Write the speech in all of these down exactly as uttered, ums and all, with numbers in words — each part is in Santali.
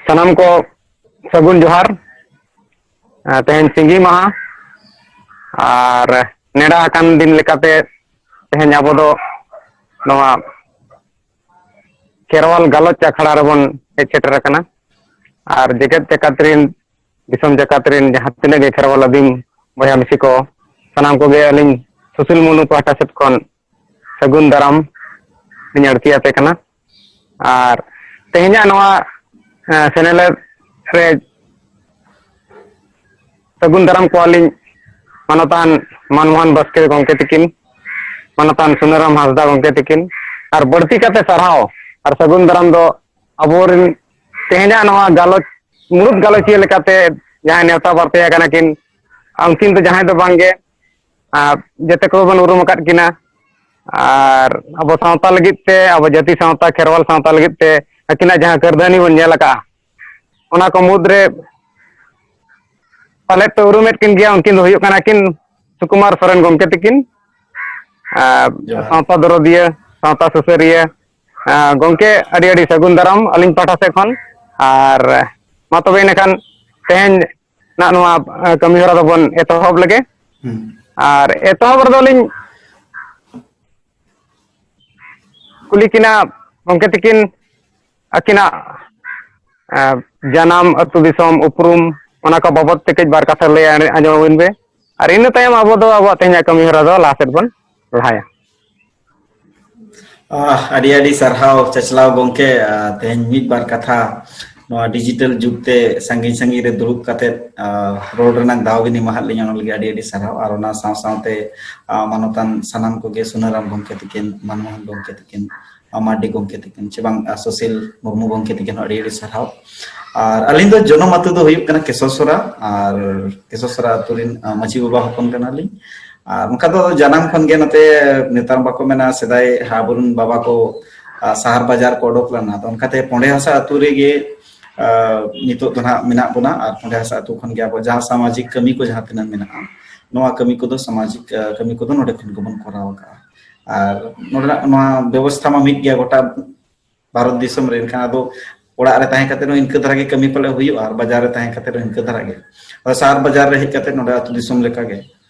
ᱥᱟᱱᱟᱢ ᱠᱚ ᱥᱟᱹᱜᱩᱱ ᱡᱚᱦᱟᱨ᱾ ᱟᱨ ᱛᱮᱦᱮᱧ ᱥᱤᱸᱜᱤ ᱢᱟᱦᱟ ᱟᱨ ᱱᱮᱰᱟ ᱟᱠᱟᱱ ᱫᱤᱱ ᱞᱮᱠᱟᱛᱮ ᱛᱮᱦᱮᱧ ᱟᱵᱚ ᱫᱚ ᱱᱚᱣᱟ ᱠᱷᱮᱨᱣᱟᱞ ᱜᱟᱞᱚᱪ ᱟᱠᱷᱲᱟ ᱨᱮᱵᱚᱱ ᱦᱮᱡ ᱥᱮᱴᱮᱨ ᱟᱠᱟᱱᱟ᱾ ᱟᱨ ᱡᱮᱜᱮᱛ ᱡᱟᱠᱟᱛ ᱨᱮᱱ, ᱫᱤᱥᱚᱢ ᱡᱟᱠᱟᱛ ᱨᱮᱱ ᱡᱟᱦᱟᱸ ᱛᱤᱱᱟᱹᱜ ᱜᱮ ᱠᱷᱮᱨᱣᱟᱞ ᱟᱹᱫᱤᱢ ᱵᱚᱭᱦᱟ ᱢᱤᱥᱤ ᱠᱚ, ᱥᱟᱱᱟᱢ ᱠᱚᱜᱮ ᱟᱹᱞᱤᱧ ᱥᱩᱥᱤᱞ ᱢᱩᱨᱢᱩ ᱯᱟᱦᱴᱟ ᱥᱮᱫ ᱠᱷᱚᱱ ᱥᱟᱹᱜᱩᱱ ᱫᱟᱨᱟᱢ ᱞᱤᱧ ᱟᱹᱲᱛᱤ ᱟᱯᱮ ᱠᱟᱱᱟ᱾ ᱟᱨ ᱛᱮᱦᱮᱧᱟᱜ ᱱᱚᱣᱟ ᱥᱮᱱᱮᱞᱮᱫ ᱨᱮ ᱥᱟᱹᱜᱩᱱ ᱫᱟᱨᱟᱢ ᱠᱚᱣᱟᱞᱤᱧ ᱢᱟᱱᱚᱛᱟᱱ ᱢᱟᱱᱢᱳᱦᱚᱱ ᱵᱟᱥᱠᱮ ᱜᱚᱢᱠᱮ ᱛᱤᱠᱤᱱ, ᱢᱟᱱᱚᱛᱟᱱ ᱥᱩᱱᱟᱹᱨᱟᱢ ᱦᱟᱸᱥᱫᱟ ᱜᱚᱢᱠᱮ ᱛᱤᱠᱤᱱ᱾ ᱟᱨ ᱵᱟᱹᱲᱛᱤ ᱠᱟᱛᱮ ᱥᱟᱨᱦᱟᱣ ᱟᱨ ᱥᱟᱹᱜᱩᱱ ᱫᱟᱨᱟᱢ ᱫᱚ ᱟᱵᱚᱨᱮᱱ ᱛᱮᱦᱮᱧᱟᱜ ᱱᱚᱣᱟ ᱜᱟᱞᱚᱪ, ᱢᱩᱲᱩᱫ ᱜᱟᱞᱚᱪᱤᱭᱟᱹ ᱞᱮᱠᱟᱛᱮ ᱡᱟᱦᱟᱸᱭ ᱱᱮᱣᱛᱟ ᱵᱟᱨᱛᱮ ᱟᱠᱟᱱᱟ ᱠᱤᱱ, ᱩᱱᱠᱤᱱ ᱫᱚ ᱡᱟᱦᱟᱸᱭ ᱫᱚ ᱵᱟᱝᱜᱮ, ᱟᱨ ᱡᱮᱛᱮ ᱠᱚᱵᱚᱱ ᱩᱨᱩᱢ ᱟᱠᱟᱫ ᱠᱤᱱᱟ᱾ ᱟᱨ ᱟᱵᱚ ᱥᱟᱶᱛᱟ ᱞᱟᱹᱜᱤᱫ ᱛᱮ, ᱟᱵᱚ ᱡᱟᱹᱛᱤ ᱥᱟᱶᱛᱟ, ᱠᱷᱮᱨᱣᱟᱞ ᱥᱟᱶᱛᱟ ᱞᱟᱹᱜᱤᱫ ᱛᱮ ᱟᱹᱠᱤᱱᱟᱜ ᱡᱟᱦᱟᱸ ᱠᱟᱹᱨᱫᱷᱟᱹᱱᱤ ᱵᱚᱱ ᱧᱮᱞ ᱟᱠᱟᱫᱼᱟ, ᱚᱱᱟ ᱠᱚ ᱢᱩᱫᱽᱨᱮ ᱯᱟᱞᱮᱫ ᱯᱮ ᱩᱨᱩᱢᱮᱫ ᱠᱤᱱ ᱜᱮᱭᱟ, ᱩᱱᱠᱤᱱ ᱫᱚ ᱦᱩᱭᱩᱜ ᱠᱟᱱᱟ ᱠᱤᱱ ᱥᱩᱠᱩᱢᱟᱨ ᱥᱚᱨᱮᱱ ᱜᱚᱢᱠᱮ ᱛᱤᱠᱤᱱ, ᱟᱨ ᱡᱚᱦᱟᱨ᱾ ᱥᱟᱶᱛᱟ ᱫᱚᱨᱚᱫᱤᱭᱟᱹ, ᱥᱟᱶᱛᱟ ᱥᱩᱥᱟᱹᱨᱤᱭᱟᱹ᱾ ᱟᱨ ᱜᱚᱢᱠᱮ, ᱟᱹᱰᱤ ᱟᱹᱰᱤ ᱥᱟᱹᱜᱩᱱ ᱫᱟᱨᱟᱢ ᱟᱹᱞᱤᱧ ᱯᱟᱦᱴᱟ ᱥᱮᱫ ᱠᱷᱚᱱ᱾ ᱟᱨ ᱢᱟ ᱛᱚᱵᱮ ᱤᱱᱟᱹᱠᱷᱟᱱ ᱛᱮᱦᱮᱧ ᱱᱟᱜ ᱱᱚᱣᱟ, ᱟᱸ, ᱠᱟᱹᱢᱤ ᱦᱚᱨᱟ ᱫᱚᱵᱚᱱ ᱮᱛᱚᱦᱚᱵ ᱞᱮᱜᱮ᱾ ᱦᱩᱸ᱾ ᱟᱨ ᱮᱛᱚᱦᱚᱵ ᱨᱮᱫᱚ ᱞᱤᱧ ᱠᱩᱞᱤ ᱠᱤᱱᱟ ᱜᱚᱢᱠᱮ ᱛᱤᱠᱤᱱ, ᱟᱹᱠᱤᱱᱟᱜ, ᱟᱸ, ᱡᱟᱱᱟᱢ, ᱟᱹᱛᱩ ᱫᱤᱥᱚᱢ, ᱩᱯᱨᱩᱢ, ᱚᱱᱟ ᱠᱚ ᱵᱟᱵᱚᱫ ᱛᱮ ᱠᱟᱹᱡ ᱵᱟᱨ ᱠᱟᱛᱷᱟ ᱞᱟᱹᱭ ᱟᱸᱡᱚᱢ ᱟᱵᱤᱱ ᱯᱮ᱾ ᱟᱨ ᱤᱱᱟᱹ ᱛᱟᱭᱚᱢ ᱟᱵᱚ ᱫᱚ ᱟᱵᱚᱣᱟᱜ ᱛᱮᱦᱮᱧᱟᱜ ᱠᱟᱹᱢᱤ ᱦᱚᱨᱟ ᱫᱚ ᱞᱟᱦᱟ ᱥᱮᱫ ᱵᱚᱱ ᱞᱟᱦᱟᱭᱟ᱾ ᱟᱦ, ᱟᱹᱰᱤ ᱟᱹᱰᱤ ᱥᱟᱨᱦᱟᱣ ᱪᱟᱪᱞᱟᱣ ᱜᱚᱢᱠᱮ᱾ ᱟᱨ ᱛᱮᱦᱮᱧ ᱢᱤᱫ ᱵᱟᱨ ᱠᱟᱛᱷᱟ ᱱᱚᱣᱟ ᱰᱤᱡᱤᱴᱟᱞ ᱡᱩᱜᱽ ᱛᱮ ᱥᱟᱺᱜᱤᱧ ᱥᱟᱺᱜᱤᱧ ᱨᱮ ᱫᱩᱲᱩᱵ ᱠᱟᱛᱮᱫ, ᱟᱨ ᱨᱚᱲ ᱨᱮᱱᱟᱜ ᱫᱟᱣ ᱵᱤᱱ ᱮᱢᱟᱦᱟᱫ ᱞᱤᱧᱟ, ᱚᱱᱟ ᱞᱟᱹᱜᱤᱫ ᱟᱹᱰᱤ ᱟᱹᱰᱤ ᱥᱟᱨᱦᱟᱣ᱾ ᱟᱨ ᱚᱱᱟ ᱥᱟᱶ ᱥᱟᱶᱛᱮ, ᱟᱨ ᱢᱟᱱᱚᱛᱟᱱ ᱥᱟᱱᱟᱢ ᱠᱚᱜᱮ, ᱥᱩᱱᱟᱹᱨᱟᱢ ᱜᱚᱢᱠᱮ ᱛᱤᱠᱤᱱ, ᱢᱟᱱᱢᱳᱦᱚᱱ ᱜᱚᱢᱠᱮ ᱛᱤᱠᱤᱱ, ᱟᱨ ᱢᱟᱨᱰᱤ ᱜᱚᱢᱠᱮ ᱛᱤᱠᱤᱱ, ᱪᱮ ᱵᱟᱝ, ᱟᱨ ᱥᱩᱥᱤᱞ ᱢᱩᱨᱢᱩ ᱜᱚᱢᱠᱮ ᱛᱤᱠᱤᱱ ᱦᱚᱸ ᱟᱹᱰᱤ ᱟᱹᱰᱤ ᱥᱟᱨᱦᱟᱣ᱾ ᱟᱨ ᱟᱹᱞᱤᱧ ᱫᱚ ᱡᱚᱱᱚᱢ ᱟᱹᱛᱩ ᱫᱚ ᱦᱩᱭᱩᱜ ᱠᱠᱟᱱᱟ ᱠᱮᱥᱚᱥᱚᱨᱟ, ᱟᱨ ᱠᱮᱥᱚᱥᱚᱨᱟ ᱟᱹᱛᱩ ᱨᱮᱱ, ᱟᱨ ᱢᱟᱹᱡᱷᱤ ᱵᱟᱵᱟ ᱦᱚᱯᱚᱱ ᱠᱟᱱᱟᱞᱤᱧ᱾ ᱟᱨ ᱚᱱᱠᱟ ᱫᱚ ᱡᱟᱱᱟᱢ ᱠᱷᱚᱱ ᱜᱮ ᱱᱚᱛᱮ, ᱱᱮᱛᱟᱨ ᱵᱟᱠᱚ ᱢᱮᱱᱟ, ᱥᱮᱫᱟᱭ ᱟᱵᱚᱨᱮᱱ ᱵᱟᱵᱟ ᱠᱚ, ᱟᱨ ᱥᱟᱦᱟᱨ ᱵᱟᱡᱟᱨ ᱠᱚ ᱚᱰᱚᱠ ᱞᱮᱱᱟ, ᱟᱫᱚ ᱚᱱᱠᱟᱛᱮ ᱯᱚᱸᱰᱮ ᱦᱟᱥᱟ ᱟᱹᱛᱩ ᱨᱮᱜᱮ, ᱟᱨ ᱱᱤᱛᱚᱜ ᱫᱚ ᱱᱟᱦᱟᱜ ᱢᱮᱱᱟᱜ ᱵᱚᱱᱟ᱾ ᱟᱨ ᱯᱚᱸᱰᱮ ᱦᱟᱥᱟ ᱟᱹᱛᱩ ᱠᱷᱚᱱ ᱜᱮ ᱟᱵᱚ ᱡᱟᱦᱟᱸ ᱥᱟᱢᱟᱡᱤᱠ ᱠᱟᱹᱢᱤ ᱠᱚ ᱡᱟᱦᱟᱸ ᱛᱤᱱᱟᱹᱜ ᱢᱮᱱᱟᱜᱼᱟ, ᱱᱚᱣᱟ ᱠᱟᱹᱢᱤ ᱠᱚᱫᱚ, ᱥᱟᱢᱟᱡᱤᱠ, ᱟᱨ ᱠᱟᱹᱢᱤ ᱠᱚᱫᱚ ᱱᱚᱰᱮ ᱠᱷᱚᱱ ᱜᱮᱵᱚᱱ ᱠᱚᱨᱟᱣ ᱟᱠᱟᱫᱼᱟ᱾ ᱟᱨ ᱱᱚᱰᱮᱱᱟᱜ ᱱᱚᱣᱟ ᱵᱮᱵᱚᱥᱛᱷᱟ ᱢᱟ ᱢᱤᱫ ᱜᱮᱭᱟ ᱜᱚᱴᱟ ᱵᱷᱟᱨᱚᱛ ᱫᱤᱥᱚᱢ ᱨᱮ, ᱮᱱᱠᱷᱟᱱ ᱟᱫᱚ ᱚᱲᱟᱜ ᱨᱮ ᱛᱟᱦᱮᱸ ᱠᱟᱛᱮ ᱦᱚᱸ ᱤᱱᱠᱟᱹ ᱫᱷᱟᱨᱟ ᱜᱮ ᱠᱟᱹᱢᱤ ᱯᱟᱞᱮ ᱦᱩᱭᱩᱜᱼᱟ, ᱟᱨ ᱵᱟᱡᱟᱨ ᱨᱮ ᱛᱟᱦᱮᱸ ᱠᱟᱛᱮ ᱦᱚᱸ ᱤᱱᱠᱟᱹ ᱫᱷᱟᱨᱟ ᱜᱮ᱾ ᱟᱫᱚ ᱥᱟᱦᱟᱨ ᱵᱟᱡᱟᱨ ᱨᱮ ᱦᱮᱡ ᱠᱟᱛᱮ ᱱᱚᱰᱮ ᱟᱹᱛᱩ ᱫᱤᱥᱚᱢ ᱞᱮᱠᱟ ᱜᱮ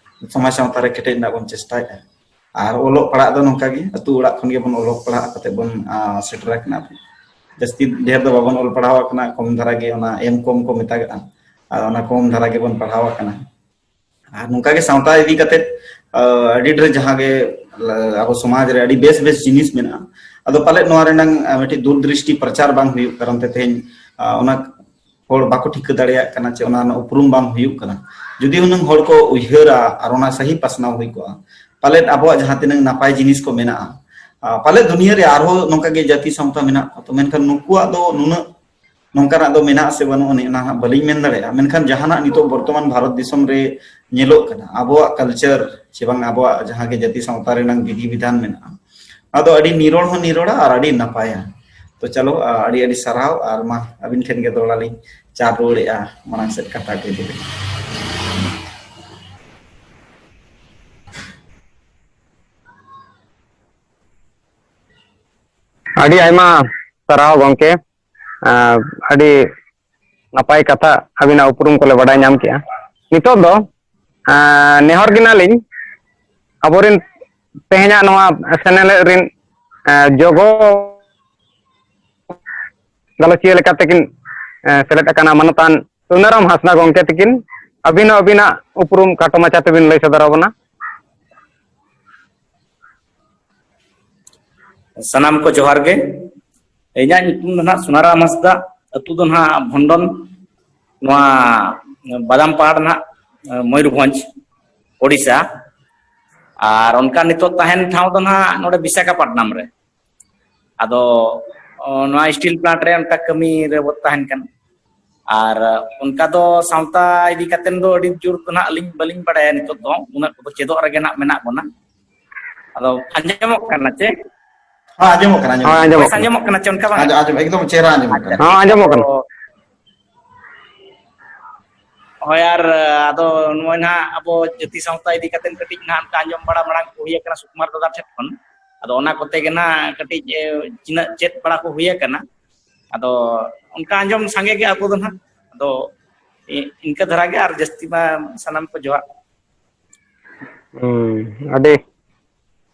ᱥᱚᱢᱟᱡᱽ ᱥᱟᱶᱛᱟ ᱨᱮ ᱠᱮᱴᱮᱡ ᱨᱮᱱᱟᱜ ᱵᱚᱱ ᱪᱮᱥᱴᱟᱭᱮᱫᱼᱟ᱾ ᱟᱨ ᱚᱞᱚᱜ ᱯᱟᱲᱦᱟᱜ ᱫᱚ ᱱᱚᱝᱠᱟ ᱜᱮ, ᱟᱹᱛᱩ ᱚᱲᱟᱜ ᱠᱷᱚᱱ ᱜᱮᱵᱚᱱ ᱚᱞᱚᱜ ᱯᱟᱲᱦᱟᱜ ᱠᱟᱛᱮ ᱵᱚᱱ, ᱟ, ᱥᱮᱴᱮᱨ ᱟᱠᱟᱱᱟ᱾ ᱡᱟᱹᱥᱛᱤ ᱰᱷᱮᱨ ᱫᱚ ᱵᱟᱵᱚᱱ ᱚᱞ ᱯᱟᱲᱦᱟᱣ ᱟᱠᱟᱱᱟ, ᱠᱚᱢ ᱫᱷᱟᱨᱟ ᱜᱮ, ᱚᱱᱟ ᱮᱢ ᱠᱚᱢ ᱠᱚ ᱢᱮᱛᱟᱜᱟᱜᱼᱟ, ᱟᱨ ᱚᱱᱟ ᱠᱚᱢ ᱫᱷᱟᱨᱟ ᱜᱮᱵᱚᱱ ᱯᱟᱲᱦᱟᱣ ᱟᱠᱟᱱᱟ᱾ ᱟᱨ ᱱᱚᱝᱠᱟ ᱜᱮ ᱥᱟᱶᱛᱟ ᱤᱫᱤ ᱠᱟᱛᱮ, ᱟ, ᱟᱹᱰᱤ ᱰᱷᱮᱨ ᱡᱟᱦᱟᱸ ᱜᱮ, ᱟ, ᱟᱵᱚ ᱥᱚᱢᱟᱡᱽ ᱨᱮ ᱟᱹᱰᱤ ᱵᱮᱥ ᱵᱮᱥ ᱡᱤᱱᱤᱥ ᱢᱮᱱᱟᱜᱼᱟ, ᱟᱫᱚ ᱯᱟᱞᱮᱫ ᱱᱚᱣᱟ ᱨᱮᱱᱟᱝ, ᱟ, ᱢᱤᱫᱴᱤᱡ ᱫᱩᱨᱫᱨᱤᱥᱴᱤ ᱯᱨᱚᱪᱟᱨ ᱵᱟᱝ ᱦᱩᱭᱩᱜ ᱠᱟᱨᱚᱱ ᱛᱮ ᱛᱮᱦᱮᱧ, ᱟ, ᱚᱱᱟ ᱦᱚᱲ ᱵᱟᱠᱚ ᱴᱷᱤᱠᱟᱹ ᱫᱟᱲᱮᱭᱟᱜ ᱠᱟᱱᱟ, ᱪᱮ ᱚᱱᱟ ᱨᱮᱱᱟᱜ ᱩᱯᱨᱩᱢ ᱵᱟᱝ ᱦᱩᱭᱩᱜ ᱠᱟᱱᱟ᱾ ᱡᱩᱫᱤ ᱦᱩᱱᱟᱹᱝ ᱦᱚᱲ ᱠᱚ ᱩᱭᱦᱟᱹᱨᱟ ᱟᱨ ᱚᱱᱟ ᱥᱟᱹᱦᱤ ᱯᱟᱥᱱᱟᱣ ᱦᱩᱭ ᱠᱚᱜᱼᱟ, ᱯᱟᱞᱮᱫ ᱟᱵᱚᱣᱟᱜ ᱡᱟᱦᱟᱸ ᱛᱤᱱᱟᱹᱝ ᱱᱟᱯᱟᱭ ᱡᱤᱱᱤᱥ ᱠᱚ ᱢᱮᱱᱟᱜᱼᱟ, ᱟ, ᱯᱟᱞᱮᱫ ᱫᱩᱱᱤᱭᱟᱹ ᱨᱮ ᱟᱨᱦᱚᱸ ᱱᱚᱝᱠᱟ ᱜᱮ ᱡᱟᱹᱛᱤ ᱥᱟᱶᱛᱟ ᱢᱮᱱᱟᱜ ᱠᱚᱣᱟ, ᱛᱚ ᱢᱮᱱᱠᱷᱟᱱ ᱱᱩᱠᱩᱣᱟᱜ ᱫᱚ ᱱᱩᱱᱟᱹᱜ ᱱᱚᱝᱠᱟᱱᱟᱜ ᱫᱚ ᱢᱮᱱᱟᱜ ᱥᱮ ᱵᱟᱹᱱᱩᱜ ᱟᱹᱱᱤᱡ, ᱚᱱᱟ ᱦᱟᱸᱜ ᱵᱟᱹᱞᱤᱧ ᱢᱮᱱ ᱫᱟᱲᱮᱭᱟᱜᱼᱟ᱾ ᱢᱮᱱᱠᱷᱟᱱ ᱡᱟᱦᱟᱱᱟᱜ ᱱᱤᱛᱚᱜ ᱵᱚᱨᱛᱚᱢᱟᱱ ᱵᱷᱟᱨᱚᱛ ᱫᱤᱥᱚᱢ ᱨᱮ ᱧᱮᱞᱚᱜ ᱠᱟᱱᱟ, ᱟᱵᱚᱣᱟᱜ ᱠᱟᱞᱪᱟᱨ ᱪᱮ ᱵᱟᱝ ᱟᱵᱚᱣᱟᱜ ᱡᱟᱦᱟᱸ ᱜᱮ ᱡᱟᱹᱛᱤ ᱥᱟᱶᱛᱟ ᱨᱮᱱᱟᱜ ᱵᱤᱫᱷᱤ ᱵᱤᱫᱷᱟᱱ ᱢᱮᱱᱟᱜᱼᱟ, ᱚᱱᱟ ᱫᱚ ᱟᱹᱰᱤ ᱱᱤᱨᱚᱲ ᱦᱚᱸ ᱱᱤᱨᱚᱲᱟ ᱟᱨ ᱟᱹᱰᱤ ᱱᱟᱯᱟᱭᱟ᱾ ᱛᱚ ᱪᱚᱞᱚ, ᱟ, ᱟᱹᱰᱤ ᱟᱹᱰᱤ ᱥᱟᱨᱦᱟᱣ, ᱟᱨ ᱢᱟ ᱟᱹᱵᱤᱱ ᱴᱷᱮᱱ ᱜᱮ ᱫᱚᱦᱲᱟ ᱞᱤᱧ ᱪᱟᱨ ᱨᱩᱣᱟᱹᱲᱮᱜᱼᱟ ᱢᱟᱲᱟᱝ ᱥᱮᱫ ᱠᱟᱛᱷᱟ ᱠᱚ ᱤᱫᱤ ᱠᱟᱛᱮ᱾ ᱟᱹᱰᱤ ᱟᱭᱢᱟ ᱥᱟᱨᱦᱟᱣ ᱜᱚᱢᱠᱮ, ᱟᱸ, ᱟᱹᱰᱤ ᱱᱟᱯᱟᱭ ᱠᱟᱛᱷᱟ, ᱟᱹᱵᱤᱱᱟᱜ ᱩᱯᱨᱩᱢ ᱠᱚᱞᱮ ᱵᱟᱰᱟᱭ ᱧᱟᱢ ᱠᱮᱜᱼᱟ᱾ ᱱᱤᱛᱚᱜ ᱫᱚ, ᱟᱸ, ᱱᱮᱦᱚᱨ ᱜᱮ ᱱᱟᱞᱤᱧ ᱟᱵᱚᱨᱮᱱ ᱛᱮᱦᱮᱧᱟᱜ ᱱᱚᱣᱟ ᱥᱮᱱᱮᱞᱮᱫ ᱨᱮᱱ, ᱟᱸ, ᱡᱚᱜᱚ ᱜᱟᱞᱚᱪᱤᱭᱟᱹ ᱞᱮᱠᱟᱛᱮ ᱠᱤᱱ, ᱮ, ᱥᱮᱞᱮᱫ ᱟᱠᱟᱱᱟ ᱢᱟᱱᱚᱛᱟᱱ ᱥᱩᱱᱟᱨᱟᱢ ᱦᱟᱸᱥᱫᱟ ᱜᱚᱢᱠᱮ ᱛᱤᱠᱤᱱ᱾ ᱟᱹᱵᱤᱱ ᱦᱚᱸ ᱟᱹᱵᱤᱱᱟᱜ ᱩᱯᱨᱩᱢ ᱠᱷᱟᱴᱚ ᱢᱟᱪᱷᱟ ᱛᱮᱵᱤᱱ ᱞᱟᱹᱭ ᱥᱚᱫᱚᱨ ᱟᱵᱚᱱᱟ᱾ ᱥᱟᱱᱟᱢ ᱠᱚ ᱡᱚᱦᱟᱨ ᱜᱮ᱾ ᱤᱧᱟᱹᱜ ᱧᱩᱛᱩᱢ ᱫᱚ ᱱᱟᱦᱟᱜ ᱥᱩᱱᱟᱨᱟᱢ ᱦᱟᱸᱥᱫᱟ, ᱟᱹᱛᱩ ᱫᱚ ᱱᱟᱦᱟᱜ ᱵᱷᱚᱱᱰᱚᱱ, ᱱᱚᱣᱟ ᱵᱟᱫᱟᱢ ᱯᱟᱦᱟᱲ ᱱᱟᱦᱟᱜ, ᱢᱚᱭᱩᱨᱵᱷᱚᱸᱡᱽ, ᱳᱰᱤᱥᱟ᱾ ᱟᱨ ᱚᱱᱠᱟ ᱱᱤᱛᱚᱜ ᱛᱟᱦᱮᱱ ᱴᱷᱟᱶ ᱫᱚ ᱱᱟᱦᱟᱜ ᱱᱚᱰᱮ ᱵᱤᱥᱟᱠᱷᱟᱯᱟᱴᱱᱟᱢ ᱨᱮ᱾ ᱟᱫᱚ, ᱚ, ᱱᱚᱣᱟ ᱥᱴᱤᱞ ᱯᱞᱟᱱᱴ ᱨᱮ ᱚᱱᱠᱟ ᱠᱟᱹᱢᱤ ᱨᱮ ᱵᱚ ᱛᱟᱦᱮᱱ ᱠᱟᱱᱟ᱾ ᱟᱨ ᱚᱱᱠᱟ ᱫᱚ ᱥᱟᱶᱛᱟ ᱤᱫᱤ ᱠᱟᱛᱮᱫ ᱫᱚ ᱟᱹᱰᱤ ᱡᱳᱨ ᱫᱚ ᱱᱟᱦᱟᱜ ᱟᱹᱞᱤᱧ ᱵᱟᱹᱞᱤᱧ ᱵᱟᱲᱟᱭᱟ ᱱᱤᱛᱚᱜ ᱫᱚ, ᱩᱱᱟᱹᱜ ᱠᱚᱫᱚ ᱪᱮᱫᱚᱜ ᱨᱮᱜᱮ ᱱᱟᱦᱟᱜ ᱢᱮᱱᱟᱜ ᱵᱚᱱᱟ᱾ ᱟᱫᱚ ᱟᱸᱡᱚᱢᱚᱜ ᱠᱟᱱᱟ ᱪᱮ? ᱦᱮᱸ, ᱟᱸᱡᱚᱢᱚᱜ ᱠᱟᱱᱟ, ᱟᱸᱡᱚᱢᱚᱜ ᱦᱳᱭ, ᱠᱟᱱᱟ᱾ ᱟᱸᱡᱚᱢᱚᱜ ᱵᱮᱥ ᱠᱟᱱᱟ᱾ ᱟᱸᱡᱚᱢᱚᱜ ᱠᱟᱱᱟ ᱪᱮ ᱚᱱᱠᱟ ᱵᱟᱝ? ᱟᱸᱡᱚᱢ, ᱟᱸᱡᱚᱢ, ᱮᱠᱫᱚᱢ ᱪᱮᱦᱨᱟ ᱟᱸᱡᱚᱢᱚᱜ ᱟᱪᱪᱷᱟ, ᱠᱟᱱᱟ᱾ ᱦᱚᱸ, ᱴᱷᱤᱠ ᱟᱸᱡᱚᱢᱚᱜ ᱜᱮᱭᱟ᱾ ᱠᱟᱱᱟ᱾ ᱟᱫᱚ ᱦᱳᱭ, ᱟᱨ, ᱟᱫᱚ ᱱᱚᱜᱼᱚᱭ ᱱᱟᱦᱟᱜ ᱟᱵᱚ ᱡᱟᱹᱛᱤ ᱥᱟᱶᱛᱟ ᱤᱫᱤ ᱠᱟᱛᱮᱫ ᱠᱟᱹᱴᱤᱡ ᱱᱟᱦᱟᱜ ᱚᱱᱠᱟ ᱟᱸᱡᱚᱢ ᱵᱟᱲᱟ ᱢᱟᱲᱟᱝ ᱠᱚ ᱦᱩᱭ ᱟᱠᱟᱱᱟ ᱥᱩᱠᱩᱢᱟᱨ ᱫᱟᱫᱟ ᱴᱷᱮᱱ ᱠᱷᱚᱱ᱾ ᱟᱫᱚ ᱚᱱᱟ ᱠᱚᱛᱮ ᱜᱮ ᱱᱟᱦᱟᱜ ᱠᱟᱹᱴᱤᱡ, ᱮ, ᱛᱤᱱᱟᱹᱜ ᱪᱮᱫ ᱵᱟᱲᱟ ᱠᱚ ᱦᱩᱭ ᱟᱠᱟᱱᱟ᱾ ᱟᱫᱚ ᱚᱱᱠᱟ ᱟᱸᱡᱚᱢ ᱥᱟᱸᱜᱮ ᱜᱮ ᱟᱵᱚ ᱫᱚ ᱱᱟᱦᱟᱜ᱾ ᱟᱫᱚ ᱤ- ᱤᱱᱠᱟᱹ ᱫᱷᱟᱨᱟ ᱜᱮ, ᱟᱨ ᱡᱟᱹᱥᱛᱤ ᱢᱟ ᱥᱟᱱᱟᱢ ᱠᱚ ᱡᱚᱦᱟᱨ᱾ ᱦᱩᱸ, ᱟᱹᱰᱤ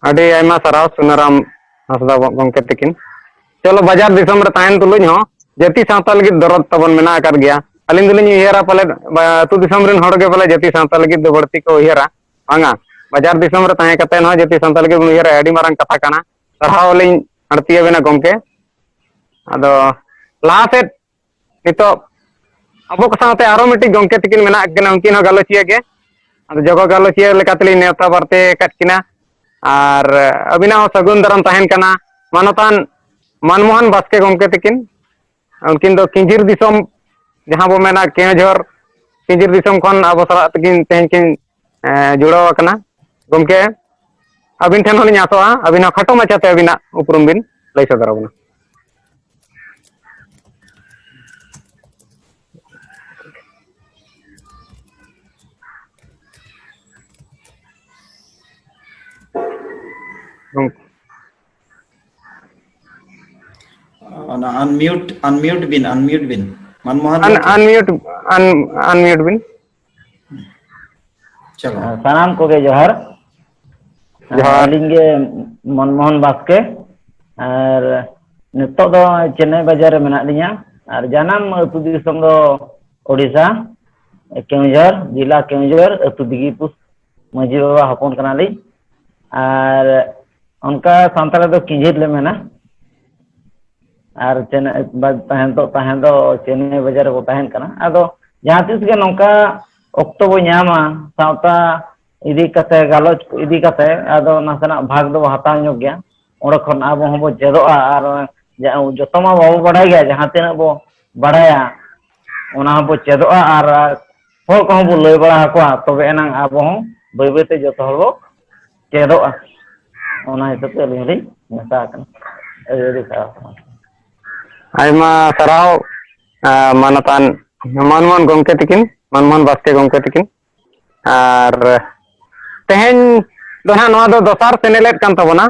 ᱟᱹᱰᱤ ᱟᱭᱢᱟ ᱥᱟᱨᱦᱟᱣ ᱥᱩᱱᱟᱨᱟᱢ ᱦᱟᱸᱥᱫᱟ ᱜᱚᱢᱠᱮ ᱛᱟᱹᱠᱤᱱ᱾ ᱪᱚᱞᱚ, ᱵᱟᱡᱟᱨ ᱫᱤᱥᱚᱢ ᱨᱮ ᱛᱟᱦᱮᱱ ᱛᱩᱞᱩᱡ ᱦᱚᱸ ᱡᱟᱹᱛᱤ ᱥᱟᱶᱛᱟ ᱞᱟᱹᱜᱤᱫ ᱫᱚᱨᱚᱫ ᱛᱟᱵᱚᱱ ᱢᱮᱱᱟᱜ ᱟᱠᱟᱫ ᱜᱮᱭᱟ᱾ ᱟᱹᱞᱤᱧ ᱫᱚᱞᱤᱧ ᱩᱭᱦᱟᱹᱨᱟ ᱯᱟᱞᱮᱫ, ᱵᱟ- ᱟᱹᱛᱩ ᱫᱤᱥᱚᱢ ᱨᱮᱱ ᱦᱚᱲ ᱜᱮ ᱯᱟᱞᱮ ᱡᱟᱹᱛᱤ ᱥᱟᱶᱛᱟ ᱞᱟᱹᱜᱤᱫ ᱫᱚ ᱵᱟᱹᱲᱛᱤ ᱠᱚ ᱩᱭᱦᱟᱹᱨᱟ᱾ ᱵᱟᱝᱟ, ᱵᱟᱡᱟᱨ ᱫᱤᱥᱚᱢ ᱨᱮ ᱛᱟᱦᱮᱸ ᱠᱟᱛᱮ ᱦᱚᱸ ᱡᱟᱹᱛᱤ ᱥᱟᱶᱛᱟ ᱞᱟᱹᱜᱤᱫ ᱵᱚᱱ ᱩᱭᱦᱟᱹᱨᱟ, ᱟᱹᱰᱤ ᱢᱟᱨᱟᱝ ᱠᱟᱛᱷᱟ ᱠᱟᱱᱟ᱾ ᱥᱟᱨᱦᱟᱣ ᱞᱤᱧ ᱟᱬᱛᱤᱭᱟᱵᱮᱱᱟ ᱜᱚᱢᱠᱮ᱾ ᱟᱫᱚ ᱞᱟᱦᱟ ᱥᱮᱫ ᱱᱤᱛᱚᱜ ᱟᱵᱚ ᱠᱚ ᱥᱟᱶᱛᱮ ᱟᱨᱚ ᱢᱤᱫᱴᱤᱡ ᱜᱚᱢᱠᱮ ᱛᱟᱹᱠᱤᱱ ᱢᱮᱱᱟᱜ ᱠᱤᱱᱟ, ᱩᱱᱠᱤᱱ ᱦᱚᱸ ᱜᱟᱞᱚᱪᱤᱭᱟᱹ ᱜᱮ᱾ ᱟᱫᱚ ᱡᱚᱜᱚ ᱜᱟᱞᱚᱪᱤᱭᱟᱹ ᱞᱮᱠᱟ ᱛᱮᱞᱤᱧ ᱱᱮᱣᱛᱟ ᱵᱟᱨᱛᱮ ᱟᱠᱟᱫ ᱠᱤᱱᱟ᱾ ᱟᱨ ᱟᱹᱵᱤᱱᱟᱜ ᱦᱚᱸ ᱥᱟᱹᱜᱩᱱ ᱫᱟᱨᱟᱢ ᱛᱟᱦᱮᱱ ᱠᱟᱱᱟ ᱢᱟᱱᱚᱛᱟᱱ ᱢᱟᱱᱢᱳᱦᱚᱱ ᱵᱟᱥᱠᱮ ᱜᱚᱢᱠᱮ ᱛᱟᱹᱠᱤᱱ᱾ ᱩᱱᱠᱤᱱ ᱫᱚ ᱠᱤᱧᱡᱤᱨ ᱫᱤᱥᱚᱢ, ᱡᱟᱦᱟᱸ ᱵᱚ ᱢᱮᱱᱟ ᱠᱮᱣᱡᱷᱚᱨ, ᱠᱤᱧᱡᱤᱨ ᱫᱤᱥᱚᱢ ᱠᱷᱚᱱ ᱟᱵᱚ ᱥᱟᱞᱟᱜ ᱛᱮᱠᱤᱱ ᱛᱮᱦᱮᱧ ᱠᱤᱱ ᱮ, ᱡᱩᱲᱟᱹᱣ ᱟᱠᱟᱱᱟ᱾ ᱜᱚᱢᱠᱮ, ᱟᱹᱵᱤᱱ ᱴᱷᱮᱱ ᱦᱚᱸᱞᱤᱧ ᱟᱥᱚᱜᱼᱟ, ᱟᱹᱵᱤᱱ ᱦᱚᱸ ᱠᱷᱟᱴᱚ ᱢᱟᱪᱷᱟᱛᱮ ᱟᱹᱵᱤᱱᱟᱜ ᱩᱯᱨᱩᱢ ᱵᱤᱱ ᱞᱟᱹᱭ ᱥᱚᱫᱚᱨ ᱟᱵᱚᱱᱟ᱾ ᱜᱚᱢᱠᱮ᱾ ᱚᱱᱟ unmute, unmute ᱵᱤᱱ, unmute ᱵᱤᱱ᱾ ᱢᱟᱱᱢᱳᱦᱚᱱ ᱟᱱ-, ᱜᱚᱢᱠᱮ᱾ Unmute, un-, unmute ᱵᱤᱱ᱾ ᱪᱚᱞᱚ᱾ ᱥᱟᱱᱟᱢ ᱠᱚᱜᱮ ᱡᱚᱦᱟᱨ᱾ ᱡᱚᱦᱟᱨ᱾ ᱟᱹᱞᱤᱧ ᱜᱮ ᱢᱚᱱᱢᱳᱦᱚᱱ ᱵᱟᱥᱠᱮ, ᱟᱨ ᱱᱤᱛᱚᱜ ᱫᱚ ᱪᱮᱱᱱᱟᱭ ᱵᱟᱡᱟᱨ ᱨᱮ ᱢᱮᱱᱟᱜ ᱞᱤᱧᱟ, ᱟᱨ ᱡᱟᱱᱟᱢ ᱟᱹᱛᱩ ᱫᱤᱥᱚᱢ ᱫᱚ ᱳᱰᱤᱥᱟ, ᱠᱮᱣᱚᱱᱡᱷᱚᱨ, ᱡᱮᱞᱟ ᱠᱮᱣᱚᱱᱡᱷᱚᱨ, ᱟᱹᱛᱩ ᱵᱤᱜᱤᱯᱩᱨ, ᱢᱟᱹᱡᱷᱤ ᱵᱟᱵᱟ ᱦᱚᱯᱚᱱ ᱠᱟᱱᱟᱞᱤᱧ᱾ ᱟᱨ ᱚᱱᱠᱟ ᱥᱟᱱᱛᱟᱲ ᱫᱚ ᱠᱤᱧᱡᱷᱤᱨ ᱞᱮ ᱢᱮᱱᱟ᱾ ᱟᱨ ᱪᱮᱱᱱᱟᱭ ᱵᱟ-, ᱛᱟᱦᱮᱸ ᱫᱚ, ᱛᱟᱦᱮᱸ ᱫᱚ ᱪᱮᱱᱱᱟᱭ ᱵᱟᱡᱟᱨ ᱨᱮᱵᱚ ᱛᱟᱦᱮᱱ ᱠᱟᱱᱟ᱾ ᱟᱫᱚ ᱡᱟᱦᱟᱸ ᱛᱤᱥ ᱜᱮ ᱱᱚᱝᱠᱟ ᱚᱠᱛᱚ ᱵᱚ ᱧᱟᱢᱟ, ᱥᱟᱶᱛᱟ ᱤᱫᱤ ᱠᱟᱛᱮ, ᱜᱟᱞᱚᱪ ᱤᱫᱤ ᱠᱟᱛᱮ, ᱟᱫᱚ ᱱᱟᱥᱮᱱᱟᱜ ᱵᱷᱟᱜᱽ ᱫᱚᱵᱚ ᱦᱟᱛᱟᱣ ᱧᱚᱜ ᱜᱮᱭᱟ᱾ ᱚᱸᱰᱮ ᱠᱷᱚᱱ ᱟᱵᱚ ᱦᱚᱸᱵᱚ ᱪᱮᱫᱚᱜᱼᱟ᱾ ᱟᱨ ᱡᱟ-, ᱡᱚᱛᱚ ᱢᱟ ᱵᱟᱵᱚ ᱵᱟᱲᱟᱭ ᱜᱮᱭᱟ, ᱡᱟᱦᱟᱸ ᱛᱤᱱᱟᱹᱜ ᱵᱚ ᱵᱟᱲᱟᱭᱟ, ᱚᱱᱟ ᱦᱚᱸᱵᱚ ᱪᱮᱫᱚᱜᱼᱟ᱾ ᱟᱨ ᱦᱚᱲ ᱠᱚᱦᱚᱸ ᱵᱚ ᱞᱟᱹᱭ ᱵᱟᱲᱟ ᱟᱠᱚᱣᱟ, ᱛᱚᱵᱮ ᱮᱱᱟᱝ ᱟᱵᱚ ᱦᱚᱸ ᱵᱟᱹᱭ ᱵᱟᱹᱭ ᱛᱮ ᱡᱚᱛᱚ ᱦᱚᱲ ᱵᱚ ᱪᱮᱫᱚᱜᱼᱟ᱾ ᱚᱱᱟ ᱦᱤᱥᱟᱹᱵ ᱛᱮ ᱟᱹᱞᱤᱧ ᱦᱚᱸᱞᱤᱧ ᱢᱮᱥᱟ ᱟᱠᱟᱱᱟ᱾ ᱟᱹᱰᱤ ᱟᱹᱰᱤ ᱥᱟᱨᱦᱟᱣ᱾ ᱟᱭᱢᱟ ᱥᱟᱨᱦᱟᱣ, ᱟ, ᱢᱟᱱᱚᱛᱟᱱ ᱢᱟᱱᱢᱳᱦᱚᱱ ᱜᱚᱢᱠᱮ ᱛᱟᱹᱠᱤᱱ, ᱢᱟᱱᱢᱳᱦᱚᱱ ᱵᱟᱥᱠᱮ ᱜᱚᱢᱠᱮ ᱛᱟᱹᱠᱤᱱ᱾ ᱟᱨ ᱛᱮᱦᱮᱧ ᱫᱚ ᱱᱟᱦᱟᱜ ᱱᱚᱣᱟ ᱫᱚ ᱫᱚᱥᱟᱨ ᱥᱮᱱᱮᱞᱮᱫ ᱠᱟᱱ ᱛᱟᱵᱚᱱᱟ᱾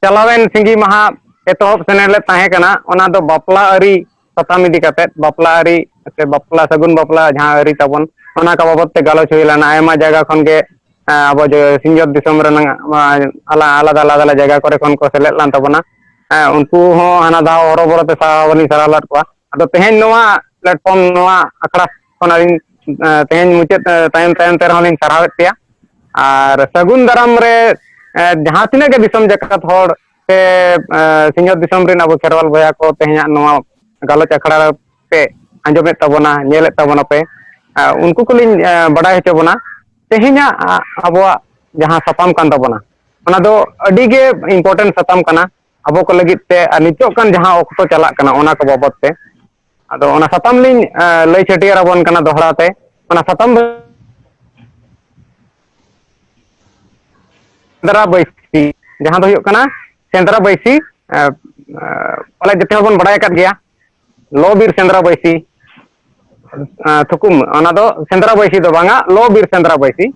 ᱪᱟᱞᱟᱣᱮᱱ ᱥᱤᱸᱜᱤ ᱢᱟᱦᱟ ᱮᱛᱚᱦᱚᱵ ᱥᱮᱱᱮᱞᱮᱫ ᱛᱟᱦᱮᱸ ᱠᱟᱱᱟ, ᱚᱱᱟ ᱫᱚ ᱵᱟᱯᱞᱟ ᱟᱹᱨᱤ ᱥᱟᱛᱟᱢ ᱤᱫᱤ ᱠᱟᱛᱮᱫ, ᱵᱟᱯᱞᱟ ᱟᱹᱨᱤ ᱥᱮ ᱵᱟᱯᱞᱟ, ᱥᱟᱹᱜᱩᱱ ᱵᱟᱯᱞᱟ ᱡᱟᱦᱟᱸ ᱟᱹᱨᱤ ᱛᱟᱵᱚᱱ, ᱚᱱᱟ ᱠᱚ ᱵᱟᱵᱚᱫ ᱛᱮ ᱜᱟᱞᱚᱪ ᱦᱩᱭ ᱞᱮᱱᱟ᱾ ᱟᱭᱢᱟ ᱡᱟᱭᱜᱟ ᱠᱷᱚᱱ ᱜᱮ, ᱮᱸ, ᱟᱵᱚ ᱡᱮ ᱥᱤᱧᱚᱛ ᱫᱤᱥᱚᱢ ᱨᱮᱱᱟᱜ, ᱮᱸ, ᱟᱞᱟ-, ᱟᱞᱟᱫᱟ ᱟᱞᱟᱫᱟ ᱡᱟᱭᱜᱟ ᱠᱚᱨᱮ ᱠᱷᱚᱱ ᱠᱚ ᱥᱮᱞᱮᱫ ᱞᱮᱱ ᱛᱟᱵᱚᱱᱟ᱾ ᱮᱸ, ᱩᱱᱠᱩ ᱦᱚᱸ ᱦᱟᱱᱟ ᱫᱷᱟᱣ ᱦᱚᱨᱚᱵᱚᱨᱚ ᱛᱮ ᱥᱟᱨᱦᱟᱣ ᱵᱟᱹᱞᱤᱧ ᱥᱟᱨᱦᱟᱣ ᱞᱮᱫ ᱠᱚᱣᱟ᱾ ᱟᱫᱚ ᱛᱮᱦᱮᱧ ᱱᱚᱣᱟ platform, ᱱᱚᱣᱟ ᱟᱠᱷᱲᱟ ᱠᱷᱚᱱ ᱟᱹᱞᱤᱧ, ᱮᱸ, ᱛᱮᱦᱮᱧ ᱢᱩᱪᱟᱹᱫ, ᱮᱸ, ᱛᱟᱭᱚᱢ ᱛᱟᱭᱚᱢ ᱛᱮ ᱨᱮᱦᱚᱸ ᱞᱤᱧ ᱥᱟᱨᱦᱟᱣᱮᱫ ᱯᱮᱭᱟ᱾ ᱟᱨ ᱥᱟᱹᱜᱩᱱ ᱫᱟᱨᱟᱢ ᱨᱮ, ᱮᱸ, ᱡᱟᱦᱟᱸ ᱛᱤᱱᱟᱹᱜ ᱜᱮ ᱫᱤᱥᱚᱢ ᱡᱟᱠᱟᱛ ᱦᱚᱲ ᱥᱮ, ᱮᱸ, ᱥᱤᱧᱚᱛ ᱫᱤᱥᱚᱢ ᱨᱮᱱ ᱟᱵᱚ ᱠᱷᱮᱨᱣᱟᱞ ᱵᱚᱭᱦᱟ ᱠᱚ ᱛᱮᱦᱮᱧᱟᱜ ᱱᱚᱣᱟ ᱜᱟᱞᱚᱪ ᱟᱠᱷᱲᱟ ᱯᱮ ᱟᱸᱡᱚᱢᱮᱫ ᱛᱟᱵᱚᱱᱟ, ᱧᱮᱞᱮᱫ ᱛᱟᱵᱚᱱᱟ ᱯᱮ, ᱮᱸ, ᱩᱱᱠᱩ ᱠᱚᱞᱤᱧ, ᱮᱸ, ᱵᱟᱰᱟᱭ ᱦᱚᱪᱚ ᱵᱚᱱᱟ ᱛᱮᱦᱮᱧᱟᱜ, ᱟ-, ᱟᱵᱚᱣᱟᱜ ᱡᱟᱦᱟᱸ ᱥᱟᱛᱟᱢ ᱠᱟᱱ ᱛᱟᱵᱚᱱᱟ, ᱚᱱᱟ ᱫᱚ ᱟᱹᱰᱤ ᱜᱮ important ᱥᱟᱛᱟᱢ ᱠᱟᱱᱟ ᱟᱵᱚ ᱠᱚ ᱞᱟᱹᱜᱤᱫ ᱛᱮ, ᱟᱨ ᱱᱤᱛᱚᱜ ᱠᱟᱱ ᱡᱟᱦᱟᱸ ᱚᱠᱛᱚ ᱪᱟᱞᱟᱜ ᱠᱟᱱᱟ ᱚᱱᱟ ᱠᱚ ᱵᱟᱵᱚᱫ ᱛᱮ᱾ ᱟᱫᱚ ᱚᱱᱟ ᱥᱟᱛᱟᱢ ᱞᱤᱧ, ᱮᱸ, ᱞᱟᱹᱭ ᱪᱷᱟᱹᱴᱭᱟᱹᱨ ᱟᱵᱚᱱ ᱠᱟᱱᱟ ᱫᱚᱦᱲᱟ ᱛᱮ᱾ ᱚᱱᱟ ᱥᱟᱛᱟᱢ ᱫᱚ ᱥᱮᱸᱫᱽᱨᱟ ᱵᱟᱹᱭᱥᱤ, ᱡᱟᱦᱟᱸ ᱫᱚ ᱦᱩᱭᱩᱜ ᱠᱟᱱᱟ ᱥᱮᱸᱫᱽᱨᱟ ᱵᱟᱹᱭᱥᱤ, ᱮᱸ, ᱮᱸ, ᱯᱟᱞᱮ ᱡᱚᱛᱚ ᱦᱚᱲ ᱵᱚᱱ ᱵᱟᱲᱟᱭ ᱟᱠᱟᱫ ᱜᱮᱭᱟ, ᱞᱚ ᱵᱤᱨ ᱥᱮᱸᱫᱽᱨᱟ ᱵᱟᱹᱭᱥᱤ, ᱮᱸ, ᱛᱷᱩᱠᱩᱢ, ᱚᱱᱟ ᱫᱚ ᱥᱮᱸᱫᱽᱨᱟ ᱵᱟᱹᱭᱥᱤ ᱫᱚ ᱵᱟᱝᱟ, ᱞᱚ ᱵᱤᱨ ᱥᱮᱸᱫᱽᱨᱟ ᱵᱟᱹᱭᱥᱤ᱾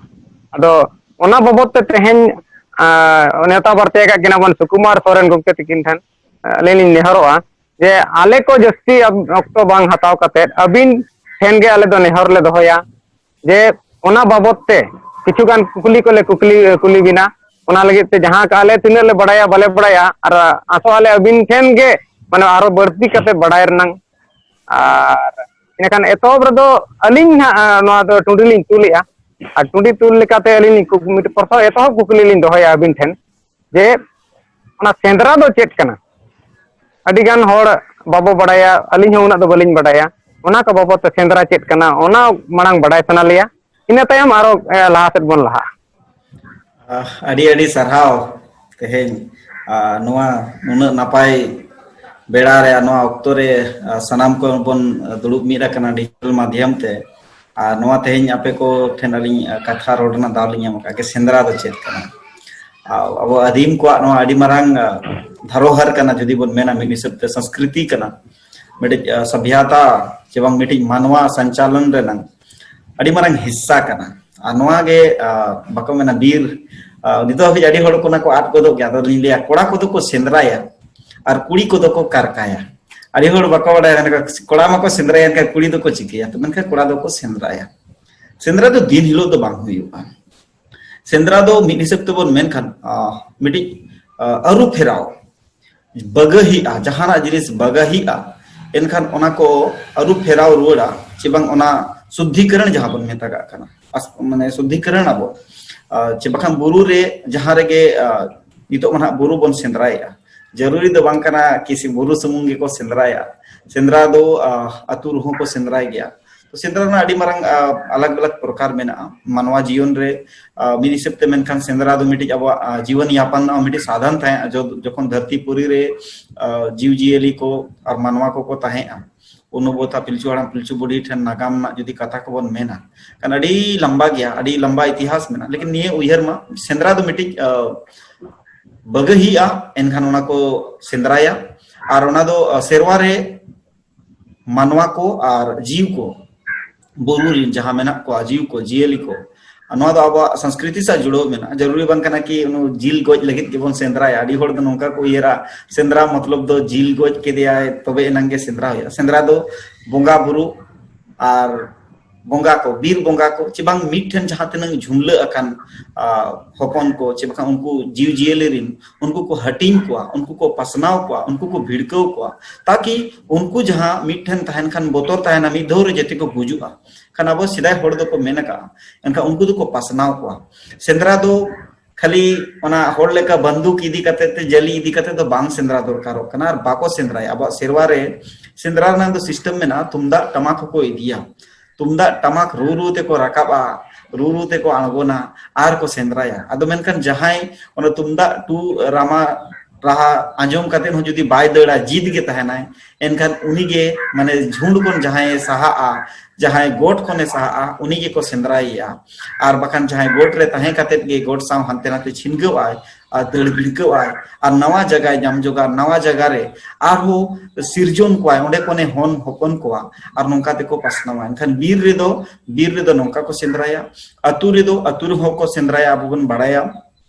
ᱟᱫᱚ ᱚᱱᱟ ᱵᱟᱵᱚᱫ ᱛᱮ ᱛᱮᱦᱮᱧ, ᱮᱸ, ᱱᱮᱣᱛᱟ ᱵᱟᱨᱛᱮ ᱟᱠᱟᱫ ᱠᱤᱱᱟ ᱵᱚᱱ ᱥᱩᱠᱩᱢᱟᱨ ᱥᱚᱨᱮᱱ ᱜᱚᱢᱠᱮ ᱛᱤᱠᱤᱱ ᱴᱷᱮᱱ, ᱮᱸ, ᱟᱹᱞᱤᱧ ᱞᱤᱧ ᱱᱮᱦᱚᱨᱚᱜᱼᱟ ᱡᱮ ᱟᱞᱮ ᱠᱚ ᱡᱟᱹᱥᱛᱤ ᱚᱠᱛᱚ ᱵᱟᱝ ᱦᱟᱛᱟᱣ ᱠᱟᱛᱮᱫ ᱟᱹᱵᱤᱱ ᱴᱷᱮᱱ ᱜᱮ ᱟᱞᱮ ᱫᱚ ᱱᱮᱦᱚᱨ ᱞᱮ ᱫᱚᱦᱚᱭᱟ ᱡᱮ ᱚᱱᱟ ᱵᱟᱵᱚᱫ ᱛᱮ ᱠᱤᱪᱷᱩ ᱜᱟᱱ ᱠᱩᱠᱞᱤ ᱠᱚᱞᱮ ᱠᱩᱠᱞᱤ, ᱠᱩᱞᱤ ᱵᱤᱱᱟ᱾ ᱚᱱᱟ ᱞᱟᱹᱜᱤᱫ ᱛᱮ ᱡᱟᱦᱟᱸ ᱠᱚ ᱟᱞᱮ ᱛᱤᱱᱟᱹᱜ ᱞᱮ ᱵᱟᱲᱟᱭᱟ ᱵᱟᱞᱮ ᱵᱟᱲᱟᱭᱟ, ᱟᱨ ᱟᱥᱚᱜ ᱟᱞᱮ ᱟᱹᱵᱤᱱ ᱴᱷᱮᱱ ᱜᱮ ᱢᱟᱱᱮ ᱟᱨᱚ ᱵᱟᱹᱲᱛᱤ ᱠᱟᱛᱮ ᱵᱟᱲᱟᱭ ᱨᱮᱱᱟᱝ᱾ ᱟᱨ ᱤᱱᱟᱹᱠᱷᱟᱱ ᱮᱛᱚᱦᱚᱵ ᱨᱮᱫᱚ ᱟᱹᱞᱤᱧ ᱦᱟᱸᱜ, ᱟᱸ, ᱱᱚᱣᱟ ᱫᱚ ᱴᱩᱸᱰᱤ ᱞᱤᱧ ᱛᱩᱞᱮᱜᱼᱟ᱾ ᱟᱨ ᱴᱩᱸᱰᱤ ᱛᱩᱞ ᱞᱮᱠᱟᱛᱮ ᱟᱹᱞᱤᱧ ᱞᱤᱧ ᱠᱩᱠ-, ᱢᱤᱫᱴᱮᱱ ᱯᱨᱚᱥᱱᱚ, ᱮᱛᱚᱦᱚᱵ ᱠᱩᱠᱞᱤ ᱞᱤᱧ ᱫᱚᱦᱚᱭᱟ ᱟᱹᱵᱤᱱ ᱴᱷᱮᱱ ᱡᱮ ᱚᱱᱟ ᱥᱮᱸᱫᱽᱨᱟ ᱫᱚ ᱪᱮᱫ ᱠᱟᱱᱟ? ᱟᱹᱰᱤ ᱜᱟᱱ ᱦᱚᱲ ᱵᱟᱵᱚ ᱵᱟᱲᱟᱭᱟ, ᱟᱹᱞᱤᱧ ᱦᱚᱸ ᱩᱱᱟᱹᱜ ᱫᱚ ᱵᱟᱹᱞᱤᱧ ᱵᱟᱲᱟᱭᱟ᱾ ᱚᱱᱟ ᱠᱚ ᱵᱟᱵᱚᱫ ᱛᱮ ᱥᱮᱸᱫᱽᱨᱟ ᱪᱮᱫ ᱠᱟᱱᱟ, ᱚᱱᱟ ᱢᱟᱲᱟᱝ ᱵᱟᱲᱟᱭ ᱥᱟᱱᱟ ᱞᱮᱭᱟ᱾ ᱤᱱᱟᱹ ᱛᱟᱭᱚᱢ ᱟᱨᱚ, ᱮ, ᱞᱟᱦᱟ ᱥᱮᱫ ᱵᱚᱱ ᱞᱟᱦᱟᱜᱼᱟ᱾ ᱟᱦ, ᱟᱹᱰᱤ ᱟᱹᱰᱤ ᱥᱟᱨᱦᱟᱣ ᱛᱮᱦᱮᱧ, ᱟ, ᱱᱚᱣᱟ ᱱᱩᱱᱟᱹᱜ ᱱᱟᱯᱟᱭ ᱵᱮᱲᱟ ᱨᱮ, ᱱᱚᱣᱟ ᱚᱠᱛᱚ ᱨᱮ, ᱟ, ᱥᱟᱱᱟᱢ ᱠᱚ ᱵᱚᱱ ᱫᱩᱲᱩᱵ ᱢᱤᱫ ᱟᱠᱟᱱᱟ digital ᱢᱟᱫᱷᱭᱚᱢ ᱛᱮ᱾ ᱟᱨ ᱱᱚᱣᱟ ᱛᱮᱦᱮᱧ ᱟᱯᱮ ᱠᱚ ᱴᱷᱮᱱ ᱟᱹᱞᱤᱧ, ᱟ, ᱠᱟᱛᱷᱟ ᱨᱚᱲ ᱨᱮᱱᱟᱜ ᱫᱟᱣ ᱞᱤᱧ ᱧᱟᱢ ᱟᱠᱟᱫ ᱜᱮ, ᱥᱮᱸᱫᱽᱨᱟ ᱫᱚ ᱪᱮᱫ ᱠᱟᱱᱟ? ᱟ, ᱟᱵᱚ ᱟᱹᱫᱤᱢ ᱠᱚᱣᱟᱜ ᱱᱚᱣᱟ ᱟᱹᱰᱤ ᱢᱟᱨᱟᱝ, ᱟ, ᱫᱷᱟᱨᱚᱦᱟᱨ ᱠᱟᱱᱟ, ᱡᱩᱫᱤ ᱵᱚᱱ ᱢᱮᱱᱟ ᱢᱤᱫ ᱦᱤᱥᱟᱹᱵ ᱛᱮ ᱥᱚᱝᱥᱠᱨᱤᱛᱤ ᱠᱟᱱᱟ, ᱢᱤᱫᱴᱤᱡ, ᱟ, ᱥᱚᱵᱷᱭᱟᱛᱟ ᱪᱮ ᱵᱟᱝ ᱢᱤᱫᱴᱤᱡ ᱢᱟᱱᱣᱟ ᱥᱚᱧᱪᱟᱞᱚᱱ ᱨᱮᱱᱟᱝ ᱟᱹᱰᱤ ᱢᱟᱨᱟᱝ ᱦᱤᱥᱥᱟ ᱠᱟᱱᱟ᱾ ᱟᱨ ᱱᱚᱣᱟ ᱜᱮ, ᱟ, ᱵᱟᱠᱚ ᱢᱮᱱᱟ ᱵᱤᱨ, ᱟ, ᱱᱤᱛᱚᱜ ᱦᱟᱹᱵᱤᱡ ᱟᱹᱰᱤ ᱦᱚᱲ ᱠᱚ ᱚᱱᱟ ᱠᱚ ᱟᱫ ᱜᱚᱫᱚᱜ ᱜᱮᱭᱟ᱾ ᱟᱫᱚ ᱞᱤᱧ ᱞᱟᱹᱭᱟ, ᱠᱚᱲᱟ ᱠᱚᱫᱚ ᱠᱚ ᱥᱮᱸᱫᱽᱨᱟᱭᱟ, ᱟᱨ ᱠᱩᱲᱤ ᱠᱚᱫᱚ ᱠᱚ ᱠᱟᱨᱠᱟᱭᱟ᱾ ᱟᱹᱰᱤ ᱦᱚᱲ ᱵᱟᱠᱚ ᱵᱟᱲᱟᱭᱟ, ᱢᱮᱱᱟᱠᱚ, ᱠᱚᱲᱟ ᱢᱟᱠᱚ ᱥᱮᱸᱫᱽᱨᱟᱭᱟ, ᱮᱱᱠᱷᱟᱱ ᱠᱩᱲᱤ ᱫᱚᱠᱚ ᱪᱤᱠᱟᱹᱭᱟ? ᱛᱚ ᱢᱮᱱᱠᱷᱟᱱ ᱠᱚᱲᱟ ᱫᱚᱠᱚ ᱥᱮᱸᱫᱽᱨᱟᱭᱟ᱾ ᱥᱮᱸᱫᱽᱨᱟ ᱫᱚ ᱫᱤᱱ ᱦᱤᱞᱳᱜ ᱫᱚ ᱵᱟᱝ ᱦᱩᱭᱩᱜᱼᱟ᱾ ᱥᱮᱸᱫᱽᱨᱟ ᱫᱚ ᱢᱤᱫ ᱦᱤᱥᱟᱹᱵ ᱛᱮᱵᱚᱱ ᱢᱮᱱᱠᱷᱟᱱ, ᱟᱸ, ᱢᱤᱫᱴᱤᱡ, ᱟᱸ, ᱟᱹᱨᱩ ᱯᱷᱮᱨᱟᱣ, ᱵᱟᱜᱟᱹᱦᱤᱜᱼᱟ, ᱡᱟᱦᱟᱱᱟᱜ ᱡᱤᱱᱤᱥ ᱵᱟᱜᱟᱹᱦᱤᱜᱼᱟ, ᱮᱱᱠᱷᱟᱱ ᱚᱱᱟ ᱠᱚ ᱟᱹᱨᱩ ᱯᱷᱮᱨᱟᱣ ᱨᱩᱣᱟᱹᱲᱟ, ᱪᱮ ᱵᱟᱝ ᱚᱱᱟ ᱥᱩᱫᱽᱫᱷᱤᱠᱚᱨᱚᱱ ᱡᱟᱦᱟᱸ ᱵᱚᱱ ᱢᱮᱛᱟᱜᱟᱜ ᱠᱟᱱᱟ, ᱟᱥ-, ᱢᱟᱱᱮ ᱥᱩᱫᱽᱫᱷᱤᱠᱚᱨᱚᱱ ᱟᱵᱚ, ᱟᱸ, ᱪᱮ ᱵᱟᱠᱷᱟᱱ ᱵᱩᱨᱩ ᱨᱮ ᱡᱟᱦᱟᱸ ᱨᱮᱜᱮ, ᱟᱸ, ᱱᱤᱛᱚᱜ ᱢᱟ ᱱᱟᱦᱟᱜ ᱵᱩᱨᱩ ᱵᱚᱱ ᱥᱮᱸᱫᱽᱨᱟᱭᱮᱜᱼᱟ, ᱡᱟᱹᱨᱩᱨᱤ ᱫᱚ ᱵᱟᱝ ᱠᱟᱱᱟ ᱠᱤ ᱥᱤ-, ᱵᱩᱨᱩ ᱥᱩᱢᱩᱝ ᱜᱮᱠᱚ ᱥᱮᱸᱫᱽᱨᱟᱭᱟ᱾ ᱥᱮᱸᱫᱽᱨᱟ ᱫᱚ, ᱟᱸ, ᱟᱹᱛᱩ ᱨᱮᱦᱚᱸ ᱠᱚ ᱥᱮᱸᱫᱽᱨᱟᱭ ᱜᱮᱭᱟ᱾ ᱛᱚ ᱥᱮᱸᱫᱽᱨᱟ ᱨᱮᱱᱟᱜ ᱟᱹᱰᱤ ᱢᱟᱨᱟᱝ, ᱟᱸ, ᱟᱞᱟᱜᱽ ᱟᱞᱟᱜᱽ ᱯᱨᱚᱠᱟᱨ ᱢᱮᱱᱟᱜᱼᱟ᱾ ᱢᱟᱱᱣᱟ ᱡᱤᱭᱚᱱ ᱨᱮ, ᱟᱸ, ᱢᱤᱫ ᱦᱤᱥᱟᱹᱵ ᱛᱮ ᱢᱮᱱᱠᱷᱟᱱ ᱥᱮᱸᱫᱽᱨᱟ ᱫᱚ ᱢᱤᱫᱴᱤᱡ ᱟᱵᱚᱣᱟᱜ, ᱟᱸ, ᱡᱤᱵᱚᱱ ᱭᱟᱯᱚᱱ ᱨᱮᱱᱟᱜ ᱢᱤᱫᱴᱤᱡ ᱥᱟᱫᱷᱟᱱ ᱛᱟᱦᱮᱸ, ᱡᱚ-, ᱡᱚᱠᱷᱚᱱ ᱫᱷᱟᱹᱨᱛᱤ ᱯᱩᱨᱤ ᱨᱮ, ᱟᱸ, ᱡᱤᱣᱤ ᱡᱤᱭᱟᱹᱞᱤ ᱠᱚ ᱟᱨ ᱢᱟᱱᱣᱟ ᱠᱚᱠᱚ ᱛᱟᱦᱮᱸᱜᱼᱟ, ᱩᱱ ᱚᱵᱚᱛᱟ ᱯᱤᱞᱪᱩ ᱦᱟᱲᱟᱢ ᱯᱤᱞᱪᱩ ᱵᱩᱰᱷᱤ ᱴᱷᱮᱱ ᱱᱟᱜᱟᱢ ᱨᱮᱱᱟᱜ ᱡᱩᱫᱤ ᱠᱟᱛᱷᱟ ᱠᱚᱵᱚᱱ ᱢᱮᱱᱟ, ᱠᱷᱟᱱ ᱟᱹᱰᱤ ᱞᱟᱢᱵᱟ ᱜᱮᱭᱟ, ᱟᱹᱰᱤ ᱞᱟᱢᱵᱟ ᱤᱛᱤᱦᱟᱥ ᱢᱮᱱᱟᱜᱼᱟ᱾ ᱞᱮᱠᱤᱱ ᱱᱤᱭᱟᱹ ᱩᱭᱦᱟᱹᱨ ᱢᱟ, ᱥᱮᱸᱫᱽᱨᱟ ᱫᱚ ᱢᱤᱫᱴᱤᱡ, ᱟᱸ, ᱵᱟᱹᱜᱟᱹᱦᱤᱜᱼᱟ, ᱮᱱᱠᱷᱟᱱ ᱚᱱᱟ ᱠᱚ ᱥᱮᱸᱫᱽᱨᱟᱭᱟ᱾ ᱟᱨ ᱚᱱᱟ ᱫᱚ, ᱟᱸ, ᱥᱮᱨᱣᱟ ᱨᱮ ᱢᱟᱱᱣᱟ ᱠᱚ ᱟᱨ ᱡᱤᱣᱤ ᱠᱚ, ᱵᱩᱨᱩ ᱨᱮᱱ ᱡᱟᱦᱟᱸ ᱢᱮᱱᱟᱜ ᱠᱚᱣᱟ, ᱡᱤᱣᱤ ᱠᱚ, ᱡᱤᱭᱟᱹᱞᱤ ᱠᱚ, ᱱᱚᱣᱟ ᱫᱚ ᱟᱵᱚᱣᱟᱜ ᱥᱚᱝᱥᱠᱨᱤᱛᱤ ᱥᱟᱶ ᱡᱩᱲᱟᱹᱣ ᱢᱮᱱᱟᱜᱼᱟ᱾ ᱡᱟᱹᱨᱩᱨᱤ ᱵᱟᱝ ᱠᱟᱱᱟ ᱠᱤ ᱩᱱᱤ ᱡᱤᱞ ᱜᱚᱡ ᱞᱟᱹᱜᱤᱫ ᱜᱮᱵᱚᱱ ᱥᱮᱸᱫᱽᱨᱟᱭᱟ᱾ ᱟᱹᱰᱤ ᱦᱚᱲ ᱫᱚ ᱱᱚᱝᱠᱟ ᱠᱚ ᱩᱭᱦᱟᱹᱨᱟ, ᱥᱮᱸᱫᱽᱨᱟ ᱢᱚᱛᱞᱚᱵ ᱫᱚ ᱡᱤᱞ ᱜᱚᱡ ᱠᱮᱫᱮᱭᱟᱭ, ᱛᱚᱵᱮ ᱮᱱᱟᱝ ᱜᱮ ᱥᱮᱸᱫᱽᱨᱟ ᱦᱩᱭᱩᱜᱼᱟ᱾ ᱥᱮᱸᱫᱽᱨᱟ ᱫᱚ ᱵᱚᱸᱜᱟ ᱵᱩᱨᱩ ᱟᱨ ᱵᱚᱸᱜᱟ ᱠᱚ, ᱵᱤᱨ ᱵᱚᱸᱜᱟ ᱠᱚ, ᱪᱮ ᱵᱟᱝ ᱢᱤᱫ ᱴᱷᱮᱱ ᱡᱟᱦᱟᱸ ᱛᱤᱱᱟᱹᱜ ᱡᱷᱩᱢᱞᱟᱹ ᱟᱠᱟᱱ, ᱟᱸ, ᱦᱚᱯᱚᱱ ᱠᱚ, ᱪᱮ ᱵᱟᱝ ᱩᱱᱠᱩ ᱡᱤᱣᱤ ᱡᱤᱭᱟᱹᱞᱤ ᱨᱮᱱ, ᱩᱱᱠᱩ ᱠᱚ ᱦᱟᱹᱴᱤᱧ ᱠᱚᱣᱟ, ᱩᱱᱠᱩ ᱠᱚ ᱯᱟᱥᱱᱟᱣ ᱠᱚᱣᱟ, ᱩᱱᱠᱩ ᱠᱚ ᱵᱷᱤᱲᱠᱟᱹᱣ ᱠᱚᱣᱟ, ᱛᱟᱠᱤ ᱩᱱᱠᱩ ᱡᱟᱦᱟᱸ ᱢᱤᱫ ᱴᱷᱮᱱ ᱛᱟᱦᱮᱱ ᱠᱷᱟᱱ ᱵᱚᱛᱚᱨ ᱛᱟᱦᱮᱱᱟ, ᱢᱤᱫ ᱫᱷᱟᱣ ᱨᱮ ᱡᱮᱛᱮ ᱠᱚ ᱜᱩᱡᱩᱜᱼᱟ᱾ ᱠᱷᱟᱱ ᱟᱵᱚ ᱥᱮᱫᱟᱭ ᱦᱚᱲ ᱫᱚᱠᱚ ᱢᱮᱱ ᱟᱠᱟᱫᱼᱟ, ᱮᱱᱠᱷᱟᱱ ᱩᱱᱠᱩ ᱫᱚᱠᱚ ᱯᱟᱥᱱᱟᱣ ᱠᱚᱣᱟ᱾ ᱥᱮᱸᱫᱽᱨᱟ ᱫᱚ ᱠᱷᱟᱹᱞᱤ ᱚᱱᱟ ᱦᱚᱲ ᱞᱮᱠᱟ ᱵᱟᱱᱫᱩᱠ ᱤᱫᱤ ᱠᱟᱛᱮ ᱛᱮ, ᱡᱟᱹᱞᱤ ᱤᱫᱤ ᱠᱟᱛᱮ ᱫᱚ ᱵᱟᱝ ᱥᱮᱸᱫᱽᱨᱟ ᱫᱚᱨᱠᱟᱨᱚᱜ ᱠᱟᱱᱟ ᱟᱨ ᱵᱟᱠᱚ ᱥᱮᱸᱫᱽᱨᱟᱭᱟ᱾ ᱟᱵᱚᱣᱟᱜ ᱥᱮᱨᱣᱟ ᱨᱮ ᱥᱮᱸᱫᱽᱨᱟ ᱨᱮᱱᱟᱜ ᱫᱚ ᱥᱤᱥᱴᱮᱢ ᱢᱮᱱᱟᱜᱼᱟ, ᱛᱩᱢᱫᱟᱜ ᱴᱟᱢᱟᱠ ᱦᱚᱸᱠᱚ ᱤᱫᱤᱭᱟ᱾ ᱛᱩᱢᱫᱟᱜ ᱴᱟᱢᱟᱠ ᱨᱩ ᱨᱩ ᱛᱮᱠᱚ ᱨᱟᱠᱟᱵᱼᱟ, ᱨᱩ ᱨᱩ ᱛᱮᱠᱚ ᱟᱬᱜᱚᱱᱟ ᱟᱨ ᱠᱚ ᱥᱮᱸᱫᱽᱨᱟᱭᱟ᱾ ᱟᱫᱚ ᱢᱮᱱᱠᱷᱟᱱ ᱡᱟᱦᱟᱸᱭ ᱚᱱᱟ ᱛᱩᱢᱫᱟᱜ ᱴᱩ ᱨᱟᱢᱟ ᱨᱟᱦᱟ ᱟᱸᱡᱚᱢ ᱠᱟᱛᱮ ᱦᱚᱸ ᱡᱩᱫᱤ ᱵᱟᱭ ᱫᱟᱹᱲᱟ, ᱡᱤᱫ ᱜᱮ ᱛᱟᱦᱮᱱᱟᱭ, ᱮᱱᱠᱷᱟᱱ ᱩᱱᱤᱜᱮ, ᱢᱟᱱᱮ, ᱡᱷᱩᱸᱰ ᱠᱷᱚᱱ ᱡᱟᱦᱟᱸᱭᱮ ᱥᱟᱦᱟᱜᱼᱟ, ᱡᱟᱦᱟᱸᱭ ᱜᱚᱴ ᱠᱷᱚᱱᱮ ᱥᱟᱦᱟᱜᱼᱟ, ᱩᱱᱤ ᱜᱮᱠᱚ ᱥᱮᱸᱫᱽᱨᱟᱭᱮᱭᱟ᱾ ᱟᱨ ᱵᱟᱠᱷᱟᱱ ᱡᱟᱦᱟᱸᱭ ᱜᱚᱴ ᱨᱮ ᱛᱟᱦᱮᱸ ᱠᱟᱛᱮ ᱜᱮ ᱜᱚᱴ ᱥᱟᱶ ᱦᱟᱱᱛᱮ ᱱᱟᱛᱮ ᱪᱷᱤᱱᱜᱟᱹᱣ ᱟᱭ ᱟᱨ ᱫᱟᱹᱲ ᱵᱷᱤᱲᱠᱟᱹᱣ ᱟᱭ ᱟᱨ ᱱᱟᱣᱟ ᱡᱟᱭᱜᱟᱭ ᱧᱟᱢ ᱡᱚᱜᱟ, ᱱᱟᱣᱟ ᱡᱟᱭᱜᱟ ᱨᱮ ᱟᱨᱦᱚᱸ ᱥᱤᱨᱡᱚᱱ ᱠᱚᱣᱟᱭ, ᱚᱸᱰᱮ ᱠᱷᱚᱱᱮ ᱦᱚᱱ ᱦᱚᱯᱚᱱ ᱠᱚᱣᱟ ᱟᱨ ᱱᱚᱝᱠᱟ ᱛᱮᱠᱚ ᱯᱟᱥᱱᱟᱣᱟ᱾ ᱮᱱᱠᱷᱟᱱ ᱵᱤᱨ ᱨᱮᱫᱚ, ᱵᱤᱨ ᱨᱮᱫᱚ ᱱᱚᱝᱠᱟ ᱠᱚ ᱥᱮᱸᱫᱽᱨᱟᱭᱟ, ᱟᱹᱛᱩ ᱨᱮᱫᱚ, ᱟᱹᱛᱩ ᱨᱮᱦᱚᱸ ᱠᱚ ᱥᱮᱸᱫᱽᱨᱟᱭᱟ, ᱟᱵᱚ ᱵᱚᱱ ᱵᱟᱲᱟᱭᱟ᱾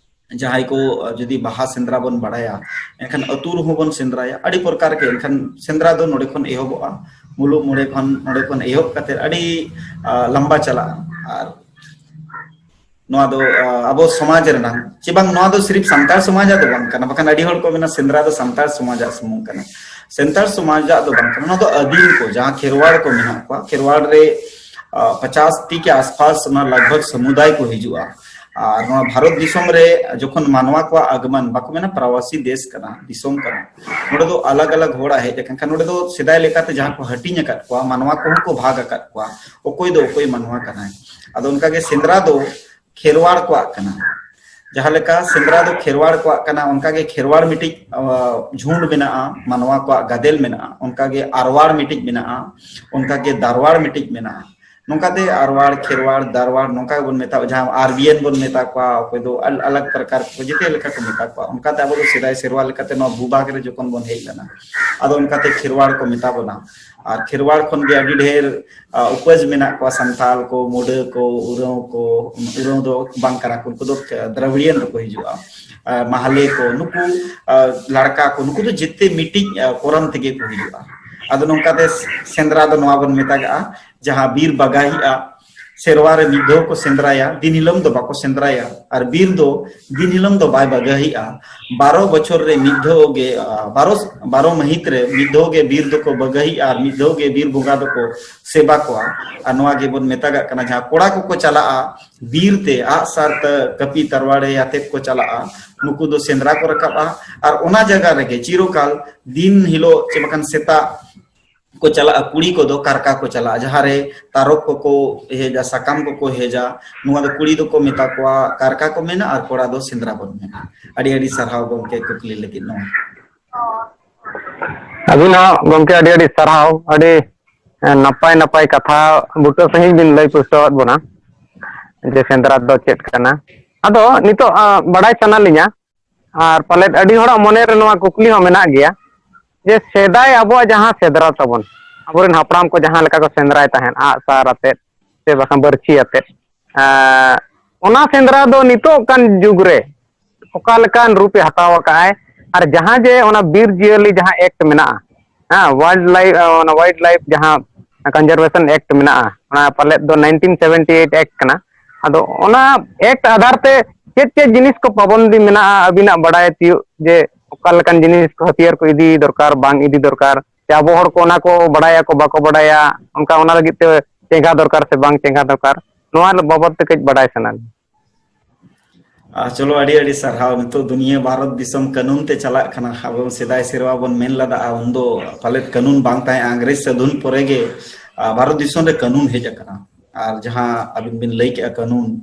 ᱡᱟᱦᱟᱸᱭ ᱠᱚ ᱡᱩᱫᱤ ᱵᱟᱦᱟ ᱥᱮᱸᱫᱽᱨᱟ ᱵᱚᱱ ᱵᱟᱲᱟᱭᱟ, ᱮᱱᱠᱷᱟᱱ ᱟᱹᱛᱩ ᱨᱮᱦᱚᱸ ᱵᱚᱱ ᱥᱮᱸᱫᱽᱨᱟᱭᱟ᱾ ᱟᱹᱰᱤ ᱯᱨᱚᱠᱟᱨ ᱜᱮ, ᱮᱱᱠᱷᱟᱱ ᱥᱮᱸᱫᱽᱨᱟ ᱫᱚ ᱱᱚᱰᱮ ᱠᱷᱚᱱ ᱮᱦᱚᱵᱚᱜᱼᱟ᱾ ᱢᱩᱞᱩᱜ ᱢᱚᱬᱮ ᱠᱷᱚᱱ, ᱱᱚᱰᱮ ᱠᱷᱚᱱ ᱮᱦᱚᱵ ᱠᱟᱛᱮ ᱟᱹᱰᱤ ᱞᱟᱢᱵᱟ ᱪᱟᱞᱟᱜᱼᱟ᱾ ᱟᱨ ᱱᱚᱣᱟ ᱫᱚ ᱟᱵᱚ ᱥᱚᱢᱟᱡᱽ ᱨᱮᱱᱟᱜ, ᱪᱮ ᱵᱟᱝ, ᱱᱚᱣᱟ ᱫᱚ ᱥᱤᱨᱤᱯ ᱥᱟᱱᱛᱟᱲ ᱥᱚᱢᱟᱡᱟᱜ ᱫᱚ ᱵᱟᱝ ᱠᱟᱱᱟ, ᱵᱟᱠᱷᱟᱱ ᱟᱹᱰᱤ ᱦᱚᱲ ᱠᱚ ᱢᱮᱱᱟ ᱥᱮᱸᱫᱽᱨᱟ ᱫᱚ ᱥᱟᱱᱛᱟᱲ ᱥᱚᱢᱟᱡᱟᱜ ᱥᱩᱢᱩᱝ ᱠᱟᱱᱟ᱾ ᱥᱟᱱᱛᱟᱲ ᱥᱚᱢᱟᱡᱟᱜ ᱫᱚ ᱵᱟᱝ ᱠᱟᱱᱟ, ᱱᱚᱣᱟ ᱫᱚ ᱟᱹᱫᱤᱢ ᱠᱚ, ᱡᱟᱦᱟᱸ ᱠᱷᱮᱨᱣᱟᱲ ᱠᱚ ᱢᱮᱱᱟᱜ ᱠᱚᱣᱟ, ᱠᱷᱮᱨᱣᱟᱲ ᱨᱮ ᱯᱚᱪᱟᱥ ᱴᱤ ᱠᱮ ᱟᱥᱯᱟᱥ ᱚᱱᱟ ᱞᱟᱜᱽᱵᱷᱟᱜᱽ ᱥᱟᱢᱩᱫᱟᱭ ᱠᱚ ᱦᱤᱡᱩᱜᱼᱟ᱾ ᱟᱨ ᱱᱚᱣᱟ ᱵᱷᱟᱨᱚᱛ ᱫᱤᱥᱚᱢ ᱨᱮ ᱡᱚᱠᱷᱚᱱ ᱢᱟᱱᱣᱟ ᱠᱚᱣᱟᱜ ᱟᱜᱽᱢᱟᱱ, ᱵᱟᱠᱚ ᱢᱮᱱᱟ ᱯᱨᱟᱣᱟᱥᱤ ᱫᱮᱥ ᱠᱟᱱᱟ, ᱫᱤᱥᱚᱢ ᱠᱟᱱᱟ, ᱱᱚᱰᱮ ᱫᱚ ᱟᱞᱟᱜᱽ ᱟᱞᱟᱜᱽ ᱦᱚᱲᱟᱜ ᱦᱮᱡ ᱟᱠᱟᱱ ᱠᱷᱟᱱ, ᱱᱚᱰᱮ ᱫᱚ ᱥᱮᱫᱟᱭ ᱞᱮᱠᱟᱛᱮ ᱡᱟᱦᱟᱸ ᱠᱚ ᱦᱟᱹᱴᱤᱧ ᱟᱠᱟᱫ ᱠᱚᱣᱟ, ᱢᱟᱱᱣᱟ ᱠᱚᱦᱚᱸ ᱠᱚ ᱵᱷᱟᱜᱽ ᱟᱠᱟᱫ ᱠᱚᱣᱟ, ᱚᱠᱚᱭ ᱫᱚ ᱚᱠᱚᱭ ᱢᱟᱱᱣᱟ ᱠᱟᱱᱟᱭ᱾ ᱟᱫᱚ ᱚᱱᱠᱟᱜᱮ ᱥᱮᱸᱫᱽᱨᱟ ᱫᱚ ᱠᱷᱮᱨᱣᱟᱲ ᱠᱚᱣᱟᱜ ᱠᱟᱱᱟ᱾ ᱡᱟᱦᱟᱸ ᱞᱮᱠᱟ ᱥᱮᱸᱫᱽᱨᱟ ᱫᱚ ᱠᱷᱮᱨᱣᱟᱲ ᱠᱚᱣᱟᱜ ᱠᱟᱱᱟ, ᱚᱱᱠᱟᱜᱮ ᱠᱷᱮᱨᱣᱟᱲ ᱢᱤᱫᱴᱤᱡ ᱡᱷᱩᱸᱰ ᱢᱮᱱᱟᱜᱼᱟ, ᱢᱟᱱᱣᱟ ᱠᱚᱣᱟᱜ ᱜᱟᱫᱮᱞ ᱢᱮᱱᱟᱜᱼᱟ, ᱚᱱᱠᱟᱜᱮ ᱟᱨᱣᱟᱲ ᱢᱤᱫᱴᱤᱡ ᱢᱮᱱᱟᱜᱼᱟ, ᱚᱱᱠᱟᱜᱮ ᱫᱟᱨᱣᱟᱲ ᱢᱤᱫᱴᱤᱡ ᱢᱮᱱᱟᱜᱼᱟ᱾ ᱱᱚᱝᱠᱟᱛᱮ ᱟᱨᱣᱟᱲ, ᱠᱷᱮᱨᱣᱟᱲ, ᱫᱟᱨᱣᱟᱲ ᱱᱚᱝᱠᱟ ᱜᱮᱵᱚᱱ ᱢᱮᱛᱟᱜᱼᱟ᱾ ᱡᱟᱦᱟᱸ ᱟᱨᱵᱤᱭᱟᱱ ᱵᱚᱱ ᱢᱮᱛᱟ ᱠᱚᱣᱟ, ᱚᱠᱚᱭ ᱫᱚ ᱟᱞ-, ᱟᱞᱟᱜᱽ ᱯᱨᱚᱠᱟᱨ ᱠᱚ, ᱡᱮᱛᱮ ᱞᱮᱠᱟ ᱠᱚ ᱢᱮᱛᱟ ᱠᱚᱣᱟ᱾ ᱚᱱᱠᱟᱛᱮ ᱟᱵᱚ ᱫᱚ ᱥᱮᱫᱟᱭ ᱥᱮᱨᱣᱟ ᱞᱮᱠᱟᱛᱮ ᱱᱚᱣᱟ ᱵᱷᱩᱵᱷᱟᱜᱽ ᱨᱮ ᱡᱚᱠᱷᱚᱱ ᱵᱚᱱ ᱦᱮᱡ ᱞᱮᱱᱟ, ᱟᱫᱚ ᱚᱱᱠᱟᱛᱮ ᱠᱷᱮᱨᱣᱟᱲ ᱠᱚ ᱢᱮᱛᱟ ᱵᱚᱱᱟ᱾ ᱟᱨ ᱠᱷᱮᱨᱣᱟᱲ ᱠᱷᱚᱱ ᱜᱮ ᱟᱹᱰᱤ ᱰᱷᱮᱨ ᱟ, ᱩᱯᱟᱹᱡᱽ ᱢᱮᱱᱟᱜ ᱠᱚᱣᱟ, ᱥᱟᱱᱛᱟᱞ ᱠᱚ, ᱢᱩᱰᱟᱹ ᱠᱚ, ᱩᱨᱟᱹᱣ ᱠᱚ, ᱩᱨᱟᱹᱣ ᱫᱚ ᱵᱟᱝ ᱠᱟᱱᱟ ᱠᱚ, ᱩᱱᱠᱩ ᱫᱚ ᱫᱨᱟᱵᱤᱲᱤᱭᱟᱱ ᱨᱮᱠᱚ ᱦᱤᱡᱩᱜᱼᱟ᱾ ᱟ, ᱢᱟᱦᱞᱮ ᱠᱚ, ᱱᱩᱠᱩ, ᱟ, ᱞᱟᱲᱠᱟ ᱠᱚ, ᱱᱩᱠᱩ ᱫᱚ ᱡᱮᱛᱮ ᱢᱤᱫᱴᱤᱡ, ᱟ, ᱠᱚᱨᱚᱢ ᱛᱮᱜᱮ ᱠᱚ ᱦᱤᱡᱩᱜᱼᱟ᱾ ᱟᱫᱚ ᱱᱚᱝᱠᱟᱛᱮ ᱥᱮᱸᱫᱽᱨᱟ ᱫᱚ ᱱᱚᱣᱟ ᱵᱚᱱ ᱢᱮᱛᱟᱜᱟᱜᱼᱟ, ᱡᱟᱦᱟᱸ ᱵᱤᱨ ᱵᱟᱜᱟᱦᱤᱜᱼᱟ, ᱥᱮᱨᱣᱟ ᱨᱮ ᱢᱤᱫ ᱫᱷᱟᱣ ᱠᱚ ᱥᱮᱸᱫᱽᱨᱟᱭᱟ, ᱫᱤᱱ ᱦᱤᱞᱳᱜ ᱫᱚ ᱵᱟᱠᱚ ᱥᱮᱸᱫᱽᱨᱟᱭᱟ᱾ ᱟᱨ ᱵᱤᱨ ᱫᱚ ᱫᱤᱱ ᱦᱤᱞᱳᱜ ᱫᱚ ᱵᱟᱭ ᱵᱟᱜᱟᱦᱤᱜᱼᱟ, ᱵᱟᱨᱚ ᱵᱚᱪᱷᱚᱨ ᱨᱮ ᱢᱤᱫ ᱫᱷᱟᱣ ᱜᱮ, ᱟ, ᱵᱟᱨᱚ, ᱵᱟᱨᱚ ᱢᱟᱹᱦᱤᱛ ᱨᱮ ᱢᱤᱫ ᱫᱷᱟᱣ ᱜᱮ ᱵᱤᱨ ᱫᱚᱠᱚ ᱵᱟᱜᱟᱦᱤᱜᱼᱟ ᱟᱨ ᱢᱤᱫ ᱫᱷᱟᱣ ᱜᱮ ᱵᱤᱨ ᱵᱚᱸᱜᱟ ᱫᱚᱠᱚ ᱥᱮᱵᱟ ᱠᱚᱣᱟ᱾ ᱟᱨ ᱱᱚᱣᱟ ᱜᱮᱵᱚᱱ ᱢᱮᱛᱟᱜᱟᱜ ᱠᱟᱱᱟ, ᱡᱟᱦᱟᱸ ᱠᱚᱲᱟ ᱠᱚᱠᱚ ᱪᱟᱞᱟᱜᱼᱟ ᱵᱤᱨ ᱛᱮ, ᱟᱜᱼᱥᱟᱨ ᱛᱮ, ᱠᱟᱹᱯᱤ ᱛᱟᱨᱣᱟᱲᱮ ᱟᱛᱮᱫ ᱠᱚ ᱪᱟᱞᱟᱜᱼᱟ, ᱱᱩᱠᱩ ᱫᱚ ᱥᱮᱸᱫᱽᱨᱟ ᱠᱚ ᱨᱟᱠᱟᱵᱼᱟ᱾ ᱟᱨ ᱚᱱᱟ ᱡᱟᱭᱜᱟ ᱨᱮᱜᱮ ᱪᱤᱨᱚᱠᱟᱞ ᱫᱤᱱ ᱦᱤᱞᱳᱜ ᱪᱮ ᱵᱟᱠᱷᱟᱱ ᱥᱮᱛᱟᱜ ᱠᱚ ᱪᱟᱞᱟᱜᱼᱟ, ᱠᱩᱲᱤ ᱠᱚᱫᱚ ᱠᱟᱨᱠᱟ ᱠᱚ ᱪᱟᱞᱟᱜᱼᱟ, ᱡᱟᱦᱟᱸ ᱨᱮ ᱛᱟᱨᱚᱵ ᱠᱚᱠᱚ ᱦᱮᱡᱟ, ᱥᱟᱠᱟᱢ ᱠᱚᱠᱚ ᱦᱮᱡᱟ᱾ ᱱᱚᱣᱟ ᱫᱚ ᱠᱩᱲᱤ ᱫᱚᱠᱚ ᱢᱮᱛᱟ ᱠᱚᱣᱟ ᱠᱟᱨᱠᱟ ᱠᱚ ᱢᱮᱱᱟ ᱟᱨ ᱠᱚᱲᱟ ᱫᱚ ᱥᱮᱸᱫᱽᱨᱟ ᱵᱚᱱ ᱢᱮᱱᱟ᱾ ᱟᱹᱰᱤ ᱟᱹᱰᱤ ᱥᱟᱨᱦᱟᱣ ᱜᱚᱢᱠᱮ, ᱠᱩᱠᱞᱤ ᱞᱟᱹᱜᱤᱫ ᱱᱚᱣᱟ᱾ ᱟᱹᱵᱤᱱ ᱦᱚᱸ ᱜᱚᱢᱠᱮ ᱟᱹᱰᱤ ᱟᱹᱰᱤ ᱥᱟᱨᱦᱟᱣ, ᱟᱹᱰᱤ ᱱᱟᱯᱟᱭ ᱱᱟᱯᱟᱭ ᱠᱟᱛᱷᱟ ᱵᱩᱴᱟᱹ ᱥᱟᱺᱦᱤᱡ ᱵᱤᱱ ᱞᱟᱹᱭ ᱯᱩᱥᱴᱟᱹᱣᱟᱫ ᱵᱚᱱᱟ ᱡᱮ ᱥᱮᱸᱫᱽᱨᱟ ᱫᱚ ᱪᱮᱫ ᱠᱟᱱᱟ᱾ ᱟᱫᱚ ᱱᱤᱛᱚᱜ, ᱟ, ᱵᱟᱲᱟᱭ ᱥᱟᱱᱟ ᱞᱤᱧᱟ, ᱟᱨ ᱯᱟᱞᱮᱫ ᱟᱹᱰᱤ ᱦᱚᱲᱟᱜ ᱢᱚᱱᱮ ᱨᱮ ᱱᱚᱣᱟ ᱠᱩᱠᱞᱤ ᱦᱚᱸ ᱢᱮᱱᱟᱜ ᱜᱮᱭᱟ ᱡᱮ ᱥᱮᱫᱟᱭ ᱟᱵᱚᱣᱟᱜ ᱡᱟᱦᱟᱸ ᱥᱮᱸᱫᱽᱨᱟ ᱛᱟᱵᱚᱱ, ᱟᱵᱚᱨᱮᱱ ᱦᱟᱯᱲᱟᱢ ᱠᱚ ᱡᱟᱦᱟᱸ ᱞᱮᱠᱟ ᱠᱚ ᱥᱮᱸᱫᱽᱨᱟᱭ ᱛᱟᱦᱮᱸᱫ ᱟᱜᱼᱥᱟᱨ ᱟᱛᱮᱫ ᱥᱮ ᱵᱟᱠᱷᱟᱱ ᱵᱟᱹᱨᱪᱷᱤ ᱟᱛᱮᱫ, ᱮᱸ, ᱚᱱᱟ ᱥᱮᱸᱫᱽᱨᱟ ᱫᱚ ᱱᱤᱛᱚᱜ ᱠᱟᱱ ᱡᱩᱜᱽ ᱨᱮ ᱚᱠᱟ ᱞᱮᱠᱟᱱ ᱨᱩᱯ ᱮ ᱦᱟᱛᱟᱣ ᱟᱠᱟᱫ ᱟᱭ, ᱟᱨ ᱡᱟᱦᱟᱸ ᱡᱮ ᱚᱱᱟ ᱵᱤᱨ ᱡᱤᱭᱟᱹᱞᱤ ᱡᱟᱦᱟᱸ ᱮᱠᱴ ᱢᱮᱱᱟᱜᱼᱟ, ᱦᱮᱸ, ᱣᱟᱭᱤᱞᱰ ᱞᱟᱭᱤᱯᱷ, ᱚᱱᱟ ᱣᱟᱭᱤᱞᱰ ᱞᱟᱭᱤᱯᱷ ᱡᱟᱦᱟᱸ ᱠᱚᱱᱡᱟᱨᱵᱷᱮᱥᱚᱱ ᱮᱠᱴ ᱢᱮᱱᱟᱜᱼᱟ, ᱚᱱᱟ ᱯᱟᱞᱮᱫ ᱫᱚ ᱱᱟᱭᱤᱱᱴᱤᱱ ᱥᱮᱵᱷᱮᱱᱴᱤ ᱮᱭᱤᱴ ᱮᱠᱴ ᱠᱟᱱᱟ᱾ ᱟᱫᱚ ᱚᱱᱟ ᱮᱠᱴ ᱟᱫᱷᱟᱨ ᱛᱮ ᱪᱮᱫ ᱪᱮᱫ ᱡᱤᱱᱤᱥ ᱠᱚ ᱯᱟᱵᱚᱱᱫᱤ ᱢᱮᱱᱟᱜᱼᱟ, ᱟᱹᱵᱤᱱᱟᱜ ᱵᱟᱰᱟᱭ ᱛᱤᱭᱳᱜ, ᱡᱮ ᱚᱠᱟ ᱞᱮᱠᱟᱱ ᱡᱤᱱᱤᱥ ᱠᱚ, ᱦᱟᱹᱛᱭᱟᱹᱨ ᱠᱚ ᱤᱫᱤ ᱫᱚᱨᱠᱟᱨ, ᱵᱟᱝ ᱤᱫᱤ ᱫᱚᱨᱠᱟᱨ, ᱥᱮ ᱟᱵᱚ ᱦᱚᱲ ᱠᱚ ᱚᱱᱟ ᱠᱚ ᱵᱟᱰᱟᱭᱟᱠᱚ ᱵᱟᱠᱚ ᱵᱟᱰᱟᱭᱟ, ᱚᱱᱠᱟ ᱚᱱᱟ ᱞᱟᱹᱜᱤᱫ ᱛᱮ ᱪᱮᱸᱜᱷᱟ ᱫᱚᱨᱠᱟᱨ ᱥᱮ ᱵᱟᱝ ᱪᱮᱸᱜᱷᱟ ᱫᱚᱨᱠᱟᱨ, ᱱᱚᱣᱟ ᱵᱟᱵᱚᱫ ᱛᱮ ᱠᱟᱹᱡ ᱵᱟᱰᱟᱭ ᱥᱟᱱᱟ ᱞᱤᱧᱟ᱾ ᱟᱨ ᱪᱚᱞᱚ, ᱟᱹᱰᱤ ᱟᱹᱰᱤ ᱥᱟᱨᱦᱟᱣ᱾ ᱱᱤᱛᱚᱜ ᱫᱩᱱᱤᱭᱟᱹ ᱵᱷᱟᱨᱚᱛ ᱫᱤᱥᱚᱢ ᱠᱟᱹᱱᱩᱱ ᱛᱮ ᱪᱟᱞᱟᱜ ᱠᱟᱱᱟ᱾ ᱟᱵᱚ ᱥᱮᱫᱟᱭ ᱥᱮᱨᱣᱟ ᱵᱚᱱ ᱢᱮᱱ ᱞᱮᱫᱟ, ᱩᱱᱫᱚ ᱯᱟᱞᱮᱫ ᱠᱟᱹᱱᱩᱱ ᱵᱟᱝ ᱛᱟᱦᱮᱸ, ᱤᱝᱨᱮᱡᱽ ᱥᱟᱹᱫᱷᱩᱱ ᱯᱚᱨᱮ ᱜᱮ ᱟᱨ ᱵᱷᱟᱨᱚᱛ ᱫᱤᱥᱚᱢ ᱨᱮ ᱠᱟᱹᱱᱩᱱ ᱦᱮᱡ ᱟᱠᱟᱱᱟ᱾ ᱟᱨ ᱡᱟᱦᱟᱸ ᱟᱹᱵᱤᱱ ᱵᱤᱱ ᱞᱟᱹᱭ ᱠᱮᱜᱼᱟ ᱠᱟᱹᱱᱩᱱ,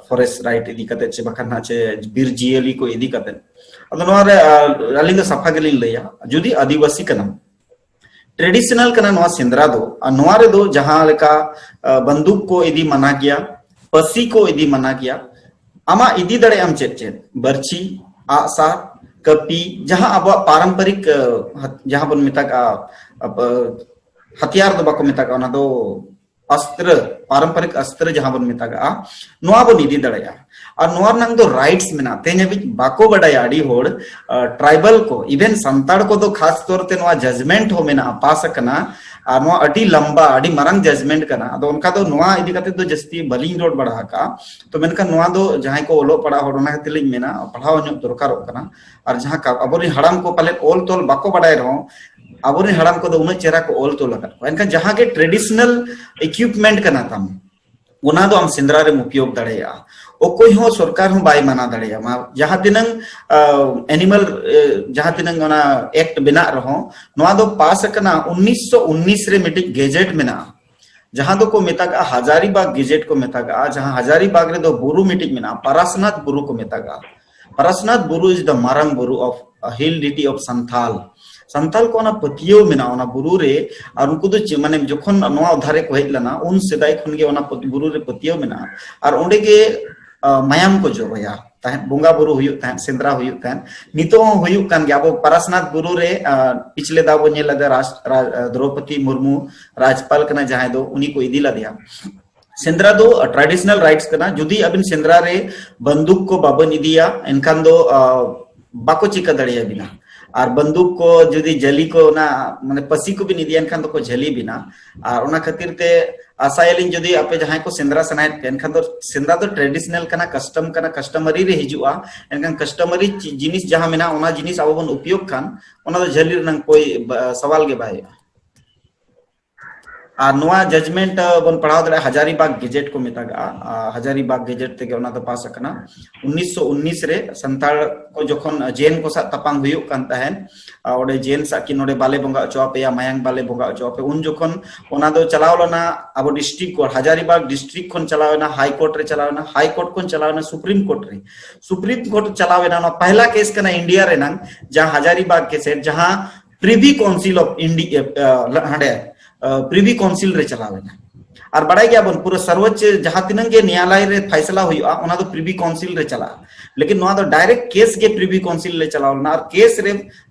ᱯᱷᱚᱨᱮᱥᱴ ᱨᱟᱭᱤᱴ ᱤᱫᱤ ᱠᱟᱛᱮ ᱪᱮ ᱵᱟᱠᱷᱟᱱ ᱦᱟᱸᱜ ᱪᱮ ᱵᱤᱨ ᱡᱤᱭᱟᱹᱞᱤ ᱠᱚ ᱤᱫᱤ ᱠᱟᱛᱮ, ᱟᱫᱚ ᱱᱚᱣᱟ ᱨᱮ ᱟᱹᱞᱤᱧ ᱫᱚ ᱥᱟᱯᱷᱟ ᱜᱮᱞᱤᱧ ᱞᱟᱹᱭᱟ, ᱡᱩᱫᱤ ᱟᱹᱫᱤᱵᱟᱹᱥᱤ ᱠᱟᱱᱟᱢ, ᱴᱨᱮᱰᱤᱥᱚᱱᱟᱞ ᱠᱟᱱᱟ ᱱᱚᱣᱟ ᱥᱮᱸᱫᱽᱨᱟ ᱫᱚ᱾ ᱟᱨ ᱱᱚᱣᱟ ᱨᱮᱫᱚ ᱡᱟᱦᱟᱸ ᱞᱮᱠᱟ ᱵᱟᱱᱫᱩᱠ ᱠᱚ ᱤᱫᱤ ᱢᱟᱱᱟ ᱜᱮᱭᱟ, ᱯᱟᱹᱥᱤ ᱠᱚ ᱤᱫᱤ ᱢᱟᱱᱟ ᱜᱮᱭᱟ᱾ ᱟᱢᱟᱜ ᱤᱫᱤ ᱫᱟᱲᱮᱭᱟᱜ ᱟᱢ ᱪᱮᱫ ᱪᱮᱫ, ᱵᱟᱹᱨᱪᱷᱤ, ᱟᱜᱼᱥᱟᱨ, ᱠᱟᱹᱯᱤ, ᱡᱟᱦᱟᱸ ᱟᱵᱚᱣᱟᱜ ᱯᱟᱨᱚᱢᱯᱚᱨᱤᱠ ᱡᱟᱦᱟᱸ ᱵᱚᱱ ᱢᱮᱛᱟᱜᱼᱟ ᱦᱟᱛᱤᱭᱟᱨ ᱫᱚ ᱵᱟᱠᱚ ᱢᱮᱛᱟᱜᱼᱟ, ᱚᱱᱟ ᱫᱚ ᱚᱥᱛᱨᱚ, ᱯᱟᱨᱚᱢᱯᱚᱨᱤᱠ ᱚᱥᱛᱨᱚ ᱡᱟᱦᱟᱸ ᱵᱚᱱ ᱢᱮᱛᱟᱜᱼᱟ, ᱱᱚᱣᱟ ᱵᱚᱱ ᱤᱫᱤ ᱫᱟᱲᱮᱭᱟᱜᱼᱟ᱾ ᱟᱨ ᱱᱚᱣᱟ ᱨᱮᱱᱟᱜ ᱫᱚ ᱨᱟᱭᱤᱴᱥ ᱢᱮᱱᱟᱜᱼᱟ᱾ ᱛᱮᱦᱮᱧ ᱦᱟᱹᱵᱤᱡ ᱵᱟᱠᱚ ᱵᱟᱰᱟᱭᱟ ᱟᱹᱰᱤ ᱦᱚᱲ, ᱴᱨᱟᱭᱵᱟᱞ ᱠᱚ, ᱤᱵᱷᱮᱱ ᱥᱟᱱᱛᱟᱲ ᱠᱚᱫᱚ ᱠᱷᱟᱥ ᱛᱚᱨ ᱛᱮ ᱱᱚᱣᱟ ᱡᱟᱡᱽᱢᱮᱱᱴ ᱦᱚᱸ ᱢᱮᱱᱟᱜᱼᱟ, ᱯᱟᱥ ᱟᱠᱟᱱᱟ᱾ ᱟᱨ ᱱᱚᱣᱟ ᱟᱹᱰᱤ ᱞᱟᱢᱵᱟ, ᱟᱹᱰᱤ ᱢᱟᱨᱟᱝ ᱡᱟᱡᱽᱢᱮᱱᱴ ᱠᱟᱱᱟ᱾ ᱟᱫᱚ ᱚᱱᱠᱟ ᱫᱚ ᱱᱚᱣᱟ ᱤᱫᱤ ᱠᱟᱛᱮ ᱫᱚ ᱡᱟᱹᱥᱛᱤ ᱵᱟᱹᱞᱤᱧ ᱨᱚᱲ ᱵᱟᱲᱟ ᱟᱠᱟᱫᱼᱟ᱾ ᱛᱚ ᱢᱮᱱᱠᱷᱟᱱ ᱱᱚᱣᱟ ᱫᱚ ᱡᱟᱦᱟᱸᱭ ᱠᱚ ᱚᱞᱚᱜ ᱯᱟᱲᱦᱟᱜ ᱦᱚᱲ, ᱚᱱᱟ ᱠᱷᱟᱹᱛᱤᱨ ᱞᱤᱧ ᱢᱮᱱᱟ, ᱯᱟᱲᱦᱟᱣ ᱧᱚᱜ ᱫᱚᱨᱠᱟᱨᱚᱜ ᱠᱟᱱᱟ᱾ ᱟᱨ ᱡᱟᱦᱟᱸ ᱠᱟ-, ᱟᱵᱚᱨᱮᱱ ᱦᱟᱲᱟᱢ ᱠᱚ ᱯᱟᱞᱮᱫ ᱚᱞ ᱛᱚᱞ ᱵᱟᱠᱚ ᱵᱟᱰᱟᱭ ᱨᱮᱦᱚᱸ, ᱟᱵᱚᱨᱮᱱ ᱦᱟᱲᱟᱢ ᱠᱚᱫᱚ ᱩᱱᱟᱹᱜ ᱪᱮᱦᱨᱟ ᱠᱚ ᱚᱞ ᱛᱚᱞ ᱟᱠᱟᱫ ᱠᱚᱣᱟ᱾ ᱮᱱᱠᱷᱟᱱ ᱡᱟᱦᱟᱸ ᱜᱮ ᱴᱨᱮᱰᱤᱥᱚᱱᱟᱞ ᱤᱠᱩᱭᱤᱯᱢᱮᱱᱴ ᱠᱟᱱᱟ ᱛᱟᱢ, ᱚᱱᱟ ᱫᱚ ᱟᱢ ᱥᱮᱸᱫᱽᱨᱟ ᱨᱮᱢ ᱩᱯᱭᱳᱜᱽ ᱫᱟᱲᱮᱭᱟᱜᱼᱟ᱾ ᱚᱠᱚᱭ ᱦᱚᱸ ᱥᱚᱨᱠᱟᱨ ᱦᱚᱸ ᱵᱟᱭ ᱢᱟᱱᱟ ᱫᱟᱲᱮᱭᱟᱢᱟ᱾ ᱡᱟᱦᱟᱸ ᱛᱤᱱᱟᱹᱝ ᱮᱱᱤᱢᱟᱞ, ᱡᱟᱦᱟᱸ ᱛᱤᱱᱟᱹᱝ ᱚᱱᱟ ᱮᱠᱴ ᱵᱮᱱᱟᱜ ᱨᱮᱦᱚᱸ, ᱱᱚᱣᱟ ᱫᱚ ᱯᱟᱥ ᱟᱠᱟᱱᱟ ᱩᱱᱤᱥᱥᱚ ᱩᱱᱤᱥ ᱨᱮ ᱢᱤᱫᱴᱤᱡ ᱜᱮᱡᱮᱴ ᱢᱮᱱᱟᱜᱼᱟ, ᱡᱟᱦᱟᱸ ᱫᱚᱠᱚ ᱢᱮᱛᱟᱜᱟᱜᱼᱟ ᱦᱟᱡᱟᱨᱤᱵᱟᱜᱽ ᱜᱮᱡᱮᱴ ᱠᱚ ᱢᱮᱛᱟᱜᱟᱜᱼᱟ᱾ ᱡᱟᱦᱟᱸ ᱦᱟᱡᱟᱨᱤᱵᱟᱜᱽ ᱨᱮᱫᱚ ᱵᱩᱨᱩ ᱢᱤᱫᱴᱤᱡ ᱢᱮᱱᱟᱜᱼᱟ, ᱯᱟᱨᱟᱥᱱᱟᱛᱷ ᱵᱩᱨᱩ ᱠᱚ ᱢᱮᱛᱟᱜᱟᱜᱼᱟ᱾ ᱯᱟᱨᱟᱥᱱᱟᱛᱷ ᱵᱩᱨᱩ is the ᱢᱟᱨᱟᱝ ᱵᱩᱨᱩ of hill deity of Santal. Santal ᱠᱚ ᱚᱱᱟ ᱯᱟᱹᱛᱭᱟᱹᱣ ᱢᱮᱱᱟᱜᱼᱟ ᱚᱱᱟ ᱵᱩᱨᱩ ᱨᱮ᱾ ᱟᱨ ᱩᱱᱠᱩ ᱫᱚ ᱪᱮ-, ᱢᱟᱱᱮ ᱡᱚᱠᱷᱚᱱ ᱱᱚᱣᱟ ᱫᱷᱟᱨᱮ ᱠᱚ ᱦᱮᱡ ᱞᱮᱱᱟ, ᱩᱱ ᱥᱮᱫᱟᱭ ᱠᱷᱚᱱ ᱜᱮ ᱚᱱᱟ ᱯᱟᱹᱛ-, ᱵᱩᱨᱩ ᱨᱮ ᱯᱟᱹᱛᱭᱟᱹᱣ ᱢᱮᱱᱟᱜᱼᱟ᱾ ᱟᱨ ᱚᱸᱰᱮ ᱜᱮ, ᱟ, ᱢᱟᱭᱟᱢ ᱠᱚ ᱡᱚᱨᱚᱭᱟ ᱛᱟᱦᱮᱸᱫ, ᱵᱚᱸᱜᱟ ᱵᱩᱨᱩ ᱦᱩᱭᱩᱜ ᱛᱟᱦᱮᱸᱫ, ᱥᱮᱸᱫᱽᱨᱟ ᱦᱩᱭᱩᱜ ᱛᱟᱦᱮᱸᱫ᱾ ᱱᱤᱛᱚᱜ ᱦᱚᱸ ᱦᱩᱭᱩᱜ ᱠᱟᱱ ᱜᱮᱭᱟ᱾ ᱟᱵᱚ ᱯᱟᱨᱟᱥᱱᱟᱛᱷ ᱵᱩᱨᱩ ᱨᱮ, ᱟ, ᱯᱤᱪᱷᱞᱮ ᱫᱷᱟᱣ ᱵᱚᱱ ᱧᱮᱞ ᱞᱮᱫᱟ, ᱨᱟᱥ-, ᱨᱟ-, ᱟ, ᱫᱨᱚᱣᱯᱚᱫᱤ ᱢᱩᱨᱢᱩ ᱨᱟᱡᱽᱯᱟᱞ ᱠᱟᱱᱟ ᱡᱟᱦᱟᱸᱭ ᱫᱚ, ᱩᱱᱤ ᱠᱚ ᱤᱫᱤ ᱞᱮᱫᱮᱭᱟ᱾ ᱥᱮᱸᱫᱽᱨᱟ ᱫᱚ ᱴᱨᱟᱰᱤᱥᱚᱱᱟᱞ ᱨᱟᱭᱤᱴᱥ ᱠᱟᱱᱟ᱾ ᱡᱩᱫᱤ ᱟᱵᱤᱱ ᱥᱮᱸᱫᱽᱨᱟ ᱨᱮ ᱵᱟᱱᱫᱩᱠ ᱠᱚ ᱵᱟᱵᱮᱱ ᱤᱫᱤᱭᱟ, ᱮᱱᱠᱷᱟᱱ ᱫᱚ ᱵᱟᱠᱚ ᱪᱤᱠᱟᱹ ᱫᱟᱲᱮᱭᱟᱵᱤᱱᱟ᱾ ᱟᱨ ᱵᱟᱱᱫᱩᱠ ᱠᱚ ᱡᱩᱫᱤ ᱡᱷᱟᱹᱞᱤ ᱠᱚ ᱚᱱᱟ ᱢᱟᱱᱮ ᱯᱟᱹᱥᱤ ᱠᱚᱵᱤᱱ ᱤᱫᱤᱭᱟ, ᱮᱱᱠᱷᱟᱱ ᱫᱚᱠᱚ ᱡᱷᱟᱹᱞᱤ ᱵᱤᱱᱟ᱾ ᱟᱨ ᱚᱱᱟ ᱠᱷᱟᱹᱛᱤᱨ ᱛᱮ ᱟᱥᱟᱭᱟᱞᱤᱧ, ᱡᱩᱫᱤ ᱟᱯᱮ ᱡᱟᱦᱟᱸᱭ ᱠᱚ ᱥᱮᱸᱫᱽᱨᱟ ᱥᱟᱱᱟᱭᱮᱫ ᱯᱮ, ᱮᱱᱠᱷᱟᱱ ᱫᱚ ᱥᱮᱸᱫᱽᱨᱟ ᱫᱚ ᱴᱨᱮᱰᱤᱥᱚᱱᱟᱞ ᱠᱟᱱᱟ, ᱠᱟᱥᱴᱚᱢ ᱠᱟᱱᱟ, ᱠᱟᱥᱴᱚᱢᱟᱨᱤ ᱨᱮ ᱦᱤᱡᱩᱜᱼᱟ᱾ ᱮᱱᱠᱷᱟᱱ ᱠᱟᱥᱴᱚᱢᱟᱨᱤ ᱡᱤᱱᱤᱥ ᱡᱟᱦᱟᱸ ᱢᱮᱱᱟᱜᱼᱟ, ᱚᱱᱟ ᱡᱤᱱᱤᱥ ᱟᱵᱚ ᱵᱚᱱ ᱩᱯᱭᱳᱜᱽ ᱠᱷᱟᱱ, ᱚᱱᱟ ᱫᱚ ᱡᱷᱟᱹᱞᱤ ᱨᱮᱱᱟᱜ ᱠᱳᱭ ᱥᱟᱣᱟᱞ ᱜᱮ ᱵᱟᱭ ᱦᱩᱭᱩᱜᱼᱟ᱾ ᱟᱨ ᱱᱚᱣᱟ ᱡᱟᱡᱽᱢᱮᱱᱴ ᱵᱚᱱ ᱯᱟᱲᱦᱟᱣ ᱫᱟᱲᱮᱭᱟᱜᱼᱟ ᱦᱟᱡᱟᱨᱤᱵᱟᱜᱽ ᱜᱮᱡᱮᱴ ᱠᱚ ᱢᱮᱛᱟᱜᱼᱟ᱾ ᱦᱟᱡᱟᱨᱤᱵᱟᱜᱽ ᱜᱮᱡᱮᱴ ᱛᱮᱜᱮ ᱚᱱᱟ ᱫᱚ ᱯᱟᱥ ᱟᱠᱟᱱᱟ᱾ ᱩᱱᱤᱥᱥᱚ ᱩᱱᱤᱥ ᱨᱮ ᱥᱟᱱᱛᱟᱲ ᱠᱚ ᱡᱚᱠᱷᱚᱱ ᱡᱮᱱ ᱠᱚ ᱥᱟᱶ ᱛᱟᱯᱟᱢ ᱦᱩᱭᱩᱜ ᱠᱟᱱ ᱛᱟᱦᱮᱸᱫ, ᱚᱸᱰᱮ ᱡᱮᱱ ᱥᱟᱶ ᱠᱤ ᱱᱚᱰᱮ ᱵᱟᱞᱮ ᱵᱚᱸᱜᱟ ᱦᱚᱪᱚ ᱟᱯᱮᱭᱟ, ᱢᱟᱭᱟᱝ ᱵᱟᱞᱮ ᱵᱚᱸᱜᱟ ᱦᱚᱪᱚ ᱟᱯᱮ, ᱩᱱ ᱡᱚᱠᱷᱚᱱ ᱚᱱᱟ ᱫᱚ ᱪᱟᱞᱟᱣ ᱞᱮᱱᱟ ᱟᱵᱚ ᱰᱤᱥᱴᱨᱤᱠᱴ ᱠᱳᱨᱴ, ᱦᱟᱡᱟᱨᱤᱵᱟᱜᱽ ᱰᱤᱥᱴᱨᱤᱠᱴ ᱠᱷᱚᱱ ᱪᱟᱞᱟᱣ ᱮᱱᱟ ᱦᱟᱭ ᱠᱳᱨᱴ ᱨᱮ, ᱪᱟᱞᱟᱣ ᱮᱱᱟ ᱦᱟᱭ ᱠᱳᱨᱴ ᱠᱷᱚᱱ ᱪᱟᱞᱟᱣ ᱮᱱᱟ ᱥᱩᱯᱨᱤᱢ ᱠᱳᱨᱴ ᱨᱮ᱾ ᱥᱩᱯᱨᱤᱢ ᱠᱳᱨᱴ ᱪᱟᱞᱟᱣ ᱮᱱᱟ, ᱱᱚᱣᱟ ᱯᱟᱦᱞᱟ ᱠᱮᱥ ᱠᱟᱱᱟ ᱤᱱᱰᱤᱭᱟ ᱨᱮᱱᱟᱝ, ᱡᱟᱦᱟᱸ ᱦᱟᱡᱟᱨᱤᱵᱟᱜᱽ ᱠᱮᱥ ᱡᱟᱦᱟᱸ ᱯᱨᱤᱵᱷᱤ ᱠᱟᱣᱩᱱᱥᱤᱞ ᱚᱯᱷ ᱤᱱᱰᱤᱭᱟ ᱦᱟᱸᱰᱮ ᱯᱨᱤᱵᱷᱤ ᱠᱟᱣᱩᱱᱥᱤᱞ ᱨᱮ ᱪᱟᱞᱟᱣ ᱮᱱᱟ᱾ ᱟᱨ ᱵᱟᱲᱟᱭ ᱜᱮᱭᱟᱵᱚᱱ, ᱯᱩᱨᱟᱹ ᱥᱚᱨᱣᱳᱪᱪ ᱡᱟᱦᱟᱸ ᱛᱤᱱᱟᱹᱜ ᱜᱮ ᱱᱮᱭᱟᱞᱟᱭ ᱨᱮ ᱯᱷᱟᱭᱥᱟᱞᱟ ᱦᱩᱭᱩᱜᱼᱟ, ᱚᱱᱟ ᱫᱚ ᱯᱨᱤᱵᱷᱤ ᱠᱟᱣᱩᱱᱥᱤᱞ ᱨᱮ ᱪᱟᱞᱟᱜᱼᱟ᱾ ᱞᱮᱠᱤᱱ ᱱᱚᱣᱟ ᱫᱚ ᱰᱟᱭᱨᱮᱠᱴ ᱠᱮᱥ ᱜᱮ ᱯᱨᱤᱵᱷᱤ ᱠᱟᱣᱩᱱᱥᱤᱞ ᱨᱮ ᱪᱟᱞᱟᱣ ᱞᱮᱱᱟ᱾ ᱟᱨ ᱠᱮᱥ ᱨᱮ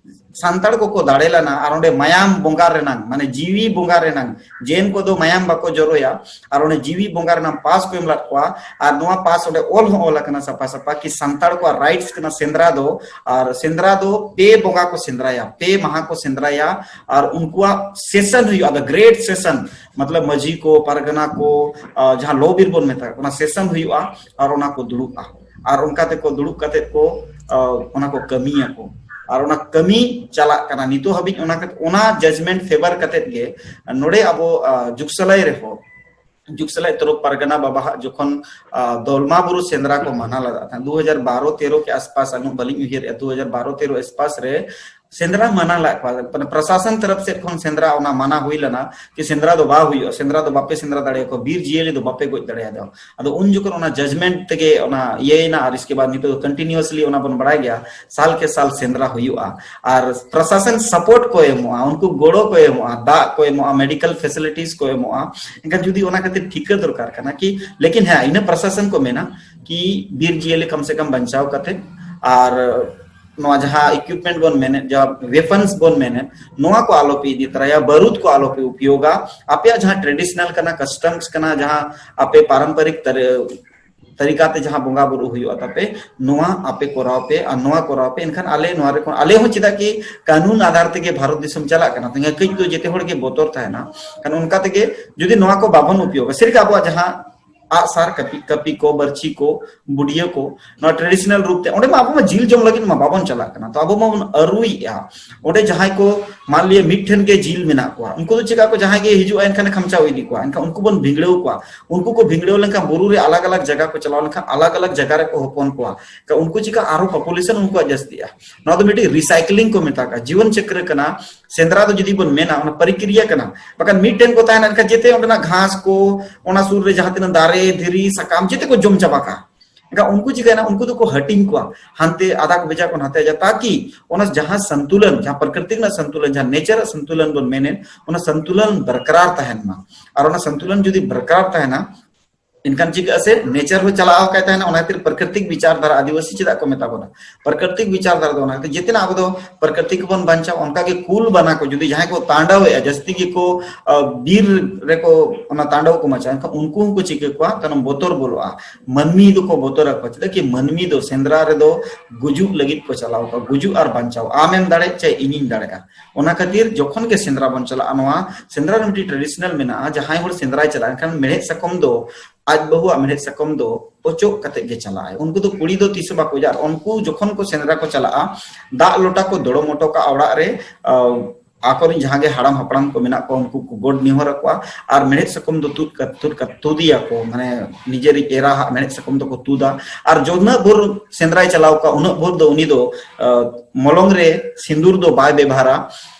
ᱥᱟᱱᱛᱟᱲ ᱠᱚᱠᱚ ᱫᱟᱲᱮ ᱞᱮᱱᱟ, ᱟᱨ ᱚᱸᱰᱮ ᱢᱟᱭᱟᱢ ᱵᱚᱸᱜᱟ ᱨᱮᱱᱟᱝ, ᱢᱟᱱᱮ ᱡᱤᱣᱤ ᱵᱚᱸᱜᱟ ᱨᱮᱱᱟᱝ, ᱡᱮᱱ ᱠᱚᱫᱚ ᱢᱟᱭᱟᱢ ᱵᱟᱠᱚ ᱡᱚᱨᱚᱭᱟ, ᱟᱨ ᱚᱸᱰᱮ ᱡᱤᱣᱤ ᱵᱚᱸᱜᱟ ᱨᱮᱱᱟᱝ ᱯᱟᱥ ᱠᱚ ᱮᱢ ᱞᱮᱫ ᱠᱚᱣᱟ᱾ ᱟᱨ ᱱᱚᱣᱟ ᱯᱟᱥ ᱚᱸᱰᱮ ᱚᱞ ᱦᱚᱸ ᱚᱞ ᱟᱠᱟᱱᱟ ᱥᱟᱯᱷᱟ ᱥᱟᱯᱷᱟ ᱠᱤ ᱥᱟᱱᱛᱟᱲ ᱠᱚᱣᱟᱜ ᱨᱟᱭᱤᱴᱥ ᱠᱟᱱᱟ ᱥᱮᱸᱫᱽᱨᱟ ᱫᱚ, ᱟᱨ ᱥᱮᱸᱫᱽᱨᱟ ᱫᱚ ᱯᱮ ᱵᱚᱸᱜᱟ ᱠᱚ ᱥᱮᱸᱫᱽᱨᱟᱭᱟ, ᱯᱮ ᱢᱟᱦᱟ ᱠᱚ ᱥᱮᱸᱫᱽᱨᱟᱭᱟ, ᱟᱨ ᱩᱱᱠᱩᱣᱟᱜ ᱥᱮᱥᱚᱱ ᱦᱩᱭᱩᱜᱼᱟ, the great session, ᱢᱚᱛᱞᱚᱵ ᱢᱟᱹᱡᱷᱤ ᱠᱚ, ᱯᱟᱨᱜᱟᱱᱟ ᱠᱚ, ᱟᱨ ᱡᱟᱦᱟᱸ ᱞᱚ ᱵᱤᱨ ᱵᱚᱱ ᱢᱮᱛᱟᱜ ᱠᱟᱱᱟ, ᱥᱮᱥᱚᱱ ᱦᱩᱭᱩᱜᱼᱟ, ᱟᱨ ᱚᱱᱟ ᱠᱚ ᱫᱩᱲᱩᱵᱼᱟ, ᱟᱨ ᱚᱱᱠᱟ ᱛᱮᱠᱚ ᱫᱩᱲᱩᱵ ᱠᱟᱛᱮ ᱠᱚ, ᱟᱨ ᱚᱱᱟ ᱠᱚ ᱠᱟᱹᱢᱤᱭᱟᱠᱚ, ᱟᱨ ᱚᱱᱟ ᱠᱟᱹᱢᱤ ᱪᱟᱞᱟᱜ ᱠᱟᱱᱟ ᱱᱤᱛᱚᱜ ᱦᱟᱹᱵᱤᱡ᱾ ᱚᱱᱟ ᱠᱟᱛᱮ, ᱚᱱᱟ ᱡᱟᱡᱽᱢᱮᱱᱴ ᱯᱷᱮᱵᱟᱨ ᱠᱟᱛᱮ ᱜᱮ ᱱᱚᱰᱮ ᱟᱵᱚ, ᱟᱨ ᱡᱩᱜᱽᱥᱟᱞᱟᱭ ᱨᱮᱦᱚᱸ, ᱡᱩᱜᱽᱥᱟᱞᱟᱭ ᱛᱚᱨᱚᱯ ᱯᱟᱨᱜᱟᱱᱟ ᱵᱟᱵᱟᱣᱟᱜ ᱡᱚᱠᱷᱚᱱ, ᱟᱨ ᱫᱚᱞᱢᱟ ᱵᱩᱨᱩ ᱥᱮᱸᱫᱽᱨᱟ ᱠᱚ ᱢᱟᱱᱟ ᱞᱮᱫᱟ ᱛᱟᱦᱮᱸᱫ, ᱫᱩ ᱦᱟᱡᱟᱨ ᱵᱟᱨᱚ ᱛᱮᱨᱚ ᱠᱮ ᱟᱥᱯᱟᱥ, ᱟᱹᱱᱩ ᱵᱟᱹᱞᱤᱧ ᱩᱭᱦᱟᱹᱨᱮᱜᱼᱟ, ᱫᱩ ᱦᱟᱡᱟᱨ ᱵᱟᱨᱚ ᱛᱮᱨᱚ ᱟᱥᱯᱟᱥ ᱨᱮ ᱥᱮᱸᱫᱽᱨᱟ ᱢᱟᱱᱟ ᱞᱮᱫ ᱠᱚᱣᱟ, ᱢᱟᱱᱮ ᱯᱨᱚᱥᱟᱥᱚᱱ ᱛᱚᱨᱚᱯ ᱥᱮᱫ ᱠᱷᱚᱱ ᱥᱮᱸᱫᱽᱨᱟ ᱚᱱᱟ ᱢᱟᱱᱟ ᱦᱩᱭ ᱞᱮᱱᱟ ᱠᱤ ᱥᱮᱸᱫᱽᱨᱟ ᱫᱚ ᱵᱟᱝ ᱦᱩᱭᱩᱜᱼᱟ, ᱥᱮᱸᱫᱽᱨᱟ ᱫᱚ ᱵᱟᱯᱮ ᱥᱮᱸᱫᱽᱨᱟ ᱫᱟᱲᱮᱭᱟᱠᱚᱣᱟ, ᱵᱤᱨ ᱡᱤᱭᱟᱹᱞᱤ ᱫᱚ ᱵᱟᱯᱮ ᱜᱚᱡ ᱫᱟᱲᱮᱭᱟᱫᱟ᱾ ᱟᱫᱚ ᱩᱱ ᱡᱚᱠᱷᱚᱱ ᱚᱱᱟ ᱡᱟᱡᱽᱢᱮᱱᱴ ᱛᱮᱜᱮ ᱚᱱᱟ ᱤᱭᱟᱹᱭᱮᱱᱟ, ᱟᱨ ᱤᱥᱠᱮ ᱵᱟᱫ ᱱᱤᱛᱚᱜ ᱫᱚ ᱠᱚᱱᱴᱤᱱᱤᱭᱩᱥᱞᱤ ᱚᱱᱟ ᱵᱚᱱ ᱵᱟᱲᱟᱭ ᱜᱮᱭᱟ, ᱥᱟᱞ ᱠᱮ ᱥᱟᱞ ᱥᱮᱸᱫᱽᱨᱟ ᱦᱩᱭᱩᱜᱼᱟ᱾ ᱟᱨ ᱯᱨᱚᱥᱟᱥᱚᱱ ᱥᱟᱯᱳᱨᱴ ᱠᱚ ᱮᱢᱚᱜᱼᱟ, ᱩᱱᱠᱩ ᱜᱚᱲᱚ ᱠᱚ ᱮᱢᱚᱜᱼᱟ, ᱫᱟᱜ ᱠᱚ ᱮᱢᱚᱜᱼᱟ, ᱢᱮᱰᱤᱠᱟᱞ ᱯᱷᱮᱥᱤᱞᱤᱴᱤᱡᱽ ᱠᱚ ᱮᱢᱚᱜᱼᱟ᱾ ᱮᱱᱠᱷᱟᱱ ᱡᱩᱫᱤ ᱚᱱᱟ ᱠᱷᱟᱹᱛᱤᱨ ᱴᱷᱤᱠᱟᱹ ᱫᱚᱨᱠᱟᱨ ᱠᱟᱱᱟ ᱠᱤ, ᱞᱮᱠᱤᱱ ᱦᱮᱸ, ᱤᱱᱟᱹ ᱯᱨᱚᱥᱟᱥᱚᱱ ᱠᱚ ᱢᱮᱱᱟ ᱠᱤ ᱵᱤᱨ ᱡᱤᱭᱟᱹᱞᱤ ᱠᱚᱢ ᱥᱮ ᱠᱚᱢ ᱵᱟᱧᱪᱟᱣ ᱠᱟᱛᱮ ᱟᱨ ᱱᱚᱣᱟ ᱡᱟᱦᱟᱸ ᱤᱠᱩᱭᱤᱯᱢᱮᱱᱴ ᱵᱚᱱ ᱢᱮᱱᱮᱫ, ᱡᱟᱦᱟᱸ ᱣᱮᱯᱚᱱᱥ ᱵᱚᱱ ᱢᱮᱱᱮᱫ, ᱱᱚᱣᱟ ᱠᱚ ᱟᱞᱚᱯᱮ ᱤᱫᱤ ᱛᱚᱨᱟᱭᱟ, ᱵᱟᱹᱨᱩᱫ ᱠᱚ ᱟᱞᱚᱯᱮ ᱩᱯᱭᱳᱜᱟ᱾ ᱟᱯᱮᱭᱟᱜ ᱡᱟᱦᱟᱸ ᱴᱨᱮᱰᱤᱥᱚᱱᱟᱞ ᱠᱟᱱᱟ, ᱠᱟᱥᱴᱚᱢᱥ ᱠᱟᱱᱟ, ᱡᱟᱦᱟᱸ ᱟᱯᱮ ᱯᱟᱨᱚᱢᱯᱚᱨᱤᱠ ᱛᱟᱨᱤ-, ᱛᱟᱹᱨᱤᱠᱟ ᱛᱮ ᱡᱟᱦᱟᱸ ᱵᱚᱸᱜᱟ ᱵᱩᱨᱩ ᱦᱩᱭᱩᱜᱼᱟ ᱛᱟᱯᱮ, ᱱᱚᱣᱟ ᱟᱯᱮ ᱠᱚᱨᱟᱣ ᱯᱮ ᱟᱨ ᱱᱚᱣᱟ ᱠᱚᱨᱟᱣ ᱯᱮ᱾ ᱮᱱᱠᱷᱟᱱ ᱟᱞᱮ ᱱᱚᱣᱟ ᱨᱮ, ᱟᱞᱮ ᱦᱚᱸ ᱪᱮᱫᱟᱜ ᱠᱤ ᱠᱟᱹᱱᱩᱱ ᱟᱫᱷᱟᱨ ᱛᱮᱜᱮ ᱵᱷᱟᱨᱚᱛ ᱫᱤᱥᱚᱢ ᱪᱟᱞᱟᱜ ᱠᱟᱱᱟ, ᱛᱚ ᱠᱟᱹᱡ ᱫᱚ ᱡᱮᱛᱮ ᱦᱚᱲ ᱜᱮ ᱵᱚᱛᱚᱨ ᱛᱟᱦᱮᱱᱟ᱾ ᱠᱷᱟᱱ ᱚᱱᱠᱟ ᱛᱮᱜᱮ ᱡᱩᱫᱤ ᱱᱚᱣᱟ ᱠᱚ ᱵᱟᱵᱚᱱ ᱩᱯᱭᱳᱜᱟ, ᱥᱟᱹᱨᱤᱜᱮ ᱟᱵᱚᱣᱟᱜ ᱡᱟᱦᱟᱸ ᱟᱜᱼᱥᱟᱨ, ᱠᱟᱹᱯᱤ, ᱠᱟᱹᱯᱤ ᱠᱚ, ᱵᱟᱹᱨᱪᱷᱤ ᱠᱚ, ᱵᱩᱰᱤᱭᱟᱹ ᱠᱚ, ᱱᱚᱣᱟ ᱴᱨᱮᱰᱤᱥᱚᱱᱟᱞ ᱨᱩᱯ ᱛᱮ, ᱚᱸᱰᱮ ᱢᱟ ᱟᱵᱚ ᱢᱟ ᱡᱤᱞ ᱡᱚᱢ ᱞᱟᱹᱜᱤᱫ ᱢᱟ ᱵᱟᱵᱚᱱ ᱪᱟᱞᱟᱜ ᱠᱟᱱᱟ, ᱛᱚ ᱟᱵᱚ ᱢᱟᱵᱚᱱ ᱟᱹᱨᱩᱭᱮᱫᱼᱟ᱾ ᱚᱸᱰᱮ ᱡᱟᱦᱟᱸᱭ ᱠᱚ, ᱢᱟᱱ ᱞᱤᱭᱟ, ᱢᱤᱫ ᱴᱷᱮᱱ ᱜᱮ ᱡᱤᱞ ᱢᱮᱱᱟᱜ ᱠᱚᱣᱟ, ᱩᱱᱠᱩ ᱫᱚ ᱪᱮᱠᱟ ᱠᱚ, ᱡᱟᱦᱟᱸᱭ ᱜᱮ ᱦᱤᱡᱩᱜᱼᱟ, ᱮᱱᱠᱷᱟᱱᱮ ᱠᱷᱟᱢᱪᱟᱣ ᱤᱫᱤ ᱠᱚᱣᱟ, ᱮᱱᱠᱷᱟᱱ ᱩᱱᱠᱩ ᱵᱚᱱ ᱵᱷᱤᱸᱫᱽᱲᱟᱹᱣ ᱠᱚᱣᱟ᱾ ᱩᱱᱠᱩ ᱠᱚ ᱵᱷᱤᱸᱫᱽᱲᱟᱹᱣ ᱞᱮᱱᱠᱷᱟᱱ, ᱵᱩᱨᱩ ᱨᱮ ᱟᱞᱟᱜᱽ ᱟᱞᱟᱜᱽ ᱡᱟᱭᱜᱟ ᱠᱚ ᱪᱟᱞᱟᱣ ᱞᱮᱱᱠᱷᱟᱱ, ᱟᱞᱟᱜᱽ ᱟᱞᱟᱜᱽ ᱡᱟᱭᱜᱟ ᱨᱮᱠᱚ ᱦᱚᱯᱚᱱ ᱠᱚᱣᱟ, ᱮᱱᱠᱷᱟᱱ ᱩᱱᱠᱩ ᱪᱮᱠᱟ ᱟᱨᱦᱚᱸ ᱯᱚᱯᱩᱞᱮᱥᱚᱱ ᱩᱱᱠᱩᱣᱟᱜ ᱡᱟᱹᱥᱛᱤᱜᱼᱟ᱾ ᱱᱚᱣᱟ ᱫᱚ ᱢᱤᱫᱴᱤᱡ ᱨᱤᱥᱟᱭᱠᱞᱤᱝ ᱠᱚ ᱢᱮᱛᱟᱜᱼᱟ, ᱡᱤᱵᱚᱱ ᱪᱚᱠᱨᱚ ᱠᱟᱱᱟ᱾ ᱥᱮᱸᱫᱽᱨᱟ ᱫᱚ ᱡᱩᱫᱤ ᱵᱚᱱ ᱢᱮᱱᱟ, ᱚᱱᱟ ᱯᱨᱚᱠᱨᱤᱭᱟ ᱠᱟᱱᱟ᱾ ᱵᱟᱠᱷᱟᱱ ᱢᱤᱫᱴᱷᱮᱱ ᱠᱚ ᱛᱟᱦᱮᱱᱟ, ᱮᱱᱠᱷᱟᱱ ᱡᱮᱛᱮ ᱚᱸᱰᱮᱱᱟᱜ ᱜᱷᱟᱥ ᱠᱚ, ᱚᱱᱟ ᱥᱩᱨ ᱨᱮ ᱡᱟᱦᱟᱸ ᱛᱤᱱᱟᱹᱜ ᱫᱟᱨᱮ, ᱫᱷᱤᱨᱤ, ᱥᱟᱠᱟᱢ, ᱡᱮᱛᱮ ᱠᱚ ᱡᱚᱢ ᱪᱟᱵᱟ ᱠᱟᱜᱼᱟ᱾ ᱮᱱᱠᱷᱟᱱ ᱩᱱᱠᱩ ᱪᱤᱠᱟᱹᱭᱮᱱᱟ? ᱩᱱᱠᱩ ᱫᱚᱠᱚ ᱦᱟᱹᱴᱤᱧ ᱠᱚᱣᱟ, ᱦᱟᱱᱛᱮ ᱟᱫᱷᱟ ᱠᱚ ᱵᱷᱮᱡᱟ ᱠᱚ, ᱱᱟᱛᱮ ᱵᱷᱮᱡᱟ, ᱛᱟᱠᱤ ᱚᱱᱟ ᱡᱟᱦᱟᱸ ᱥᱚᱱᱛᱩᱞᱚᱱ, ᱡᱟᱦᱟᱸ ᱯᱨᱟᱠᱨᱤᱛᱤᱠ ᱨᱮᱱᱟᱜ ᱥᱚᱱᱛᱩᱞᱚᱱ, ᱡᱟᱦᱟᱸ ᱱᱮᱪᱟᱨ ᱨᱮᱱᱟᱜ ᱥᱚᱱᱛᱩᱞᱚᱱ ᱵᱚᱱ ᱢᱮᱱᱮᱫ, ᱚᱱᱟ ᱥᱚᱱᱛᱩᱞᱚᱱ ᱵᱚᱨᱠᱨᱟᱨ ᱛᱟᱦᱮᱱ ᱢᱟ᱾ ᱟᱨ ᱚᱱᱟ ᱥᱚᱱᱛᱩᱞᱚᱱ ᱡᱩᱫᱤ ᱵᱚᱨᱠᱨᱟᱨ ᱛᱟᱦᱮᱱᱟ, ᱮᱱᱠᱷᱟᱱ ᱪᱤᱠᱟᱹᱜᱼᱟ ᱥᱮ, ᱱᱮᱪᱟᱨ ᱦᱚᱸ ᱪᱟᱞᱟᱣ ᱟᱠᱟᱭ ᱛᱟᱦᱮᱱᱟ᱾ ᱚᱱᱟ ᱠᱷᱟᱹᱛᱤᱨ ᱯᱨᱟᱠᱨᱤᱛᱤᱠ ᱵᱤᱪᱟᱨ ᱫᱷᱟᱨᱟ, ᱟᱹᱫᱤᱵᱟᱹᱥᱤ ᱪᱮᱫᱟᱜ ᱠᱚ ᱢᱮᱛᱟ ᱵᱚᱱᱟ ᱯᱨᱟᱠᱨᱤᱛᱤᱠ ᱵᱤᱪᱟᱨ ᱫᱷᱟᱨᱟ ᱫᱚ? ᱚᱱᱟ ᱠᱷᱟᱹᱛᱤᱨ ᱡᱮᱛᱮᱱᱟᱜ ᱟᱵᱚ ᱫᱚ ᱯᱨᱟᱠᱨᱤᱛᱤᱠ ᱵᱚᱱ ᱵᱟᱧᱪᱟᱣᱟ᱾ ᱚᱱᱠᱟ ᱜᱮ ᱠᱩᱞ ᱵᱟᱱᱟ ᱠᱚ ᱡᱩᱫᱤ ᱡᱟᱦᱟᱸᱭ ᱠᱚ ᱛᱟᱸᱰᱟᱣᱮᱫᱼᱟ, ᱡᱟᱹᱥᱛᱤ ᱜᱮᱠᱚ, ᱟ, ᱵᱤᱨ ᱨᱮᱠᱚ ᱚᱱᱟ ᱛᱟᱸᱰᱟᱣ ᱠᱚ ᱢᱟᱪᱟ, ᱮᱱᱠᱷᱟᱱ ᱩᱱᱠᱩ ᱦᱚᱸᱠᱚ ᱪᱤᱠᱟᱹ ᱠᱚᱣᱟ? ᱠᱟᱨᱚᱱ ᱵᱚᱛᱚᱨ ᱵᱚᱞᱚᱜᱼᱟ᱾ ᱢᱟᱹᱱᱢᱤ ᱫᱚᱠᱚ ᱵᱚᱛᱚᱨ ᱟᱠᱚᱣᱟ᱾ ᱪᱮᱫᱟᱜ ᱠᱤ ᱢᱟᱹᱱᱢᱤ ᱫᱚ ᱥᱮᱸᱫᱽᱨᱟ ᱨᱮᱫᱚ ᱜᱩᱡᱩᱜ ᱞᱟᱹᱜᱤᱫ ᱠᱚ ᱪᱟᱞᱟᱣ ᱠᱚᱣᱟ, ᱜᱩᱡᱩᱜ ᱟᱨ ᱵᱟᱧᱪᱟᱣ, ᱟᱢᱮᱢ ᱫᱟᱲᱮᱭᱟᱜ ᱪᱟᱭ ᱤᱧᱤᱧ ᱫᱟᱲᱮᱭᱟᱜᱼᱟ᱾ ᱚᱱᱟ ᱠᱷᱟᱹᱛᱤᱨ ᱡᱚᱠᱷᱚᱱ ᱜᱮ ᱥᱮᱸᱫᱽᱨᱟ ᱵᱚᱱ ᱪᱟᱞᱟᱜᱼᱟ, ᱱᱚᱣᱟ ᱥᱮᱸᱫᱽᱨᱟ ᱨᱮ ᱢᱤᱫᱴᱤᱡ ᱴᱨᱮᱰᱤᱥᱚᱱᱟᱞ ᱢᱮᱱᱟᱜᱼᱟ, ᱡᱟᱦᱟᱸᱭ ᱦᱚᱲ ᱥᱮᱸᱫᱽᱨᱟᱭ ᱪᱟᱞᱟᱜᱼᱟ, ᱮᱱᱠᱷᱟᱱ ᱢᱮᱲᱦᱮᱫ ᱥᱟᱠᱚᱢ ᱫᱚ, ᱟᱡ ᱵᱟᱹᱦᱩᱣᱟᱜ ᱢᱮᱲᱦᱮᱫ ᱥᱟᱠᱚᱢ ᱫᱚ ᱚᱪᱚᱜ ᱠᱟᱛᱮ ᱜᱮ ᱪᱟᱞᱟᱜᱼᱟᱭ᱾ ᱩᱱᱠᱩ ᱫᱚ ᱠᱩᱲᱤ ᱫᱚ ᱛᱤᱥ ᱦᱚᱸ ᱵᱟᱠᱚ ᱚᱡᱚᱜᱟ᱾ ᱟᱨ ᱩᱱᱠᱩ ᱡᱚᱠᱷᱚᱱ ᱠᱚ ᱥᱮᱸᱫᱽᱨᱟ ᱠᱚ ᱪᱟᱞᱟᱜᱼᱟ, ᱫᱟᱜ ᱞᱚᱴᱟ ᱠᱚ ᱫᱚᱲᱚᱢ ᱦᱚᱴᱚ ᱠᱟᱜᱼᱟ ᱚᱲᱟᱜ ᱨᱮ, ᱟ, ᱟᱠᱚᱨᱮᱱ ᱡᱟᱦᱟᱸ ᱜᱮ ᱦᱟᱲᱟᱢ ᱦᱟᱯᱲᱟᱢ ᱠᱚ ᱢᱮᱱᱟᱜ ᱠᱚᱣᱟ, ᱩᱱᱠᱩ ᱠᱚ ᱜᱚᱰ ᱱᱮᱦᱚᱨ ᱟᱠᱚᱣᱟ᱾ ᱟᱨ ᱢᱮᱲᱦᱮᱫ ᱥᱟᱠᱚᱢ ᱫᱚ ᱛᱩᱫ ᱠᱟ-, ᱛᱩᱫ ᱠᱟ-, ᱛᱩᱫᱤᱭᱟᱠᱚ, ᱢᱟᱱᱮ ᱱᱤᱡᱮᱨᱤᱡ ᱮᱨᱟ ᱦᱟᱜ ᱢᱮᱲᱦᱮᱫ ᱥᱟᱠᱚᱢ ᱫᱚᱠᱚ ᱛᱩᱫᱟ᱾ ᱟᱨ ᱡᱚ-, ᱩᱱᱟᱹᱜ ᱵᱷᱳᱨ ᱥᱮᱸᱫᱽᱨᱟᱭ ᱪᱟᱞᱟᱣ ᱠᱚᱜᱼᱟ, ᱩᱱᱟᱹᱜ ᱵᱷᱳᱨ ᱫᱚ ᱩᱱᱤ ᱫᱚ, ᱟ, ᱢᱚᱞᱚᱝ ᱨᱮ ᱥᱤᱸᱫᱩᱨ ᱫᱚ ᱵᱟᱭ ᱵᱮᱵᱷᱟᱨᱟ᱾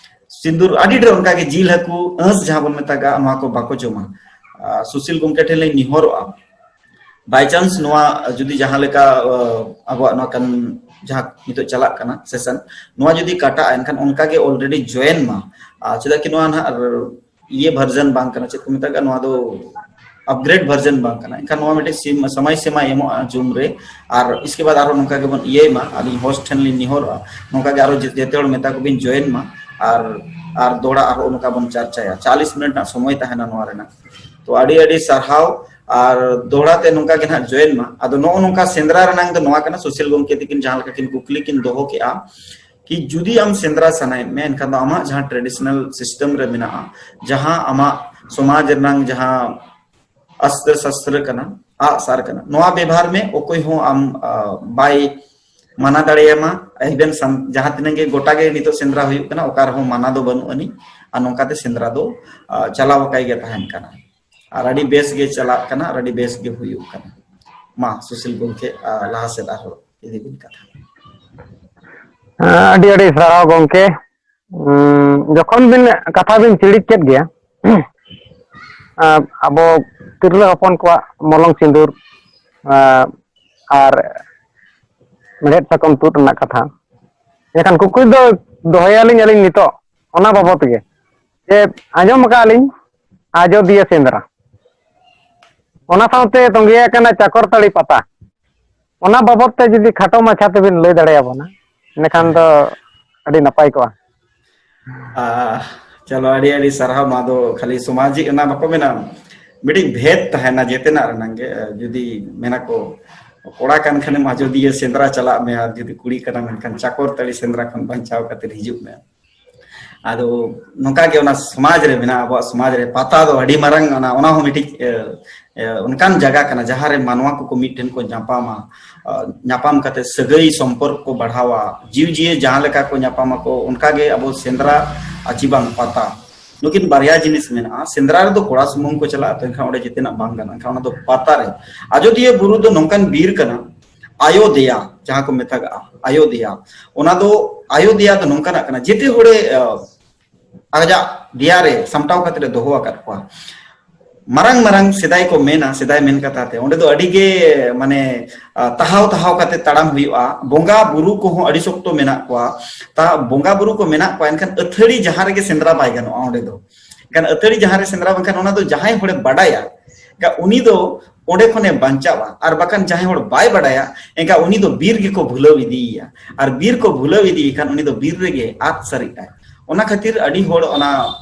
ᱥᱤᱸᱫᱩᱨ ᱟᱹᱰᱤ ᱰᱷᱮᱨ ᱚᱱᱠᱟ ᱜᱮ ᱡᱤᱞ ᱦᱟᱹᱠᱩ, ᱟᱹᱥ ᱡᱟᱦᱟᱸ ᱵᱚᱱ ᱢᱮᱛᱟᱜᱼᱟ, ᱱᱚᱣᱟ ᱠᱚ ᱵᱟᱠᱚ ᱡᱚᱢᱟ᱾ ᱟ, ᱥᱩᱥᱤᱞ ᱜᱚᱢᱠᱮ ᱴᱷᱮᱱ ᱞᱤᱧ ᱱᱮᱦᱚᱨᱚᱜᱼᱟ, by chance ᱱᱚᱣᱟ ᱡᱩᱫᱤ ᱡᱟᱦᱟᱸ ᱞᱮᱠᱟ, ᱟ, ᱟᱵᱚᱣᱟᱜ ᱱᱚᱣᱟ ᱠᱟᱱ, ᱡᱟᱦᱟᱸ ᱱᱤᱛᱚᱜ ᱪᱟᱞᱟᱜ ᱠᱟᱱᱟ ᱥᱮᱥᱚᱱ, ᱱᱚᱣᱟ ᱡᱩᱫᱤ ᱠᱟᱴᱟᱜᱼᱟ, ᱮᱱᱠᱷᱟᱱ ᱚᱱᱠᱟ ᱜᱮ already join ᱢᱟ᱾ ᱟ, ᱪᱮᱫᱟᱜ ᱠᱤ ᱱᱚᱣᱟ ᱱᱟᱦᱟᱜ ᱤᱭᱟᱹ version ᱵᱟᱝ ᱠᱟᱱᱟ, ᱪᱮᱫ ᱠᱚ ᱢᱮᱛᱟᱜᱼᱟ, ᱱᱚᱣᱟ ᱫᱚ ᱟᱯᱜᱨᱮᱰ ᱵᱷᱟᱨᱡᱚᱱ ᱵᱟᱝ ᱠᱟᱱᱟ᱾ ᱮᱱᱠᱷᱟᱱ ᱱᱚᱣᱟ ᱢᱤᱫᱴᱮᱡ ᱥᱤᱢ ᱥᱚᱢᱚᱭ ᱥᱤᱢᱟ ᱮᱢᱚᱜᱼᱟ ᱡᱩᱢ ᱨᱮ᱾ ᱟᱨ ᱤᱥᱠᱮ ᱵᱟᱫ ᱟᱨᱦᱚᱸ ᱱᱚᱝᱠᱟ ᱜᱮᱵᱚᱱ ᱤᱭᱟᱹᱭ ᱢᱟ᱾ ᱟᱹᱞᱤᱧ ᱦᱳᱥᱴ ᱴᱷᱮᱱ ᱞᱤᱧ ᱱᱮᱦᱚᱨᱚᱜᱼᱟ, ᱱᱚᱝᱠᱟ ᱜᱮ ᱟᱨᱦᱚᱸ ᱡᱮ-, ᱡᱮᱛᱮ ᱦᱚᱲ ᱢᱮᱛᱟ ᱠᱚᱵᱤᱱ ᱡᱚᱭᱮᱱ ᱢᱟ᱾ ᱟᱨ, ᱟᱨ ᱫᱚᱦᱲᱟ ᱟᱨᱦᱚᱸ ᱱᱚᱝᱠᱟ ᱵᱚᱱ ᱪᱟᱨᱪᱟᱭᱟ᱾ ᱪᱟᱞᱤᱥ ᱢᱤᱱᱤᱴ ᱨᱮᱱᱟᱜ ᱥᱚᱢᱚᱭ ᱛᱟᱦᱮᱱᱟ ᱱᱚᱣᱟ ᱨᱮᱱᱟᱜ᱾ ᱛᱚ ᱟᱹᱰᱤ ᱟᱹᱰᱤ ᱥᱟᱨᱦᱟᱣ᱾ ᱟᱨ ᱫᱚᱦᱲᱟ ᱛᱮ ᱱᱚᱝᱠᱟ ᱜᱮ ᱱᱟᱦᱟᱜ ᱡᱚᱭᱮᱱ ᱢᱟ᱾ ᱟᱫᱚ ᱱᱚᱜᱼᱚ ᱱᱚᱝᱠᱟ ᱥᱮᱸᱫᱽᱨᱟ ᱨᱮᱱᱟᱝ ᱫᱚ ᱱᱚᱣᱟ ᱠᱟᱱᱟ, ᱥᱩᱥᱤᱞ ᱜᱚᱢᱠᱮ ᱛᱤᱠᱤᱱ ᱡᱟᱦᱟᱸ ᱞᱮᱠᱟ ᱠᱤᱱ ᱠᱩᱠᱞᱤ ᱠᱤᱱ ᱫᱚᱦᱚ ᱠᱮᱜᱼᱟ, ᱠᱤ ᱡᱩᱫᱤ ᱟᱢ ᱥᱮᱸᱫᱽᱨᱟ ᱥᱟᱱᱟᱭᱮᱫ ᱢᱮ, ᱮᱱᱠᱷᱟᱱ ᱫᱚ ᱟᱢᱟᱜ ᱡᱟᱦᱟᱸ ᱴᱨᱮᱰᱤᱥᱚᱱᱟᱞ ᱥᱤᱥᱴᱮᱢ ᱨᱮ ᱢᱮᱱᱟᱜᱼᱟ, ᱡᱟᱦᱟᱸ ᱟᱢᱟᱜ ᱥᱚᱢᱟᱡᱽ ᱨᱮᱱᱟᱝ ᱡᱟᱦᱟᱸ ᱟᱥᱛᱨᱚ ᱥᱟᱥᱛᱨᱚ ᱠᱟᱱᱟ, ᱟᱜ ᱥᱟᱨ ᱠᱟᱱᱟ, ᱱᱚᱣᱟ ᱵᱮᱵᱷᱟᱨ ᱢᱮ, ᱚᱠᱚᱭ ᱦᱚᱸ ᱟᱢ, ᱟ, ᱵᱟᱭ ᱢᱟᱱᱟ ᱫᱟᱲᱮᱭᱟᱢᱟ᱾ ᱤᱵᱷᱮᱱ ᱥᱟᱱ-, ᱡᱟᱦᱟᱸ ᱛᱤᱱᱟᱹᱜ ᱜᱮ ᱜᱚᱴᱟ ᱜᱮ ᱱᱤᱛᱚᱜ ᱥᱮᱸᱫᱽᱨᱟ ᱦᱩᱭᱩᱜ ᱠᱟᱱᱟ, ᱚᱠᱟ ᱨᱮᱦᱚᱸ ᱢᱟᱱᱟ ᱫᱚ ᱵᱟᱹᱱᱩᱜ ᱟᱹᱱᱤᱡ᱾ ᱟᱨ ᱱᱚᱝᱠᱟᱛᱮ ᱥᱮᱸᱫᱽᱨᱟ ᱫᱚ, ᱟ, ᱪᱟᱞᱟᱣ ᱟᱠᱟᱭ ᱜᱮ ᱛᱟᱦᱮᱱ ᱠᱟᱱᱟ᱾ ᱟᱨ ᱟᱹᱰᱤ ᱵᱮᱥ ᱜᱮ ᱪᱟᱞᱟᱜ ᱠᱟᱱᱟ, ᱟᱨ ᱟᱹᱰᱤ ᱵᱮᱥ ᱜᱮ ᱦᱩᱭᱩᱜ ᱠᱟᱱᱟ᱾ ᱢᱟ ᱥᱩᱥᱤᱞ ᱜᱚᱢᱠᱮ, ᱟ, ᱞᱟᱦᱟ ᱥᱮᱫ ᱟᱨᱦᱚᱸ ᱤᱫᱤ ᱵᱤᱱ ᱠᱟᱛᱷᱟ᱾ ᱟᱹᱰᱤ ᱟᱹᱰᱤ ᱥᱟᱨᱦᱟᱣ ᱜᱚᱢᱠᱮ᱾ ᱩᱸ, ᱡᱚᱠᱷᱚᱱ ᱵᱤᱱ ᱠᱟᱛᱷᱟ ᱵᱤᱱ ᱪᱤᱲᱤᱡ ᱠᱮᱫ ᱜᱮᱭᱟ, ᱟᱸ, ᱟᱵᱚ ᱛᱤᱨᱞᱟᱹ ᱦᱚᱯᱚᱱ ᱠᱚᱣᱟᱜ ᱢᱚᱞᱚᱝ ᱥᱤᱸᱫᱩᱨ, ᱟᱸ, ᱟᱨ ᱢᱮᱲᱦᱮᱫ ᱥᱟᱠᱚᱢ ᱛᱩᱫ ᱨᱮᱱᱟᱜ ᱠᱟᱛᱷᱟ, ᱮᱱᱠᱷᱟᱱ ᱠᱩᱠᱞᱤ ᱫᱚ ᱫᱚᱦᱚᱭᱟᱞᱤᱧ ᱟᱹᱞᱤᱧ ᱱᱤᱛᱚᱜ ᱚᱱᱟ ᱵᱟᱵᱚᱛ ᱜᱮ, ᱡᱮ ᱟᱸᱡᱚᱢ ᱟᱠᱟᱫ ᱞᱤᱧ ᱟᱡᱚᱫᱤᱭᱟᱹ ᱥᱮᱸᱫᱽᱨᱟ, ᱚᱱᱟ ᱥᱟᱶᱛᱮ ᱛᱚᱸᱜᱮ ᱟᱠᱟᱱᱟ ᱪᱟᱠᱚᱨᱛᱟᱹᱲᱤ ᱯᱟᱛᱟ, ᱚᱱᱟ ᱵᱟᱵᱚᱛ ᱛᱮ ᱡᱩᱫᱤ ᱠᱷᱟᱴᱚ ᱢᱟᱪᱷᱟ ᱛᱮᱵᱤᱱ ᱞᱟᱹᱭ ᱫᱟᱲᱮᱭᱟᱵᱚᱱᱟ, ᱤᱱᱟᱹᱠᱷᱟᱱ ᱫᱚ ᱟᱹᱰᱤ ᱱᱟᱯᱟᱭ ᱠᱚᱜᱼᱟ᱾ ᱟᱦ, ᱪᱚᱞᱚ, ᱟᱹᱰᱤ ᱟᱹᱰᱤ ᱥᱟᱨᱦᱟᱣ᱾ ᱱᱚᱣᱟ ᱫᱚ ᱠᱷᱟᱹᱞᱤ ᱥᱚᱢᱟᱡᱤᱠ, ᱚᱱᱟ ᱵᱟᱠᱚ ᱢᱮᱱᱟ, ᱢᱤᱫᱴᱤᱡ ᱵᱷᱮᱫ ᱛᱟᱦᱮᱱᱟ ᱡᱮᱛᱮᱱᱟᱜ ᱨᱮᱱᱟᱜ ᱜᱮ᱾ ᱡᱩᱫᱤ ᱢᱮᱱᱟ ᱠᱚ, ᱠᱚᱲᱟ ᱠᱟᱱ ᱠᱷᱟᱱᱮᱢ ᱟᱡᱚᱫᱤᱭᱟᱹ ᱥᱮᱸᱫᱽᱨᱟ ᱪᱟᱞᱟᱜ ᱢᱮ, ᱟᱨ ᱡᱩᱫᱤ ᱠᱩᱲᱤ ᱠᱟᱱᱟᱢ ᱮᱱᱠᱷᱟᱱ ᱪᱟᱠᱚᱨ ᱛᱟᱹᱲᱤ ᱥᱮᱸᱫᱽᱨᱟ ᱠᱷᱚᱱ ᱵᱟᱧᱪᱟᱣ ᱠᱟᱛᱮ ᱦᱤᱡᱩᱜ ᱢᱮ᱾ ᱟᱫᱚ ᱱᱚᱝᱠᱟ ᱜᱮ ᱚᱱᱟ ᱥᱚᱢᱟᱡᱽ ᱨᱮ ᱢᱮᱱᱟᱜᱼᱟ, ᱟᱵᱚᱣᱟᱜ ᱥᱚᱢᱟᱡᱽ ᱨᱮ ᱯᱟᱛᱟ ᱫᱚ ᱟᱹᱰᱤ ᱢᱟᱨᱟᱝ, ᱚᱱᱟ, ᱚᱱᱟ ᱦᱚᱸ ᱢᱤᱫᱴᱤᱡ, ᱮ, ᱮ, ᱚᱱᱠᱟᱱ ᱡᱟᱭᱜᱟ ᱠᱟᱱᱟ ᱡᱟᱦᱟᱸ ᱨᱮ ᱢᱟᱱᱣᱟ ᱠᱚᱠᱚ ᱢᱤᱫ ᱴᱷᱮᱱ ᱠᱚ ᱧᱟᱯᱟᱢᱟ᱾ ᱟ, ᱧᱟᱯᱟᱢ ᱠᱟᱛᱮ ᱥᱟᱹᱜᱟᱹᱭ ᱥᱚᱢᱯᱚᱨᱠ ᱠᱚ ᱵᱟᱲᱦᱟᱣᱟ, ᱡᱤᱣᱤ ᱡᱤᱭᱟᱹ ᱡᱟᱦᱟᱸ ᱞᱮᱠᱟ ᱠᱚ ᱧᱟᱯᱟᱢ ᱟᱠᱚ, ᱚᱱᱠᱟ ᱜᱮ ᱟᱵᱚ ᱥᱮᱸᱫᱽᱨᱟ ᱟᱨ ᱪᱮ ᱵᱟᱝ ᱯᱟᱛᱟ, ᱱᱩᱠᱤᱱ ᱵᱟᱨᱭᱟ ᱡᱤᱱᱤᱥ ᱢᱮᱱᱟᱜᱼᱟ᱾ ᱥᱮᱸᱫᱽᱨᱟ ᱨᱮᱫᱚ ᱠᱚᱲᱟ ᱥᱩᱢᱩᱝ ᱠᱚ ᱪᱟᱞᱟᱜᱼᱟ, ᱛᱚ ᱮᱱᱠᱷᱟᱱ ᱚᱸᱰᱮ ᱡᱮᱛᱮᱱᱟᱜ ᱵᱟᱝ ᱜᱟᱱᱚᱜᱼᱟ, ᱮᱱᱠᱷᱟᱱ ᱚᱱᱟ ᱫᱚ ᱯᱟᱛᱟ ᱨᱮ᱾ ᱟᱡᱚᱫᱤᱭᱟᱹ ᱵᱩᱨᱩ ᱫᱚ ᱱᱚᱝᱠᱟᱱ ᱵᱤᱨ ᱠᱟᱱᱟ, ᱟᱭᱳᱫᱮᱭᱟ ᱡᱟᱦᱟᱸ ᱠᱚ ᱢᱮᱛᱟᱜᱟᱜᱼᱟ, ᱟᱭᱳᱫᱮᱭᱟ, ᱚᱱᱟ ᱫᱚ, ᱟᱭᱳᱫᱮᱭᱟ ᱫᱚ ᱱᱚᱝᱠᱟᱱᱟᱜ ᱠᱟᱱᱟ, ᱡᱮᱛᱮ ᱦᱚᱲᱮ, ᱟ, ᱟᱡᱟᱜ ᱫᱮᱭᱟ ᱨᱮ ᱥᱟᱢᱴᱟᱣ ᱠᱟᱛᱮ ᱮ ᱫᱚᱦᱚ ᱟᱠᱟᱫ ᱠᱚᱣᱟ᱾ ᱢᱟᱨᱟᱝ ᱢᱟᱨᱟᱝ ᱥᱮᱫᱟᱭ ᱠᱚ ᱢᱮᱱᱟ, ᱥᱮᱫᱟᱭ ᱢᱮᱱ ᱠᱟᱛᱷᱟ ᱛᱮ, ᱚᱸᱰᱮ ᱫᱚ ᱟᱹᱰᱤ ᱜᱮ, ᱢᱟᱱᱮ, ᱟ, ᱛᱟᱦᱟᱣ ᱛᱟᱦᱟᱣ ᱠᱟᱛᱮ ᱛᱟᱲᱟᱢ ᱦᱩᱭᱩᱜᱼᱟ᱾ ᱵᱚᱸᱜᱟ ᱵᱩᱨᱩ ᱠᱚᱦᱚᱸ ᱟᱹᱰᱤ ᱥᱚᱠᱛᱚ ᱢᱮᱱᱟᱜ ᱠᱚᱣᱟ᱾ ᱛᱟ ᱵᱚᱸᱜᱟ ᱵᱩᱨᱩ ᱠᱚ ᱢᱮᱱᱟᱜ ᱠᱚᱣᱟ, ᱮᱱᱠᱷᱟᱱ ᱟᱹᱛᱷᱟᱹᱲᱤ ᱡᱟᱦᱟᱸ ᱨᱮᱜᱮ ᱥᱮᱸᱫᱽᱨᱟ ᱵᱟᱭ ᱜᱟᱱᱚᱜᱼᱟ᱾ ᱚᱸᱰᱮ ᱫᱚ, ᱮᱱᱠᱷᱟᱱ ᱟᱹᱛᱷᱟᱹᱲᱤ ᱡᱟᱦᱟᱸ ᱨᱮ ᱥᱮᱸᱫᱽᱨᱟ ᱵᱟᱝᱠᱷᱟᱱ, ᱚᱱᱟ ᱫᱚ ᱡᱟᱦᱟᱸᱭ ᱦᱚᱲᱮ ᱵᱟᱰᱟᱭᱟ, ᱮᱱᱠᱷᱟᱱ ᱩᱱᱤ ᱫᱚ ᱚᱸᱰᱮ ᱠᱷᱚᱱᱮ ᱵᱟᱧᱪᱟᱣᱟ᱾ ᱟᱨ ᱵᱟᱠᱷᱟᱱ ᱡᱟᱦᱟᱸᱭ ᱦᱚᱲ ᱵᱟᱭ ᱵᱟᱰᱟᱭᱟ, ᱮᱱᱠᱷᱟᱱ ᱩᱱᱤ ᱫᱚ ᱵᱤᱨ ᱜᱮᱠᱚ ᱵᱷᱩᱞᱟᱹᱣ ᱤᱫᱤᱭᱮᱭᱟ᱾ ᱟᱨ ᱵᱤᱨ ᱠᱚ ᱵᱷᱩᱞᱟᱹᱣ ᱤᱫᱤᱭᱮ ᱠᱷᱟᱱ ᱩᱱᱤ ᱫᱚ ᱵᱤᱨ ᱨᱮᱜᱮ ᱟᱫ ᱥᱟᱹᱨᱤᱜᱼᱟᱭ᱾ ᱚᱱᱟ ᱠᱷᱟᱹᱛᱤᱨ ᱟᱹᱰᱤ ᱦᱚᱲ ᱚᱱᱟ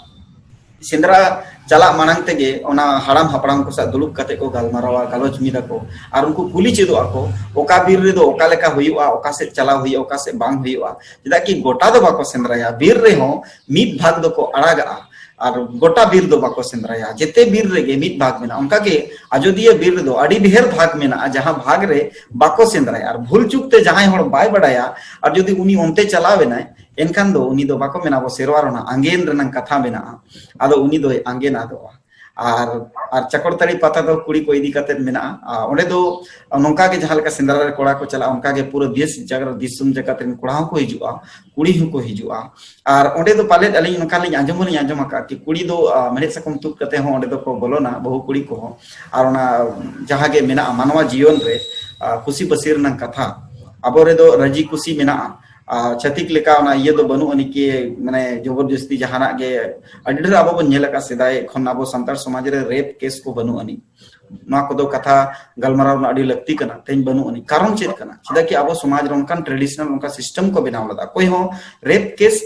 ᱥᱮᱸᱫᱽᱨᱟ ᱪᱟᱞᱟᱜ ᱢᱟᱲᱟᱝ ᱛᱮᱜᱮ ᱚᱱᱟ ᱦᱟᱲᱟᱢ ᱦᱟᱯᱲᱟᱢ ᱠᱚ ᱥᱟᱶ ᱫᱩᱲᱩᱵ ᱠᱟᱛᱮ ᱠᱚ ᱜᱟᱞᱢᱟᱨᱟᱣᱟ, ᱜᱟᱞᱚᱪ ᱢᱤᱫ ᱟᱠᱚ, ᱟᱨ ᱩᱱᱠᱩ ᱠᱩᱞᱤ ᱪᱮᱫᱚᱜ ᱟᱠᱚ, ᱚᱠᱟ ᱵᱤᱨ ᱨᱮᱫᱚ ᱚᱠᱟ ᱞᱮᱠᱟ ᱦᱩᱭᱩᱜᱼᱟ, ᱚᱠᱟ ᱥᱮᱫ ᱪᱟᱞᱟᱣ ᱦᱩᱭᱩᱜᱼᱟ, ᱚᱠᱟ ᱥᱮᱫ ᱵᱟᱝ ᱦᱩᱭᱩᱜᱼᱟ᱾ ᱪᱮᱫᱟᱜ ᱠᱤ ᱜᱚᱴᱟ ᱫᱚ ᱵᱟᱠᱚ ᱥᱮᱸᱫᱽᱨᱟᱭᱟ, ᱵᱤᱨ ᱨᱮᱦᱚᱸ ᱢᱤᱫ ᱵᱷᱟᱜᱽ ᱫᱚᱠᱚ ᱟᱲᱟᱜᱟᱜᱼᱟ᱾ ᱟᱨ ᱜᱚᱴᱟ ᱵᱤᱨ ᱫᱚ ᱵᱟᱠᱚ ᱥᱮᱸᱫᱽᱨᱟᱭᱟ, ᱡᱮᱛᱮ ᱵᱤᱨ ᱨᱮᱜᱮ ᱢᱤᱫ ᱵᱷᱟᱜᱽ ᱢᱮᱱᱟᱜᱼᱟ᱾ ᱚᱱᱠᱟᱜᱮ ᱟᱡᱚᱫᱤᱭᱟᱹ ᱵᱤᱨ ᱨᱮᱫᱚ ᱟᱹᱰᱤ ᱰᱷᱮᱨ ᱵᱷᱟᱜᱽ ᱢᱮᱱᱟᱜᱼᱟ, ᱡᱟᱦᱟᱸ ᱵᱷᱟᱜᱽ ᱨᱮ ᱵᱟᱠᱚ ᱥᱮᱸᱫᱽᱨᱟᱭᱟ᱾ ᱟᱨ ᱵᱷᱩᱞ ᱪᱩᱠ ᱛᱮ ᱡᱟᱦᱟᱸᱭ ᱦᱚᱲ ᱵᱟᱭ ᱵᱟᱰᱟᱭᱟ, ᱟᱨ ᱡᱩᱫᱤ ᱩᱱᱤ ᱚᱱᱛᱮ ᱪᱟᱞᱟᱣ ᱮᱱᱟᱭ, ᱮᱱᱠᱷᱟᱱ ᱫᱚ ᱩᱱᱤ ᱫᱚ ᱵᱟᱠᱚ ᱢᱮᱱᱟ ᱟᱵᱚ ᱥᱮᱨᱣᱟ ᱨᱮᱱᱟᱜ ᱟᱸᱜᱮᱱ ᱨᱮᱱᱟᱜ ᱠᱟᱛᱷᱟ ᱢᱮᱱᱟᱜᱼᱟ, ᱟᱫᱚ ᱩᱱᱤ ᱫᱚᱭ ᱟᱸᱜᱮᱱ ᱟᱫᱚᱜᱼᱟ᱾ ᱟᱨ ᱟᱨ ᱪᱟᱠᱚᱨᱛᱟᱹᱲᱤ ᱯᱟᱛᱟ ᱫᱚ ᱠᱩᱲᱤ ᱠᱚ ᱤᱫᱤ ᱠᱟᱛᱮᱫ ᱢᱮᱱᱟᱜᱼᱟ᱾ ᱟᱨ ᱚᱸᱰᱮ ᱫᱚ ᱱᱚᱝᱠᱟ ᱜᱮ ᱡᱟᱦᱟᱸ ᱞᱮᱠᱟ ᱥᱮᱸᱫᱽᱨᱟ ᱨᱮ ᱠᱚᱲᱟ ᱠᱚ ᱪᱟᱞᱟᱜᱼᱟ, ᱚᱱᱠᱟ ᱜᱮ ᱯᱩᱨᱟᱹ ᱫᱮᱥ ᱡᱟᱜᱟᱛ, ᱫᱤᱥᱚᱢ ᱡᱟᱠᱟᱛ ᱨᱮᱱ ᱠᱚᱲᱟ ᱦᱚᱸᱠᱚ ᱦᱤᱡᱩᱜᱼᱟ, ᱠᱩᱲᱤ ᱦᱚᱸᱠᱚ ᱦᱤᱡᱩᱜᱼᱟ᱾ ᱟᱨ ᱚᱸᱰᱮ ᱫᱚ ᱯᱟᱞᱮᱫ ᱟᱹᱞᱤᱧ ᱱᱚᱝᱠᱟ ᱞᱤᱧ ᱟᱸᱡᱚᱢ ᱦᱚᱸᱞᱤᱧ ᱟᱸᱡᱚᱢ ᱟᱠᱟᱫᱼᱟ ᱠᱤ ᱠᱩᱲᱤ ᱫᱚ, ᱟᱨ, ᱢᱮᱲᱦᱮᱫ ᱥᱟᱠᱚᱢ ᱛᱩᱫ ᱠᱟᱛᱮ ᱦᱚᱸ ᱚᱸᱰᱮ ᱫᱚᱠᱚ ᱵᱚᱞᱚᱱᱟ, ᱵᱟᱹᱦᱩ ᱠᱩᱲᱤ ᱠᱚᱦᱚᱸ᱾ ᱟᱨ ᱚᱱᱟ ᱡᱟᱦᱟᱸ ᱜᱮ ᱢᱮᱱᱟᱜᱼᱟ ᱢᱟᱱᱣᱟ ᱡᱤᱭᱚᱱ ᱨᱮ, ᱟᱨ, ᱠᱩᱥᱤ ᱯᱟᱹᱥᱤ ᱨᱮᱱᱟᱜ ᱠᱟᱛᱷᱟ, ᱟᱵᱚ ᱨᱮᱫᱚ ᱨᱟᱹᱡᱤ ᱠᱩᱥᱤ ᱢᱮᱱᱟᱜᱼᱟ᱾ ᱟᱨ ᱪᱷᱟᱹᱛᱤᱠ ᱞᱮᱠᱟ ᱚᱱᱟ ᱤᱭᱟᱹ ᱫᱚ ᱵᱟᱹᱱᱩᱜ ᱟᱹᱱᱤᱡ ᱠᱤ, ᱢᱟᱱᱮ, ᱡᱚᱵᱚᱨ ᱡᱚᱥᱛᱤ ᱡᱟᱦᱟᱱᱟᱜ ᱜᱮ ᱟᱹᱰᱤ ᱰᱷᱮᱨ ᱟᱵᱚ ᱵᱚᱱ ᱧᱮᱞ ᱟᱠᱟᱫ ᱥᱮᱫᱟᱭ ᱠᱷᱚᱱ ᱟᱵᱚ ᱥᱟᱱᱛᱟᱲ ᱥᱚᱢᱟᱡᱽ ᱨᱮ ᱨᱮᱯ ᱠᱮᱥ ᱠᱚ ᱵᱟᱹᱱᱩᱜ ᱟᱹᱱᱤᱡ᱾ ᱱᱚᱣᱟ ᱠᱚᱫᱚ ᱠᱟᱛᱷᱟ ᱜᱟᱞᱢᱟᱨᱟᱣ ᱨᱮᱱᱟᱜ ᱟᱹᱰᱤ ᱞᱟᱹᱠᱛᱤ ᱠᱟᱱᱟ᱾ ᱛᱮᱦᱮᱧ ᱵᱟᱹᱱᱩᱜ ᱟᱹᱱᱤᱡ ᱠᱟᱨᱚᱱ ᱪᱮᱫ ᱠᱟᱱᱟ? ᱪᱮᱫᱟᱜ ᱠᱤ ᱟᱵᱚ ᱥᱚᱢᱟᱡᱽ ᱨᱮ ᱚᱱᱠᱟᱱ ᱴᱨᱮᱰᱤᱥᱚᱱᱟᱞ ᱚᱱᱠᱟ ᱥᱤᱥᱴᱮᱢ ᱠᱚ ᱵᱮᱱᱟᱣ ᱞᱮᱫᱟ᱾ ᱚᱠᱚᱭ ᱦᱚᱸ ᱨᱮᱯ ᱠᱮᱥ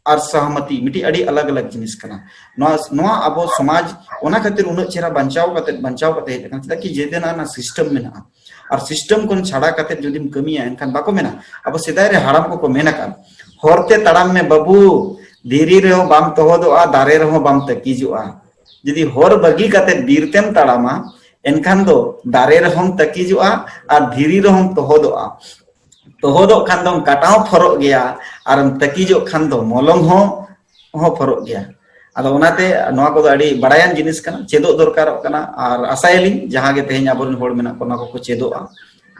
ᱟᱨ ᱥᱚᱦᱢᱚᱛᱤ ᱢᱤᱫᱴᱤᱡ ᱟᱹᱰᱤ ᱟᱞᱟᱜᱽ ᱟᱞᱟᱜᱽ ᱡᱤᱱᱤᱥ ᱠᱟᱱᱟ᱾ ᱱᱚᱣᱟ, ᱱᱚᱣᱟ ᱟᱵᱚ ᱥᱚᱢᱟᱡᱽ ᱚᱱᱟ ᱠᱷᱟᱹᱛᱤᱨ ᱩᱱᱟᱹᱜ ᱪᱮᱦᱨᱟ ᱵᱟᱧᱪᱟᱣ ᱠᱟᱛᱮ, ᱵᱟᱧᱪᱟᱣ ᱠᱟᱛᱮ ᱦᱮᱡ ᱟᱠᱟᱱᱟ᱾ ᱪᱮᱫᱟᱜ ᱠᱤ ᱡᱮᱫᱤᱱ ᱚᱱᱟ ᱥᱤᱥᱴᱮᱢ ᱢᱮᱱᱟᱜᱼᱟ᱾ ᱟᱨ ᱥᱤᱥᱴᱮᱢ ᱠᱷᱚᱱ ᱪᱷᱟᱰᱟ ᱠᱟᱛᱮ ᱡᱩᱫᱤᱢ ᱠᱟᱹᱢᱤᱭᱟ, ᱮᱱᱠᱷᱟᱱ ᱵᱟᱠᱚ ᱢᱮᱱᱟ, ᱟᱵᱚ ᱥᱮᱫᱟᱭ ᱨᱮ ᱦᱟᱲᱟᱢ ᱠᱚᱠᱚ ᱢᱮᱱ ᱟᱠᱟᱫ, "ᱦᱚᱨ ᱛᱮ ᱛᱟᱲᱟᱢ ᱢᱮ ᱵᱟᱹᱵᱩ, ᱫᱷᱤᱨᱤ ᱨᱮᱦᱚᱸ ᱵᱟᱢ ᱛᱚᱦᱚᱫᱚᱜᱼᱟ, ᱫᱟᱨᱮ ᱨᱮᱦᱚᱸ ᱵᱟᱢ ᱛᱟᱹᱠᱤᱡᱚᱜᱼᱟ᱾" ᱡᱩᱫᱤ ᱦᱚᱨ ᱵᱟᱹᱜᱤ ᱠᱟᱛᱮ ᱵᱤᱨ ᱛᱮᱢ ᱛᱟᱲᱟᱢᱟ, ᱮᱱᱠᱷᱟᱱ ᱫᱚ ᱫᱟᱨᱮ ᱨᱮᱦᱚᱸᱢ ᱛᱟᱹᱠᱤᱡᱚᱜᱼᱟ ᱟᱨ ᱫᱷᱤᱨᱤ ᱨᱮᱦᱚᱸᱢ ᱛᱚᱦᱚᱫᱚᱜᱼᱟ᱾ ᱛᱚᱦᱚᱫᱚᱜ ᱠᱷᱟᱱ ᱫᱚᱢ ᱠᱟᱴᱟ ᱦᱚᱸ ᱯᱷᱚᱨᱚᱜ ᱜᱮᱭᱟ, ᱟᱨᱮᱢ ᱛᱟᱹᱠᱤᱡᱚᱜ ᱠᱷᱟᱱ ᱫᱚ ᱢᱚᱞᱚᱝ ᱦᱚᱸ, ᱦᱚᱸ ᱯᱷᱚᱨᱚᱜ ᱜᱮᱭᱟ᱾ ᱟᱫᱚ ᱚᱱᱟᱛᱮ ᱱᱚᱣᱟ ᱠᱚᱫᱚ ᱟᱹᱰᱤ ᱵᱟᱲᱟᱭᱟᱱ ᱡᱤᱱᱤᱥ ᱠᱟᱱᱟ, ᱪᱮᱫᱚᱜ ᱫᱚᱨᱠᱟᱨᱚᱜ ᱠᱟᱱᱟ᱾ ᱟᱨ ᱟᱥᱟᱭᱟᱞᱤᱧ ᱡᱟᱦᱟᱸ ᱜᱮ ᱛᱮᱦᱮᱧ ᱟᱵᱚᱨᱮᱱ ᱦᱚᱲ ᱢᱮᱱᱟᱜ ᱠᱚ, ᱱᱚᱣᱟ ᱠᱚᱠᱚ ᱪᱮᱫᱚᱜᱼᱟ,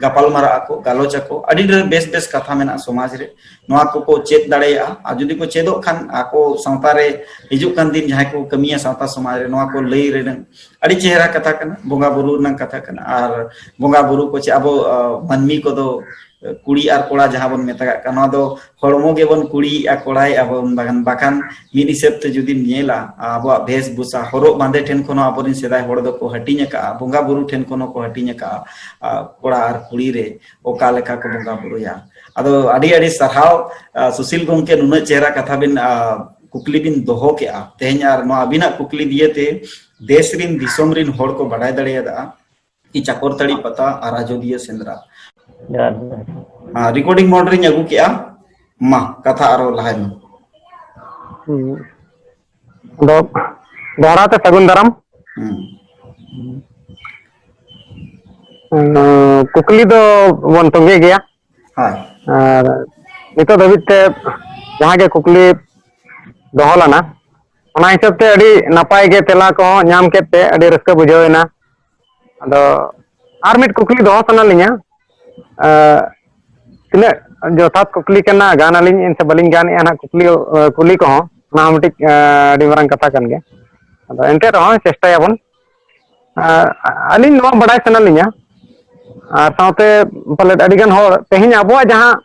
ᱜᱟᱯᱟᱞ ᱢᱟᱨᱟᱜ ᱟᱠᱚ, ᱜᱟᱞᱚᱪ ᱟᱠᱚ, ᱟᱹᱰᱤ ᱰᱷᱮᱨ ᱵᱮᱥ ᱵᱮᱥ ᱠᱟᱛᱷᱟ ᱢᱮᱱᱟᱜᱼᱟ ᱥᱚᱢᱟᱡᱽ ᱨᱮ, ᱱᱚᱣᱟ ᱠᱚᱠᱚ ᱪᱮᱫ ᱫᱟᱲᱮᱭᱟᱜᱼᱟ᱾ ᱟᱨ ᱡᱩᱫᱤ ᱠᱚ ᱪᱮᱫᱚᱜ ᱠᱷᱟᱱ ᱟᱠᱚ ᱥᱟᱶᱛᱟ ᱨᱮ ᱦᱤᱡᱩᱜ ᱠᱟᱱ ᱫᱤᱱ ᱡᱟᱦᱟᱸᱭ ᱠᱚ ᱠᱟᱹᱢᱤᱭᱟ ᱥᱟᱶᱛᱟ ᱥᱚᱢᱟᱡᱽ ᱨᱮ, ᱱᱚᱣᱟ ᱠᱚ ᱞᱟᱹᱭ ᱨᱮᱱᱟᱜ ᱟᱹᱰᱤ ᱪᱮᱦᱨᱟ ᱠᱟᱛᱷᱟ ᱠᱟᱱᱟ, ᱵᱚᱸᱜᱟ ᱵᱩᱨᱩ ᱨᱮᱱᱟᱜ ᱠᱟᱛᱷᱟ ᱠᱟᱱᱟ᱾ ᱟᱨ ᱵᱚᱸᱜᱟ ᱵᱩᱨᱩ ᱠᱚ ᱪᱮ ᱟᱵᱚ, ᱟ, ᱢᱟᱹᱱᱢᱤ ᱠᱚᱫᱚ, ᱟ, ᱠᱩᱲᱤ ᱟᱨ ᱠᱚᱲᱟ ᱡᱟᱦᱟᱸ ᱵᱚᱱ ᱢᱮᱛᱟᱜᱟᱜ ᱠᱟᱱᱟ, ᱱᱚᱣᱟ ᱫᱚ ᱦᱚᱲᱢᱚ ᱜᱮᱵᱚᱱ ᱠᱩᱲᱤᱭᱮᱜᱼᱟ, ᱠᱚᱲᱟᱭᱮᱜᱼᱟ ᱵᱚᱱ, ᱵᱟᱠᱷᱟᱱ, ᱵᱟᱠᱷᱟᱱ ᱢᱤᱫ ᱦᱤᱥᱟᱹᱵ ᱛᱮ ᱡᱩᱫᱤᱢ ᱧᱮᱞᱟ, ᱟᱵᱚᱣᱟᱜ ᱵᱷᱮᱥ ᱵᱷᱩᱥᱟ, ᱦᱚᱨᱚᱜ ᱵᱟᱸᱫᱮ ᱴᱷᱮᱱ ᱠᱷᱚᱱ ᱦᱚᱸ ᱟᱵᱚᱨᱮᱱ ᱥᱮᱫᱟᱭ ᱦᱚᱲ ᱫᱚᱠᱚ ᱦᱟᱹᱴᱤᱧ ᱟᱠᱟᱜᱼᱟ, ᱵᱚᱸᱜᱟ ᱵᱩᱨᱩ ᱴᱷᱮᱱ ᱠᱷᱚᱱ ᱦᱚᱸᱠᱚ ᱦᱟᱹᱴᱤᱧ ᱟᱠᱟᱜᱼᱟ, ᱟ, ᱠᱚᱲᱟ ᱟᱨ ᱠᱩᱲᱤ ᱨᱮ ᱚᱠᱟ ᱞᱮᱠᱟ ᱠᱚ ᱵᱚᱸᱜᱟ ᱵᱩᱨᱩᱭᱟ᱾ ᱟᱫᱚ ᱟᱹᱰᱤ ᱟᱹᱰᱤ ᱥᱟᱨᱦᱟᱣ, ᱟ, ᱥᱩᱥᱤᱞ ᱜᱚᱢᱠᱮ, ᱱᱩᱱᱟᱹᱜ ᱪᱮᱦᱨᱟ ᱠᱟᱛᱷᱟ ᱵᱤᱱ, ᱟ, ᱠᱩᱠᱞᱤ ᱵᱤᱱ ᱫᱚᱦᱚ ᱠᱮᱜᱼᱟ ᱛᱮᱦᱮᱧ, ᱟᱨ ᱱᱚᱣᱟ ᱟᱹᱵᱤᱱᱟᱜ ᱠᱩᱠᱞᱤ ᱫᱤᱭᱮ ᱛᱮ ᱫᱮᱥ ᱨᱤᱱ ᱫᱤᱥᱚᱢ ᱨᱤᱱ ᱦᱚᱲ ᱠᱚ ᱵᱟᱰᱟᱭ ᱫᱟᱲᱮᱭᱟᱫᱟ ᱠᱤ ᱪᱟᱠᱚᱨᱛᱟᱹᱲᱤ ᱯᱟᱛᱟ ᱟᱨ ᱟᱡᱚᱫᱤᱭᱟᱹ ᱥᱮᱸᱫᱽᱨᱟ᱾ ᱡᱚᱦᱟᱨ, ᱡᱚᱦᱟᱨ᱾ ᱟᱨ recording mode ᱨᱤᱧ ᱟᱹᱜᱩ ᱠᱮᱜᱼᱟ, ᱢᱟ ᱠᱟᱛᱷᱟ ᱟᱨᱚ ᱞᱟᱦᱟᱭ ᱢᱮ᱾ ᱦᱩᱸ᱾ ᱟᱫᱚ ᱫᱚᱦᱲᱟ ᱛᱮ ᱥᱟᱹᱜᱩᱱ ᱫᱟᱨᱟᱢ᱾ ᱦᱩᱸ᱾ ᱩᱸ, ᱠᱩᱠᱞᱤ ᱫᱚ ᱵᱚᱱ ᱛᱚᱸᱜᱮ ᱜᱮᱭᱟ᱾ ᱦᱳᱭ᱾ ᱟᱨ ᱱᱤᱛᱚᱜ ᱫᱷᱟᱹᱵᱤᱡ ᱛᱮ ᱡᱟᱦᱟᱸ ᱜᱮ ᱠᱩᱠᱞᱤ ᱫᱚᱦᱚ ᱞᱮᱱᱟ, ᱚᱱᱟ ᱦᱤᱥᱟᱹᱵ ᱛᱮ ᱟᱹᱰᱤ ᱱᱟᱯᱟᱭ ᱜᱮ ᱛᱮᱞᱟ ᱠᱚᱦᱚᱸ ᱧᱟᱢ ᱠᱮᱫ ᱛᱮ ᱟᱹᱰᱤ ᱨᱟᱹᱥᱠᱟᱹ ᱵᱩᱡᱷᱟᱹᱣ ᱮᱱᱟ᱾ ᱟᱫᱚ ᱟᱨ ᱢᱤᱫ ᱠᱩᱠᱞᱤ ᱫᱚᱦᱚ ᱥᱟᱱᱟ ᱞᱤᱧᱟ, ᱟᱸ, ᱛᱤᱱᱟᱹᱜ ᱡᱚᱛᱷᱟᱛ ᱠᱩᱠᱞᱤ ᱠᱟᱱᱟ, ᱜᱟᱱ ᱟᱹᱞᱤᱧ ᱥᱮ ᱵᱟᱹᱞᱤᱧ ᱜᱟᱱᱮᱜᱼᱟ ᱱᱟᱦᱟᱜ ᱠᱩᱠᱞᱤ, ᱟᱸ, ᱠᱩᱞᱤ ᱠᱚᱦᱚᱸ, ᱚᱱᱟ ᱦᱚᱸ ᱢᱤᱫᱴᱤᱡ, ᱟᱸ, ᱟᱹᱰᱤ ᱢᱟᱨᱟᱝ ᱠᱟᱛᱷᱟ ᱠᱟᱱ ᱜᱮᱭᱟ᱾ ᱟᱫᱚ ᱮᱱᱛᱮ ᱨᱮᱦᱚᱸ ᱪᱮᱥᱴᱟᱭᱟᱵᱚᱱ᱾ ᱟᱸ, ᱟᱹᱞᱤᱧ ᱱᱚᱣᱟ ᱵᱟᱰᱟᱭ ᱥᱟᱱᱟ ᱞᱤᱧᱟ, ᱟᱨ ᱥᱟᱶᱛᱮ ᱯᱟᱞᱮᱫ ᱟᱹᱰᱤᱜᱟᱱ ᱦᱚᱲ ᱛᱮᱦᱮᱧ ᱟᱵᱚᱣᱟᱜ ᱡᱟᱦᱟᱸ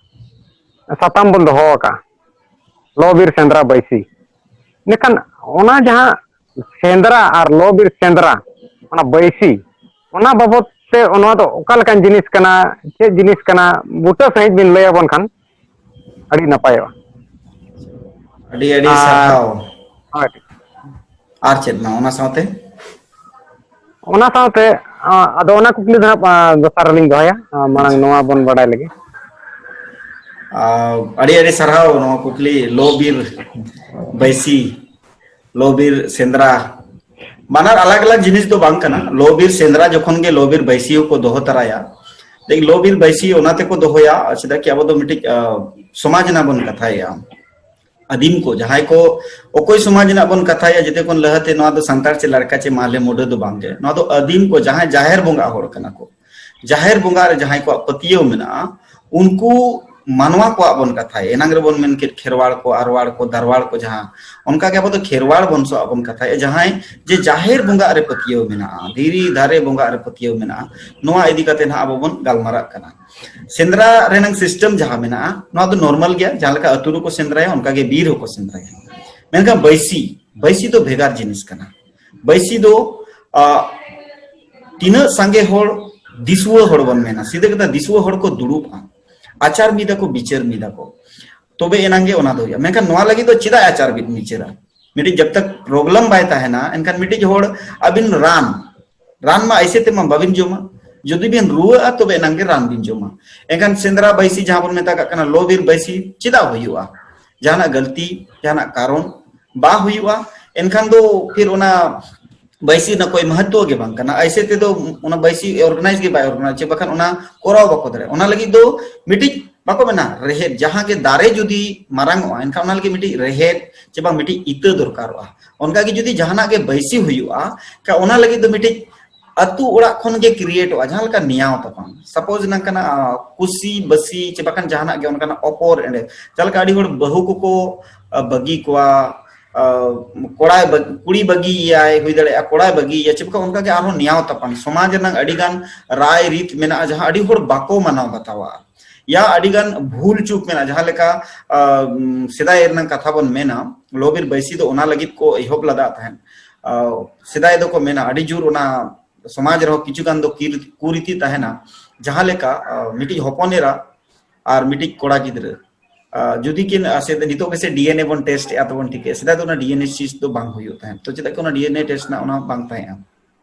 ᱥᱟᱛᱟᱢ ᱵᱚᱱ ᱫᱚᱦᱚ ᱟᱠᱟᱫᱼᱟ, ᱞᱚ ᱵᱤᱨ ᱥᱮᱸᱫᱽᱨᱟ ᱵᱟᱹᱭᱥᱤ, ᱢᱮᱱᱠᱷᱟᱱ ᱚᱱᱟ ᱡᱟᱦᱟᱸ ᱥᱮᱸᱫᱽᱨᱟ ᱟᱨ ᱞᱚ ᱵᱤᱨ ᱥᱮᱸᱫᱽᱨᱟ, ᱚᱱᱟ ᱵᱟᱹᱭᱥᱤ, ᱚᱱᱟ ᱵᱟᱵᱚᱫ ᱛᱮ ᱱᱚᱣᱟ ᱫᱚ ᱚᱠᱟ ᱞᱮᱠᱟᱱ ᱡᱤᱱᱤᱥ ᱠᱟᱱᱟ, ᱪᱮᱫ ᱡᱤᱱᱤᱥ ᱠᱟᱱᱟ, ᱵᱩᱴᱟᱹ ᱥᱟᱺᱦᱤᱡ ᱵᱤᱱ ᱞᱟᱹᱭ ᱟᱵᱚᱱ ᱠᱷᱟᱱ ᱟᱹᱰᱤ ᱱᱟᱯᱟᱭᱚᱜᱼᱟ᱾ ᱟᱹᱰᱤ ᱟᱹᱰᱤ ᱟᱨ ᱥᱟᱨᱦᱟᱣ᱾ ᱦᱳᱭ᱾ ᱟᱨ ᱪᱮᱫ ᱢᱟ ᱚᱱᱟ ᱥᱟᱶᱛᱮ? ᱚᱱᱟ ᱥᱟᱶᱛᱮ, ᱟ, ᱟᱫᱚ ᱚᱱᱟ ᱠᱩᱠᱞᱤ ᱫᱚ ᱦᱟᱸᱜ, ᱟ, ᱫᱚᱥᱟᱨ ᱨᱮᱞᱤᱧ ᱫᱚᱦᱚᱭᱟ᱾ ᱟ, ᱢᱟᱲᱟᱝ ᱟᱪᱪᱷᱟ᱾ ᱱᱚᱣᱟ ᱵᱚᱱ ᱵᱟᱰᱟᱭ ᱞᱮᱜᱮ᱾ ᱟ, ᱟᱹᱰᱤ ᱟᱹᱰᱤ ᱥᱟᱨᱦᱟᱣ ᱱᱚᱣᱟ ᱠᱩᱠᱞᱤ, ᱞᱚ ᱵᱤᱨ ᱵᱟᱹᱭᱥᱤ, ᱞᱚ ᱵᱤᱨ ᱥᱮᱸᱫᱽᱨᱟ, ᱵᱟᱱᱟᱨ ᱟᱞᱟᱜᱽ ᱟᱞᱟᱜᱽ ᱡᱤᱱᱤᱥ ᱫᱚ ᱵᱟᱝ ᱠᱟᱱᱟ᱾ ᱞᱚ ᱵᱤᱨ ᱥᱮᱸᱫᱽᱨᱟ ᱡᱚᱠᱷᱚᱱ ᱜᱮ ᱞᱚ ᱵᱤᱨ ᱵᱟᱹᱭᱥᱤ ᱦᱚᱸᱠᱚ ᱫᱚᱦᱚ ᱛᱟᱨᱟᱭᱟ᱾ ᱞᱮᱠᱤᱱ ᱞᱚ ᱵᱤᱨ ᱵᱟᱹᱭᱥᱤ ᱚᱱᱟ ᱛᱮᱠᱚ ᱫᱚᱦᱚᱭᱟ, ᱪᱮᱫᱟᱜ ᱠᱤ ᱟᱵᱚ ᱫᱚ ᱢᱤᱫᱴᱤᱡ, ᱟ, ᱥᱚᱢᱟᱡᱽ ᱨᱮᱱᱟᱜ ᱵᱚᱱ ᱠᱟᱛᱷᱟᱭᱮᱜᱼᱟ᱾ ᱟᱹᱫᱤᱢ ᱠᱚ ᱡᱟᱦᱟᱸᱭ ᱠᱚ, ᱚᱠᱚᱭ ᱥᱚᱢᱟᱡᱽ ᱨᱮᱱᱟᱜ ᱵᱚᱱ ᱠᱟᱛᱷᱟᱭᱟ, ᱡᱮᱛᱮ ᱠᱷᱚᱱ ᱞᱟᱦᱟᱛᱮ ᱱᱚᱣᱟ ᱫᱚ ᱥᱟᱱᱛᱟᱲ ᱪᱮ ᱞᱟᱲᱠᱟ ᱪᱮ ᱢᱟᱦᱞᱮ ᱢᱩᱰᱟᱹ ᱫᱚ ᱵᱟᱝ ᱜᱮ᱾ ᱱᱚᱣᱟ ᱫᱚ ᱟᱹᱫᱤᱢ ᱠᱚ ᱡᱟᱦᱟᱸᱭ ᱡᱟᱦᱮᱨ ᱵᱚᱸᱜᱟ ᱦᱚᱲ ᱠᱟᱱᱟ ᱠᱚ, ᱡᱟᱦᱮᱨ ᱵᱚᱸᱜᱟ ᱨᱮ ᱡᱟᱦᱟᱸᱭ ᱠᱚᱣᱟᱜ ᱯᱟᱹᱛᱭᱟᱹᱣ ᱢᱮᱱᱟᱜᱼᱟ, ᱩᱱᱠᱩ ᱢᱟᱱᱣᱟ ᱠᱚᱣᱟᱜ ᱵᱚᱱ ᱠᱟᱛᱷᱟᱭᱟ᱾ ᱮᱱᱟᱝ ᱨᱮᱵᱚᱱ ᱢᱮᱱ ᱠᱮᱫ ᱠᱷᱮᱨᱣᱟᱲ ᱠᱚ, ᱟᱨᱣᱟᱲ ᱠᱚ, ᱫᱟᱨᱣᱟᱲ ᱠᱚ, ᱡᱟᱦᱟᱸ ᱚᱱᱠᱟ ᱜᱮ ᱟᱵᱚ ᱫᱚ ᱠᱷᱮᱨᱣᱟᱲ ᱵᱚᱝᱥᱚ ᱟᱜ ᱵᱚᱱ ᱠᱟᱛᱷᱟᱭᱟ, ᱡᱟᱦᱟᱸᱭ ᱡᱮ ᱡᱟᱦᱮᱨ ᱵᱚᱸᱜᱟ ᱨᱮ ᱯᱟᱹᱛᱭᱟᱹᱣ ᱢᱮᱱᱟᱜᱼᱟ, ᱫᱷᱤᱨᱤ ᱫᱟᱨᱮ ᱵᱚᱸᱜᱟ ᱨᱮ ᱯᱟᱹᱛᱭᱟᱹᱣ ᱢᱮᱱᱟᱜᱼᱟ᱾ ᱱᱚᱣᱟ ᱤᱫᱤ ᱠᱟᱛᱮ ᱱᱟᱦᱟᱜ ᱟᱵᱚ ᱵᱚᱱ ᱜᱟᱞᱢᱟᱨᱟᱜ ᱠᱟᱱᱟ᱾ ᱥᱮᱸᱫᱽᱨᱟ ᱨᱮᱱᱟᱜ ᱥᱤᱥᱴᱮᱢ ᱡᱟᱦᱟᱸ ᱢᱮᱱᱟᱜᱼᱟ, ᱱᱚᱣᱟ ᱫᱚ ᱱᱚᱨᱢᱟᱞ ᱜᱮᱭᱟ, ᱡᱟᱦᱟᱸ ᱞᱮᱠᱟ ᱟᱹᱛᱩ ᱨᱮᱠᱚ ᱥᱮᱸᱫᱽᱨᱟᱭᱟ ᱚᱱᱠᱟ ᱜᱮ ᱵᱤᱨ ᱦᱚᱸᱠᱚ ᱥᱮᱸᱫᱽᱨᱟᱭᱟ᱾ ᱢᱮᱱᱠᱷᱟᱱ ᱵᱟᱹᱭᱥᱤ, ᱵᱟᱹᱭᱥᱤ ᱫᱚ ᱵᱷᱮᱜᱟᱨ ᱡᱤᱱᱤᱥ ᱠᱟᱱᱟ᱾ ᱵᱟᱹᱭᱥᱤ ᱫᱚ ᱟᱜ, ᱛᱤᱱᱟᱹᱜ ᱥᱟᱸᱜᱮ ᱦᱚᱲ, ᱫᱤᱥᱩᱣᱟᱹ ᱦᱚᱲ ᱵᱚᱱ ᱢᱮᱱᱟ, ᱥᱤᱫᱷᱟᱹ ᱠᱟᱛᱷᱟ ᱫᱤᱥᱩᱣᱟᱹ ᱦᱚᱲ ᱠᱚ ᱫᱩᱲᱩᱵᱼᱟ, ᱟᱪᱟᱨ ᱢᱤᱫᱟ ᱠᱚ, ᱵᱤᱪᱟᱹᱨ ᱢᱤᱫᱟ ᱠᱚ, ᱛᱚᱵᱮ ᱮᱱᱟᱝ ᱜᱮ ᱚᱱᱟ ᱫᱚ ᱦᱩᱭᱩᱜᱼᱟ᱾ ᱢᱮᱱᱠᱷᱟᱱ ᱱᱚᱣᱟ ᱞᱟᱹᱜᱤᱫ ᱫᱚ ᱪᱮᱫᱟᱜ ᱟᱪᱟᱨ ᱵᱤᱱ ᱵᱤᱪᱟᱹᱨᱟ? ᱢᱤᱫᱴᱤᱡ ᱡᱟᱵ ᱛᱟᱠ ᱯᱨᱚᱵᱞᱮᱢ ᱵᱟᱭ ᱛᱟᱦᱮᱱᱟ, ᱮᱱᱠᱷᱟᱱ ᱢᱤᱫᱴᱤᱡ ᱦᱚᱲ ᱟᱹᱵᱤᱱ ᱨᱟᱱ, ᱨᱟᱱ ᱢᱟ ᱮᱭᱥᱮ ᱛᱮᱢᱟ ᱵᱟᱵᱤᱱ ᱡᱚᱢᱟ, ᱡᱩᱫᱤ ᱵᱤᱱ ᱨᱩᱣᱟᱹᱜᱼᱟ ᱛᱚᱵᱮ ᱮᱱᱟᱝ ᱜᱮ ᱨᱟᱱ ᱵᱤᱱ ᱡᱚᱢᱟ᱾ ᱮᱱᱠᱷᱟᱱ ᱥᱮᱸᱫᱽᱨᱟ ᱵᱟᱹᱭᱥᱤ ᱡᱟᱦᱟᱸ ᱵᱚᱱ ᱢᱮᱛᱟᱜ ᱠᱟᱱᱟ ᱞᱚ ᱵᱤᱨ ᱵᱟᱹᱭᱥᱤ ᱪᱮᱫᱟᱜ ᱦᱩᱭᱩᱜᱼᱟ? ᱡᱟᱦᱟᱱᱟᱜ ᱜᱟᱹᱞᱛᱤ, ᱡᱟᱦᱟᱱᱟᱜ ᱠᱟᱨᱚᱱ ᱵᱟ ᱦᱩᱭᱩᱜᱼᱟ, ᱮᱱᱠᱷᱟᱱ ᱫᱚ ᱯᱷᱤᱨ ᱚᱱᱟ ᱵᱟᱹᱭᱥᱤ ᱨᱮᱱᱟᱜ ᱠᱳᱭ ᱢᱚᱦᱚᱛᱛᱚ ᱜᱮ ᱵᱟᱝ ᱠᱟᱱᱟ᱾ ᱮᱭᱥᱮ ᱛᱮᱫᱚ ᱚᱱᱟ ᱵᱟᱹᱭᱥᱤ ᱚᱨᱜᱟᱱᱟᱭᱤᱡᱽ ᱜᱮ ᱵᱟᱭ ᱚᱨᱜᱟᱱᱟᱭᱤᱡᱽ, ᱪᱮ ᱵᱟᱠᱷᱟᱱ ᱚᱱᱟ ᱠᱚᱨᱟᱣ ᱵᱟᱠᱚ ᱫᱟᱲᱮᱭᱟᱜᱼᱟ᱾ ᱚᱱᱟ ᱞᱟᱹᱜᱤᱫ ᱫᱚ ᱢᱤᱫᱴᱤᱡ ᱵᱟᱠᱚ ᱢᱮᱱᱟ ᱨᱮᱦᱮᱫ, ᱡᱟᱦᱟᱸ ᱜᱮ ᱫᱟᱨᱮ ᱡᱩᱫᱤ ᱢᱟᱨᱟᱝ ᱚᱜᱼᱟ ᱮᱱᱠᱷᱟᱱ ᱚᱱᱟ ᱞᱟᱹᱜᱤᱫ ᱢᱤᱫᱴᱤᱡ ᱨᱮᱦᱮᱫ ᱪᱮ ᱵᱟᱝ ᱢᱤᱫᱴᱤᱡ ᱤᱛᱟᱹ ᱫᱚᱨᱠᱟᱨᱚᱜᱼᱟ᱾ ᱚᱱᱠᱟ ᱜᱮ ᱡᱩᱫᱤ ᱡᱟᱦᱟᱱᱟᱜ ᱜᱮ ᱵᱟᱹᱭᱥᱤ ᱦᱩᱭᱩᱜᱼᱟ, ᱠᱟ-, ᱚᱱᱟ ᱞᱟᱹᱜᱤᱫ ᱫᱚ ᱢᱤᱫᱴᱤᱡ ᱟᱹᱛᱩ ᱚᱲᱟᱜ ᱠᱷᱚᱱ ᱜᱮ ᱠᱨᱤᱭᱮᱴᱚᱜᱼᱟ, ᱡᱟᱦᱟᱸ ᱞᱮᱠᱟ ᱱᱮᱭᱟᱣ ᱛᱟᱯᱟᱢ᱾ ᱥᱟᱯᱳᱡ ᱱᱚᱝᱠᱟᱱᱟᱜ ᱟᱸ, ᱠᱩᱥᱤ ᱵᱟᱹᱥᱤ ᱪᱮ ᱵᱟᱠᱷᱟᱱ ᱡᱟᱦᱟᱱᱟᱜ ᱜᱮ ᱚᱱᱠᱟᱱᱟᱜ ᱚᱯᱚᱨ ᱮᱸᱰᱮ, ᱡᱟᱦᱟᱸ ᱞᱮᱠᱟ ᱟᱹᱰᱤ ᱦᱚᱲ ᱵᱟᱹᱦᱩ ᱠᱚᱠᱚ ᱟᱸ, ᱵᱟᱹᱜᱤ ᱠᱚᱣᱟ, ᱟᱸ, ᱠᱚᱲᱟᱭ ᱵᱟᱹᱜ-, ᱠᱩᱲᱤ ᱵᱟᱹᱜᱤᱭᱮᱭᱟᱭ, ᱦᱩᱭ ᱫᱟᱲᱮᱭᱟᱜᱼᱟ ᱠᱚᱲᱟᱭ ᱵᱟᱹᱜᱤᱭᱮᱭᱟ, ᱪᱮ ᱵᱟᱠᱷᱟᱱ ᱚᱱᱠᱟ ᱜᱮ ᱟᱨᱦᱚᱸ ᱱᱮᱭᱟᱣ ᱛᱟᱯᱟᱢ᱾ ᱥᱚᱢᱟᱡᱽ ᱨᱮᱱᱟᱜ ᱟᱹᱰᱤ ᱜᱟᱱ ᱨᱟᱭ ᱨᱤᱛ ᱢᱮᱱᱟᱜᱼᱟ ᱡᱟᱦᱟᱸ ᱟᱹᱰᱤ ᱦᱚᱲ ᱵᱟᱠᱚ ᱢᱟᱱᱟᱣ ᱵᱟᱛᱟᱣᱟ, ᱭᱟ ᱟᱹᱰᱤ ᱜᱟᱱ ᱵᱷᱩᱞ ᱪᱩᱠ ᱢᱮᱱᱟᱜᱼᱟ, ᱡᱟᱦᱟᱸ ᱞᱮᱠᱟ ᱟᱸ, ᱥᱮᱫᱟᱭ ᱨᱮᱱᱟᱜ ᱠᱟᱛᱷᱟ ᱵᱚᱱ ᱢᱮᱱᱟ, ᱞᱚᱵᱤᱨ ᱵᱟᱹᱭᱥᱤ ᱫᱚ ᱚᱱᱟ ᱞᱟᱹᱜᱤᱫ ᱠᱚ ᱮᱦᱚᱵ ᱞᱮᱫᱟ ᱛᱟᱦᱮᱸᱫ᱾ ᱟᱸ, ᱥᱮᱫᱟᱭ ᱫᱚᱠᱚ ᱢᱮᱱᱟ ᱟᱹᱰᱤ ᱡᱳᱨ ᱚᱱᱟ ᱥᱚᱢᱟᱡᱽ ᱨᱮᱦᱚᱸ ᱠᱤᱪᱷᱩ ᱜᱟᱱ ᱫᱚ ᱠᱤᱨ-, ᱠᱩᱨᱤᱛᱤ ᱛᱟᱦᱮᱱᱟ, ᱡᱟᱦᱟᱸ ᱞᱮᱠᱟ ᱟᱸ, ᱢᱤᱫᱴᱤᱡ ᱦᱚᱯᱚᱱ ᱮᱨᱟ ᱟᱨ ᱢᱤᱫᱴᱤᱡ ᱠᱚᱲᱟ ᱜᱤᱫᱽᱨᱟᱹ ᱟᱸ, ᱡᱩᱫᱤ ᱠᱤᱱ, ᱟᱸ, ᱥᱮ ᱱᱤᱛᱚᱜ ᱜᱮᱥᱮ ᱰᱤ ᱮᱱ ᱮ ᱵᱚᱱ ᱴᱮᱥᱴ ᱮᱫᱼᱟ ᱛᱚᱵᱚᱱ ᱴᱷᱤᱠᱟᱹᱭᱟ, ᱥᱮᱫᱟᱭ ᱫᱚ ᱚᱱᱟ ᱰᱤ ᱮᱱ ᱮ ᱴᱮᱥᱴ ᱫᱚ ᱵᱟᱝ ᱦᱩᱭᱩᱜ ᱛᱟᱦᱮᱸᱫ᱾ ᱛᱚ ᱪᱮᱫᱟᱜ ᱠᱤ ᱚᱱᱟ ᱰᱤ ᱮᱱ ᱮ ᱴᱮᱥᱴ ᱨᱮᱱᱟᱜ ᱚᱱᱟ ᱵᱟᱝ ᱛᱟᱦᱮᱸᱜᱼᱟ?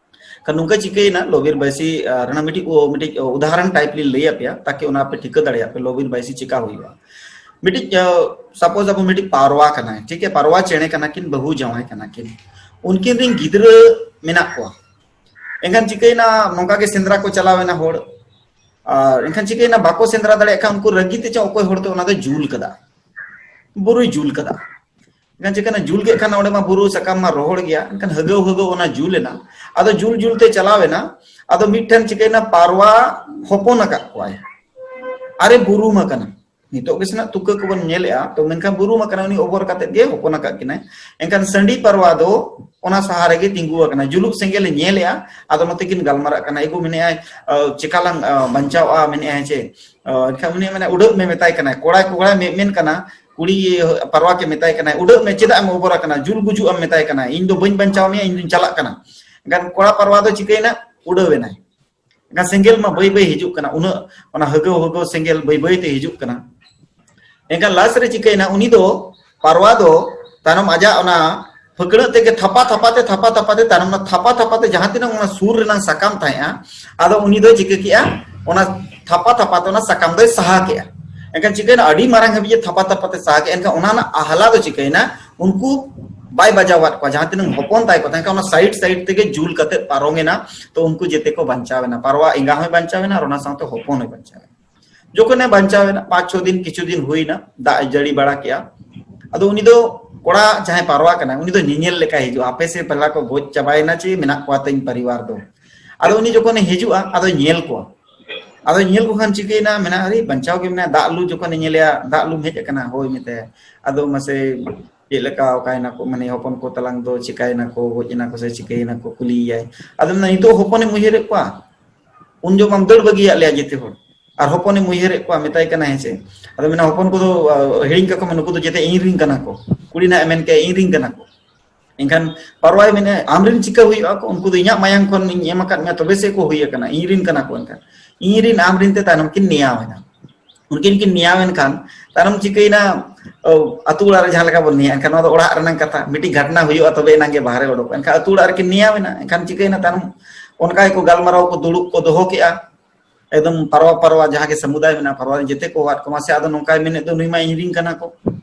ᱠᱷᱟᱱ ᱱᱚᱝᱠᱟ ᱪᱤᱠᱟᱹᱭᱮᱱᱟ, ᱞᱚᱵᱤᱨ ᱵᱟᱭᱥᱤ, ᱟᱸ, ᱨᱮᱱᱟᱜ ᱢᱤᱫᱴᱤᱡ, ᱳ, ᱢᱤᱫᱴᱤᱡ ᱩᱫᱟᱦᱚᱨᱚᱱ ᱴᱟᱭᱤᱯ ᱞᱤᱧ ᱞᱟᱹᱭ ᱟᱯᱮᱭᱟ, ᱛᱟᱠᱤ ᱚᱱᱟ ᱟᱯᱮ ᱴᱷᱤᱠᱟᱹ ᱫᱟᱲᱮᱭᱟᱜ ᱯᱮ ᱞᱚᱵᱤᱨ ᱵᱟᱭᱥᱤ ᱪᱮᱠᱟ ᱦᱩᱭᱩᱜᱼᱟ᱾ ᱢᱤᱫᱴᱤᱡ, ᱟᱸ, ᱥᱟᱯᱳᱡ ᱟᱵᱚ ᱢᱤᱫᱴᱤᱡ ᱯᱟᱨᱣᱟ ᱠᱟᱱᱟᱭ, ᱴᱷᱤᱠ ᱜᱮᱭᱟ, ᱯᱟᱨᱣᱟ ᱪᱮᱬᱮ ᱠᱟᱱᱟ ᱠᱤᱱ, ᱵᱟᱹᱦᱩ ᱡᱟᱶᱟᱭ ᱠᱟᱱᱟ ᱠᱤᱱ, ᱩᱱᱠᱤᱱ ᱨᱮᱱ ᱜᱤᱫᱽᱨᱟᱹ ᱢᱮᱱᱟᱜ ᱠᱚᱣᱟ᱾ ᱮᱱᱠᱷᱟᱱ ᱪᱤᱠᱟᱹᱭᱮᱱᱟ, ᱱᱚᱝᱠᱟ ᱜᱮ ᱥᱮᱸᱫᱽᱨᱟ ᱠᱚ ᱪᱟᱞᱟᱣ ᱮᱱᱟ ᱦᱚᱲ, ᱟᱨ ᱮᱱᱠᱷᱟᱱ ᱪᱤᱠᱟᱹᱭᱮᱱᱟ, ᱵᱟᱠᱚ ᱥᱮᱸᱫᱽᱨᱟ ᱫᱟᱲᱮᱭᱟᱜ ᱠᱷᱟᱱ ᱩᱱᱠᱩ ᱨᱟᱹᱜᱤ ᱛᱮ ᱪᱚᱝ ᱚᱠᱚᱭ ᱦᱚᱲ ᱛᱮ ᱚᱱᱟ ᱫᱚ ᱡᱩᱞ ᱠᱟᱫᱟ, ᱵᱩᱨᱩᱭ ᱡᱩᱞ ᱠᱟᱫᱟ᱾ ᱮᱱᱠᱷᱟᱱ ᱪᱤᱠᱟᱹᱭᱮᱱᱟ, ᱡᱩᱞ ᱠᱮᱫ ᱠᱷᱟᱱ ᱚᱸᱰᱮ ᱢᱟ ᱵᱩᱨᱩ ᱥᱟᱠᱟᱢ ᱢᱟ ᱨᱚᱦᱚᱲ ᱜᱮᱭᱟ, ᱮᱱᱠᱷᱟᱱ ᱦᱟᱹᱜᱟᱹᱣ ᱦᱟᱹᱜᱟᱹᱣ ᱚᱱᱟ ᱡᱩᱞ ᱮᱱᱟ᱾ ᱟᱫᱚ ᱡᱩᱞ ᱡᱩᱞ ᱛᱮ ᱪᱟᱞᱟᱣ ᱮᱱᱟ, ᱟᱫᱚ ᱢᱤᱫᱴᱷᱮᱱ ᱪᱤᱠᱟᱹᱭᱮᱱᱟ, ᱯᱟᱨᱣᱟ ᱦᱚᱯᱚᱱ ᱟᱠᱟᱫ ᱠᱚᱣᱟᱭ, ᱟᱨᱮ ᱵᱩᱨᱩᱢ ᱟᱠᱟᱱᱟ᱾ ᱱᱤᱛᱚᱜ ᱜᱮ ᱥᱮᱱᱟᱜ ᱛᱩᱠᱟᱹ ᱠᱚᱵᱚᱱ ᱧᱮᱞᱮᱜᱼᱟ, ᱛᱚ ᱢᱮᱱᱠᱷᱟᱱ ᱵᱩᱨᱩᱢ ᱟᱠᱟᱱᱟ, ᱩᱱᱤ ᱚᱵᱚᱨ ᱠᱟᱛᱮᱫ ᱜᱮ ᱦᱚᱯᱚᱱ ᱟᱠᱟᱫ ᱠᱤᱱᱟᱭ᱾ ᱮᱱᱠᱷᱟᱱ ᱥᱟᱺᱰᱤ ᱯᱟᱨᱣᱟ ᱫᱚ ᱚᱱᱟ ᱥᱟᱦᱟ ᱨᱮᱜᱮ ᱛᱤᱸᱜᱩ ᱟᱠᱟᱱᱟ, ᱡᱩᱞᱩᱜ ᱥᱮᱸᱜᱮᱞᱮ ᱧᱮᱞᱮᱜᱼᱟ, ᱟᱫᱚ ᱱᱚᱛᱮ ᱠᱤᱱ ᱜᱟᱞᱢᱟᱨᱟᱜ ᱠᱟᱱᱟ᱾ ᱮᱜᱳ ᱢᱮᱱᱮᱜᱼᱟᱭ, ᱟᱹ, ᱪᱮᱠᱟ ᱞᱟᱝ, ᱟᱹ, ᱵᱟᱧᱪᱟᱣᱜᱼᱟ ᱢᱮᱱᱮᱜᱼᱟᱭ ᱪᱮ? ᱟᱹ, ᱮᱱᱠᱷᱟᱱ ᱩᱱᱤ ᱢᱮᱱᱟ, ᱩᱰᱟᱹᱜ ᱢᱮ ᱢᱮᱛᱟᱭ ᱠᱟᱱᱟᱭ, ᱠᱚᱲᱟ ᱠᱚᱲᱟ ᱢᱮ ᱢᱮᱱ ᱠᱟᱱᱟ, ᱠᱩᱲᱤ ᱯᱟᱨᱣᱟ ᱠᱮ ᱢᱮᱛᱟᱭ ᱠᱟᱱᱟᱭ, ᱩᱰᱟᱹᱜ ᱢᱮ, ᱪᱮᱫᱟᱜ ᱮᱢ ᱚᱵᱚᱨ ᱟᱠᱟᱱᱟ? ᱡᱩᱞ ᱜᱩᱡᱩᱜ ᱟᱢ ᱢᱮᱛᱟᱭ ᱠᱟᱱᱟ, ᱤᱧ ᱫᱚ ᱵᱟᱹᱧ ᱵᱟᱧᱪᱟᱣ ᱢᱮᱭᱟ, ᱤᱧ ᱫᱚᱧ ᱪᱟᱞᱟᱜ ᱠᱟᱱᱟ᱾ ᱮᱱᱠᱷᱟᱱ ᱠᱚᱲᱟ ᱯᱟᱨᱣᱟ ᱫᱚ ᱪᱤᱠᱟᱹᱭᱮᱱᱟ? ᱩᱰᱟᱹᱣ ᱮᱱᱟᱭ᱾ ᱮᱱᱠᱷᱟᱱ ᱥᱮᱸᱜᱮᱞ ᱢᱟ ᱵᱟᱹᱭ ᱵᱟᱹᱭ ᱦᱤᱡᱩᱜ ᱠᱟᱱᱟ, ᱩᱱᱟᱹᱜ ᱚᱱᱟ ᱦᱟᱹᱜᱟᱹᱣ ᱦᱟᱹᱜᱟᱹᱣ ᱥᱮᱸᱜᱮᱞ ᱵᱟᱹᱭ ᱵᱟᱹᱭ ᱛᱮ ᱦᱤᱡᱩᱜ ᱠᱟᱱᱟ᱾ ᱮᱱᱠᱷᱟᱱ ᱞᱟᱥ ᱨᱮ ᱪᱤᱠᱟᱹᱭᱮᱱᱟ? ᱩᱱᱤ ᱫᱚ, ᱯᱟᱨᱣᱟ ᱫᱚ ᱛᱟᱭᱱᱚᱢ ᱟᱡᱟᱜ ᱚᱱᱟ ᱯᱷᱟᱹᱠᱲᱟᱹᱜ ᱛᱮᱜᱮ ᱛᱷᱟᱯᱟ ᱛᱷᱟᱯᱟ ᱛᱮ, ᱛᱷᱟᱯᱟ ᱛᱷᱟᱯᱟ ᱛᱮ, ᱛᱟᱭᱱᱚᱢ ᱚᱱᱟ ᱛᱷᱟᱯᱟ ᱛᱷᱟᱯᱟ ᱛᱮ ᱡᱟᱦᱟᱸ ᱛᱤᱱᱟᱹᱜ ᱚᱱᱟ ᱥᱩᱨ ᱨᱮᱱᱟᱜ ᱥᱟᱠᱟᱢ ᱛᱟᱦᱮᱸᱜᱼᱟ, ᱟᱫᱚ ᱩᱱᱤ ᱫᱚᱭ ᱪᱤᱠᱟᱹ ᱠᱮᱜᱼᱟ? ᱚᱱᱟ ᱛᱷᱟᱯᱟ ᱛᱷᱟᱯᱟ ᱛᱮ ᱚᱱᱟ ᱥᱟᱠᱟᱢ ᱫᱚᱭ ᱥᱟᱦᱟ ᱠᱮᱜᱼᱟ᱾ ᱮᱱᱠᱷᱟᱱ ᱪᱤᱠᱟᱹᱭᱮᱱᱟ? ᱟᱹᱰᱤ ᱢᱟᱨᱟᱝ ᱦᱟᱹᱵᱤᱡ ᱮ ᱛᱷᱟᱯᱟ ᱛᱷᱟᱯᱟ ᱛᱮ ᱥᱟᱦᱟ ᱠᱮᱜᱼᱟ᱾ ᱮᱱᱠᱷᱟᱱ ᱚᱱᱟ ᱨᱮᱱᱟᱜ ᱟᱦᱞᱟ ᱫᱚ ᱪᱤᱠᱟᱹᱭᱮᱱᱟ? ᱩᱱᱠᱩ ᱵᱟᱭ ᱵᱟᱡᱟᱣ ᱟᱫ ᱠᱚᱣᱟ, ᱡᱟᱦᱟᱸ ᱛᱤᱱᱟᱹᱜ ᱦᱚᱯᱚᱱ ᱛᱟᱭ ᱠᱚ ᱛᱟᱦᱮᱸ ᱠᱟᱱᱟ, ᱚᱱᱟ ᱥᱟᱭᱤᱰ ᱥᱟᱭᱤᱰ ᱛᱮᱜᱮ ᱡᱩᱞ ᱠᱟᱛᱮ ᱯᱟᱨᱚᱢ ᱮᱱᱟ᱾ ᱛᱚ ᱩᱱᱠᱩ ᱡᱮᱛᱮ ᱠᱚ ᱵᱟᱧᱪᱟᱣ ᱮᱱᱟ, ᱯᱟᱨᱣᱟ ᱮᱸᱜᱟ ᱦᱚᱸᱭ ᱵᱟᱧᱪᱟᱣ ᱮᱱᱟ ᱟᱨ ᱚᱱᱟ ᱥᱟᱶᱛᱮ ᱦᱚᱯᱚᱱ ᱦᱚᱸᱭ ᱵᱟᱧᱪᱟᱣ ᱮᱱᱟ᱾ ᱡᱚᱠᱷᱚᱱᱮ ᱵᱟᱧᱪᱟᱣ ᱮᱱᱟ, ᱯᱟᱸᱪ ᱪᱷᱚ ᱫᱤᱱ, ᱠᱤᱪᱷᱩ ᱫᱤᱱ ᱦᱩᱭᱱᱟ, ᱫᱟᱜ ᱮ ᱡᱟᱹᱲᱤ ᱵᱟᱲᱟ ᱠᱮᱜᱼᱟ᱾ ᱟᱫᱚ ᱩᱱᱤ ᱫᱚ, ᱠᱚᱲᱟ ᱡᱟᱦᱟᱸᱭ ᱯᱟᱨᱣᱟ ᱠᱟᱱᱟᱭ, ᱩᱱᱤ ᱫᱚ ᱧᱮᱧᱮᱞ ᱞᱮᱠᱟᱭ ᱦᱤᱡᱩᱜᱼᱟ, ᱦᱟᱯᱮ ᱥᱮ ᱯᱮᱲᱟ ᱠᱚ ᱜᱚᱡ ᱪᱟᱵᱟᱭᱮᱱᱟ ᱪᱮ ᱢᱮᱱᱟᱜ ᱠᱚᱣᱟ ᱛᱤᱧ ᱯᱚᱨᱤᱵᱟᱨ ᱫᱚ᱾ ᱟᱫᱚ ᱩᱱᱤ ᱡᱚᱠᱷᱚᱱᱮ ᱦᱤᱡᱩᱜᱼᱟ, ᱟᱫᱚᱭ ᱧᱮᱞ ᱠᱚᱣᱟ᱾ ᱟᱫᱚᱭ ᱧᱮᱞ ᱠᱚ ᱠᱷᱟᱱ ᱪᱤᱠᱟᱹᱭᱮᱱᱟ? ᱢᱮᱱᱟ, "ᱟᱨᱮ, ᱵᱟᱧᱪᱟᱣ ᱜᱮ ᱢᱮᱱᱟᱭᱟ᱾" ᱫᱟᱜ ᱞᱩ ᱡᱚᱠᱷᱚᱱᱮ ᱧᱮᱞᱮᱭᱟ, "ᱫᱟᱜ ᱞᱩᱢ ᱦᱮᱡ ᱟᱠᱟᱱᱟ?" "ᱦᱳᱭ," ᱢᱮᱛᱟᱭᱟ᱾ "ᱟᱫᱚ ᱢᱟᱥᱮ ᱪᱮᱫ ᱞᱮᱠᱟ, ᱚᱠᱟᱭᱮᱱᱟ ᱠᱚ, ᱢᱟᱱᱮ ᱦᱚᱯᱚᱱ ᱠᱚ ᱛᱟᱞᱟᱝ ᱫᱚ ᱪᱤᱠᱟᱭᱮᱱᱟ ᱠᱚ, ᱜᱚᱡ ᱮᱱᱟ ᱠᱚ ᱥᱮ ᱪᱤᱠᱟᱹᱭᱮᱱᱟ ᱠᱚ?" ᱠᱩᱞᱤᱭᱮᱭᱟᱭ᱾ ᱟᱫᱚ ᱢᱮᱱᱟ, "ᱱᱤᱛᱚᱜ ᱦᱚᱯᱚᱱᱮᱢ ᱩᱭᱦᱟᱹᱨᱮᱫ ᱠᱚᱣᱟ? ᱩᱱ ᱡᱚᱠᱷᱚᱱ ᱫᱟᱹᱲ ᱵᱟᱹᱜᱤᱭᱟᱫ ᱞᱮᱭᱟ ᱡᱮᱛᱮ ᱦᱚᱲ, ᱟᱨ ᱦᱚᱯᱚᱱᱮᱢ ᱩᱭᱦᱟᱹᱨᱮᱫ ᱠᱚᱣᱟ?" ᱢᱮᱛᱟᱭ ᱠᱟᱱᱟ, ᱦᱮᱸ ᱥᱮ᱾ ᱟᱫᱚ ᱢᱮᱱᱟ, "ᱦᱚᱯᱚᱱ ᱠᱚᱫᱚ, ᱟ, ᱦᱤᱲᱤᱧ ᱠᱟᱠᱚ ᱢᱮ, ᱱᱩᱠᱩ ᱫᱚ ᱡᱮᱛᱮ ᱤᱧ ᱨᱤᱱ ᱠᱟᱱᱟ ᱠᱚ᱾ ᱠᱩᱲᱤ ᱱᱟᱜ ᱮ ᱢᱮᱱ ᱠᱮᱜᱼᱟ, ᱤᱧ ᱨᱤᱱ ᱠᱟᱱᱟ ᱠᱚ᱾" ᱮᱱᱠᱷᱟᱱ ᱯᱟᱨᱣᱟᱭ ᱢᱮᱱᱮ, "ᱟᱢ ᱨᱤᱱ ᱪᱤᱠᱟᱹ ᱦᱩᱭᱩᱜᱼᱟ ᱠᱚ? ᱩᱱᱠᱩ ᱫᱚ ᱤᱧᱟᱹᱜ ᱢᱟᱭᱟᱝ ᱠᱷᱚᱱ ᱤᱧ ᱮᱢ ᱟᱠᱟᱫ ᱢᱮᱭᱟ, ᱛᱚᱵᱮ ᱥᱮ ᱠᱚ ᱦᱩᱭ ᱟᱠᱟᱱᱟ, ᱤᱧ ᱨᱤᱱ ᱠᱟᱱᱟ ᱠᱚ᱾" ᱮᱱᱠᱷᱟᱱ ᱤᱧ ᱨᱤᱱ ᱟᱢ ᱨᱤᱱ ᱛᱮ ᱛᱟᱭᱱᱚᱢ ᱠᱤᱱ ᱱᱮᱭᱟᱣ ᱮᱱᱟ᱾ ᱩᱱᱠᱤᱱ ᱠᱤᱱ ᱱᱮᱭᱟᱣ ᱮᱱ ᱠᱷᱟᱱ ᱛᱟᱭᱱᱚᱢ ᱪᱤᱠᱟᱹᱭᱮᱱᱟ? ᱚ, ᱟᱹᱛᱩ ᱚᱲᱟᱜ ᱨᱮ ᱡᱟᱦᱟᱸ ᱞᱮᱠᱟ ᱵᱚᱱ ᱱᱮᱭᱟᱜ, ᱮᱱᱠᱷᱟᱱ ᱱᱚᱣᱟ ᱫᱚ ᱚᱲᱟᱜ ᱨᱮᱱᱟᱜ ᱠᱟᱛᱷᱟ, ᱢᱤᱫᱴᱤᱡ ᱜᱷᱟᱴᱱᱟ ᱦᱩᱭᱩᱜᱼᱟ, ᱛᱚᱵᱮ ᱮᱱᱟᱝ ᱜᱮ ᱵᱟᱦᱨᱮ ᱚᱰᱚᱠᱚᱜᱼᱟ᱾ ᱮᱱᱠᱷᱟᱱ ᱟᱹᱛᱩ ᱚᱲᱟᱜ ᱨᱮᱠᱤᱱ ᱱᱮᱭᱟᱣ ᱮᱱᱟ᱾ ᱮᱱᱠᱷᱟᱱ ᱪᱤᱠᱟᱹᱭᱮᱱᱟ? ᱛᱟᱭᱱᱚᱢ ᱚᱱᱠᱟ ᱜᱮᱠᱚ ᱜᱟᱞᱢᱟᱨᱟᱣ ᱠᱚ ᱫᱩᱲᱩᱵ ᱠᱚ ᱫᱚᱦᱚ ᱠᱮᱜᱼᱟ᱾ ᱮᱠᱫᱚᱢ ᱯᱟᱨᱣᱟ, ᱯᱟᱨᱣᱟ ᱡᱟᱦᱟᱸ ᱜᱮ ᱥᱟᱢᱩᱫᱟᱭ ᱢᱮᱱᱟᱜᱼᱟ, ᱯᱟᱨᱣᱟ ᱨᱮᱱ ᱡᱮᱛᱮ ᱠᱚ ᱦᱚᱦᱚᱣᱟᱫ ᱠᱚᱣᱟ, "ᱥᱮ ᱟᱫᱚ ᱱᱚᱝᱠᱟᱭ ᱢᱮᱱᱮᱫ ᱫᱚ, ᱱᱩᱭ ᱢᱟ ᱤᱧ ᱨᱤᱱ ᱠᱟᱱᱟ ᱠᱚ᱾"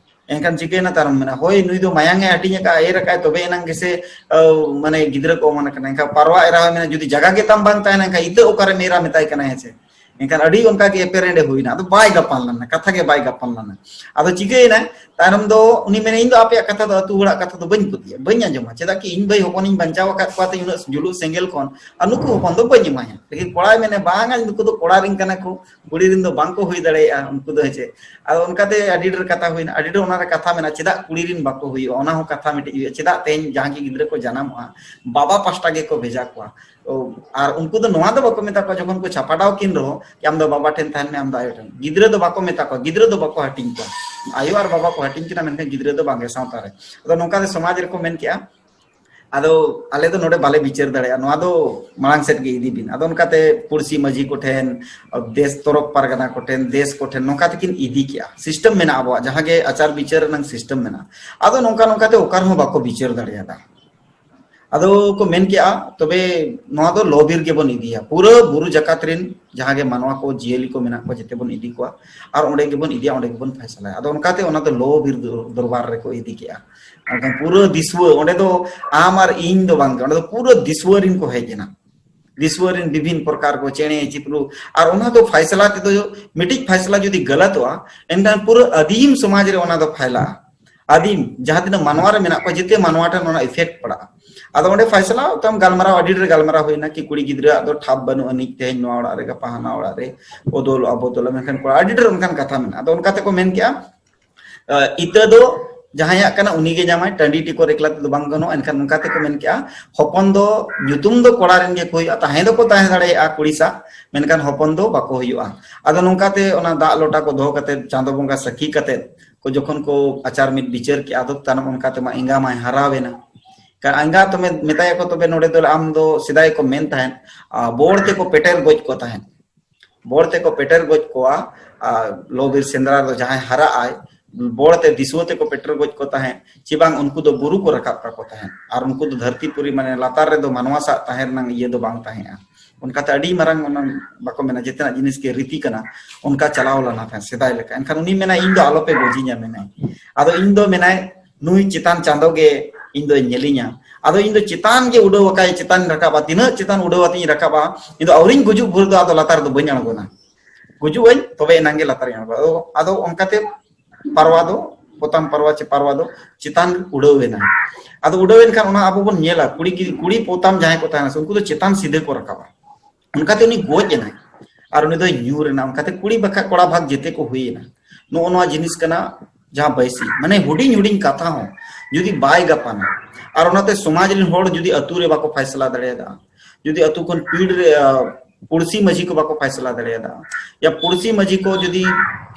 ᱮᱱᱠᱷᱟᱱ ᱪᱤᱠᱟᱹᱭᱮᱱᱟ? ᱛᱟᱭᱱᱚᱢ ᱢᱮᱱᱟ, "ᱦᱳᱭ, ᱱᱩᱭ ᱫᱚ ᱢᱟᱭᱟᱝ ᱮ ᱦᱟᱹᱴᱤᱧ ᱟᱠᱟᱫᱼᱟ, ᱮᱨ ᱟᱠᱟᱫᱼᱟᱭ, ᱛᱚᱵᱮ ᱮᱱᱟᱝ ᱜᱮᱥᱮ, ᱟᱹᱣ, ᱢᱟᱱᱮ ᱜᱤᱫᱽᱨᱟᱹ ᱠᱚ ᱚᱢᱚᱱ ᱟᱠᱟᱱᱟ᱾" ᱮᱱᱠᱷᱟᱱ ᱯᱟᱨᱣᱟ ᱮᱨᱟ ᱦᱚᱸᱭ ᱢᱮᱱᱟ, "ᱡᱩᱫᱤ ᱡᱟᱭᱜᱟ ᱜᱮ ᱛᱟᱢ ᱵᱟᱝ ᱛᱟᱦᱮᱱᱟ, ᱮᱱᱠᱷᱟᱱ ᱤᱛᱟᱹ ᱚᱠᱟᱨᱮᱢ ᱮᱨᱟ?" ᱢᱮᱛᱟᱭ ᱠᱟᱱᱟ, ᱦᱮᱸ ᱥᱮ᱾ ᱮᱱᱠᱷᱟᱱ ᱟᱹᱰᱤ ᱚᱱᱠᱟ ᱜᱮ ᱮᱯᱮᱨᱦᱮᱸᱰᱮ ᱦᱩᱭᱱᱟ᱾ ᱟᱫᱚ ᱵᱟᱭ ᱜᱟᱯᱟᱱ ᱞᱮᱱᱟ, ᱠᱟᱛᱷᱟ ᱜᱮ ᱵᱟᱭ ᱜᱟᱯᱟᱱ ᱞᱮᱱᱟ᱾ ᱟᱫᱚ ᱪᱤᱠᱟᱹᱭᱮᱱᱟ? ᱛᱟᱭᱱᱚᱢ ᱫᱚ ᱩᱱᱤ ᱢᱮᱱᱟ, "ᱤᱧ ᱫᱚ ᱟᱯᱮᱭᱟᱜ ᱠᱟᱛᱷᱟ ᱫᱚ, ᱟᱹᱛᱩ ᱦᱚᱲᱟᱜ ᱠᱟᱛᱷᱟ ᱫᱚ ᱵᱟᱹᱧ ᱯᱟᱹᱛᱭᱟᱹᱜᱼᱟ, ᱵᱟᱹᱧ ᱟᱸᱡᱚᱢᱟ᱾ ᱪᱮᱫᱟᱜ ᱠᱤ ᱤᱧ ᱵᱷᱟᱹᱭ ᱦᱚᱯᱚᱱᱤᱧ ᱵᱟᱧᱪᱟᱣ ᱟᱠᱟᱫ ᱠᱚᱣᱟ ᱛᱮ ᱩᱱᱟᱹᱜ ᱡᱩᱞᱩᱜ ᱥᱮᱸᱜᱮᱞ ᱠᱷᱚᱱ, ᱟᱨ ᱱᱩᱠᱩ ᱦᱚᱯᱚᱱ ᱫᱚ ᱵᱟᱹᱧ ᱮᱢᱟᱭᱟ?" ᱞᱮᱠᱤᱱ ᱠᱚᱲᱟᱭ ᱢᱮᱱᱟ, "ᱵᱟᱝᱟ, ᱱᱩᱠᱩ ᱫᱚ ᱠᱚᱲᱟ ᱨᱮᱱ ᱠᱟᱱᱟ ᱠᱚ, ᱠᱩᱲᱤ ᱨᱮᱱ ᱫᱚ ᱵᱟᱝ ᱠᱚ ᱦᱩᱭ ᱫᱟᱲᱮᱭᱟᱜᱼᱟ ᱩᱱᱠᱩ ᱫᱚ", ᱦᱮᱸ ᱪᱮ᱾ ᱟᱫᱚ ᱚᱱᱠᱟᱛᱮ ᱟᱹᱰᱤ ᱰᱷᱮᱨ ᱠᱟᱛᱷᱟ ᱦᱩᱭᱱᱟ, ᱟᱹᱰᱤ ᱰᱷᱮᱨ ᱚᱱᱟ ᱨᱮ ᱠᱟᱛᱷᱟ ᱢᱮᱱᱟᱜᱼᱟ, ᱪᱮᱫᱟᱜ ᱠᱩᱲᱤ ᱨᱮᱱ ᱵᱟᱠᱚ ᱦᱩᱭᱩᱜᱼᱟ, ᱚᱱᱟ ᱦᱚᱸ ᱠᱟᱛᱷᱟ ᱢᱤᱫᱴᱤᱡ ᱦᱩᱭᱩᱜᱼᱟ, ᱪᱮᱫᱟᱜ ᱛᱮᱦᱮᱧ ᱡᱟᱦᱟᱸ ᱜᱮ ᱜᱤᱫᱽᱨᱟᱹ ᱠᱚ ᱡᱟᱱᱟᱢᱚᱜᱼᱟ, ᱵᱟᱵᱟ ᱯᱟᱥᱴᱟ ᱜᱮᱠᱚ ᱵᱷᱮᱡᱟ ᱠᱚᱣᱟ᱾ ᱚ, ᱟᱨ ᱩᱱᱠᱩ ᱫᱚ ᱱᱚᱣᱟ ᱫᱚ ᱵᱟᱠᱚ ᱢᱮᱛᱟ ᱠᱚᱣᱟ, ᱡᱚᱠᱷᱚᱱ ᱠᱚ ᱪᱷᱟᱯᱟᱰᱟᱣ ᱠᱤᱱ ᱨᱮᱦᱚᱸ, ᱠᱤ ᱟᱢ ᱫᱚ ᱵᱟᱵᱟ ᱴᱷᱮᱱ ᱛᱟᱦᱮᱱ ᱢᱮ, ᱟᱢ ᱫᱚ ᱟᱭᱳ ᱴᱷᱮᱱ᱾ ᱜᱤᱫᱽᱨᱟᱹ ᱫᱚ ᱵᱟᱠᱚ ᱢᱮᱛᱟ ᱠᱚᱣᱟ, ᱜᱤᱫᱽᱨᱟᱹ ᱫᱚ ᱵᱟᱠᱚ ᱦᱟᱹᱴᱤᱧ ᱠᱚᱣᱟ, ᱟᱭᱳ ᱟᱨ ᱵᱟᱵᱟ ᱠᱚ ᱦᱟᱹᱴᱤᱧ ᱠᱤᱱᱟ, ᱢᱮᱱᱠᱷᱟᱱ ᱜᱤᱫᱽᱨᱟᱹ ᱫᱚ ᱵᱟᱝᱜᱮ ᱥᱟᱶᱛᱟ ᱨᱮ᱾ ᱟᱫᱚ ᱱᱚᱝᱠᱟ ᱛᱮ ᱥᱚᱢᱟᱡᱽ ᱨᱮᱠᱚ ᱢᱮᱱ ᱠᱮᱜᱼᱟ, ᱟᱫᱚ ᱟᱞᱮ ᱫᱚ ᱱᱚᱰᱮ ᱵᱟᱞᱮ ᱵᱤᱪᱟᱹᱨ ᱫᱟᱲᱮᱭᱟᱜᱼᱟ, ᱱᱚᱣᱟ ᱫᱚ ᱢᱟᱲᱟᱝ ᱥᱮᱫ ᱜᱮ ᱤᱫᱤ ᱵᱤᱱ᱾ ᱟᱫᱚ ᱚᱱᱠᱟᱛᱮ ᱯᱩᱲᱥᱤ ᱢᱟᱹᱡᱷᱤ ᱠᱚᱴᱷᱮᱱ, ᱫᱮᱥ ᱛᱚᱨᱚᱯ ᱯᱟᱨᱜᱟᱱᱟ ᱠᱚᱴᱷᱮᱱ, ᱫᱮᱥ ᱠᱚᱴᱷᱮᱱ ᱱᱚᱝᱠᱟ ᱛᱮᱠᱤᱱ ᱤᱫᱤ ᱠᱮᱜᱼᱟ᱾ ᱥᱤᱥᱴᱮᱢ ᱢᱮᱱᱟᱜᱼᱟ, ᱟᱵᱚᱣᱟᱜ ᱡᱟᱦᱟᱸ ᱜᱮ ᱟᱪᱟᱨ ᱵᱤᱪᱟᱹᱨ ᱨᱮᱱᱟᱜ ᱥᱤᱥᱴᱮᱢ ᱢᱮᱱᱟᱜᱼᱟ᱾ ᱟᱫᱚ ᱱᱚᱝᱠᱟ ᱱᱚᱝᱠᱟᱛᱮ ᱚᱠᱟ ᱨᱮᱦᱚᱸ ᱵᱟᱠᱚ ᱵᱤᱪᱟᱹᱨ ᱫᱟᱲᱮᱭᱟᱫᱟ᱾ ᱟᱫᱚ ᱠᱚ ᱢᱮᱱ ᱠᱮᱜᱼᱟ, "ᱛᱚᱵᱮ ᱱᱚᱣᱟ ᱫᱚ ᱞᱚ ᱵᱤᱨ ᱜᱮᱵᱚᱱ ᱤᱫᱤᱭᱟ, ᱯᱩᱨᱟᱹ ᱵᱩᱨᱩ ᱡᱟᱠᱟᱛ ᱨᱮᱱ ᱡᱟᱦᱟᱸ ᱜᱮ ᱢᱟᱱᱣᱟ ᱠᱚ, ᱡᱤᱭᱟᱹᱞᱤ ᱠᱚ ᱢᱮᱱᱟᱜ ᱠᱚᱣᱟ, ᱡᱮᱛᱮ ᱵᱚᱱ ᱤᱫᱤ ᱠᱚᱣᱟ ᱟᱨ ᱚᱸᱰᱮ ᱜᱮᱵᱚᱱ ᱤᱫᱤᱭᱟ, ᱚᱸᱰᱮ ᱜᱮᱵᱚᱱ ᱯᱷᱟᱭᱥᱟᱞᱟᱭᱟ᱾" ᱟᱫᱚ ᱚᱱᱠᱟᱛᱮ ᱚᱱᱟ ᱫᱚ ᱞᱚ ᱵᱤᱨ ᱫᱚ-, ᱫᱚᱨᱵᱟᱨ ᱨᱮᱠᱚ ᱤᱫᱤ ᱠᱮᱜᱼᱟ᱾ ᱢᱮᱱᱠᱷᱟᱱ ᱯᱩᱨᱟᱹ ᱫᱤᱥᱩᱣᱟᱹ, ᱚᱸᱰᱮ ᱫᱚ ᱟᱢ ᱟᱨ ᱤᱧ ᱫᱚ ᱵᱟᱝ, ᱚᱸᱰᱮ ᱫᱚ ᱯᱩᱨᱟᱹ ᱫᱤᱥᱩᱣᱟᱹ ᱨᱮᱱ ᱠᱚ ᱦᱮᱡ ᱮᱱᱟ᱾ ᱫᱤᱥᱩᱣᱟᱹ ᱨᱮᱱ ᱵᱤᱵᱷᱤᱱ ᱯᱨᱚᱠᱟᱨ ᱠᱚ, ᱪᱮᱬᱮ ᱪᱤᱯᱨᱩ, ᱟᱨ ᱚᱱᱟ ᱫᱚ ᱯᱷᱟᱭᱥᱟᱞᱟ ᱛᱮᱫᱚ, ᱢᱤᱫᱴᱤᱡ ᱯᱷᱟᱭᱥᱟᱞᱟ ᱡᱩᱫᱤ ᱜᱟᱞᱟᱛᱚᱜᱼᱟ, ᱮᱱᱠᱷᱟᱱ ᱯᱩᱨᱟᱹ ᱟᱹᱫᱤᱢ ᱥᱚᱢᱟᱡᱽ ᱨᱮ ᱚᱱᱟ ᱫᱚ ᱯᱷᱟᱭᱞᱟᱜᱼᱟ᱾ ᱟᱹᱫᱤᱢ ᱡᱟᱦᱟᱸ ᱛᱤᱱᱟᱹᱜ ᱢᱟᱱᱣᱟ ᱨᱮ ᱢᱮᱱᱟᱜ ᱠᱚᱣᱟ, ᱡᱮᱛᱮ ᱢᱟᱱᱣᱟ ᱴᱷᱮᱱ ᱚᱱᱟ effect ᱯᱟᱲᱟᱜᱼᱟ᱾ ᱟᱫᱚ ᱚᱸᱰᱮ ᱯᱷᱟᱭᱥᱟᱞᱟ ᱛᱟᱢ ᱜᱟᱞᱢᱟᱨᱟᱣ, ᱟᱹᱰᱤ ᱰᱷᱮᱨ ᱜᱟᱞᱢᱟᱨᱟᱣ ᱦᱩᱭᱱᱟ ᱠᱤ ᱠᱩᱲᱤ ᱜᱤᱫᱽᱨᱟᱹ ᱟᱜ ᱫᱚ ᱴᱷᱟᱵ ᱵᱟᱹᱱᱩᱜ ᱟᱹᱱᱤᱡ, ᱛᱮᱦᱮᱧ ᱱᱚᱣᱟ ᱚᱲᱟᱜ ᱨᱮ, ᱜᱟᱯᱟ ᱦᱟᱱᱟ ᱚᱲᱟᱜ ᱨᱮ, ᱵᱚᱫᱚᱞᱚᱜᱼᱟ, ᱵᱚᱫᱚᱞᱚᱜᱼᱟ, ᱢᱮᱱᱠᱷᱟᱱ ᱠᱚᱲᱟ, ᱟᱹᱰᱤ ᱰᱷᱮᱨ ᱚᱱᱠᱟᱱ ᱠᱟᱛᱷᱟ ᱢᱮᱱᱟᱜᱼᱟ᱾ ᱟᱫᱚ ᱚᱱᱠᱟ ᱛᱮᱠᱚ ᱢᱮᱱ ᱠᱮᱜᱼᱟ, ᱟᱹ, ᱤᱛᱟᱹ ᱫᱚ ᱡᱟᱦᱟᱸᱭᱟᱜ ᱠᱟᱱᱟ ᱩᱱᱤ ᱜᱮ ᱧᱟᱢᱟᱭ, ᱴᱟᱺᱰᱤ ᱴᱤᱠᱚᱨ ᱮᱠᱞᱟ ᱛᱮᱫᱚ ᱵᱟᱝ ᱜᱟᱱᱚᱜᱼᱟ᱾ ᱮᱱᱠᱷᱟᱱ ᱚᱱᱠᱟ ᱛᱮᱠᱚ ᱢᱮᱱ ᱠᱮᱜᱼᱟ, ᱦᱚᱯᱚᱱ ᱫᱚ ᱧᱩᱛᱩᱢ ᱫᱚ ᱠᱚᱲᱟ ᱨᱮᱱ ᱜᱮᱠᱚ ᱦᱩᱭᱩᱜᱼᱟ, ᱛᱟᱦᱮᱸ ᱫᱚᱠᱚ ᱛᱟᱦᱮᱸ ᱫᱟᱲᱮᱭᱟᱜᱼᱟ ᱠᱩᱲᱤ ᱥᱟᱶ, ᱢᱮᱱᱠᱷᱟᱱ ᱦᱚᱯᱚᱱ ᱫᱚ ᱵᱟᱠᱚ ᱦᱩᱭᱩᱜᱼᱟ᱾ ᱟᱫᱚ ᱱᱚᱝᱠᱟᱛᱮ ᱚᱱᱟ ᱫᱟᱜ ᱞᱚᱴᱟ ᱠᱚ ᱫᱚᱦᱚ ᱠᱟᱛᱮ, ᱪᱟᱸᱫᱚ ᱵᱚᱸᱜᱟ ᱥᱟᱹᱠᱷᱤ ᱠᱟᱛᱮ ᱠᱚ ᱡᱚᱠᱷᱚᱱ ᱠᱚ ᱟᱪᱟᱨ ᱢᱤᱫ ᱵᱤᱪᱟᱹᱨ ᱠᱮᱜᱼᱟ, ᱟᱫᱚ ᱛᱟᱭᱱᱚᱢ ᱚᱱᱠᱟ ᱛᱮᱢᱟ ᱮᱸᱜᱟ ᱢᱟᱭ ᱦᱟᱨᱟᱣ ᱮᱱᱟ᱾ ᱠᱟ-, ᱮᱸᱜᱟ ᱛᱚᱵᱮ ᱢᱮᱛᱟᱭᱟᱠᱚ, "ᱛᱚᱵᱮ ᱱᱚᱰᱮ ᱫᱚ ᱟᱢ ᱫᱚ", ᱥᱮᱫᱟᱭ ᱠᱚ ᱢᱮᱱ ᱛᱟᱦᱮᱸᱫ, ᱟ, ᱵᱚᱲ ᱛᱮᱠᱚ ᱯᱮᱴᱮᱨ ᱜᱚᱡ ᱠᱚ ᱛᱟᱦᱮᱸᱫ, ᱵᱚᱲ ᱛᱮᱠᱚ ᱯᱮᱴᱮᱨ ᱜᱚᱡ ᱠᱚᱣᱟ᱾ ᱟᱨ ᱞᱚ ᱵᱤᱨ ᱥᱮᱸᱫᱽᱨᱟ ᱨᱮᱫᱚ ᱡᱟᱦᱟᱸᱭ ᱦᱟᱨᱟᱜ ᱟᱭ, ᱵᱚᱲ ᱛᱮ ᱫᱤᱥᱩᱣᱟᱹ ᱛᱮᱠᱚ ᱯᱮᱴᱮᱨ ᱜᱚᱡ ᱠᱚ ᱛᱟᱦᱮᱸᱫ, ᱪᱮ ᱵᱟᱝ ᱩᱱᱠᱩ ᱫᱚ ᱵᱩᱨᱩ ᱠᱚ ᱨᱟᱠᱟᱵ ᱠᱟᱠᱚ ᱛᱟᱦᱮᱸᱫ᱾ ᱟᱨ ᱩᱱᱠᱩ ᱫᱚ ᱫᱷᱟᱹᱨᱛᱤ ᱯᱩᱨᱤ, ᱢᱟᱱᱮ, ᱞᱟᱛᱟᱨ ᱨᱮᱫᱚ ᱢᱟᱱᱣᱟ ᱥᱟᱜ ᱛᱟᱦᱮᱸ ᱨᱮᱱᱟᱜ ᱤᱭᱟᱹ ᱫᱚ ᱵᱟᱝ ᱛᱟᱦᱮᱸᱜᱼᱟ᱾ ᱚᱱᱠᱟᱛᱮ ᱟᱹᱰᱤ ᱢᱟᱨᱟᱝ ᱚᱱᱟ, ᱵᱟᱠᱚ ᱢᱮᱱᱟ, ᱡᱮᱛᱮᱱᱟᱜ ᱡᱤᱱᱤᱥ ᱜᱮ ᱨᱤᱛᱤ ᱠᱟᱱᱟ, ᱚᱱᱠᱟ ᱪᱟᱞᱟᱣ ᱞᱮᱱᱟ ᱛᱟᱦᱮᱸᱫ ᱥᱮᱫᱟᱭ ᱞᱮᱠᱟ᱾ ᱮᱱᱠᱷᱟᱱ ᱩᱱᱤ ᱢᱮᱱᱟᱭ, "ᱤᱧ ᱫᱚ ᱟᱞᱚᱯᱮ ᱜᱚᱡᱤᱧᱟ", ᱢᱮᱱᱟᱭ᱾ ᱟᱫᱚ ᱤᱧ ᱫᱚ, ᱢᱮᱱᱟᱭ, ᱱᱩᱭ ᱪᱮᱛᱟᱱ ᱪᱟᱸᱫᱚ ᱜᱮ ᱤᱧ ᱫᱚᱭ ᱧᱮᱞᱤᱧᱟ᱾ ᱟᱫᱚ ᱤᱧ ᱫᱚ ᱪᱮᱛᱟᱱ ᱜᱮ ᱩᱰᱟᱹᱣ ᱟᱠᱟᱭ, ᱪᱮᱛᱟᱱ ᱨᱟᱠᱟᱵᱟ, ᱛᱤᱱᱟᱹᱜ ᱪᱮᱛᱟᱱ ᱩᱰᱟᱹᱣ ᱟᱛᱮᱧ ᱨᱟᱠᱟᱵᱟ, ᱤᱧ ᱫᱚ ᱟᱹᱣᱨᱤᱧ ᱜᱩᱡᱩᱜ ᱵᱷᱳᱨ ᱫᱚ ᱟᱫᱚ ᱞᱟᱛᱟᱨ ᱫᱚ ᱵᱟᱹᱧ ᱟᱬᱜᱚᱱᱟ᱾ ᱜᱩᱡᱩᱜ ᱟᱹᱧ, ᱛᱚᱵᱮ ᱮᱱᱟᱝ ᱜᱮ ᱞᱟᱛᱟᱨᱤᱧ ᱟᱬᱜᱚᱱᱟ᱾ ᱟᱫᱚ, ᱟᱫᱚ ᱚᱱᱠᱟᱛᱮ ᱯᱟᱨᱣᱟ ᱫᱚ ᱯᱚᱛᱟᱢ ᱯᱟᱨᱣᱟ ᱪᱮ ᱯᱟᱨᱣᱟ ᱫᱚ ᱪᱮᱛᱟᱱ ᱩᱰᱟᱹᱣ ᱮᱱᱟᱭ᱾ ᱟᱫᱚ ᱩᱰᱟᱹᱣ ᱮᱱ ᱠᱷᱟᱱ ᱚᱱᱟ ᱟᱵᱚ ᱵᱚᱱ ᱧᱮᱞᱟ, ᱠᱩᱲᱤ ᱜᱤ-, ᱠᱩᱲᱤ ᱯᱚᱛᱟᱢ ᱡᱟᱦᱟᱸᱭ ᱠᱚ ᱛᱟᱦᱮᱱᱟ ᱥᱮ, ᱩᱱᱠᱩ ᱫᱚ ᱪᱮᱛᱟᱱ ᱥᱤᱫᱷᱟᱹ ᱠᱚ ᱨᱟᱠᱟᱵᱟ᱾ ᱚᱱᱠᱟᱛᱮ ᱩᱱᱤ ᱜᱚᱡ ᱮᱱᱟᱭ ᱟᱨ ᱩᱱᱤ ᱫᱚᱭ ᱧᱩᱨ ᱮᱱᱟ᱾ ᱚᱱᱠᱟᱛᱮ ᱠᱩᱲᱤ ᱵᱟᱠᱷᱟᱡ ᱠᱚᱲᱟ ᱵᱷᱟᱜᱽ ᱡᱮᱛᱮ ᱠᱚ ᱦᱩᱭ ᱮᱱᱟ᱾ ᱱᱚᱜᱼᱚ ᱱᱚᱣᱟ ᱡᱤᱱᱤᱥ ᱠᱟᱱᱟ, ᱡᱟᱦᱟᱸ ᱵᱟᱹᱭᱥᱤ, ᱢᱟᱱᱮ ᱦᱩᱰᱤᱧ ᱦᱩᱰᱤᱧ ᱠᱟᱛᱷᱟ ᱦᱚᱸ ᱡᱩᱫᱤ ᱵᱟᱭ ᱜᱟᱯᱟᱱᱟ, ᱟᱨ ᱚᱱᱟᱛᱮ ᱥᱚᱢᱟᱡᱽ ᱨᱮᱱ ᱦᱚᱲ ᱡᱩᱫᱤ ᱟᱹᱛᱩ ᱨᱮ ᱵᱟᱠᱚ ᱯᱷᱟᱭᱥᱟᱞᱟ ᱫᱟᱲᱮᱭᱟᱫᱟ, ᱡᱩᱫᱤ ᱟᱹᱛᱩ ᱠᱷᱚᱱ ᱯᱤᱲ ᱨᱮ, ᱟ, ᱯᱩᱲᱥᱤ ᱢᱟᱹᱡᱷᱤ ᱠᱚ ᱵᱟᱠᱚ ᱯᱷᱟᱭᱥᱟᱞᱟ ᱫᱟᱲᱮᱭᱟᱫᱟ, ᱭᱟ ᱯᱩᱲᱥᱤ ᱢᱟᱹᱡᱷᱤ ᱠᱚ ᱡᱩᱫᱤ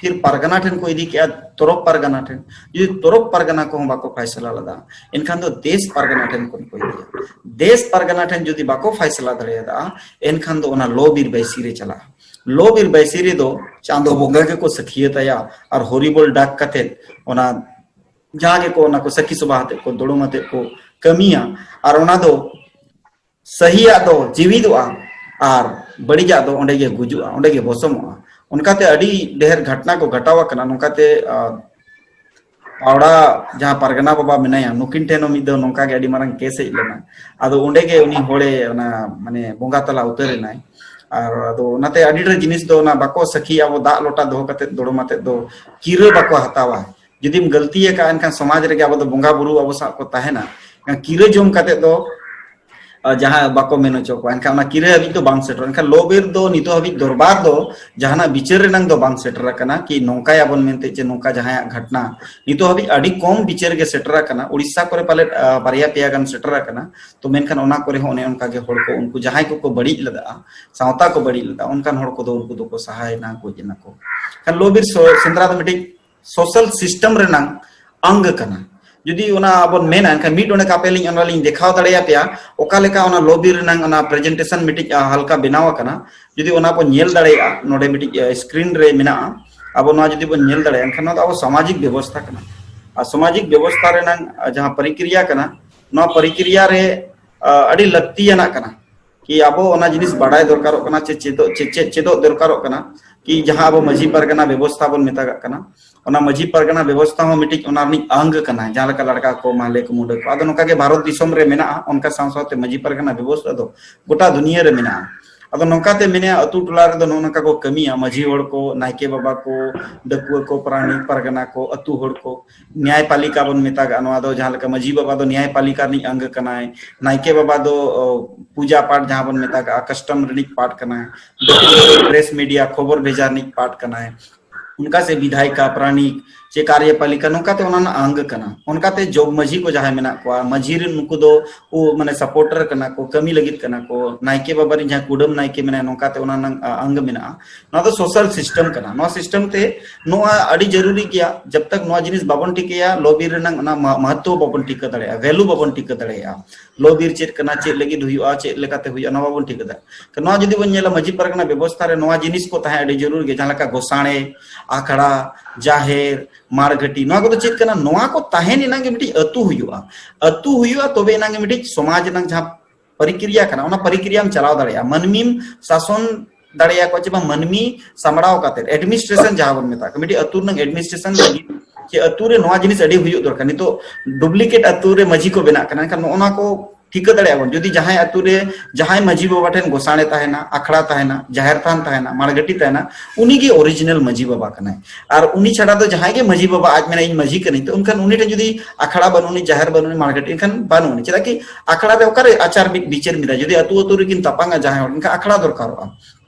ᱯᱷᱤᱨ ᱯᱟᱨᱜᱟᱱᱟ ᱴᱷᱮᱱ ᱠᱚ ᱤᱫᱤ ᱠᱮᱜᱼᱟ, ᱛᱚᱨᱚᱯ ᱯᱟᱨᱜᱟᱱᱟ ᱴᱷᱮᱱ, ᱡᱩᱫᱤ ᱛᱚᱨᱚᱯ ᱯᱟᱨᱜᱟᱱᱟ ᱠᱚᱦᱚᱸ ᱵᱟᱠᱚ ᱯᱷᱟᱭᱥᱟᱞᱟ ᱞᱮᱫᱟ, ᱮᱱᱠᱷᱟᱱ ᱫᱚ ᱫᱮᱥ ᱯᱟᱨᱜᱟᱱᱟ ᱴᱷᱮᱱ ᱠᱚ ᱤᱫᱤᱭᱟ᱾ ᱫᱮᱥ ᱯᱟᱨᱜᱟᱱᱟ ᱴᱷᱮᱱ ᱡᱩᱫᱤ ᱵᱟᱠᱚ ᱯᱷᱟᱭᱥᱟᱞᱟ ᱫᱟᱲᱮᱭᱟᱫᱟ, ᱮᱱᱠᱷᱟᱱ ᱫᱚ ᱚᱱᱟ ᱞᱚ ᱵᱤᱨ ᱵᱟᱹᱭᱥᱤ ᱨᱮ ᱪᱟᱞᱟᱜᱼᱟ᱾ ᱞᱚ ᱵᱤᱨ ᱵᱟᱹᱭᱥᱤ ᱨᱮᱫᱚ ᱪᱟᱸᱫᱚ ᱵᱚᱸᱜᱟ ᱜᱮᱠᱚ ᱥᱟᱹᱠᱷᱤᱭᱟᱹᱛᱟᱭᱟ ᱟᱨ ᱦᱚᱨᱤᱵᱚᱞ ᱰᱟᱠ ᱠᱟᱛᱮ ᱚᱱᱟ ᱡᱟᱦᱟᱸ ᱜᱮᱠᱚ ᱚᱱᱟ ᱠᱚ ᱥᱟᱹᱠᱷᱤ ᱥᱚᱵᱷᱟ ᱟᱛᱮ ᱠᱚ ᱫᱩᱲᱩᱢ ᱟᱛᱮ ᱠᱚ ᱠᱟᱹᱢᱤᱭᱟ᱾ ᱟᱨ ᱚᱱᱟ ᱫᱚ ᱥᱟᱹᱦᱤᱭᱟᱜ ᱫᱚ ᱡᱤᱣᱤᱫᱚᱜᱼᱟ ᱟᱨ ᱵᱟᱹᱲᱤᱡᱟᱜ ᱫᱚ ᱚᱸᱰᱮ ᱜᱮ ᱜᱩᱡᱩᱜᱼᱟ, ᱚᱸᱰᱮ ᱜᱮ ᱵᱚᱥᱚᱢᱚᱜᱼᱟ᱾ ᱚᱱᱠᱟᱛᱮ ᱟᱹᱰᱤ ᱰᱷᱮᱨ ᱜᱷᱟᱴᱱᱟ ᱠᱚ ᱜᱷᱟᱴᱟᱣ ᱟᱠᱟᱱᱟ᱾ ᱱᱚᱝᱠᱟᱛᱮ, ᱟ, ᱯᱟᱣᱲᱟ ᱡᱟᱦᱟᱸ ᱯᱟᱨᱜᱟᱱᱟ ᱵᱟᱵᱟ ᱢᱮᱱᱟᱭᱟ, ᱱᱩᱠᱤᱱ ᱴᱷᱮᱱ ᱦᱚᱸ ᱢᱤᱫ ᱫᱷᱟᱣ ᱱᱚᱝᱠᱟ ᱜᱮ ᱟᱹᱰᱤ ᱢᱟᱨᱟᱝ ᱠᱮᱥ ᱦᱮᱡ ᱞᱮᱱᱟ᱾ ᱟᱫᱚ ᱚᱸᱰᱮ ᱜᱮ ᱩᱱᱤ ᱦᱚᱲᱮ ᱚᱱᱟ ᱢᱟᱱᱮ ᱵᱚᱸᱜᱟ ᱛᱟᱞᱟ ᱩᱛᱟᱹᱨ ᱮᱱᱟᱭ᱾ ᱟᱨ ᱟᱫᱚ ᱚᱱᱟᱛᱮ ᱟᱹᱰᱤ ᱰᱷᱮᱨ ᱡᱤᱱᱤᱥ ᱫᱚ ᱚᱱᱟ ᱵᱟᱠᱚ ᱥᱟᱹᱠᱷᱤᱭᱟ, ᱟᱵᱚ ᱫᱟᱜ ᱞᱚᱴᱟ ᱫᱚᱦᱚ ᱠᱟᱛᱮ ᱫᱩᱲᱩᱢ ᱟᱛᱮ ᱫᱚ ᱠᱤᱨᱟᱹ ᱵᱟᱠᱚ ᱦᱟᱛᱟᱣᱟ᱾ ᱡᱩᱫᱤᱢ ᱜᱟᱹᱞᱛᱤ ᱟᱠᱟᱫ, ᱮᱱᱠᱷᱟᱱ ᱥᱚᱢᱟᱡᱽ ᱨᱮᱜᱮ ᱟᱵᱚ ᱫᱚ ᱵᱚᱸᱜᱟ ᱵᱩᱨᱩ ᱟᱵᱚ ᱥᱟᱶ ᱠᱚ ᱛᱟᱦᱮᱱᱟ᱾ ᱮᱱᱠᱷᱟᱱ ᱠᱤᱨᱟᱹ ᱡᱚᱢ ᱠᱟᱛᱮ ᱫᱚ, ᱟ, ᱡᱟᱦᱟᱸ ᱵᱟᱠᱚ ᱢᱮᱱ ᱦᱚᱪᱚ ᱠᱚᱣᱟ, ᱮᱱᱠᱷᱟᱱ ᱚᱱᱟ ᱠᱤᱨᱟᱹ ᱦᱟᱹᱵᱤᱡ ᱫᱚ ᱵᱟᱝ ᱥᱮᱴᱮᱨᱚᱜᱼᱟ᱾ ᱮᱱᱠᱷᱟᱱ ᱞᱚ ᱵᱤᱨ ᱫᱚ ᱱᱤᱛᱚᱜ ᱦᱟᱹᱵᱤᱡ ᱫᱚᱨᱵᱟᱨ ᱫᱚ ᱡᱟᱦᱟᱱᱟᱜ ᱵᱤᱪᱟᱹᱨ ᱨᱮᱱᱟᱝ ᱫᱚ ᱵᱟᱝ ᱥᱮᱴᱮᱨ ᱟᱠᱟᱱᱟ, ᱠᱤ ᱱᱚᱝᱠᱟᱭᱟᱵᱚᱱ ᱢᱮᱱᱛᱮ ᱪᱮ ᱱᱚᱝᱠᱟ ᱡᱟᱦᱟᱸᱭᱟᱜ ᱜᱷᱟᱴᱱᱟ᱾ ᱱᱤᱛᱚᱜ ᱦᱟᱹᱵᱤᱡ ᱟᱹᱰᱤ ᱠᱚᱢ ᱵᱤᱪᱟᱹᱨ ᱜᱮ ᱥᱮᱴᱮᱨ ᱟᱠᱟᱱᱟ᱾ ᱩᱲᱤᱥᱥᱟ ᱠᱚᱨᱮ ᱯᱟᱞᱮᱫ, ᱟ, ᱵᱟᱨᱭᱟ ᱯᱮᱭᱟ ᱜᱟᱱ ᱥᱮᱴᱮᱨ ᱟᱠᱟᱱᱟ᱾ ᱛᱚ ᱢᱮᱱᱠᱷᱟᱱ ᱚᱱᱟ ᱠᱚᱨᱮ ᱦᱚᱸ ᱚᱱᱮ ᱚᱱᱠᱟ ᱜᱮ ᱦᱚᱲ ᱠᱚ, ᱩᱱᱠᱩ ᱡᱟᱦᱟᱸᱭ ᱠᱚᱠᱚ ᱵᱟᱹᱲᱤᱡ ᱞᱮᱫᱟ, ᱥᱟᱶᱛᱟ ᱠᱚ ᱵᱟᱹᱲᱤᱡ ᱞᱮᱫᱟ, ᱚᱱᱠᱟᱱ ᱦᱚᱲ ᱠᱚᱫᱚ ᱩᱱᱠᱩ ᱫᱚᱠᱚ ᱥᱟᱦᱟᱭᱮᱱᱟ, ᱜᱚᱡ ᱮᱱᱟ ᱠᱚ᱾ ᱠᱷᱟᱱ ᱞᱚ ᱵᱤᱨ ᱥᱚ-, ᱥᱮᱸᱫᱽᱨᱟ ᱫᱚ ᱢᱤᱫᱴᱤᱡ social system ᱨᱮᱱᱟᱝ ᱟᱝᱜ ᱠᱟᱱᱟ᱾ ᱡᱩᱫᱤ ᱚᱱᱟ ᱵᱚᱱ ᱢᱮᱱᱟ, ᱮᱱᱠᱷᱟᱱ ᱢᱤᱫ ᱚᱸᱰᱮ ᱠᱟᱯᱮ ᱞᱤᱧ, ᱚᱱᱟ ᱞᱤᱧ ᱫᱮᱠᱷᱟᱣ ᱫᱟᱲᱮᱭᱟ ᱯᱮᱭᱟ, ᱚᱠᱟ ᱞᱮᱠᱟ ᱚᱱᱟ ᱞᱚ ᱵᱤᱨ ᱨᱮᱱᱟᱝ ᱚᱱᱟ presentation ᱢᱤᱫᱴᱤᱡ, ᱟ, ᱦᱟᱞᱠᱟ ᱵᱮᱱᱟᱣ ᱟᱠᱟᱱᱟ᱾ ᱡᱩᱫᱤ ᱚᱱᱟ ᱵᱚᱱ ᱧᱮᱞ ᱫᱟᱲᱮᱭᱟᱜᱼᱟ, ᱱᱚᱰᱮ ᱢᱤᱫᱴᱤᱡ, ᱟ, screen ᱨᱮ ᱢᱮᱱᱟᱜᱼᱟ, ᱟᱵᱚ ᱱᱚᱣᱟ ᱡᱩᱫᱤ ᱵᱚᱱ ᱧᱮᱞ ᱫᱟᱲᱮᱭᱟᱜᱼᱟ, ᱮᱱᱠᱷᱟᱱ ᱱᱚᱣᱟ ᱫᱚ ᱟᱵᱚ ᱥᱟᱢᱟᱡᱤᱠ ᱵᱮᱵᱚᱥᱛᱷᱟ ᱠᱟᱱᱟ᱾ ᱟᱨ ᱥᱟᱢᱟᱡᱤᱠ ᱵᱮᱵᱚᱥᱛᱷᱟ ᱨᱮᱱᱟᱝ, ᱟ, ᱡᱟᱦᱟᱸ ᱯᱨᱚᱠᱨᱤᱭᱟ ᱠᱟᱱᱟ, ᱱᱚᱣᱟ ᱯᱨᱚᱠᱨᱤᱭᱟ ᱨᱮ, ᱟ, ᱟᱹᱰᱤ ᱞᱟᱹᱠᱛᱤᱭᱟᱱᱟᱜ ᱠᱟᱱᱟ᱾ ᱠᱤ ᱟᱵᱚ ᱚᱱᱟ ᱡᱤᱱᱤᱥ ᱵᱟᱰᱟᱭ ᱫᱚᱨᱠᱟᱨᱚᱜ ᱠᱟᱱᱟ, ᱪᱮ ᱪᱮᱫᱚᱜ, ᱪᱮ-, ᱪᱮᱫ ᱪᱮᱫᱚᱜ ᱫᱚᱨᱠᱟᱨᱚᱜ ᱠᱟᱱᱟ, ᱠᱤ ᱡᱟᱦᱟᱸ ᱟᱵᱚ ᱢᱟᱹᱡᱷᱤ ᱯᱟᱨᱜᱟᱱᱟ ᱵᱮᱵᱚᱥᱛᱷᱟ ᱵᱚᱱ ᱢᱮᱛᱟᱜᱟᱜ ᱠᱟᱱᱟ, ᱚᱱᱟ ᱢᱟᱹᱡᱷᱤ ᱯᱟᱨᱜᱟᱱᱟ ᱵᱮᱵᱚᱥᱛᱷᱟ ᱦᱚᱸ ᱢᱤᱫᱴᱤᱡ ᱚᱱᱟ ᱨᱤᱱᱤᱡ ᱟᱝᱜ ᱠᱟᱱᱟ, ᱡᱟᱦᱟᱸ ᱞᱮᱠᱟ ᱞᱟᱲᱠᱟ ᱠᱚ, ᱢᱟᱦᱞᱮ ᱠᱚ, ᱢᱩᱰᱟᱹ ᱠᱚ᱾ ᱟᱫᱚ ᱱᱚᱝᱠᱟ ᱜᱮ ᱵᱷᱟᱨᱚᱛ ᱫᱤᱥᱚᱢ ᱨᱮ ᱢᱮᱱᱟᱜᱼᱟ, ᱚᱱᱠᱟ ᱥᱟᱶ ᱥᱟᱶᱛᱮ ᱢᱟᱹᱡᱷᱤ ᱯᱟᱨᱜᱟᱱᱟ ᱵᱮᱵᱚᱥᱛᱷᱟ ᱫᱚ ᱜᱚᱴᱟ ᱫᱩᱱᱤᱭᱟᱹ ᱨᱮ ᱢᱮᱱᱟᱜᱼᱟ᱾ ᱟᱫᱚ ᱱᱚᱝᱠᱟᱛᱮ ᱢᱮᱱᱟᱜᱼᱟ, ᱟᱹᱛᱩ ᱴᱚᱞᱟ ᱨᱮᱫᱚ ᱱᱚᱜᱼᱚ ᱱᱚᱝᱠᱟ ᱠᱚ ᱠᱟᱹᱢᱤᱭᱟ, ᱢᱟᱹᱡᱷᱤ ᱦᱚᱲ ᱠᱚ, ᱱᱟᱭᱠᱮ ᱵᱟᱵᱟ ᱠᱚ, ᱰᱟᱹᱠᱩᱣᱟᱹ ᱠᱚ, ᱯᱟᱨᱟᱱᱤᱠ ᱯᱟᱨᱜᱟᱱᱟ ᱠᱚ, ᱟᱹᱛᱩ ᱦᱚᱲ ᱠᱚ, ᱱᱮᱭᱟᱭ ᱯᱟᱞᱤᱠᱟ ᱵᱚᱱ ᱢᱮᱛᱟᱜᱟᱜᱼᱟ᱾ ᱱᱚᱣᱟ ᱫᱚ ᱡᱟᱦᱟᱸ ᱞᱮᱠᱟ ᱢᱟᱹᱡᱷᱤ ᱵᱟᱵᱟ ᱫᱚ ᱱᱮᱭᱟᱭ ᱯᱟᱞᱤᱠᱟ ᱨᱤᱱᱤᱡ ᱟᱝᱜ ᱠᱟᱱᱟᱭ, ᱱᱟᱭᱠᱮ ᱵᱟᱵᱟ ᱫᱚ ᱚ, ᱯᱩᱡᱟ ᱯᱟᱴ ᱡᱟᱦᱟᱸ ᱵᱚᱱ ᱢᱮᱛᱟᱜᱟᱜᱼᱟ, ᱠᱟᱥᱴᱚᱢ ᱨᱤᱱᱤᱡ ᱯᱟᱴ ᱠᱟᱱᱟᱭ, ᱰᱟᱹᱠᱩᱣᱟᱹ ᱫᱚ ᱯᱨᱮᱥ ᱢᱤᱰᱤᱭᱟ, ᱠᱷᱚᱵᱚᱨ ᱵᱷᱮᱡᱟ ᱨᱤᱱᱤᱡ ᱯᱟᱴ ᱠᱟᱱᱟᱭ, ᱚᱱᱠᱟ ᱥᱮ ᱵᱤᱫᱷᱟᱭᱤᱠᱟ, ᱯᱨᱟᱱᱤᱠ, ᱪᱮ ᱠᱟᱨᱭᱚᱯᱟᱞᱤᱠᱟ, ᱱᱚᱝᱠᱟᱛᱮ ᱚᱱᱟ ᱨᱮᱱᱟᱜ ᱟᱝᱜ ᱠᱟᱱᱟ᱾ ᱚᱱᱠᱟᱛᱮ ᱡᱚᱜᱽ ᱢᱟᱹᱡᱷᱤ ᱠᱚ ᱡᱟᱦᱟᱸᱭ ᱢᱮᱱᱟᱜ ᱠᱚᱣᱟ, ᱢᱟᱹᱡᱷᱤ ᱨᱮᱱ ᱱᱩᱠᱩ ᱫᱚ ᱠᱚ ᱢᱟᱱᱮ ᱥᱟᱯᱳᱨᱴᱟᱨ ᱠᱟᱱᱟ ᱠᱚ, ᱠᱟᱹᱢᱤ ᱞᱟᱹᱜᱤᱫ ᱠᱟᱱᱟ ᱠᱚ᱾ ᱱᱟᱭᱠᱮ ᱵᱟᱵᱟ ᱨᱮᱱ ᱡᱟᱦᱟᱸ ᱠᱩᱰᱟᱹᱢ ᱱᱟᱭᱠᱮ ᱢᱮᱱᱟᱭᱟ, ᱱᱚᱝᱠᱟᱛᱮ ᱚᱱᱟ ᱨᱮᱱᱟᱜ ᱟ, ᱟᱝᱜ ᱢᱮᱱᱟᱜᱼᱟ᱾ ᱱᱚᱣᱟ ᱫᱚ ᱥᱳᱥᱟᱞ ᱥᱤᱥᱴᱮᱢ ᱠᱟᱱᱟ᱾ ᱱᱚᱣᱟ ᱥᱤᱥᱴᱮᱢ ᱛᱮ ᱱᱚᱣᱟ ᱟᱹᱰᱤ ᱡᱟᱹᱨᱩᱨᱤ ᱜᱮᱭᱟ᱾ ᱡᱟᱵ ᱛᱟᱠ ᱱᱚᱣᱟ ᱡᱤᱱᱤᱥ ᱵᱟᱵᱚᱱ ᱴᱷᱤᱠᱟᱹᱭᱟ, ᱞᱚ ᱵᱤᱨ ᱨᱮᱱᱟᱜ ᱚᱱᱟ ᱢᱟ- ᱢᱟᱦᱟᱛᱛᱚ ᱵᱟᱵᱚᱱ ᱴᱷᱤᱠᱟᱹ ᱫᱟᱲᱮᱭᱟᱜᱼᱟ, ᱵᱷᱮᱞᱩ ᱵᱟᱵᱚᱱ ᱴᱷᱤᱠᱟᱹ ᱫᱟᱲᱮᱭᱟᱜᱼᱟ᱾ ᱞᱚ ᱵᱤᱨ ᱪᱮᱫ ᱠᱟᱱᱟ, ᱪᱮᱫ ᱞᱟᱹᱜᱤᱫ ᱦᱩᱭᱩᱜᱼᱟ, ᱪᱮᱫ ᱞᱮᱠᱟᱛᱮ ᱦᱩᱭᱩᱜᱼᱟ, ᱱᱚᱣᱟ ᱵᱟᱵᱚᱱ ᱴᱷᱤᱠᱟᱹ ᱫᱟᱲᱮᱭᱟᱜᱼᱟ᱾ ᱛᱚ ᱱᱚᱣᱟ ᱡᱩᱫᱤ ᱵᱚᱱ ᱧᱮᱞᱟ, ᱢᱟᱹᱡᱷᱤ ᱯᱟᱨᱜᱟᱱᱟ ᱵᱮᱵᱚᱥᱛᱷᱟ ᱨᱮ ᱱᱚᱣᱟ ᱡᱤᱱᱤᱥ ᱠᱚ ᱛᱟᱦᱮᱸ ᱟᱹᱰᱤ ᱡᱟᱹᱨᱩᱲ ᱜᱮᱭᱟ, ᱡᱟᱦᱟᱸ ᱞᱮᱠᱟ ᱜᱚᱥᱟᱬᱮ, ᱟᱠᱷᱲᱟ, ᱡᱟᱦᱮᱨ, ᱢᱟᱲᱜᱷᱟᱹᱴᱤ, ᱱᱚᱣᱟ ᱠᱚᱫᱚ ᱪᱮᱫ ᱠᱟᱱᱟ? ᱱᱚᱣᱟ ᱠᱚ ᱛᱟᱦᱮᱱ ᱮᱱᱟᱝ ᱜᱮ ᱢᱤᱫᱴᱤᱡ ᱟᱹᱛᱩ ᱦᱩᱭᱩᱜᱼᱟ᱾ ᱟᱹᱛᱩ ᱦᱩᱭᱩᱜᱼᱟ, ᱛᱚᱵᱮ ᱮᱱᱟᱝ ᱜᱮ ᱢᱤᱫᱴᱤᱡ ᱥᱚᱢᱟᱡᱽ ᱨᱮᱱᱟᱜ ᱡᱟᱦᱟᱸ ᱯᱨᱚᱠᱨᱤᱭᱟ ᱠᱟᱱᱟ, ᱚᱱᱟ ᱯᱨᱚᱠᱨᱤᱭᱟᱢ ᱪᱟᱞᱟᱣ ᱫᱟᱲᱮᱭᱟᱜᱼᱟ᱾ ᱢᱟᱹᱱᱢᱤᱢ ᱥᱟᱥᱚᱱ ᱫᱟᱲᱮᱭᱟᱠᱚᱣᱟ ᱪᱮ ᱵᱟᱝ, ᱢᱟᱹᱱᱢᱤ ᱥᱟᱢᱵᱲᱟᱣ ᱠᱟᱛᱮ, ᱮᱰᱢᱤᱱᱤᱥᱴᱨᱮᱥᱚᱱ ᱡᱟᱦᱟᱸ ᱵᱚᱱ ᱢᱮᱛᱟᱜ ᱠᱟᱱᱟ, ᱢᱤᱫᱴᱤᱡ ᱟᱹᱛᱩ ᱨᱮᱱᱟᱜ ᱮᱰᱢᱤᱱᱤᱥᱴᱨᱮᱥᱚᱱ ᱞᱟᱹᱜᱤᱫ ᱪᱮ ᱟᱹᱛᱩ ᱨᱮ ᱱᱚᱣᱟ ᱡᱤᱱᱤᱥ ᱟᱹᱰᱤ ᱦᱩᱭᱩᱜ ᱫᱚᱨᱠᱟᱨ᱾ ᱱᱤᱛᱚᱜ ᱰᱩᱯᱞᱤᱠᱮᱴ ᱟᱹᱛᱩ ᱨᱮ ᱢᱟᱹᱡᱷᱤ ᱠᱚ ᱵᱮᱱᱟᱜ ᱠᱟᱱᱟ, ᱮᱱᱠᱷᱟᱱ ᱱᱚᱜᱼᱚ ᱱᱚᱣᱟ ᱠᱚ ᱴᱷᱤᱠᱟᱹ ᱫᱟᱲᱮᱭᱟᱜᱼᱟ ᱵᱚᱱ᱾ ᱡᱩᱫᱤ ᱡᱟᱦᱟᱸᱭ ᱟᱹᱛᱩ ᱨᱮ ᱡᱟᱦᱟᱸᱭ ᱢᱟᱹᱡᱷᱤ ᱵᱟᱵᱟ ᱴᱷᱮᱱ ᱜᱚᱥᱟᱬᱮ ᱛᱟᱦᱮᱱᱟ, ᱟᱠᱷᱲᱟ ᱛᱟᱦᱮᱱᱟ, ᱡᱟᱦᱮᱨ ᱛᱷᱟᱱ ᱛᱟᱦᱮᱱᱟ, ᱩᱱᱤ ᱜᱮ ᱚᱨᱤᱡᱤᱱᱟᱞ ᱢᱟᱹᱡᱷᱤ ᱵᱟᱵᱟ ᱠᱟᱱᱟᱭ᱾ ᱟᱨ ᱩᱱᱤ ᱪᱷᱟᱰᱟ ᱫᱚ ᱡᱟᱦᱟᱸᱭ ᱜᱮ ᱢᱟᱹᱡᱷᱤ ᱵᱟᱵᱟ ᱟᱡ ᱢᱮᱱᱟ, "ᱤᱧ ᱢᱟᱹᱡᱷᱤ ᱠᱟᱹᱱᱟᱹᱧ", ᱛᱚ ᱩᱱᱠᱷᱟᱱ ᱩᱱᱤ ᱴᱷᱮᱱ ᱡᱩᱫᱤ ᱟᱠᱷᱲᱟ ᱵᱟᱹᱱᱩᱜ ᱟᱹᱱᱤᱡ, ᱡᱟᱦᱮᱨ ᱵᱟᱹᱱᱩᱜ ᱟᱹᱱᱤᱡ, ᱢᱟᱲᱜᱷᱟᱹᱴᱤ, ᱮᱱᱠᱷᱟᱱ ᱵᱟᱹᱱᱩᱜ ᱟᱹᱱᱤᱡ᱾ ᱪᱮᱫᱟᱜ ᱠᱤ ᱟᱠᱷᱲᱟ ᱨᱮ ᱚᱠᱟᱨᱮ ᱟᱪᱟᱨ ᱢᱤᱫ ᱵᱤᱪᱟᱹᱨ ᱢᱤᱫᱟ? ᱡᱩᱫᱤ ᱟᱹᱛᱩ ᱟᱹᱛᱩ ᱨᱮᱠᱤᱱ ᱛᱟᱯᱟᱝᱟ ᱡᱟᱦᱟᱸᱭ ᱦᱚᱲ, ᱮᱱᱠᱷᱟᱱ ᱟᱠᱷᱲᱟ ᱫᱚᱨᱠᱟᱨᱚᱜᱼᱟ᱾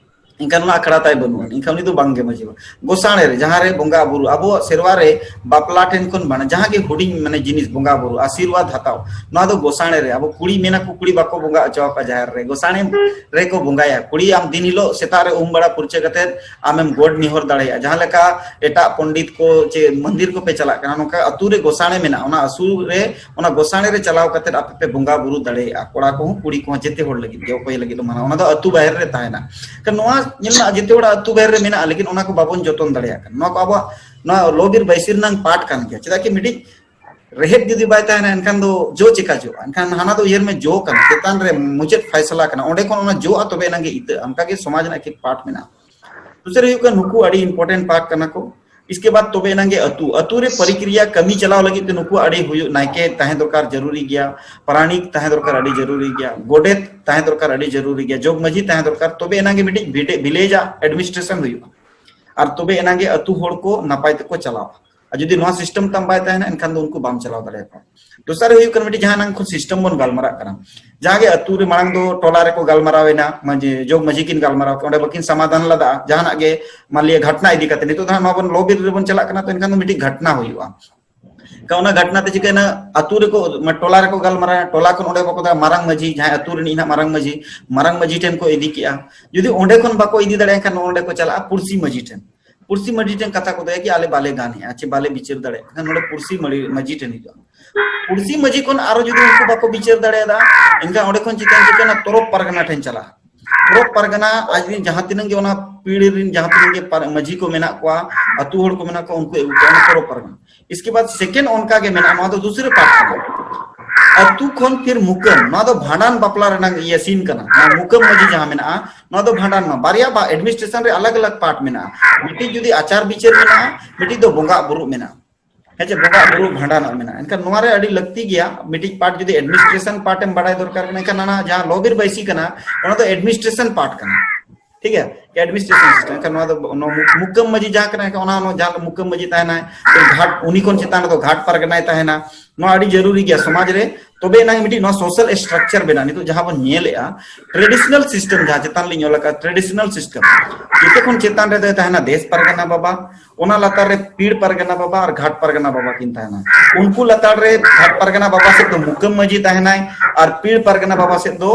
ᱮᱱᱠᱷᱟᱱ ᱚᱱᱟ ᱟᱠᱷᱲᱟ ᱛᱟᱭ ᱵᱟᱹᱱᱩᱜᱼᱟ, ᱮᱱᱠᱷᱟᱱ ᱩᱱᱤ ᱫᱚ ᱵᱟᱝᱜᱮ ᱢᱟᱹᱡᱷᱤ ᱵᱟᱵᱟ᱾ ᱜᱚᱥᱟᱬᱮ ᱨᱮ, ᱡᱟᱦᱟᱸ ᱨᱮ ᱵᱚᱸᱜᱟ ᱵᱩᱨᱩ, ᱟᱵᱚᱣᱟᱜ ᱥᱮᱨᱣᱟ ᱨᱮ ᱵᱟᱯᱞᱟ ᱴᱷᱮᱱ ᱠᱷᱚᱱ ᱵᱟᱱᱟ ᱡᱟᱦᱟᱸ ᱜᱮ ᱦᱩᱰᱤᱧ ᱢᱟᱱᱮ ᱡᱤᱱᱤᱥ, ᱵᱚᱸᱜᱟ ᱵᱩᱨᱩ ᱟᱥᱤᱨᱵᱟᱫᱽ ᱦᱟᱛᱟᱣ, ᱱᱚᱣᱟ ᱫᱚ ᱜᱚᱥᱟᱬᱮ ᱨᱮ᱾ ᱟᱵᱚ ᱠᱩᱲᱤ ᱢᱮᱱᱟ ᱠᱚ, ᱠᱩᱲᱤ ᱵᱟᱠᱚ ᱵᱚᱸᱜᱟ ᱦᱚᱪᱚ ᱟᱠᱚᱣᱟ ᱡᱟᱦᱮᱨ ᱨᱮ, ᱜᱚᱥᱟᱬᱮ ᱨᱮᱠᱚ ᱵᱚᱸᱜᱟᱭᱟ᱾ ᱠᱩᱲᱤ ᱟᱢ ᱫᱤᱱ ᱦᱤᱞᱳᱜ ᱥᱮᱛᱟᱜ ᱨᱮ ᱩᱢ ᱵᱟᱲᱟ ᱯᱷᱩᱨᱪᱟᱹ ᱠᱟᱛᱮ ᱟᱢᱮᱢ ᱜᱚᱰ ᱱᱮᱦᱚᱨ ᱫᱟᱲᱮᱭᱟᱜᱼᱟ᱾ ᱡᱟᱦᱟᱸ ᱞᱮᱠᱟ ᱮᱴᱟᱜ ᱯᱚᱱᱰᱤᱛ ᱠᱚ ᱪᱮ ᱢᱚᱱᱫᱤᱨ ᱠᱚᱯᱮ ᱪᱟᱞᱟᱜ ᱠᱟᱱᱟ, ᱱᱚᱝᱠᱟ ᱟᱹᱛᱩ ᱨᱮ ᱜᱚᱥᱟᱬᱮ ᱢᱮᱱᱟᱜᱼᱟ, ᱚᱱᱟ ᱟᱹᱛᱩ ᱨᱮ, ᱚᱱᱟ ᱜᱚᱥᱟᱬᱮ ᱨᱮ ᱪᱟᱞᱟᱣ ᱠᱟᱛᱮ ᱟᱯᱮ ᱯᱮ ᱵᱚᱸᱜᱟ ᱵᱩᱨᱩ ᱫᱟᱲᱮᱭᱟᱜᱼᱟ᱾ ᱠᱚᱲᱟ ᱠᱚᱦᱚᱸ ᱠᱩᱲᱤ ᱠᱚᱦᱚᱸ ᱡᱮᱛᱮ ᱦᱚᱲ ᱞᱟᱹᱜᱤᱫ ᱜᱮ, ᱚᱠᱚᱭ ᱞᱟᱹᱜᱤᱫ ᱫᱚ ᱢᱟᱱᱟ, ᱚᱱᱟ ᱫᱚ ᱟᱹᱛᱩ ᱵᱟᱦᱮᱨ ᱨᱮ ᱛᱟᱦᱮᱱᱟ᱾ ᱠᱷᱟᱱ ᱱᱚᱣᱟ ᱧᱮᱞ ᱢᱮ, ᱡᱮᱛᱮ ᱦᱚᱲᱟᱜ ᱟᱹᱛᱩ ᱵᱟᱦᱮᱨ ᱨᱮ ᱢᱮᱱᱟᱜᱼᱟ, ᱞᱮᱠᱤᱱ ᱚᱱᱟ ᱠᱚ ᱵᱟᱵᱚᱱ ᱡᱚᱛᱚᱱ ᱫᱟᱲᱮᱭᱟᱜ ᱠᱟᱱᱟ᱾ ᱱᱚᱣᱟ ᱠᱚ ᱟᱵᱚᱣᱟᱜ ᱱᱚᱣᱟ ᱞᱚ ᱵᱤᱨ ᱵᱟᱹᱭᱥᱤ ᱨᱮᱱᱟᱜ ᱯᱟᱴ ᱠᱟᱱ ᱜᱮᱭᱟ᱾ ᱪᱮᱫᱟᱜ ᱠᱤ ᱢᱤᱫᱴᱤᱡ ᱨᱮᱦᱮᱫ ᱡᱩᱫᱤ ᱵᱟᱭ ᱛᱟᱦᱮᱱᱟ, ᱮᱱᱠᱷᱟᱱ ᱫᱚ ᱡᱚ ᱪᱮᱠᱟ ᱡᱚᱜᱼᱟ? ᱮᱱᱠᱷᱟᱱ ᱦᱟᱱᱟ ᱫᱚ ᱩᱭᱦᱟᱹᱨ ᱢᱮ, ᱡᱚ ᱠᱟᱱᱟ, ᱪᱮᱛᱟᱱ ᱨᱮ ᱢᱩᱪᱟᱹᱫ ᱯᱷᱟᱭᱥᱟᱞᱟ ᱠᱟᱱᱟ, ᱚᱸᱰᱮ ᱠᱷᱚᱱ ᱚᱱᱟ ᱡᱚᱜᱼᱟ, ᱛᱚᱵᱮ ᱮᱱᱟᱝ ᱜᱮ ᱤᱛᱟᱹᱜᱼᱟ᱾ ᱚᱱᱠᱟ ᱜᱮ ᱥᱚᱢᱟᱡᱽ ᱨᱮᱱᱟᱜ ᱮᱠ ᱮᱠ ᱯᱟᱴ ᱢᱮᱱᱟᱜᱼᱟ᱾ ᱫᱚᱥᱟᱨ ᱦᱩᱭᱩᱜ ᱠᱟᱱᱟ, ᱱᱩᱠᱩ ᱟᱹᱰᱤ ᱤᱢᱯᱚᱨᱴᱮᱱᱴ ᱯᱟᱴ ᱠᱟᱱᱟ ᱠᱚ᱾ ᱤᱥᱠᱮ ᱵᱟᱫ ᱛᱚᱵᱮ ᱮᱱᱟᱝ ᱜᱮ ᱟᱹᱛᱩ, ᱟᱹᱛᱩ ᱨᱮ ᱯᱨᱚᱠᱨᱤᱭᱟ ᱠᱟᱹᱢᱤ ᱪᱟᱞᱟᱣ ᱞᱟᱹᱜᱤᱫ ᱛᱮ ᱱᱩᱠᱩ ᱟᱹᱰᱤ ᱦᱩᱭᱩᱜ, ᱱᱟᱭᱠᱮ ᱛᱟᱦᱮᱸ ᱫᱚᱨᱠᱟᱨ ᱡᱟᱹᱨᱩᱨᱤ ᱜᱮᱭᱟ, ᱯᱟᱨᱟᱱᱤᱠ ᱛᱟᱦᱮᱸ ᱫᱚᱨᱠᱟᱨ ᱟᱹᱰᱤ ᱡᱟᱹᱨᱩᱨᱤ ᱜᱮᱭᱟ, ᱜᱚᱰᱮᱛ ᱛᱟᱦᱮᱸ ᱫᱚᱨᱠᱟᱨ ᱟᱹᱰᱤ ᱡᱟᱹᱨᱩᱨᱤ ᱜᱮᱭᱟ, ᱡᱚᱜᱽ ᱢᱟᱹᱡᱷᱤ ᱛᱟᱦᱮᱸ ᱫᱚᱨᱠᱟᱨ, ᱛᱚᱵᱮ ᱮᱱᱟᱝ ᱜᱮ ᱢᱤᱫᱴᱤᱡ ᱵᱷᱤᱞᱮᱡᱽ ᱟᱜ ᱮᱰᱢᱤᱱᱤᱥᱴᱨᱮᱥᱚᱱ ᱦᱩᱭᱩᱜᱼᱟ᱾ ᱟᱨ ᱛᱚᱵᱮ ᱮᱱᱟᱝ ᱜᱮ ᱟᱹᱛᱩ ᱦᱚᱲ ᱠᱚ ᱱᱟᱯᱟᱭ ᱛᱮᱠᱚ ᱪᱟᱞᱟᱣᱟ᱾ ᱟᱨ ᱡᱩᱫᱤ ᱱᱚᱣᱟ ᱥᱤᱥᱴᱮᱢ ᱛᱟᱢ ᱵᱟᱭ ᱛᱟᱦᱮᱱᱟ, ᱮᱱᱠᱷᱟᱱ ᱫᱚ ᱩᱱᱠᱩ ᱵᱟᱢ ᱪᱟᱞᱟᱣ ᱫᱟᱲᱮᱭᱟᱠᱚᱣᱟ᱾ ᱫᱚᱥᱟᱨ ᱦᱩᱭᱩᱜ ᱠᱟᱱᱟ ᱢᱤᱫᱴᱤᱡ ᱡᱟᱦᱟᱸ ᱱᱟᱝ ᱠᱷᱚᱱ ᱥᱤᱥᱴᱮᱢ ᱵᱚᱱ ᱜᱟᱞᱢᱟᱨᱟᱜ ᱠᱟᱱᱟ, ᱡᱟᱦᱟᱸ ᱜᱮ ᱟᱹᱛᱩ ᱨᱮ ᱢᱟᱲᱟᱝ ᱫᱚ ᱴᱚᱞᱟ ᱨᱮᱠᱚ ᱜᱟᱞᱢᱟᱨᱟᱣ ᱮᱱᱟ, ᱢᱟᱹᱡᱷᱤ, ᱡᱚᱜᱽ ᱢᱟᱹᱡᱷᱤ ᱠᱤᱱ ᱜᱟᱞᱢᱟᱨᱟᱣ ᱠᱮᱫ, ᱚᱸᱰᱮ ᱵᱟᱹᱠᱤᱱ ᱥᱚᱢᱟᱫᱷᱟᱱ ᱞᱮᱫᱟ ᱡᱟᱦᱟᱱᱟᱜ ᱜᱮ, ᱢᱟᱱᱞᱤᱭᱟ ᱜᱷᱟᱴᱱᱟ ᱤᱫᱤ ᱠᱟᱛᱮ᱾ ᱱᱤᱛᱚᱜ ᱫᱚ ᱦᱟᱸᱜ ᱱᱚᱣᱟ ᱵᱚᱱ ᱞᱚ ᱵᱤᱨ ᱨᱮᱵᱚᱱ ᱪᱟᱞᱟᱜ ᱠᱟᱱᱟ, ᱛᱚ ᱮᱱᱠᱷᱟᱱ ᱫᱚ ᱢᱤᱫᱴᱤᱡ ᱜᱷᱟᱴᱱᱟ ᱦᱩᱭᱩᱜᱼᱟ᱾ ᱮᱱᱠᱷᱟᱱ ᱚᱱᱟ ᱜᱷᱟᱴᱱᱟ ᱛᱮ ᱪᱤᱠᱟᱹᱭᱮᱱᱟ, ᱟᱹᱛᱩ ᱨᱮᱠᱚ, ᱢᱟ-, ᱴᱚᱞᱟ ᱨᱮᱠᱚ ᱜᱟᱞᱢᱟᱨᱟᱣ, ᱴᱚᱞᱟ ᱠᱷᱚᱱ ᱚᱸᱰᱮ ᱵᱟᱠᱚ ᱫᱟ ᱢᱟᱨᱟᱝ ᱢᱟᱹᱡᱷᱤ, ᱡᱟᱦᱟᱸᱭ ᱟᱹᱛᱩ ᱨᱤᱱᱤᱡ ᱦᱟᱸᱜ ᱢᱟᱨᱟᱝ ᱢᱟᱹᱡᱷᱤ, ᱢᱟᱨᱟᱝ ᱢᱟᱹᱡᱷᱤ ᱴᱷᱮᱱ ᱠᱚ ᱤᱫᱤ ᱠᱮᱜᱼᱟ᱾ ᱡᱩᱫᱤ ᱚᱸᱰᱮ ᱠᱷᱚᱱ ᱵᱟᱠᱚ ᱤᱫᱤ ᱫᱟᱲᱮᱭᱟᱜ ᱠᱷᱟᱱ, ᱱᱚᱰᱮ ᱠᱚ ᱪᱟᱞᱟᱜᱼᱟ ᱯᱩᱲᱥᱤ ᱢᱟᱹᱡᱷᱤ ᱴᱷᱮᱱ᱾ ᱯᱩᱲᱥᱤ ᱢᱟᱹᱡᱷᱤ ᱴᱷᱮᱱ ᱠᱟᱛᱷᱟ ᱠᱚ ᱫᱚᱦᱚᱭᱟ ᱠᱤ ᱟᱞᱮ ᱵᱟᱞᱮ ᱜᱟᱱᱮᱜᱼᱟ ᱪᱮ ᱵᱟᱞᱮ ᱵᱤᱪᱟᱹᱨ ᱫᱟᱲᱮᱭᱟᱜ ᱠᱟᱱᱟ, ᱱᱚᱰᱮ ᱯᱩᱲᱥᱤ ᱢᱟᱹᱡᱷᱤ, ᱢᱟᱹᱡᱷᱤ ᱴᱷᱮᱱ ᱦᱤᱡᱩᱜᱼᱟ᱾ ᱯᱩᱲᱥᱤ ᱢᱟᱹᱡᱷᱤ ᱠᱷᱚᱱ ᱟᱨᱚ ᱡᱩᱫᱤ ᱩᱱᱠᱩ ᱵᱟᱠᱚ ᱵᱤᱪᱟᱹᱨ ᱫᱟᱲᱮᱭᱟᱫᱟ, ᱮᱱᱠᱷᱟᱱ ᱚᱸᱰᱮ ᱠᱷᱚᱱ ᱪᱤᱠᱟᱹᱭᱮᱱᱟ, ᱪᱤᱠᱟᱹᱭᱮᱱᱟ, ᱛᱚᱨᱚᱯ ᱯᱟᱨᱜᱟᱱᱟ ᱴᱷᱮᱱ ᱪᱟᱞᱟᱜᱼᱟ᱾ ᱛᱚᱨᱚᱯ ᱯᱟᱨᱜᱟᱱᱟ ᱟᱡ ᱨᱮᱱ ᱡᱟᱦᱟᱸ ᱛᱤᱱᱟᱹᱜ ᱜᱮ ᱚᱱᱟ ᱯᱤᱲ ᱨᱮᱱ ᱡᱟᱦᱟᱸ ᱛᱤᱱᱟᱹᱜ ᱜᱮ ᱯᱟᱨ-, ᱢᱟᱹᱡᱷᱤ ᱠᱚ ᱢᱮᱱᱟᱜ ᱠᱚᱣᱟ, ᱟᱹᱛᱩ ᱦᱚᱲ ᱠᱚ ᱢᱮᱱᱟᱜ ᱠᱚᱣᱟ, ᱩᱱᱠᱩ ᱟᱹᱜᱩ ᱠᱚᱣᱟ ᱚᱱᱟ ᱛᱚᱨᱚᱯ ᱯᱟᱨᱜᱟᱱᱟ᱾ ᱤᱥᱠᱮ ᱵᱟᱫ ᱥᱮᱠᱮᱱᱰ ᱚᱱᱠᱟ ᱜᱮ ᱢᱮᱱᱟᱜᱼᱟ, ᱱᱚᱣᱟ ᱫᱚ ᱫᱩᱥᱨᱟᱹ ᱯᱟᱨᱴ ᱠᱟᱱᱟ᱾ ᱟᱹᱛᱩ ᱠᱷᱚᱱ ᱯᱷᱤᱨ ᱢᱩᱠᱟᱹᱢ, ᱱᱚᱣᱟ ᱫᱚ ᱵᱷᱟᱸᱰᱟᱱ ᱵᱟᱯᱞᱟ ᱨᱮᱱᱟᱜ ᱤᱭᱟᱹ ᱥᱤᱱ ᱠᱟᱱᱟ᱾ ᱱᱚᱣᱟ ᱢᱩᱠᱟᱹᱢ ᱢᱟᱹᱡᱷᱤ ᱡᱟᱦᱟᱸ ᱢᱮᱱᱟᱜᱼᱟ, ᱱᱚᱣᱟ ᱫᱚ ᱵᱷᱟᱸᱰᱟᱱ ᱢᱟ ᱵᱟᱨᱭᱟ ᱵᱟ ᱮᱰᱢᱤᱱᱤᱥᱴᱨᱮᱥᱚᱱ ᱨᱮ ᱟᱞᱟᱜᱽ ᱟᱞᱟᱜᱽ ᱯᱟᱨᱴ ᱢᱮᱱᱟᱜᱼᱟ᱾ ᱢᱤᱫᱴᱤᱡ ᱡᱩᱫᱤ ᱟᱪᱟᱨ ᱵᱤᱪᱟᱹᱨ ᱢᱮᱱᱟᱜᱼᱟ, ᱢᱤᱫᱴᱤᱡ ᱫᱚ ᱵᱚᱸᱜᱟ ᱵᱩᱨᱩ ᱢᱮᱱᱟᱜᱼᱟ᱾ ᱦᱮᱸ ᱪᱮ, ᱵᱚᱸᱜᱟ ᱵᱩᱨᱩ ᱵᱷᱟᱸᱰᱟᱱᱚᱜ ᱢᱮᱱᱟᱜᱼᱟ᱾ ᱮᱱᱠᱷᱟᱱ ᱱᱚᱣᱟ ᱨᱮ ᱟᱹᱰᱤ ᱞᱟᱹᱠᱛᱤ ᱜᱮᱭᱟ, ᱢᱤᱫᱴᱤᱡ ᱯᱟᱨᱴ ᱡᱩᱫᱤ ᱮᱰᱢᱤᱱᱤᱥᱴᱨᱮᱥᱚᱱ ᱯᱟᱨᱴ ᱮᱢ ᱵᱟᱲᱟᱭ ᱫᱚᱨᱠᱟᱨ ᱠᱟᱱᱟ, ᱮᱱᱠᱷᱟᱱ ᱚᱱᱟ ᱡᱟᱦᱟᱸ ᱞᱚ ᱵᱤᱨ ᱵᱟᱹᱭᱥᱤ ᱠᱟᱱᱟ, ᱚᱱᱟ ᱫᱚ ᱮᱰᱢᱤᱱᱤᱥᱴᱨᱮᱥᱚᱱ ᱯᱟᱨᱴ ᱠᱟᱱᱟ᱾ ᱴᱷᱤᱠ ᱜᱮᱭᱟ, ᱮᱰᱢᱤᱱᱤᱥᱴᱨᱮᱥᱚᱱ ᱥᱤᱥᱴᱮᱢ᱾ ᱮᱱᱠᱷᱟᱱ ᱱᱚᱣᱟ ᱫᱚ ᱱᱚᱣᱟ ᱢᱩ-, ᱢᱩᱠᱟᱹᱢ ᱢᱟᱹᱡᱷᱤ ᱡᱟᱦᱟᱸ ᱠᱟᱱᱟ, ᱮᱱᱠᱷᱟᱱ ᱚᱱᱟ, ᱚᱱᱟ ᱡᱟᱦᱟᱸ ᱢᱩᱠᱟᱹᱢ ᱢᱟᱹᱡᱷᱤ ᱛᱟᱦᱮᱱᱟᱭ, ᱜᱷᱟᱴ, ᱩᱱᱤ ᱠᱷᱚᱱ ᱪᱮᱛᱟᱱ ᱨᱮᱫᱚ ᱜᱷᱟᱴ ᱯᱟᱨᱜᱟᱱᱟᱭ ᱛᱟᱦᱮᱱᱟ᱾ ᱱᱚᱣᱟ ᱟᱹᱰᱤ ᱡᱟᱹᱨᱩᱨᱤ ᱜᱮᱭᱟ ᱥᱚᱢᱟᱡᱽ ᱨᱮ, ᱛᱚᱵᱮ ᱮᱱᱟᱝ ᱢᱤᱫᱴᱤᱡ ᱱᱚᱣᱟ ᱥᱳᱥᱟᱞ ᱥᱴᱨᱟᱠᱪᱟᱨ ᱵᱮᱱᱟᱜᱼᱟ᱾ ᱱᱤᱛᱚᱜ ᱡᱟᱦᱟᱸ ᱵᱚᱱ ᱧᱮᱞᱮᱜᱼᱟ, ᱴᱨᱮᱰᱤᱥᱚᱱᱟᱞ ᱥᱤᱥᱴᱮᱢ, ᱡᱟᱦᱟᱸ ᱪᱮᱛᱟᱱ ᱞᱤᱧ ᱚᱞ ᱟᱠᱟᱫ ᱴᱨᱮᱰᱤᱥᱚᱱᱟᱞ ᱥᱤᱥᱴᱮᱢ, ᱡᱚᱛᱚ ᱠᱷᱚᱱ ᱪᱮᱛᱟᱱ ᱨᱮᱫᱚᱭ ᱛᱟᱦᱮᱱᱟ ᱫᱮᱥ ᱯᱟᱨᱜᱟᱱᱟ ᱵᱟᱵᱟ, ᱚᱱᱟ ᱞᱟᱛᱟᱨ ᱨᱮ ᱯᱤᱲ ᱯᱟᱨᱜᱟᱱᱟ ᱵᱟᱵᱟ ᱟᱨ ᱜᱷᱟᱴ ᱯᱟᱨᱜᱟᱱᱟ ᱵᱟᱵᱟ ᱠᱤᱱ ᱛᱟᱦᱮᱱᱟ᱾ ᱩᱱᱠᱩ ᱞᱟᱛᱟᱨ ᱨᱮ ᱜᱷᱟᱴ ᱯᱟᱨᱜᱟᱱᱟ ᱵᱟᱵᱟ ᱥᱮᱫ ᱫᱚ ᱢᱩᱠᱟᱹᱢ ᱢᱟᱹᱡᱷᱤ ᱛᱟᱦᱮᱱᱟᱭ ᱟᱨ ᱯᱤᱲ ᱯᱟᱨᱜᱟᱱᱟ ᱵᱟᱵᱟ ᱥᱮᱫ ᱫᱚ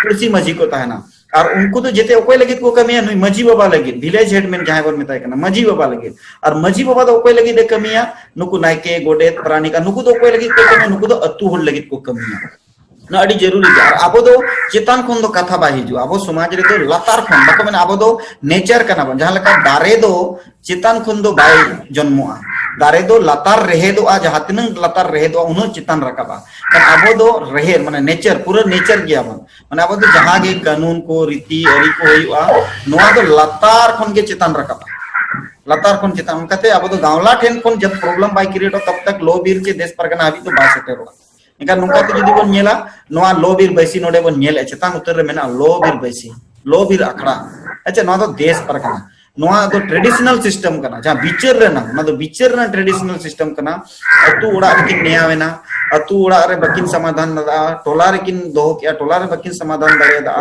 ᱯᱩᱲᱥᱤ ᱢᱟᱹᱡᱷᱤ ᱠᱚ ᱛᱟᱦᱮᱱᱟ᱾ ᱟᱨ ᱩᱱᱠᱩ ᱫᱚ ᱡᱮᱛᱮ ᱚᱠᱚᱭ ᱞᱟᱹᱜᱤᱫ ᱠᱚ ᱠᱟᱹᱢᱤᱭᱟ? ᱱᱩᱭ ᱢᱟᱹᱡᱷᱤ ᱵᱟᱵᱟ ᱞᱟᱹᱜᱤᱫ, ᱵᱷᱤᱞᱮᱡᱽ ᱦᱮᱰ ᱢᱮᱱ ᱡᱟᱦᱟᱸᱭ ᱵᱚᱱ ᱢᱮᱛᱟᱭ ᱠᱟᱱᱟ, ᱢᱟᱹᱡᱷᱤ ᱵᱟᱵᱟ ᱞᱟᱹᱜᱤᱫ᱾ ᱟᱨ ᱢᱟᱹᱡᱷᱤ ᱵᱟᱵᱟ ᱫᱚ ᱚᱠᱚᱭ ᱞᱟᱹᱜᱤᱫ ᱮ ᱠᱟᱹᱢᱤᱭᱟ? ᱱᱩᱠᱩ ᱱᱟᱭᱠᱮ, ᱜᱚᱰᱮᱛ, ᱯᱟᱨᱟᱱᱤᱠ, ᱟᱨ ᱱᱩᱠᱩ ᱫᱚ ᱚᱠᱚᱭ ᱞᱟᱹᱜᱤᱫ ᱠᱚ ᱠᱟᱹᱢᱤᱭᱟ? ᱱᱩᱠᱩ ᱫᱚ ᱟᱹᱛᱩ ᱦᱚᱲ ᱞᱟᱹᱜᱤᱫ ᱠᱚ ᱠᱟᱹᱢᱤᱭᱟ᱾ ᱱᱚᱣᱟ ᱟᱹᱰᱤ ᱡᱟᱹᱨᱩᱨᱤ ᱜᱮᱭᱟ᱾ ᱟᱨ ᱟᱵᱚ ᱫᱚ ᱪᱮᱛᱟᱱ ᱠᱷᱚᱱ ᱫᱚ ᱠᱟᱛᱷᱟ ᱵᱟᱭ ᱦᱤᱡᱩᱜᱼᱟ᱾ ᱟᱵᱚ ᱥᱚᱢᱟᱡᱽ ᱨᱮᱫᱚ ᱞᱟᱛᱟᱨ ᱠᱷᱚᱱ, ᱵᱟᱠᱚ ᱢᱮᱱᱟ, ᱟᱵᱚ ᱫᱚ ᱱᱮᱪᱟᱨ ᱠᱟᱱᱟ ᱵᱚᱱ᱾ ᱡᱟᱦᱟᱸ ᱞᱮᱠᱟ ᱫᱟᱨᱮ ᱫᱚ ᱪᱮᱛᱟᱱ ᱠᱷᱚᱱ ᱫᱚ ᱵᱟᱭ ᱡᱚᱱᱢᱚᱜᱼᱟ, ᱫᱟᱨᱮ ᱫᱚ ᱞᱟᱛᱟᱨ ᱨᱮᱦᱮᱫᱚᱜᱼᱟ, ᱡᱟᱦᱟᱸ ᱛᱤᱱᱟᱹᱜ ᱞᱟᱛᱟᱨ ᱨᱮᱦᱮᱫᱚᱜᱼᱟ, ᱩᱱᱟᱹᱜ ᱪᱮᱛᱟᱱ ᱨᱟᱠᱟᱵᱼᱟ᱾ ᱠᱷᱟᱱ ᱟᱵᱚ ᱫᱚ ᱨᱮᱦᱮᱫ, ᱢᱟᱱᱮ ᱱᱮᱪᱟᱨ, ᱯᱩᱨᱟᱹ ᱱᱮᱪᱟᱨ ᱜᱮᱭᱟ ᱵᱚᱱ᱾ ᱢᱟᱱᱮ ᱟᱵᱚ ᱫᱚ ᱡᱟᱦᱟᱸ ᱜᱮ ᱠᱟᱹᱱᱩᱱ ᱠᱚ, ᱨᱤᱛᱤ ᱟᱹᱨᱤ ᱠᱚ ᱦᱩᱭᱩᱜᱼᱟ, ᱱᱚᱣᱟ ᱫᱚ ᱞᱟᱛᱟᱨ ᱠᱷᱚᱱ ᱜᱮ ᱪᱮᱛᱟᱱ ᱨᱟᱠᱟᱵᱼᱟ᱾ ᱞᱟᱛᱟᱨ ᱠᱷᱚᱱ ᱪᱮᱛᱟᱱ, ᱚᱱᱠᱟᱛᱮ ᱟᱵᱚ ᱫᱚ ᱜᱟᱶᱞᱟ ᱴᱷᱮᱱ ᱠᱷᱚᱱ ᱡᱟᱵ problem ᱵᱟᱭ create ᱚᱜ, ᱛᱟᱵ ᱛᱟᱠ ᱞᱚ ᱵᱤᱨ ᱪᱮ ᱫᱮᱥ ᱯᱟᱨᱜᱟᱱᱟ ᱦᱟᱹᱵᱤᱡ ᱫᱚ ᱵᱟᱭ ᱥᱮᱴᱮᱨᱚᱜᱼᱟ᱾ ᱮᱱᱠᱷᱟᱱ ᱱᱚᱝᱠᱟᱛᱮ ᱡᱩᱫᱤ ᱵᱚᱱ ᱧᱮᱞᱟ, ᱱᱚᱣᱟ ᱞᱚ ᱵᱤᱨ ᱵᱟᱹᱭᱥᱤ ᱱᱚᱰᱮ ᱵᱚᱱ ᱧᱮᱞᱮᱫᱼᱟ, ᱪᱮᱛᱟᱱ ᱩᱛᱟᱹᱨ ᱨᱮ ᱢᱮᱱᱟᱜᱼᱟ ᱞᱚ ᱵᱤᱨ ᱵᱟᱹᱭᱥᱤ, ᱞᱚ ᱵᱤᱨ ᱟᱠᱷᱲᱟ᱾ ᱟᱪᱪᱷᱟ, ᱱᱚᱣᱟ ᱫᱚ ᱫᱮᱥ ᱯᱟᱨᱜᱟᱱᱟ, ᱱᱚᱣᱟ ᱫᱚ traditional system ᱠᱟᱱᱟ, ᱡᱟᱦᱟᱸ ᱵᱤᱪᱟᱹᱨ ᱨᱮᱱᱟᱜ, ᱚᱱᱟ ᱫᱚ ᱵᱤᱪᱟᱹᱨ ᱨᱮᱱᱟᱜ traditional system ᱠᱟᱱᱟ᱾ ᱟᱹᱛᱩ ᱚᱲᱟᱜ ᱨᱮᱠᱤᱱ ᱱᱮᱭᱟᱣᱮᱱᱟ, ᱟᱹᱛᱩ ᱚᱲᱟᱜ ᱨᱮ ᱵᱟᱹᱠᱤᱱ ᱥᱚᱢᱟᱫᱷᱟᱱ ᱫᱟᱲᱮᱭᱟᱫᱟ, ᱴᱚᱞᱟ ᱨᱮᱠᱤᱱ ᱫᱚᱦᱚ ᱠᱮᱜᱼᱟ, ᱴᱚᱞᱟ ᱨᱮ ᱵᱟᱹᱠᱤᱱ ᱥᱚᱢᱟᱫᱷᱟᱱ ᱫᱟᱲᱮᱭᱟᱫᱟ,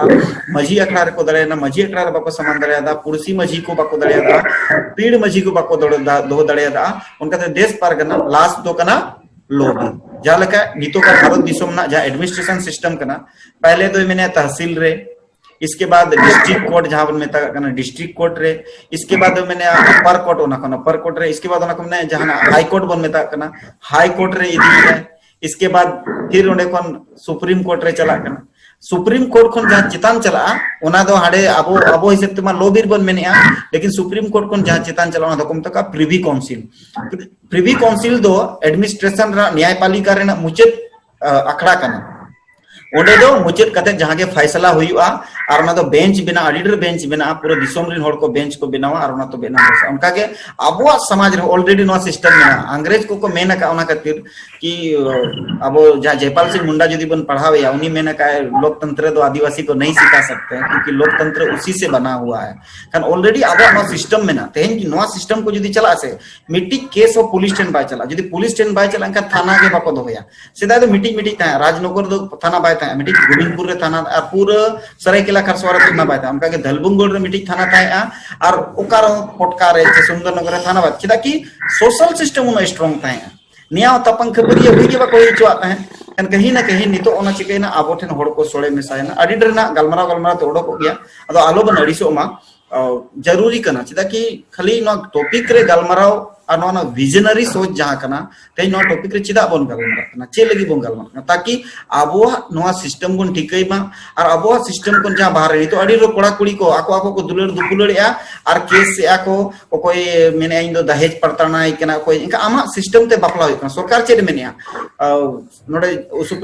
ᱢᱟᱹᱡᱷᱤ ᱟᱠᱷᱲᱟ ᱨᱮᱠᱚ ᱫᱟᱲᱮᱭᱮᱱᱟ, ᱢᱟᱹᱡᱷᱤ ᱟᱠᱷᱲᱟ ᱨᱮ ᱵᱟᱠᱚ ᱥᱚᱢᱟᱫᱷᱟᱱ ᱫᱟᱲᱮᱭᱟᱫᱟ, ᱯᱩᱲᱥᱤ ᱢᱟᱹᱡᱷᱤ ᱠᱚ ᱵᱟᱠᱚ ᱫᱟᱲᱮᱭᱟᱫᱟ, ᱯᱤᱲ ᱢᱟᱹᱡᱷᱤ ᱠᱚ ᱵᱟᱠᱚ ᱫᱚᱦᱚ ᱫᱟᱲᱮᱭᱟᱫᱟ᱾ ᱚᱱᱠᱟᱛᱮ ᱫᱮᱥ ᱯᱟᱨᱜᱟᱱᱟ ᱞᱟᱥ ᱫᱚ ᱠᱟᱱᱟ ᱞᱚ ᱵᱤᱨ᱾ ᱡᱟᱦᱟᱸ ᱞᱮᱠᱟ ᱱᱤᱛᱚᱜᱟᱜ ᱵᱷᱟᱨᱚᱛ ᱫᱤᱥᱚᱢ ᱨᱮᱱᱟᱜ ᱡᱟᱦᱟᱸ administration system ᱠᱟᱱᱟ, ᱯᱟᱦᱞᱮ ᱫᱚᱭ ᱢᱮᱱᱮᱫ ᱛᱟᱦᱥᱤᱞ ᱨᱮ, ᱤᱥᱠᱮ ᱵᱟᱫ district court ᱡᱟᱦᱟᱸ ᱵᱚᱱ ᱢᱮᱛᱟᱜ ᱠᱟᱱᱟ district court ᱨᱮ, ᱤᱥᱠᱮ ᱵᱟᱫ ᱫᱚ ᱢᱮᱱᱮᱜᱼᱟ upper court, ᱚᱱᱟ ᱠᱷᱚᱱ upper court ᱨᱮ, ᱤᱥᱠᱮ ᱵᱟᱫ ᱚᱱᱟ ᱠᱚ ᱢᱮᱱᱮᱜᱼᱟ ᱡᱟᱦᱟᱱᱟᱜ high court ᱵᱚᱱ ᱢᱮᱛᱟᱜ ᱠᱟᱱᱟ high court ᱨᱮ ᱤᱫᱤᱭᱮᱫᱟᱭ, ᱤᱥᱠᱮ ᱵᱟᱫ ᱯᱷᱤᱨ ᱚᱸᱰᱮ ᱠᱷᱚᱱ Supreme Court ᱨᱮ ᱪᱟᱞᱟᱜ ᱠᱟᱱᱟ᱾ Supreme Court ᱠᱷᱚᱱ ᱡᱟᱦᱟᱸ ᱪᱮᱛᱟᱱ ᱪᱟᱞᱟᱜᱼᱟ, ᱚᱱᱟ ᱫᱚ ᱦᱟᱸᱰᱮ ᱟᱵᱚ ᱟᱵᱚ ᱦᱤᱥᱟᱹᱵ ᱛᱮᱢᱟ ᱞᱚ ᱵᱤᱨ ᱵᱚᱱ ᱢᱮᱱᱮᱜᱼᱟ, ᱞᱮᱠᱤᱱ Supreme Court ᱠᱷᱚᱱ ᱡᱟᱦᱟᱸ ᱪᱮᱛᱟᱱ ᱪᱟᱞᱟᱜᱼᱟ, ᱚᱱᱟ ᱫᱚᱠᱚ ᱢᱮᱛᱟᱜ ᱠᱟᱱᱟ Privy Council᱾ Privy Council ᱫᱚ administration ᱨᱮᱱᱟᱜ ᱱᱮᱭᱟᱭᱯᱟᱞᱤᱠᱟ ᱨᱮᱱᱟᱜ ᱢᱩᱪᱟᱹᱫ ᱟᱠᱷᱲᱟ ᱠᱟᱱᱟ᱾ ᱚᱸᱰᱮ ᱫᱚ ᱢᱩᱪᱟᱹᱫ ᱠᱟᱛᱮ ᱡᱟᱦᱟᱸ ᱜᱮ ᱯᱷᱟᱭᱥᱟᱞᱟ ᱦᱩᱭᱩᱜᱼᱟ, ᱟᱨ ᱚᱱᱟ ᱫᱚ ᱵᱮᱧᱪ ᱵᱮᱱᱟᱜᱼᱟ, ᱟᱹᱰᱤ ᱰᱷᱮᱨ ᱵᱮᱧᱪ ᱵᱮᱱᱟᱜᱼᱟ, ᱯᱩᱨᱟᱹ ᱫᱤᱥᱚᱢ ᱨᱮᱱ ᱦᱚᱲ ᱠᱚ ᱵᱮᱧᱪ ᱠᱚ ᱵᱮᱱᱟᱣᱟ ᱟᱨ ᱚᱱᱟ ᱛᱚ ᱵᱮᱱᱟᱣ ᱵᱮᱥᱟ᱾ ᱚᱱᱠᱟᱜᱮ ᱟᱵᱚᱣᱟᱜ ᱥᱚᱢᱟᱡᱽ ᱨᱮ already ᱱᱚᱣᱟ system ᱢᱮᱱᱟᱜᱼᱟ᱾ ᱤᱝᱨᱮᱡᱽ ᱠᱚᱠᱚ ᱢᱮᱱ ᱟᱠᱟᱫ ᱚᱱᱟ ᱠᱷᱟᱹᱛᱤᱨ ᱠᱤ ᱟᱵᱚ ᱡᱟᱦᱟᱸ ᱡᱚᱭᱯᱟᱞ ᱥᱤᱝ ᱢᱩᱱᱰᱟ ᱡᱩᱫᱤ ᱵᱚᱱ ᱯᱟᱲᱦᱟᱣ ᱮᱭᱟ, ᱩᱱᱤ ᱢᱮᱱ ᱟᱠᱟᱫ ᱞᱳᱠᱛᱚᱱᱛᱨᱚ ᱫᱚ ᱟᱹᱫᱤᱵᱟᱹᱥᱤ ᱠᱚ ᱱᱟᱦᱤᱸ ᱥᱤᱠᱷᱟ ᱥᱟᱠᱛᱮ, ᱠᱤᱭᱩᱠᱤ ᱞᱳᱠᱛᱚᱱᱛᱨᱚ ᱩᱥᱤ ᱥᱮ ᱵᱟᱱᱟ ᱦᱩᱣᱟ ᱦᱟᱭ᱾ ᱠᱷᱟᱱ already ᱟᱵᱚᱣᱟᱜ ᱱᱚᱣᱟ system ᱢᱮᱱᱟᱜᱼᱟ᱾ ᱛᱮᱦᱮᱧ ᱱᱚᱣᱟ system ᱠᱚ ᱡᱩᱫᱤ ᱪᱟᱞᱟᱜᱼᱟ ᱥᱮ, ᱢᱤᱫᱴᱤᱡ ᱠᱮᱥ ᱦᱚᱸ ᱯᱩᱞᱤᱥ ᱴᱷᱮᱱ ᱵᱟᱭ ᱪᱟᱞᱟᱜᱼᱟ᱾ ᱡᱩᱫᱤ ᱯᱩᱞᱤᱥ ᱴᱷᱮᱱ ᱵᱟᱭ ᱪᱟᱞᱟᱜᱼᱟ, ᱮᱱᱠᱷᱟᱱ ᱛᱷᱟᱱᱟ ᱜᱮ ᱵᱟᱠᱚ ᱫᱚᱦᱚᱭᱟ᱾ ᱥᱮᱫᱟᱭ ᱫᱚ ᱢᱤᱫᱴᱤᱡ ᱢᱤᱫᱴᱤᱡ ᱛᱟᱦᱮᱸ, ᱨᱟᱡᱽᱱᱚᱜᱚᱨ ᱫᱚ ᱛᱷᱟᱱᱟ ᱵᱟᱭ ᱛᱟᱦᱮᱸ, ᱢᱤᱫᱴᱤᱡ ᱜᱳᱵᱤᱱᱫᱯᱩᱨ ᱨᱮ ᱛᱷᱟᱱᱟ, ᱟᱨ ᱯᱩᱨᱟᱹ ᱥᱟᱹᱨᱟᱹᱭᱠᱮᱞᱟ ᱠᱷᱟᱨᱥᱚᱣᱟ ᱨᱮ ᱛᱷᱟᱱᱟ ᱵᱟᱭ ᱛᱟᱦᱮᱸ, ᱚᱱᱠᱟᱜᱮ ᱫᱷᱟᱞᱵᱩᱝᱜᱚᱲ ᱨᱮ ᱢᱤᱫᱴᱤᱡ ᱛᱷᱟᱱᱟ ᱛᱟᱦᱮᱸᱜᱼᱟ, ᱟᱨ ᱚᱠᱟ ᱨᱮᱦᱚᱸ ᱯᱚᱴᱠᱟ ᱨᱮ ᱥᱮ ᱥᱩᱱᱫᱚᱨᱱᱚᱜᱚᱨ ᱨᱮ ᱛᱷᱟᱱᱟ ᱵᱟᱭ, ᱪᱮᱫᱟᱜ ᱠᱤ social system ᱩᱱᱟᱹᱜ strong ᱛᱟᱦᱮᱸᱜᱼᱟ᱾ ᱱᱮᱭᱟᱣ ᱛᱟᱯᱟᱢ ᱠᱷᱟᱹᱯᱟᱹᱨᱤᱭᱟᱹ ᱦᱩᱭ ᱜᱮ ᱵᱟᱠᱚ ᱦᱩᱭ ᱦᱚᱪᱚᱣᱟᱜ ᱛᱟᱦᱮᱸᱫ᱾ ᱮᱱᱠᱷᱟᱱ ᱠᱟᱹᱦᱤ ᱱᱟ ᱠᱟᱹᱦᱤ ᱱᱤᱛᱚᱜ ᱚᱱᱟ ᱪᱤᱠᱟᱹᱭᱮᱱᱟ, ᱟᱵᱚ ᱴᱷᱮᱱ ᱦᱚᱲ ᱠᱚ ᱥᱚᱲᱮ ᱢᱮᱥᱟᱭᱮᱱᱟ᱾ ᱟᱹᱰᱤ ᱰᱷᱮᱨ ᱨᱮᱱᱟᱜ ᱜᱟᱞᱢᱟᱨᱟᱣ ᱜᱟᱞᱢᱟᱨᱟᱣ ᱛᱮ ᱚᱰᱚᱠᱚᱜ ᱜᱮᱭᱟ, ᱟᱫᱚ ᱟᱞᱚ ᱵᱚᱱ ᱟᱹᱲᱤᱥᱚᱜ ᱢᱟ᱾ ᱟ, ᱡᱟᱹᱨᱩᱨᱤ ᱠᱟᱱᱟ, ᱪᱮᱫᱟᱜ ᱠᱤ ᱠᱷᱟᱹᱞᱤ ᱱᱚᱣᱟ topic ᱨᱮ ᱜᱟᱞᱢᱟᱨᱟᱣ ᱟᱨ ᱱᱚᱣᱟ ᱱᱚᱣᱟ visionary ᱥᱳᱪ ᱡᱟᱦᱟᱸ ᱠᱟᱱᱟ, ᱛᱮᱦᱮᱧ ᱱᱚᱣᱟ topic ᱨᱮ ᱪᱮᱫᱟᱜ ᱵᱚᱱ ᱜᱟᱞᱢᱟᱨᱟᱜ ᱠᱟᱱᱟ, ᱪᱮᱫ ᱞᱟᱹᱜᱤᱫ ᱵᱚᱱ ᱜᱟᱞᱢᱟᱨᱟᱜ ᱠᱟᱱᱟ, ᱛᱟᱠᱤ ᱟᱵᱚᱣᱟᱜ ᱱᱚᱣᱟ system ᱵᱚᱱ ᱴᱷᱤᱠᱟᱹᱭ ᱢᱟ᱾ ᱟᱨ ᱟᱵᱚᱣᱟᱜ system ᱠᱷᱚᱱ ᱡᱟᱦᱟᱸ ᱵᱟᱦᱨᱮ, ᱱᱤᱛᱚᱜ ᱟᱹᱰᱤ ᱰᱷᱮᱨ ᱠᱚᱲᱟ ᱠᱩᱲᱤ ᱠᱚ ᱟᱠᱚ ᱟᱠᱚ ᱠᱚ ᱫᱩᱞᱟᱹᱲ ᱫᱩᱯᱩᱞᱟᱹᱲᱮᱜᱼᱟ ᱟᱨ ᱠᱮᱥ ᱮᱜᱼᱟ ᱠᱚ, ᱚᱠᱚᱭ ᱢᱮᱱᱮᱜᱼᱟ ᱤᱧ ᱫᱚ ᱫᱟᱦᱮᱡᱽ ᱯᱟᱨᱛᱟᱱᱟᱭ ᱠᱟᱱᱟ, ᱚᱠᱚᱭ ᱮᱱᱠᱷᱟᱱ ᱟᱢᱟᱜ system ᱛᱮ ᱵᱟᱯᱞᱟ ᱦᱩᱭᱩᱜ ᱠᱟᱱᱟ, ᱥᱚᱨᱠᱟᱨ ᱪᱮᱫ ᱮ ᱢᱮᱱᱮᱜᱼᱟ? ᱟ, ᱱᱚᱰᱮ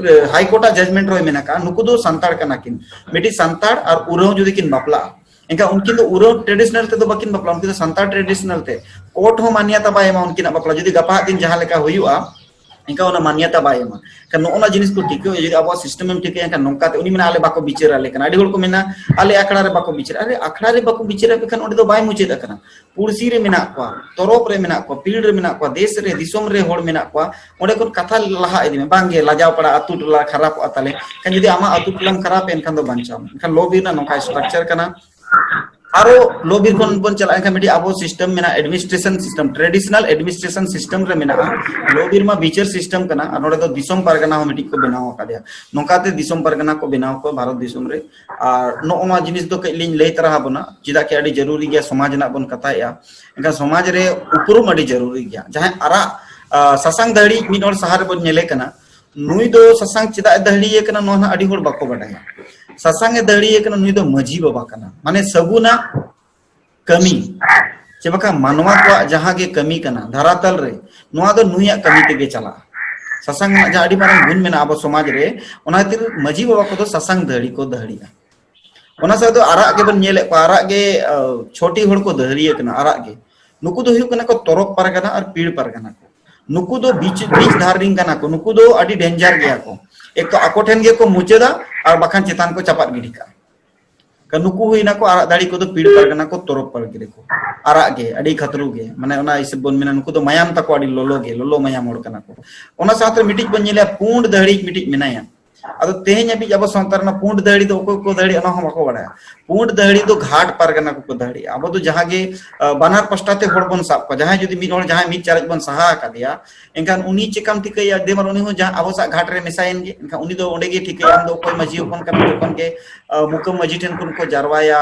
ᱦᱟᱭ ᱠᱳᱨᱴ ᱟᱜ judgment ᱨᱮᱦᱚᱸ ᱢᱮᱱᱟᱜ ᱠᱟᱜᱼᱟ, ᱱᱩᱠᱩ ᱫᱚ ᱥᱟᱱᱛᱟᱲ ᱠᱟᱱᱟ ᱠᱤᱱ, ᱢᱤᱫᱴᱤᱡ ᱥᱟᱱᱛᱟᱲ ᱟᱨ ᱩᱨᱟᱹᱣ ᱡᱩᱫᱤ ᱠᱤᱱ ᱵᱟᱯᱞᱟᱜᱼᱟ, ᱮᱱᱠᱷᱟᱱ ᱩᱱᱠᱤᱱ ᱫᱚ ᱩᱨᱟᱹᱣ traditional ᱛᱮᱫᱚ ᱵᱟᱹᱠᱤᱱ ᱵᱟᱯᱞᱟ, ᱩᱱᱠᱤᱱ ᱫᱚ ᱥᱟᱱᱛᱟᱲ traditional ᱛᱮ᱾ ᱠᱳᱨᱴ ᱦᱚᱸ ᱢᱟᱱᱭᱟᱛᱟ ᱵᱟᱭ ᱮᱢᱟ ᱩᱱᱠᱤᱱᱟᱜ ᱵᱟᱯᱞᱟ, ᱡᱩᱫᱤ ᱜᱟᱯᱟ ᱦᱟᱜ ᱫᱤᱱ ᱡᱟᱦᱟᱸ ᱞᱮᱠᱟ ᱦᱩᱭᱩᱜᱼᱟ, ᱮᱱᱠᱷᱟᱱ ᱚᱱᱟ ᱢᱟᱱᱭᱟᱛᱟ ᱵᱟᱭ ᱮᱢᱟ᱾ ᱮᱱᱠᱷᱟᱱ ᱱᱚᱜᱼᱚ ᱱᱚᱣᱟ ᱡᱤᱱᱤᱥ ᱠᱚ ᱴᱷᱤᱠᱟᱹ ᱦᱩᱭᱩᱜᱼᱟ᱾ ᱡᱩᱫᱤ ᱟᱵᱚᱣᱟᱜ system ᱮᱢ ᱴᱷᱤᱠᱟᱹᱭᱟ, ᱮᱱᱠᱷᱟᱱ ᱱᱚᱝᱠᱟ ᱛᱮ ᱩᱱᱤ ᱢᱮᱱᱟ, "ᱟᱞᱮ ᱵᱟᱠᱚ ᱵᱤᱪᱟᱹᱨ ᱟᱞᱮ ᱠᱟᱱᱟ᱾" ᱟᱹᱰᱤ ᱦᱚᱲ ᱠᱚ ᱢᱮᱱᱟ, "ᱟᱞᱮ ᱟᱠᱷᱲᱟ ᱨᱮ ᱵᱟᱠᱚ ᱵᱤᱪᱟᱹᱨ ᱟᱞᱮ ᱠᱟᱱᱟ᱾" ᱚᱸᱰᱮ ᱫᱚ ᱵᱟᱭ ᱢᱩᱪᱟᱹᱫ ᱟᱠᱟᱱᱟ᱾ ᱯᱩᱲᱥᱤ ᱨᱮ ᱢᱮᱱᱟᱜ ᱠᱚᱣᱟ, ᱛᱚᱨᱚᱯ ᱨᱮ ᱢᱮᱱᱟᱜ ᱠᱚᱣᱟ, ᱯᱤᱲ ᱨᱮ ᱢᱮᱱᱟᱜ ᱠᱚᱣᱟ, ᱫᱮᱥ ᱨᱮ, ᱫᱤᱥᱚᱢ ᱨᱮ ᱦᱚᱲ ᱢᱮᱱᱟᱜ ᱠᱚᱣᱟ, ᱚᱸᱰᱮ ᱠᱷᱚᱱ ᱠᱟᱛᱷᱟ ᱞᱟᱦᱟ ᱤᱫᱤ ᱢᱮ᱾ ᱵᱟᱝᱜᱮ, ᱞᱟᱡᱟᱣ ᱯᱟᱲᱟ, ᱟᱹᱛᱩ ᱴᱚᱞᱟ ᱠᱷᱟᱨᱟᱯᱚᱜᱼᱟ ᱛᱟᱞᱮ᱾ ᱮᱱᱠᱷᱟᱱ ᱡᱩᱫᱤ ᱟᱢᱟᱜ ᱟᱹᱛᱩ ᱴᱚᱞᱟᱢ ᱠᱷᱟᱨᱟᱯ ᱮᱱᱠᱷᱟᱱ ᱫᱚ ᱵᱟᱧᱪᱟᱣ ᱢᱮ᱾ ᱮᱱᱠᱷᱟᱱ law ᱵᱤᱨ ᱨᱮᱱᱟᱜ ᱱᱚᱝᱠᱟ structure ᱠᱟᱱᱟ᱾ ᱟᱨᱚ law ᱵᱤᱨ ᱠᱷᱚᱱ ᱵᱚᱱ ᱪᱟᱞᱟᱜ ᱮᱱᱠᱷᱟᱱ ᱢᱤᱫᱴᱤᱡ ᱟᱵᱚ system ᱢᱮᱱᱟᱜᱼᱟ, administration system, traditional administration system ᱨᱮ ᱢᱮᱱᱟᱜᱼᱟ᱾ Law ᱵᱤᱨ ᱢᱟ ᱵᱤᱪᱟᱹᱨ system ᱠᱟᱱᱟ, ᱟᱨ ᱱᱚᱰᱮ ᱫᱚ ᱫᱤᱥᱚᱢ ᱯᱟᱨᱜᱟᱱᱟ ᱦᱚᱸ ᱢᱤᱫᱴᱤᱡ ᱠᱚ ᱵᱮᱱᱟᱣ ᱟᱠᱟᱫᱮᱭᱟ᱾ ᱱᱚᱝᱠᱟᱛᱮ ᱫᱤᱥᱚᱢ ᱯᱟᱨᱜᱟᱱᱟ ᱠᱚ ᱵᱮᱱᱟᱣ ᱠᱚᱣᱟ ᱵᱷᱟᱨᱚᱛ ᱫᱤᱥᱚᱢ ᱨᱮ᱾ ᱟᱨ ᱱᱚᱜᱼᱚ ᱱᱚᱣᱟ ᱡᱤᱱᱤᱥ ᱫᱚ ᱠᱟᱹᱡ ᱞᱤᱧ ᱞᱟᱹᱭ ᱛᱟᱨᱟ ᱟᱵᱚᱱᱟ, ᱪᱮᱫᱟᱜ ᱠᱤ ᱟᱹᱰᱤ ᱡᱟᱹᱨᱩᱨᱤ ᱜᱮᱭᱟ, ᱥᱚᱢᱟᱡᱽ ᱨᱮᱱᱟᱜ ᱵᱚᱱ ᱠᱟᱛᱷᱟᱭᱮᱫᱼᱟ᱾ ᱮᱱᱠᱷᱟᱱ ᱥᱚᱢᱟᱡᱽ ᱨᱮ ᱩᱯᱨᱩᱢ ᱟᱹᱰᱤ ᱡᱟᱹᱨᱩᱨᱤ ᱜᱮᱭᱟ᱾ ᱡᱟᱦᱟᱸᱭ ᱟᱨᱟᱜ, ᱟ, ᱥᱟᱥᱟᱝ ᱫᱟᱹᱦᱲᱤ ᱢᱤᱫ ᱦᱚᱲ ᱥᱟᱦᱟᱨ ᱨᱮᱵᱚᱱ ᱧᱮᱞᱮ ᱠᱟᱱᱟ, ᱱᱩᱭ ᱫᱚ ᱥᱟᱥᱟᱝ ᱪᱮᱫᱟᱜ ᱮ ᱫᱟᱹᱦᱲᱤᱭᱮ ᱠᱟᱱᱟ, ᱱᱚᱣᱟ ᱦᱟᱸᱜ ᱟᱹᱰᱤ ᱦᱚᱲ ᱵᱟᱠᱚ ᱵᱟᱰᱟᱭᱟ᱾ ᱥᱟᱥᱟᱝ ᱮ ᱫᱟᱹᱦᱲᱤᱭᱮ ᱠᱟᱱᱟ, ᱱᱩᱭ ᱫᱚ ᱢᱟᱹᱡᱷᱤ ᱵᱟᱵᱟ ᱠᱟᱱᱟ, ᱢᱟᱱᱮ ᱥᱟᱹᱜᱩᱱᱟᱜ ᱠᱟᱹᱢᱤ, ᱪᱮ ᱵᱟᱠᱷᱟᱱ ᱢᱟᱱᱣᱟ ᱠᱚᱣᱟᱜ ᱡᱟᱦᱟᱸ ᱜᱮ ᱠᱟᱹᱢᱤ ᱠᱟᱱᱟ ᱫᱷᱟᱨᱟᱛᱟᱞ ᱨᱮ, ᱱᱚᱣᱟ ᱫᱚ ᱱᱩᱭᱟᱜ ᱠᱟᱹᱢᱤ ᱛᱮᱜᱮ ᱪᱟᱞᱟᱜᱼᱟ᱾ ᱥᱟᱥᱟᱝ ᱨᱮᱱᱟᱜ ᱡᱟᱦᱟᱸ ᱟᱹᱰᱤ ᱢᱟᱨᱟᱝ ᱜᱩᱱ ᱢᱮᱱᱟᱜᱼᱟ ᱟᱵᱚ ᱥᱚᱢᱟᱡᱽ ᱨᱮ, ᱚᱱᱟ ᱠᱷᱟᱹᱛᱤᱨ ᱢᱟᱹᱡᱷᱤ ᱵᱟᱵᱟ ᱠᱚᱫᱚ ᱥᱟᱥᱟᱝ ᱫᱟᱹᱦᱲᱤ ᱠᱚ ᱫᱟᱹᱦᱲᱤᱜᱼᱟ᱾ ᱚᱱᱟ ᱥᱟᱶ ᱫᱚ ᱟᱨᱟᱜ ᱜᱮᱵᱚᱱ ᱧᱮᱞᱮᱫ ᱠᱚᱣᱟ, ᱟᱨᱟᱜ ᱜᱮ, ᱟ, ᱪᱷᱚᱴᱤ ᱦᱚᱲ ᱠᱚ ᱫᱟᱹᱦᱲᱤᱭᱮ ᱠᱟᱱᱟ, ᱟᱨᱟᱜ ᱜᱮ᱾ ᱱᱩᱠᱩ ᱫᱚ ᱦᱩᱭᱩᱜ ᱠᱟᱱᱟ ᱠᱚ ᱛᱚᱨᱚᱯ ᱯᱟᱨᱜᱟᱱᱟ ᱟᱨ ᱯᱤᱲ ᱯᱟᱨᱜᱟᱱᱟ ᱠᱚ᱾ ᱱᱩᱠᱩ ᱫᱚ ᱵᱤᱪ, ᱵᱤᱪ ᱫᱷᱟᱨ ᱨᱤᱱ ᱠᱟᱱᱟ ᱠᱚ, ᱱᱩᱠᱩ ᱫᱚ ᱟᱹᱰᱤ danger ᱜᱮᱭᱟ ᱠᱚ᱾ ᱮᱠ ᱛᱚ ᱟᱠᱚ ᱴᱷᱮᱱ ᱜᱮᱠᱚ ᱢᱩᱪᱟᱹᱫᱟ ᱟᱨ ᱵᱟᱠᱷᱟᱱ ᱪᱮᱛᱟᱱ ᱠᱚ ᱪᱟᱯᱟᱫ ᱜᱤᱰᱤ ᱠᱟᱜᱼᱟ᱾ ᱠᱟ-, ᱱᱩᱠᱩ ᱦᱩᱭᱱᱟ ᱠᱚ ᱟᱨᱟᱜ ᱫᱟᱹᱦᱲᱤ ᱠᱚᱫᱚ ᱯᱤᱲ ᱯᱟᱨᱜᱟᱱᱟ ᱠᱚ ᱛᱚᱨᱚᱯ ᱯᱟᱨᱜᱟᱱᱟ ᱠᱚ᱾ ᱟᱨᱟᱜ ᱜᱮ, ᱟᱹᱰᱤ ᱠᱷᱟᱛᱨᱩ ᱜᱮ, ᱢᱟᱱᱮ ᱚᱱᱟ ᱦᱤᱥᱟᱹᱵ ᱵᱚᱱ ᱢᱮᱱᱟ ᱱᱩᱠᱩ ᱫᱚ ᱢᱟᱭᱟᱢ ᱛᱟᱠᱚ ᱟᱹᱰᱤ ᱞᱚᱞᱚ ᱜᱮ, ᱞᱚᱞᱚ ᱢᱟᱭᱟᱢ ᱦᱚᱲ ᱠᱟᱱᱟ ᱠᱚ᱾ ᱚᱱᱟ ᱥᱟᱶᱛᱮ ᱢᱤᱫᱴᱤᱡ ᱵᱚᱱ ᱧᱮᱞᱟ ᱯᱩᱸᱰ ᱫᱟᱹᱦᱲᱤ ᱢᱤᱫᱴᱤᱡ ᱢᱮᱱᱟᱭᱟ᱾ ᱟᱫᱚ ᱛᱮᱦᱮᱧ ᱦᱟᱹᱵᱤᱡ ᱟᱵᱚ ᱥᱟᱶᱛᱟ ᱨᱮᱱᱟᱜ ᱯᱩᱸᱰ ᱫᱟᱹᱦᱲᱤ ᱫᱚ ᱚᱠᱚᱭ ᱠᱚ ᱫᱟᱹᱦᱲᱤ, ᱚᱱᱟ ᱦᱚᱸ ᱵᱟᱠᱚ ᱵᱟᱲᱟᱭᱟ᱾ ᱯᱩᱸᱰ ᱫᱟᱹᱦᱲᱤ ᱫᱚ ᱜᱷᱟᱴ ᱯᱟᱨᱜᱟᱱᱟ ᱠᱚᱠᱚ ᱫᱟᱹᱦᱲᱤᱜᱼᱟ᱾ ᱟᱵᱚ ᱫᱚ ᱡᱟᱦᱟᱸ ᱜᱮ, ᱟ, ᱵᱟᱱᱟᱨ ᱯᱟᱥᱴᱟ ᱛᱮ ᱦᱚᱲ ᱵᱚᱱ ᱥᱟᱵ ᱠᱚᱣᱟ᱾ ᱡᱟᱦᱟᱸᱭ ᱡᱩᱫᱤ ᱢᱤᱫ ᱦᱚᱲ ᱡᱟᱦᱟᱸᱭ ᱢᱤᱫ ᱪᱟᱨᱮᱡ ᱵᱚᱱ ᱥᱟᱦᱟ ᱟᱠᱟᱫᱮᱭᱟ, ᱮᱱᱠᱷᱟᱱ ᱩᱱᱤ ᱪᱮᱠᱟᱢ ᱴᱷᱤᱠᱟᱹᱭᱟ? ᱫᱮ ᱵᱟᱝ ᱩᱱᱤ ᱦᱚᱸ ᱡᱟᱦᱟᱸ ᱟᱵᱚ ᱥᱟᱶ ᱜᱷᱟᱴ ᱨᱮ ᱢᱮᱥᱟᱭᱮᱱ ᱜᱮ, ᱮᱱᱠᱷᱟᱱ ᱩᱱᱤ ᱫᱚ ᱚᱸᱰᱮ ᱜᱮ ᱴᱷᱤᱠᱟᱹᱭᱟ, ᱟᱢ ᱫᱚ ᱚᱠᱚᱭ ᱢᱟᱹᱡᱷᱤ ᱦᱚᱯᱚᱱ ᱠᱟᱱᱟ, ᱡᱚᱠᱷᱚᱱ ᱜᱮ, ᱟ, ᱢᱩᱠᱟᱹᱢ ᱢᱟᱹᱡᱷᱤ ᱴᱷᱮᱱ ᱠᱷᱚᱱ ᱠᱚ ᱡᱟᱨᱣᱟᱭᱟ,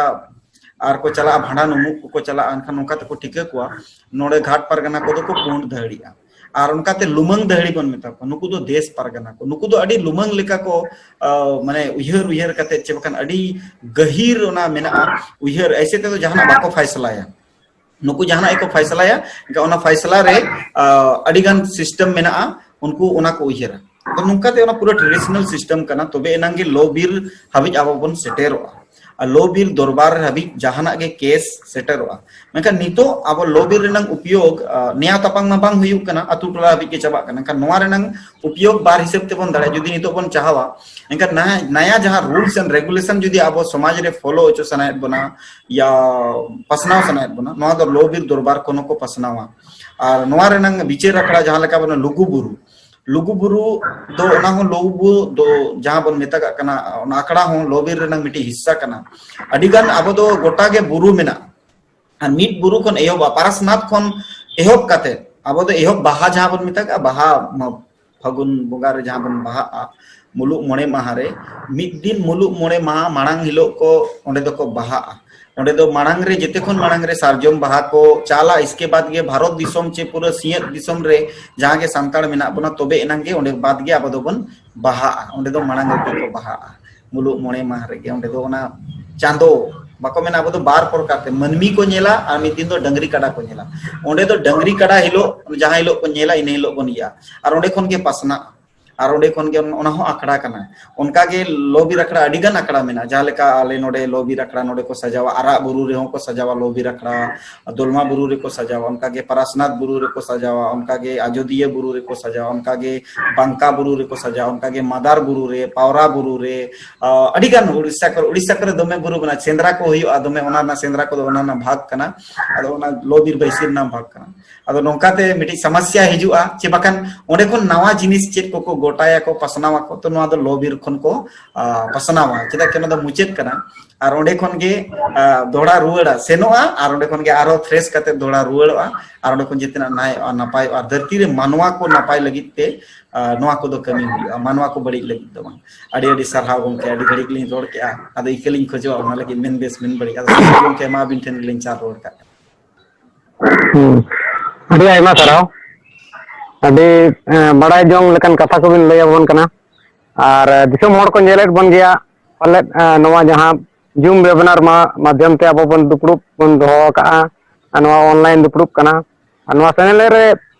ᱟᱨ ᱠᱚ ᱪᱟᱞᱟᱜᱼᱟ, ᱵᱷᱟᱸᱰᱟᱱ ᱩᱢᱩᱜ ᱠᱚᱠᱚ ᱪᱟᱞᱟᱜᱼᱟ, ᱮᱱᱠᱷᱟᱱ ᱱᱚᱝᱠᱟ ᱛᱮᱠᱚ ᱴᱷᱤᱠᱟᱹ ᱠᱚᱣᱟ, ᱱᱚᱰᱮ ᱜᱷᱟᱴ ᱯᱟᱨᱜᱟᱱᱟ ᱠᱚᱫᱚ ᱠᱚ ᱯᱩᱸᱰ ᱫᱟᱹᱦᱲᱤᱜᱼᱟ᱾ ᱟᱨ ᱚᱱᱠᱟᱛᱮ ᱞᱩᱢᱟᱹᱝ ᱫᱟᱹᱦᱲᱤ ᱵᱚᱱ ᱢᱮᱛᱟ ᱠᱚᱣᱟ, ᱱᱩᱠᱩ ᱫᱚ ᱫᱮᱥ ᱯᱟᱨᱜᱟᱱᱟ ᱠᱚ, ᱱᱩᱠᱩ ᱫᱚ ᱟᱹᱰᱤ ᱞᱩᱢᱟᱹᱝ ᱞᱮᱠᱟ ᱠᱚ, ᱟ, ᱢᱟᱱᱮ ᱩᱭᱦᱟᱹᱨ ᱩᱭᱦᱟᱹᱨ ᱠᱟᱛᱮ ᱪᱮ ᱵᱟᱠᱷᱟᱱ ᱟᱹᱰᱤ ᱜᱟᱹᱦᱤᱨ ᱚᱱᱟ ᱢᱮᱱᱟᱜᱼᱟ ᱩᱭᱦᱟᱹᱨ, ᱮᱭᱥᱮ ᱛᱮᱫᱚ ᱡᱟᱦᱟᱱᱟᱜ ᱵᱟᱠᱚ ᱯᱷᱟᱭᱥᱟᱞᱟᱭᱟ᱾ ᱱᱩᱠᱩ ᱡᱟᱦᱟᱱᱟᱜ ᱜᱮᱠᱚ ᱯᱷᱟᱭᱥᱟᱞᱟᱭᱟ, ᱮᱱᱠᱷᱟᱱ ᱚᱱᱟ ᱯᱷᱟᱭᱥᱟᱞᱟ ᱨᱮ, ᱟ, ᱟᱹᱰᱤᱜᱟᱱ system ᱢᱮᱱᱟᱜᱼᱟ, ᱩᱱᱠᱩ ᱚᱱᱟ ᱠᱚ ᱩᱭᱦᱟᱹᱨᱟ᱾ ᱛᱚ ᱱᱚᱝᱠᱟᱛᱮ ᱚᱱᱟ ᱯᱩᱨᱟᱹ traditional system ᱠᱟᱱᱟ, ᱛᱚᱵᱮ ᱮᱱᱟᱝ ᱜᱮ ᱞᱚ ᱵᱤᱨ ᱦᱟᱹᱵᱤᱡ ᱟᱵᱚ ᱵᱚᱱ ᱥᱮᱴᱮᱨᱚᱜᱼᱟ᱾ ᱟᱨ ᱞᱚ ᱵᱤᱨ ᱫᱚᱨᱵᱟᱨ ᱦᱟᱹᱵᱤᱡ ᱡᱟᱦᱟᱱᱟᱜ ᱜᱮ ᱠᱮᱥ ᱥᱮᱴᱮᱨᱚᱜᱼᱟ᱾ ᱢᱮᱱᱠᱷᱟᱱ ᱱᱤᱛᱚᱜ ᱟᱵᱚ ᱞᱚ ᱵᱤᱨ ᱨᱮᱱᱟᱝ ᱩᱯᱭᱳᱜᱽ, ᱟᱸ, ᱱᱮᱭᱟ ᱛᱟᱯᱟᱢ ᱢᱟ ᱵᱟᱝ ᱦᱩᱭᱩᱜ ᱠᱟᱱᱟ, ᱟᱛᱳ ᱴᱚᱞᱟ ᱦᱟᱹᱵᱤᱡ ᱜᱮ ᱪᱟᱵᱟᱜ ᱠᱟᱱᱟ᱾ ᱢᱮᱱᱠᱷᱟᱱ ᱱᱚᱣᱟ ᱨᱮᱱᱟᱝ ᱩᱯᱭᱳᱜᱽ ᱵᱟᱨ ᱦᱤᱥᱟᱹᱵ ᱛᱮᱵᱚᱱ ᱫᱟᱲᱮᱭᱟᱜᱼᱟ᱾ ᱡᱩᱫᱤ ᱱᱤᱛᱚᱜ ᱵᱚᱱ ᱪᱟᱦᱟᱣᱟ, ᱮᱱᱠᱷᱟᱱ ᱱᱟᱭᱟ, ᱱᱟᱭᱟ ᱡᱟᱦᱟᱸ ᱨᱩᱞᱥ ᱮᱱᱰ ᱨᱮᱜᱩᱞᱮᱥᱚᱱ ᱡᱩᱫᱤ ᱟᱵᱚ ᱥᱚᱢᱟᱡᱽ ᱨᱮ ᱯᱷᱚᱞᱳ ᱦᱚᱪᱚ ᱥᱟᱱᱟᱭᱮᱫ ᱵᱚᱱᱟ ᱭᱟ ᱯᱟᱥᱱᱟᱣ ᱥᱟᱱᱟᱭᱮᱫ ᱵᱚᱱᱟ, ᱱᱚᱣᱟ ᱫᱚ ᱞᱚ ᱵᱤᱨ ᱫᱚᱨᱵᱟᱨ ᱠᱷᱚᱱ ᱦᱚᱸᱠᱚ ᱯᱟᱥᱱᱟᱣᱟ᱾ ᱟᱨ ᱱᱚᱣᱟ ᱨᱮᱱᱟᱝ ᱵᱤᱪᱟᱹᱨ ᱟᱠᱷᱲᱟ ᱡᱟᱦᱟᱸ ᱞᱮᱠᱟ ᱵᱚᱱ ᱞᱩᱜᱩ ᱵᱩᱨᱩ, ᱞᱩᱜᱩ ᱵᱩᱨᱩ ᱫᱚ, ᱚᱱᱟ ᱦᱚᱸ ᱞᱩᱜᱩ ᱵᱩᱨᱩ ᱫᱚ ᱡᱟᱦᱟᱸ ᱵᱚᱱ ᱢᱮᱛᱟᱜᱟᱜ ᱠᱟᱱᱟ, ᱚᱱᱟ ᱟᱠᱷᱲᱟ ᱦᱚᱸ ᱞᱚ ᱵᱤᱨ ᱨᱮᱱᱟᱝ ᱢᱤᱫᱴᱤᱡ ᱦᱤᱥᱥᱟ ᱠᱟᱱᱟ᱾ ᱟᱹᱰᱤᱜᱟᱱ ᱟᱵᱚ ᱫᱚ ᱜᱚᱴᱟ ᱜᱮ ᱵᱩᱨᱩ ᱢᱮᱱᱟᱜᱼᱟ, ᱟᱨ ᱢᱤᱫ ᱵᱩᱨᱩ ᱠᱷᱚᱱ ᱮᱦᱚᱵ, ᱯᱟᱨᱟᱥᱱᱟᱛᱷ ᱠᱷᱚᱱ ᱮᱦᱚᱵ ᱠᱟᱛᱮ ᱟᱵᱚ ᱫᱚ ᱮᱦᱚᱵ ᱵᱟᱦᱟ ᱡᱟᱦᱟᱸ ᱵᱚᱱ ᱢᱮᱛᱟᱜᱼᱟ, ᱵᱟᱦᱟ, ᱢ-, ᱯᱷᱟᱹᱜᱩᱱ ᱵᱚᱸᱜᱟ ᱨᱮ ᱡᱟᱦᱟᱸ ᱵᱚᱱ ᱵᱟᱦᱟᱜᱼᱟ, ᱢᱩᱞᱩᱜ ᱢᱚᱬᱮ ᱢᱟᱦᱟ ᱨᱮ, ᱢᱤᱫ ᱫᱤᱱ ᱢᱩᱞᱩᱜ ᱢᱚᱬᱮ ᱢᱟᱦᱟ ᱢᱟᱲᱟᱝ ᱦᱤᱞᱳᱜ ᱠᱚ ᱚᱸᱰᱮ ᱫᱚᱠᱚ ᱵᱟᱦᱟᱜᱼᱟ᱾ ᱚᱸᱰᱮ ᱫᱚ ᱢᱟᱲᱟᱝ ᱨᱮ, ᱡᱮᱛᱮ ᱠᱷᱚᱱ ᱢᱟᱲᱟᱝ ᱨᱮ ᱥᱟᱨᱡᱚᱢ ᱵᱟᱦᱟ ᱠᱚ ᱪᱟᱞᱟ, ᱤᱥᱠᱮ ᱵᱟᱫ ᱜᱮ ᱵᱷᱟᱨᱚᱛ ᱫᱤᱥᱚᱢ ᱪᱮ ᱯᱩᱨᱟᱹ ᱥᱤᱧᱚᱛ ᱫᱤᱥᱚᱢ ᱨᱮ ᱡᱟᱦᱟᱸ ᱜᱮ ᱥᱟᱱᱛᱟᱲ ᱢᱮᱱᱟᱜ ᱵᱚᱱᱟ, ᱛᱚᱵᱮ ᱮᱱᱟᱝ ᱜᱮ ᱚᱸᱰᱮ ᱵᱟᱫ ᱜᱮ ᱟᱵᱚ ᱫᱚᱵᱚᱱ ᱵᱟᱦᱟᱜᱼᱟ᱾ ᱚᱸᱰᱮ ᱫᱚ ᱢᱟᱲᱟᱝ ᱨᱮᱜᱮ ᱠᱚ ᱵᱟᱦᱟᱜᱼᱟ, ᱢᱩᱞᱩᱜ ᱢᱚᱬᱮ ᱢᱟᱦᱟ ᱨᱮᱜᱮ᱾ ᱚᱸᱰᱮ ᱫᱚ ᱚᱱᱟ ᱪᱟᱸᱫᱚ, ᱵᱟᱠᱚ ᱢᱮᱱᱟ, ᱟᱵᱚ ᱫᱚ ᱵᱟᱨ ᱯᱨᱚᱠᱟᱨ ᱛᱮ ᱢᱟᱹᱱᱢᱤ ᱠᱚ ᱧᱮᱞᱟ ᱟᱨ ᱢᱤᱫ ᱫᱤᱱ ᱫᱚ ᱰᱟᱹᱝᱨᱤ ᱠᱟᱰᱟ ᱠᱚ ᱧᱮᱞᱟ᱾ ᱚᱸᱰᱮ ᱫᱚ ᱰᱟᱹᱝᱨᱤ ᱠᱟᱰᱟ ᱦᱤᱞᱳᱜ, ᱡᱟᱦᱟᱸ ᱦᱤᱞᱳᱜ ᱠᱚ ᱧᱮᱞᱟ, ᱤᱱᱟᱹ ᱦᱤᱞᱳᱜ ᱵᱚᱱ ᱤᱭᱟᱹᱜᱼᱟ᱾ ᱟᱨ ᱚᱸᱰᱮ ᱠᱷᱚᱱ ᱜᱮ ᱯᱟᱥᱱᱟᱜᱼᱟ, ᱟᱨ ᱚᱸᱰᱮ ᱠᱷᱚᱱ ᱜᱮ ᱚᱱᱟ ᱦᱚᱸ ᱟᱠᱷᱲᱟ ᱠᱟᱱᱟ᱾ ᱚᱱᱠᱟ ᱜᱮ ᱞᱚ ᱵᱤᱨ ᱟᱠᱷᱲᱟ ᱟᱹᱰᱤ ᱜᱟᱱ ᱟᱠᱷᱲᱟ ᱢᱮᱱᱟᱜᱼᱟ᱾ ᱡᱟᱦᱟᱸ ᱞᱮᱠᱟ ᱟᱞᱮ ᱱᱚᱰᱮ ᱞᱚ ᱵᱤᱨ ᱟᱠᱷᱲᱟ ᱱᱚᱰᱮ ᱠᱚ ᱥᱟᱡᱟᱣᱟ, ᱟᱨᱟᱜ ᱵᱩᱨᱩ ᱨᱮᱦᱚᱸ ᱠᱚ ᱥᱟᱡᱟᱣᱟ ᱞᱚ ᱵᱤᱨ ᱟᱠᱷᱲᱟ, ᱫᱚᱞᱢᱟ ᱵᱩᱨᱩ ᱨᱮᱠᱚ ᱥᱟᱡᱟᱣᱟ, ᱚᱱᱠᱟ ᱜᱮ ᱯᱟᱨᱟᱥᱱᱟᱛᱷ ᱵᱩᱨᱩ ᱨᱮᱠᱚ ᱥᱟᱡᱟᱣᱟ, ᱚᱱᱠᱟ ᱜᱮ ᱟᱡᱚᱫᱤᱭᱟᱹ ᱵᱩᱨᱩ ᱨᱮᱠᱚ ᱥᱟᱡᱟᱣᱟ, ᱚᱱᱠᱟ ᱜᱮ ᱵᱟᱝᱠᱟ ᱵᱩᱨᱩ ᱨᱮᱠᱚ ᱥᱟᱡᱟᱣᱟ, ᱚᱱᱠᱟ ᱜᱮ ᱢᱟᱫᱟᱨ ᱵᱩᱨᱩ ᱨᱮ, ᱯᱟᱣᱨᱟ ᱵᱩᱨᱩ ᱨᱮ, ᱟᱹᱰᱤ ᱜᱟᱱ ᱩᱲᱤᱥᱥᱟ ᱠᱚᱨᱮ, ᱩᱲᱤᱥᱥᱟ ᱠᱚᱨᱮ ᱫᱚᱢᱮ ᱵᱩᱨᱩ ᱢᱮᱱᱟᱜᱼᱟ, ᱥᱮᱸᱫᱽᱨᱟ ᱠᱚ ᱦᱩᱭᱩᱜᱼᱟ ᱫᱚᱢᱮ, ᱚᱱᱟ ᱨᱮᱱᱟᱜ ᱥᱮᱸᱫᱽᱨᱟ ᱠᱚᱫᱚ ᱚᱱᱟ ᱨᱮᱱᱟᱜ ᱵᱷᱟᱜᱽ ᱠᱟᱱᱟ᱾ ᱟᱫᱚ ᱚᱱᱟ ᱞᱚ ᱵᱤᱨ ᱵᱟᱹᱭᱥᱤ ᱨᱮᱱᱟᱜ ᱵᱷᱟᱜᱽ ᱠᱟᱱᱟ᱾ ᱟᱫᱚ ᱱᱚᱝᱠᱟᱛᱮ ᱢᱤᱫᱴᱤᱡ ᱥᱚᱢᱚᱥᱥᱟ ᱦᱤᱡᱩᱜᱼᱟ, ᱪᱮ ᱵᱟᱠᱷᱟᱱ ᱚᱸᱰᱮ ᱠᱷᱚᱱ ᱱᱟᱣᱟ ᱡᱤᱱᱤᱥ ᱪᱮᱫ ᱠᱚᱠᱚ ᱜᱚᱴᱟᱭᱟᱠᱚ, ᱯᱟᱥᱱᱟᱣᱟᱠᱚ, ᱛᱚ ᱱᱚᱣᱟ ᱫᱚ ᱞᱚ ᱵᱤᱨ ᱠᱷᱚᱱ ᱠᱚ, ᱟ, ᱯᱟᱥᱱᱟᱣᱟ, ᱪᱮᱫᱟᱜ ᱠᱤ ᱚᱱᱟ ᱫᱚ ᱢᱩᱪᱟᱹᱫ ᱠᱟᱱᱟ᱾ ᱟᱨ ᱚᱸᱰᱮ ᱠᱷᱚᱱ ᱜᱮ, ᱟ, ᱫᱚᱦᱲᱟ ᱨᱩᱣᱟᱹᱲᱟ, ᱥᱮᱱᱚᱜᱼᱟ, ᱟᱨ ᱚᱸᱰᱮ ᱠᱷᱚᱱ ᱜᱮ ᱟᱨᱦᱚᱸ ᱯᱷᱨᱮᱥ ᱠᱟᱛᱮ ᱫᱚᱦᱲᱟ ᱨᱩᱣᱟᱹᱲᱚᱜᱼᱟ᱾ ᱟᱨ ᱚᱸᱰᱮ ᱠᱷᱚᱱ ᱡᱮᱛᱮᱱᱟᱜ ᱱᱟᱭᱚᱜᱼᱟ, ᱱᱟᱯᱟᱭᱚᱜᱼᱟ, ᱟᱨ ᱫᱷᱟᱹᱨᱛᱤ ᱨᱮ ᱢᱟᱱᱣᱟ ᱠᱚ ᱱᱟᱯᱟᱭ ᱞᱟᱹᱜᱤᱫ ᱛᱮ, ᱟ, ᱱᱚᱣᱟ ᱠᱚᱫᱚ ᱠᱟᱹᱢᱤ ᱦᱩᱭᱩᱜᱼᱟ, ᱢᱟᱱᱣᱟ ᱠᱚ ᱵᱟᱹᱲᱤᱡ ᱞᱟᱹᱜᱤᱫ ᱫᱚ ᱵᱟᱝ᱾ ᱟᱹᱰᱤ ᱟᱹᱰᱤ ᱥᱟᱨᱦᱟᱣ ᱜᱚᱢᱠᱮ, ᱟᱹᱰᱤ ᱜᱷᱟᱹᱲᱤᱡ ᱞᱤᱧ ᱨᱚᱲ ᱠᱮᱜᱼᱟ, ᱟᱫᱚ ᱤᱠᱟᱹ ᱞᱤᱧ ᱠᱷᱚᱡᱚᱜᱼᱟ, ᱚᱱᱟ ᱞᱟᱹᱜᱤᱫ ᱢᱮᱱ ᱵᱮᱥ ᱢᱮᱱ ᱵᱟᱹᱲᱤᱡ᱾ ᱟᱫᱚ ᱜᱚᱢᱠᱮ, ᱢᱟ ᱟᱹᱵᱤᱱ ᱴᱷᱮᱱ ᱜᱮᱞᱤᱧ ᱪᱟᱞ ᱨᱩᱣᱟᱹᱲ ᱠᱟᱜ ᱠᱟᱱᱟ᱾ ᱦᱩᱸ᱾ ᱟᱹᱰᱤ ᱟᱭᱢᱟ ᱥᱟᱨᱦᱟᱣ᱾ ᱟᱹᱰᱤ, ᱮᱸ, ᱵᱟᱲᱟᱭ ᱡᱚᱝ ᱞᱮᱠᱟᱱ ᱠᱟᱛᱷᱟ ᱠᱚᱵᱤᱱ ᱞᱟᱹᱭ ᱟᱵᱚᱱ ᱠᱟᱱᱟ᱾ ᱟᱨ, ᱮᱸ, ᱫᱤᱥᱚᱢ ᱦᱚᱲ ᱠᱚ ᱧᱮᱞᱮᱫ ᱵᱚᱱ ᱜᱮᱭᱟ ᱯᱟᱞᱮᱫ, ᱮᱸ, ᱱᱚᱣᱟ ᱡᱟᱦᱟᱸ Zoom webinar ᱢᱟ-, ᱢᱟᱫᱽᱫᱷᱚᱢ ᱛᱮ ᱟᱵᱚ ᱵᱚᱱ ᱫᱩᱯᱲᱩᱵ ᱵᱚᱱ ᱫᱚᱦᱚ ᱟᱠᱟᱜᱼᱟ, ᱟᱨ ᱱᱚᱣᱟ online ᱫᱩᱯᱲᱩᱵ ᱠᱟᱱᱟ᱾ ᱟᱨ ᱱᱚᱣᱟ channel ᱨᱮ,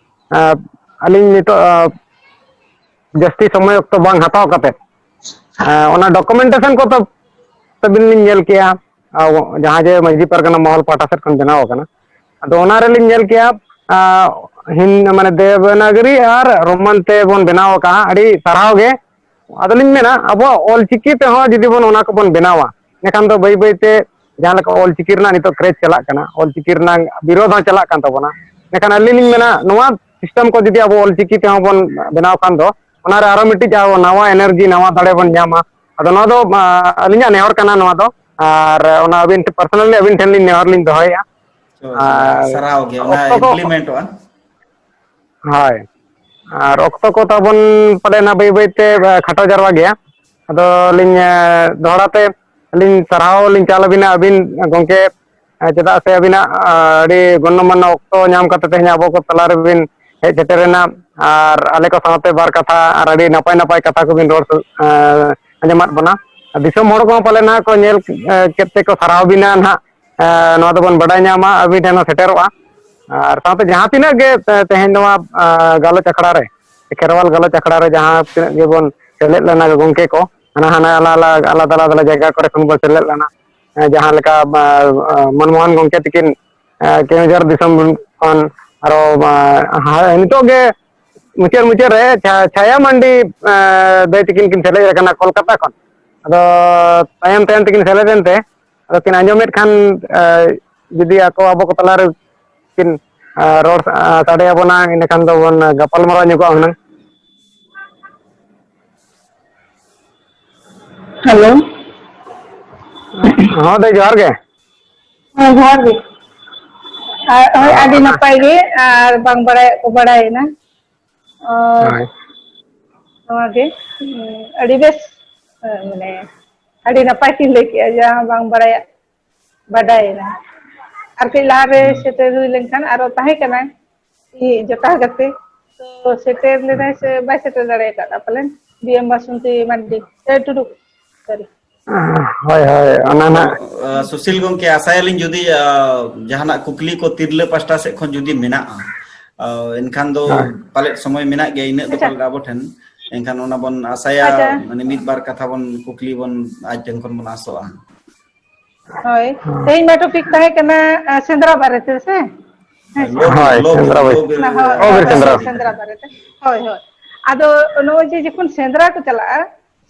ᱮᱸ, ᱟᱹᱞᱤᱧ ᱱᱤᱛᱚᱜ, ᱮᱸ, ᱡᱟᱹᱥᱛᱤ ᱥᱚᱢᱚᱭ ᱚᱠᱛᱚ ᱵᱟᱝ ᱦᱟᱛᱟᱣ ᱠᱟᱛᱮ, ᱮᱸ, ᱚᱱᱟ documentation ᱠᱚ ᱛᱚ ᱛᱟᱹᱵᱤᱱ ᱞᱤᱧ ᱧᱮᱞ ᱠᱮᱜᱼᱟ, ᱟᱨ ᱡᱟᱦᱟᱸ ᱡᱮ ᱢᱟᱹᱡᱷᱤ ᱯᱟᱨᱜᱟᱱᱟ ᱢᱚᱦᱚᱞ ᱯᱟᱦᱴᱟ ᱥᱮᱫ ᱠᱷᱚᱱ ᱵᱮᱱᱟᱣ ᱟᱠᱟᱱᱟ᱾ ᱟᱫᱚ ᱚᱱᱟ ᱨᱮᱞᱤᱧ ᱧᱮᱞ ᱠᱮᱜᱼᱟ, ᱟᱨ ᱦᱤᱱ-, ᱢᱟᱱᱮ ᱫᱮᱵᱽᱱᱟᱜᱚᱨᱤ ᱟᱨ ᱨᱳᱢᱟᱱ ᱛᱮ ᱵᱚᱱ ᱵᱮᱱᱟᱣ ᱟᱠᱟᱜᱼᱟ, ᱟᱹᱰᱤ ᱥᱟᱨᱦᱟᱣ ᱜᱮ᱾ ᱟᱫᱚᱞᱤᱧ ᱢᱮᱱᱟ, ᱟᱵᱚᱣᱟᱜ ᱚᱞ ᱪᱤᱠᱤ ᱛᱮᱦᱚᱸ ᱡᱩᱫᱤ ᱵᱚᱱ ᱚᱱᱟ ᱠᱚᱵᱚᱱ ᱵᱮᱱᱟᱣᱟ, ᱮᱸᱰᱮᱠᱷᱟᱱ ᱫᱚ ᱵᱟᱹᱭ ᱵᱟᱹᱭ ᱛᱮ ᱡᱟᱦᱟᱸ ᱞᱮᱠᱟ ᱚᱞ ᱪᱤᱠᱤ ᱨᱮᱱᱟᱜ ᱱᱤᱛᱚᱜ ᱠᱨᱮᱡᱽ ᱪᱟᱞᱟᱜ ᱠᱟᱱᱟ, ᱚᱞ ᱪᱤᱠᱤ ᱨᱮᱱᱟᱜ ᱵᱤᱨᱳᱫᱷ ᱦᱚᱸ ᱪᱟᱞᱟᱜ ᱠᱟᱱ ᱛᱟᱵᱚᱱᱟ᱾ ᱮᱸᱰᱮᱠᱷᱟᱱ ᱟᱹᱞᱤᱧ ᱞᱤᱧ ᱢᱮᱱᱟ, ᱱᱚᱣᱟ ᱥᱤᱥᱴᱮᱢ ᱠᱚ ᱡᱩᱫᱤ ᱟᱵᱚ ᱚᱞ ᱪᱤᱠᱤ ᱛᱮᱦᱚᱸ ᱵᱚᱱ ᱵᱮᱱᱟᱣ ᱠᱷᱟᱱ ᱫᱚ, ᱚᱱᱟᱨᱮ ᱟᱨᱚ ᱢᱤᱫᱴᱤᱡ ᱟᱵᱚ ᱱᱟᱣᱟ ᱮᱱᱟᱨᱡᱤ, ᱱᱟᱣᱟ ᱫᱟᱲᱮ ᱵᱚᱱ ᱧᱟᱢᱟ᱾ ᱟᱫᱚ ᱱᱚᱣᱟ ᱫᱚ, ᱟ, ᱟᱹᱞᱤᱧᱟᱜ ᱱᱮᱦᱚᱨ ᱠᱟᱱᱟ ᱱᱚᱣᱟ ᱫᱚ, ᱟᱨ ᱚᱱᱟ ᱟᱹᱵᱤᱱ ᱴᱷᱮᱱ, personally ᱟᱹᱵᱤᱱ ᱴᱷᱮᱱ ᱞᱤᱧ ᱱᱮᱦᱚᱨ ᱞᱤᱧ ᱫᱚᱦᱚᱭᱮᱫᱼᱟ᱾ ᱦᱳᱭ, ᱦᱳᱭ, ᱟᱨ ᱥᱟᱨᱦᱟᱣ ᱜᱮ, ᱚᱱᱟ ᱚᱠᱛᱚ ᱠᱚ implement ᱚᱜᱼᱟ᱾ ᱦᱳᱭ, ᱟᱨ ᱚᱠᱛᱚ ᱠᱚ ᱛᱟᱵᱚᱱ ᱯᱟᱞᱮ ᱱᱟ ᱵᱟᱹᱭ ᱵᱟᱹᱭ ᱛᱮ, ᱟ, ᱠᱷᱟᱴᱚ ᱡᱟᱨᱣᱟ ᱜᱮᱭᱟ᱾ ᱟᱫᱚ ᱞᱤᱧ, ᱟ, ᱫᱚᱦᱲᱟ ᱛᱮ ᱟᱹᱞᱤᱧ ᱥᱟᱨᱦᱟᱣ ᱞᱤᱧ ᱪᱟᱞ ᱟᱹᱵᱤᱱᱟ ᱟᱹᱵᱤᱱ ᱜᱚᱢᱠᱮ, ᱟ, ᱪᱮᱫᱟᱜ ᱥᱮ ᱟᱹᱵᱤᱱᱟᱜ, ᱟ, ᱟᱹᱰᱤ ᱜᱚᱱᱱᱚ ᱢᱟᱱᱱᱚ ᱚᱠᱛᱚ ᱧᱟᱢ ᱠᱟᱛᱮ ᱛᱮᱦᱮᱧ ᱟᱵᱚ ᱠᱚ ᱛᱟᱞᱟ ᱨᱮᱵᱤᱱ ᱦᱮᱡ ᱥᱮᱴᱮᱨᱮᱱᱟ, ᱟᱨ ᱟᱞᱮ ᱠᱚ ᱥᱟᱶᱛᱮ ᱵᱟᱨ ᱠᱟᱛᱷᱟ ᱟᱨ ᱟᱹᱰᱤ ᱱᱟᱯᱟᱭ ᱱᱟᱯᱟᱭ ᱠᱟᱛᱷᱟ ᱠᱚᱵᱤᱱ ᱨᱚᱲ, ᱟ, ᱟᱸᱡᱚᱢᱟᱫ ᱵᱚᱱᱟ᱾ ᱟᱨ ᱫᱤᱥᱚᱢ ᱦᱚᱲ ᱠᱚᱦᱚᱸ ᱯᱟᱞᱮ ᱱᱟᱦᱟᱜ ᱠᱚ ᱧᱮᱞ, ᱟ, ᱠᱮᱫ ᱛᱮᱠᱚ ᱥᱟᱨᱦᱟᱣ ᱵᱤᱱᱟ ᱱᱟᱦᱟᱜ᱾ ᱮᱸ, ᱱᱚᱣᱟ ᱫᱚᱵᱚᱱ ᱵᱟᱰᱟᱭ ᱧᱟᱢᱟ, ᱟᱹᱵᱤᱱ ᱴᱷᱮᱱ ᱦᱚᱸ ᱥᱮᱴᱮᱨᱚᱜᱼᱟ᱾ ᱟᱨ ᱥᱟᱶᱛᱮ ᱡᱟᱦᱟᱸ ᱛᱤᱱᱟᱹᱜ ᱜᱮ, ᱮᱸ, ᱛᱮᱦᱮᱧ ᱱᱚᱣᱟ, ᱮᱸ, ᱜᱟᱞᱚᱪ ᱟᱠᱷᱲᱟ ᱨᱮ, ᱠᱷᱮᱨᱣᱟᱞ ᱜᱟᱞᱚᱪ ᱟᱠᱷᱲᱟ ᱨᱮ ᱡᱟᱦᱟᱸ ᱛᱤᱱᱟᱹᱜ ᱜᱮᱵᱚᱱ ᱥᱮᱞᱮᱫ ᱞᱮᱱᱟ ᱜᱚᱢᱠᱮ ᱠᱚ, ᱦᱟᱱᱟ ᱦᱟᱱᱟ ᱟᱞᱟ-, ᱟᱞᱟ-, ᱟᱞᱟᱫᱟ ᱟᱞᱟᱫᱟ ᱡᱟᱭᱜᱟ ᱠᱚᱨᱮ ᱠᱷᱚᱱ ᱵᱚᱱ ᱥᱮᱞᱮᱫ ᱞᱮᱱᱟ᱾ ᱮᱸ, ᱡᱟᱦᱟᱸ ᱞᱮᱠᱟ, ᱮᱸ, ᱮᱸ, ᱢᱚᱱᱢᱳᱦᱚᱱ ᱜᱚᱢᱠᱮ ᱛᱤᱠᱤᱱ, ᱮᱸ, ᱠᱮᱣᱚᱱᱡᱷᱚᱨ ᱫᱤᱥᱚᱢ ᱠᱷᱚᱱ, ᱟᱨᱚ, ᱮᱸ, ᱦᱟ-, ᱱᱤᱛᱚᱜ ᱜᱮ ᱢᱩᱪᱟᱹᱫ ᱢᱩᱪᱟᱹᱫ ᱨᱮ ᱪᱷᱟ-, ᱪᱷᱟᱭᱟ ᱢᱟᱱᱰᱤ, ᱮᱸ, ᱫᱟᱹᱭ ᱛᱤᱠᱤᱱ ᱠᱤᱱ ᱥᱮᱞᱮᱫ ᱟᱠᱟᱱᱟ ᱠᱳᱞᱠᱟᱛᱟ ᱠᱷᱚᱱ᱾ ᱟᱫᱚ ᱛᱟᱭᱚᱢ ᱛᱟᱭᱚᱢ ᱛᱮᱠᱤᱱ ᱥᱮᱞᱮᱫ ᱮᱱᱛᱮ, ᱟᱫᱚ ᱠᱤᱱ ᱟᱸᱡᱚᱢᱮᱫ ᱠᱷᱟᱱ, ᱮ, ᱡᱩᱫᱤ ᱟᱠᱚ ᱟᱵᱚ ᱠᱚ ᱛᱟᱞᱟᱨᱮ ᱠᱤᱱ, ᱮ, ᱨᱚᱲ, ᱮ, ᱥᱟᱰᱮ ᱟᱵᱚᱱᱟ, ᱤᱱᱟᱹᱠᱷᱟᱱ ᱫᱚᱵᱚᱱ ᱜᱟᱯᱟᱞ ᱢᱟᱨᱟᱣ ᱧᱚᱜᱚᱜᱼᱟ ᱦᱩᱱᱟᱹᱝ᱾ ᱦᱮᱞᱳ᱾ ᱦᱚᱸ, ᱫᱟᱹᱭ, ᱡᱚᱦᱟᱨ ᱜᱮ᱾ ᱦᱮᱸ, ᱡᱚᱦᱟᱨ ᱜᱮ᱾ ᱟᱨ ᱦᱳᱭ, ᱟᱫᱚ ᱟᱹᱰᱤ ᱚᱱᱟ ᱱᱟᱯᱟᱭ ᱜᱮ, ᱟᱨ ᱵᱟᱝ ᱵᱟᱲᱟᱭᱟᱜ ᱠᱚ ᱵᱟᱲᱟᱭᱮᱱᱟ᱾ ᱟᱨ ᱦᱳᱭ᱾ ᱱᱚᱣᱟ ᱜᱮ, ᱩᱸ, ᱟᱹᱰᱤ ᱵᱮᱥ, ᱮ, ᱢᱟᱱᱮ, ᱟᱹᱰᱤ ᱱᱟᱯᱟᱭ ᱠᱤᱱ ᱞᱟᱹᱭ ᱠᱮᱜᱼᱟ, ᱡᱟᱦᱟᱸ ᱵᱟᱝ ᱵᱟᱲᱟᱭᱟᱜ ᱵᱟᱰᱟᱭᱮᱱᱟ᱾ ᱟᱨ ᱠᱟᱹᱡ ᱞᱟᱦᱟᱨᱮ ᱦᱩᱸ᱾ ᱥᱮᱴᱮᱨ ᱦᱩᱭ ᱞᱮᱱᱠᱷᱟᱱ ᱟᱨᱚ ᱛᱟᱦᱮᱸ ᱠᱟᱱᱟᱭ ᱤᱧᱤᱡ ᱡᱚᱴᱟᱣ ᱜᱟᱛᱮ, ᱛᱚ ᱥᱮᱴᱮᱨ ᱞᱮᱱᱟᱭ ᱥᱮ ᱵᱟᱭ ᱥᱮᱴᱮᱨ ᱫᱟᱲᱮ ᱟᱠᱟᱫᱟ ᱯᱟᱞᱮᱱ, ᱵᱤ ᱮᱢ ᱵᱟᱥᱚᱱᱛᱤ ᱢᱟᱱᱰᱤ, ᱮ, ᱴᱩᱰᱩ, ᱥᱚᱨᱤ᱾ ᱦᱳᱭ, ᱦᱳᱭ, ᱚᱱᱟ ᱱᱟᱜ᱾ ᱚ, ᱥᱩᱥᱤᱞ ᱜᱚᱢᱠᱮ, ᱟᱥᱟᱭᱟᱞᱤᱧ ᱡᱩᱫᱤ, ᱟ, ᱡᱟᱦᱟᱱᱟᱜ ᱠᱩᱠᱞᱤ ᱠᱚ ᱛᱤᱨᱞᱟᱹ ᱯᱟᱥᱴᱟ ᱥᱮᱫ ᱠᱷᱚᱱ ᱡᱩᱫᱤ ᱢᱮᱱᱟᱜᱼᱟ, ᱟ, ᱮᱱᱠᱷᱟᱱ ᱫᱚ ᱦᱳᱭ᱾ ᱯᱟᱞᱮᱫ ᱥᱚᱢᱚᱭ ᱢᱮᱱᱟᱜ ᱜᱮᱭᱟ, ᱤᱱᱟᱹᱜ ᱫᱚ ᱟᱪᱪᱷᱟ᱾ ᱯᱟᱞᱮᱫ ᱟᱵᱚ ᱴᱷᱮᱱ᱾ ᱮᱱᱠᱷᱟᱱ ᱚᱱᱟ ᱵᱚᱱ ᱟᱥᱟᱭᱟ, ᱟᱪᱪᱷᱟ᱾ ᱢᱟᱱᱮ ᱢᱤᱫ ᱵᱟᱨ ᱠᱟᱛᱷᱟ ᱵᱚᱱ, ᱠᱩᱠᱞᱤ ᱵᱚᱱ ᱟᱡ ᱴᱷᱮᱱ ᱠᱷᱚᱱ ᱵᱚᱱ ᱟᱥᱚᱜᱼᱟ᱾ ᱦᱳᱭ, ᱛᱮᱦᱮᱧ ᱢᱟ topic ᱛᱟᱦᱮᱸ ᱠᱟᱱᱟ, ᱟ, ᱥᱮᱸᱫᱽᱨᱟ ᱵᱟᱨᱮᱛᱮ, ᱥᱮ? ᱦᱮᱸ ᱥᱮ? ᱦᱳᱭ, ᱥᱮᱸᱫᱽᱨᱟ ᱵᱟᱨᱮᱛᱮ᱾ ᱦᱳᱭ, ᱦᱳᱭ, ᱦᱳᱭ, ᱥᱮᱸᱫᱽᱨᱟ ᱵᱟᱨᱮᱛᱮ᱾ ᱦᱳᱭ, ᱦᱳᱭ᱾ ᱟᱫᱚ ᱱᱚᱜᱼᱚᱭ ᱡᱮ ᱡᱚᱠᱷᱚᱱ ᱥᱮᱸᱫᱽᱨᱟ ᱠᱚ ᱪᱟᱞᱟᱜᱼᱟ,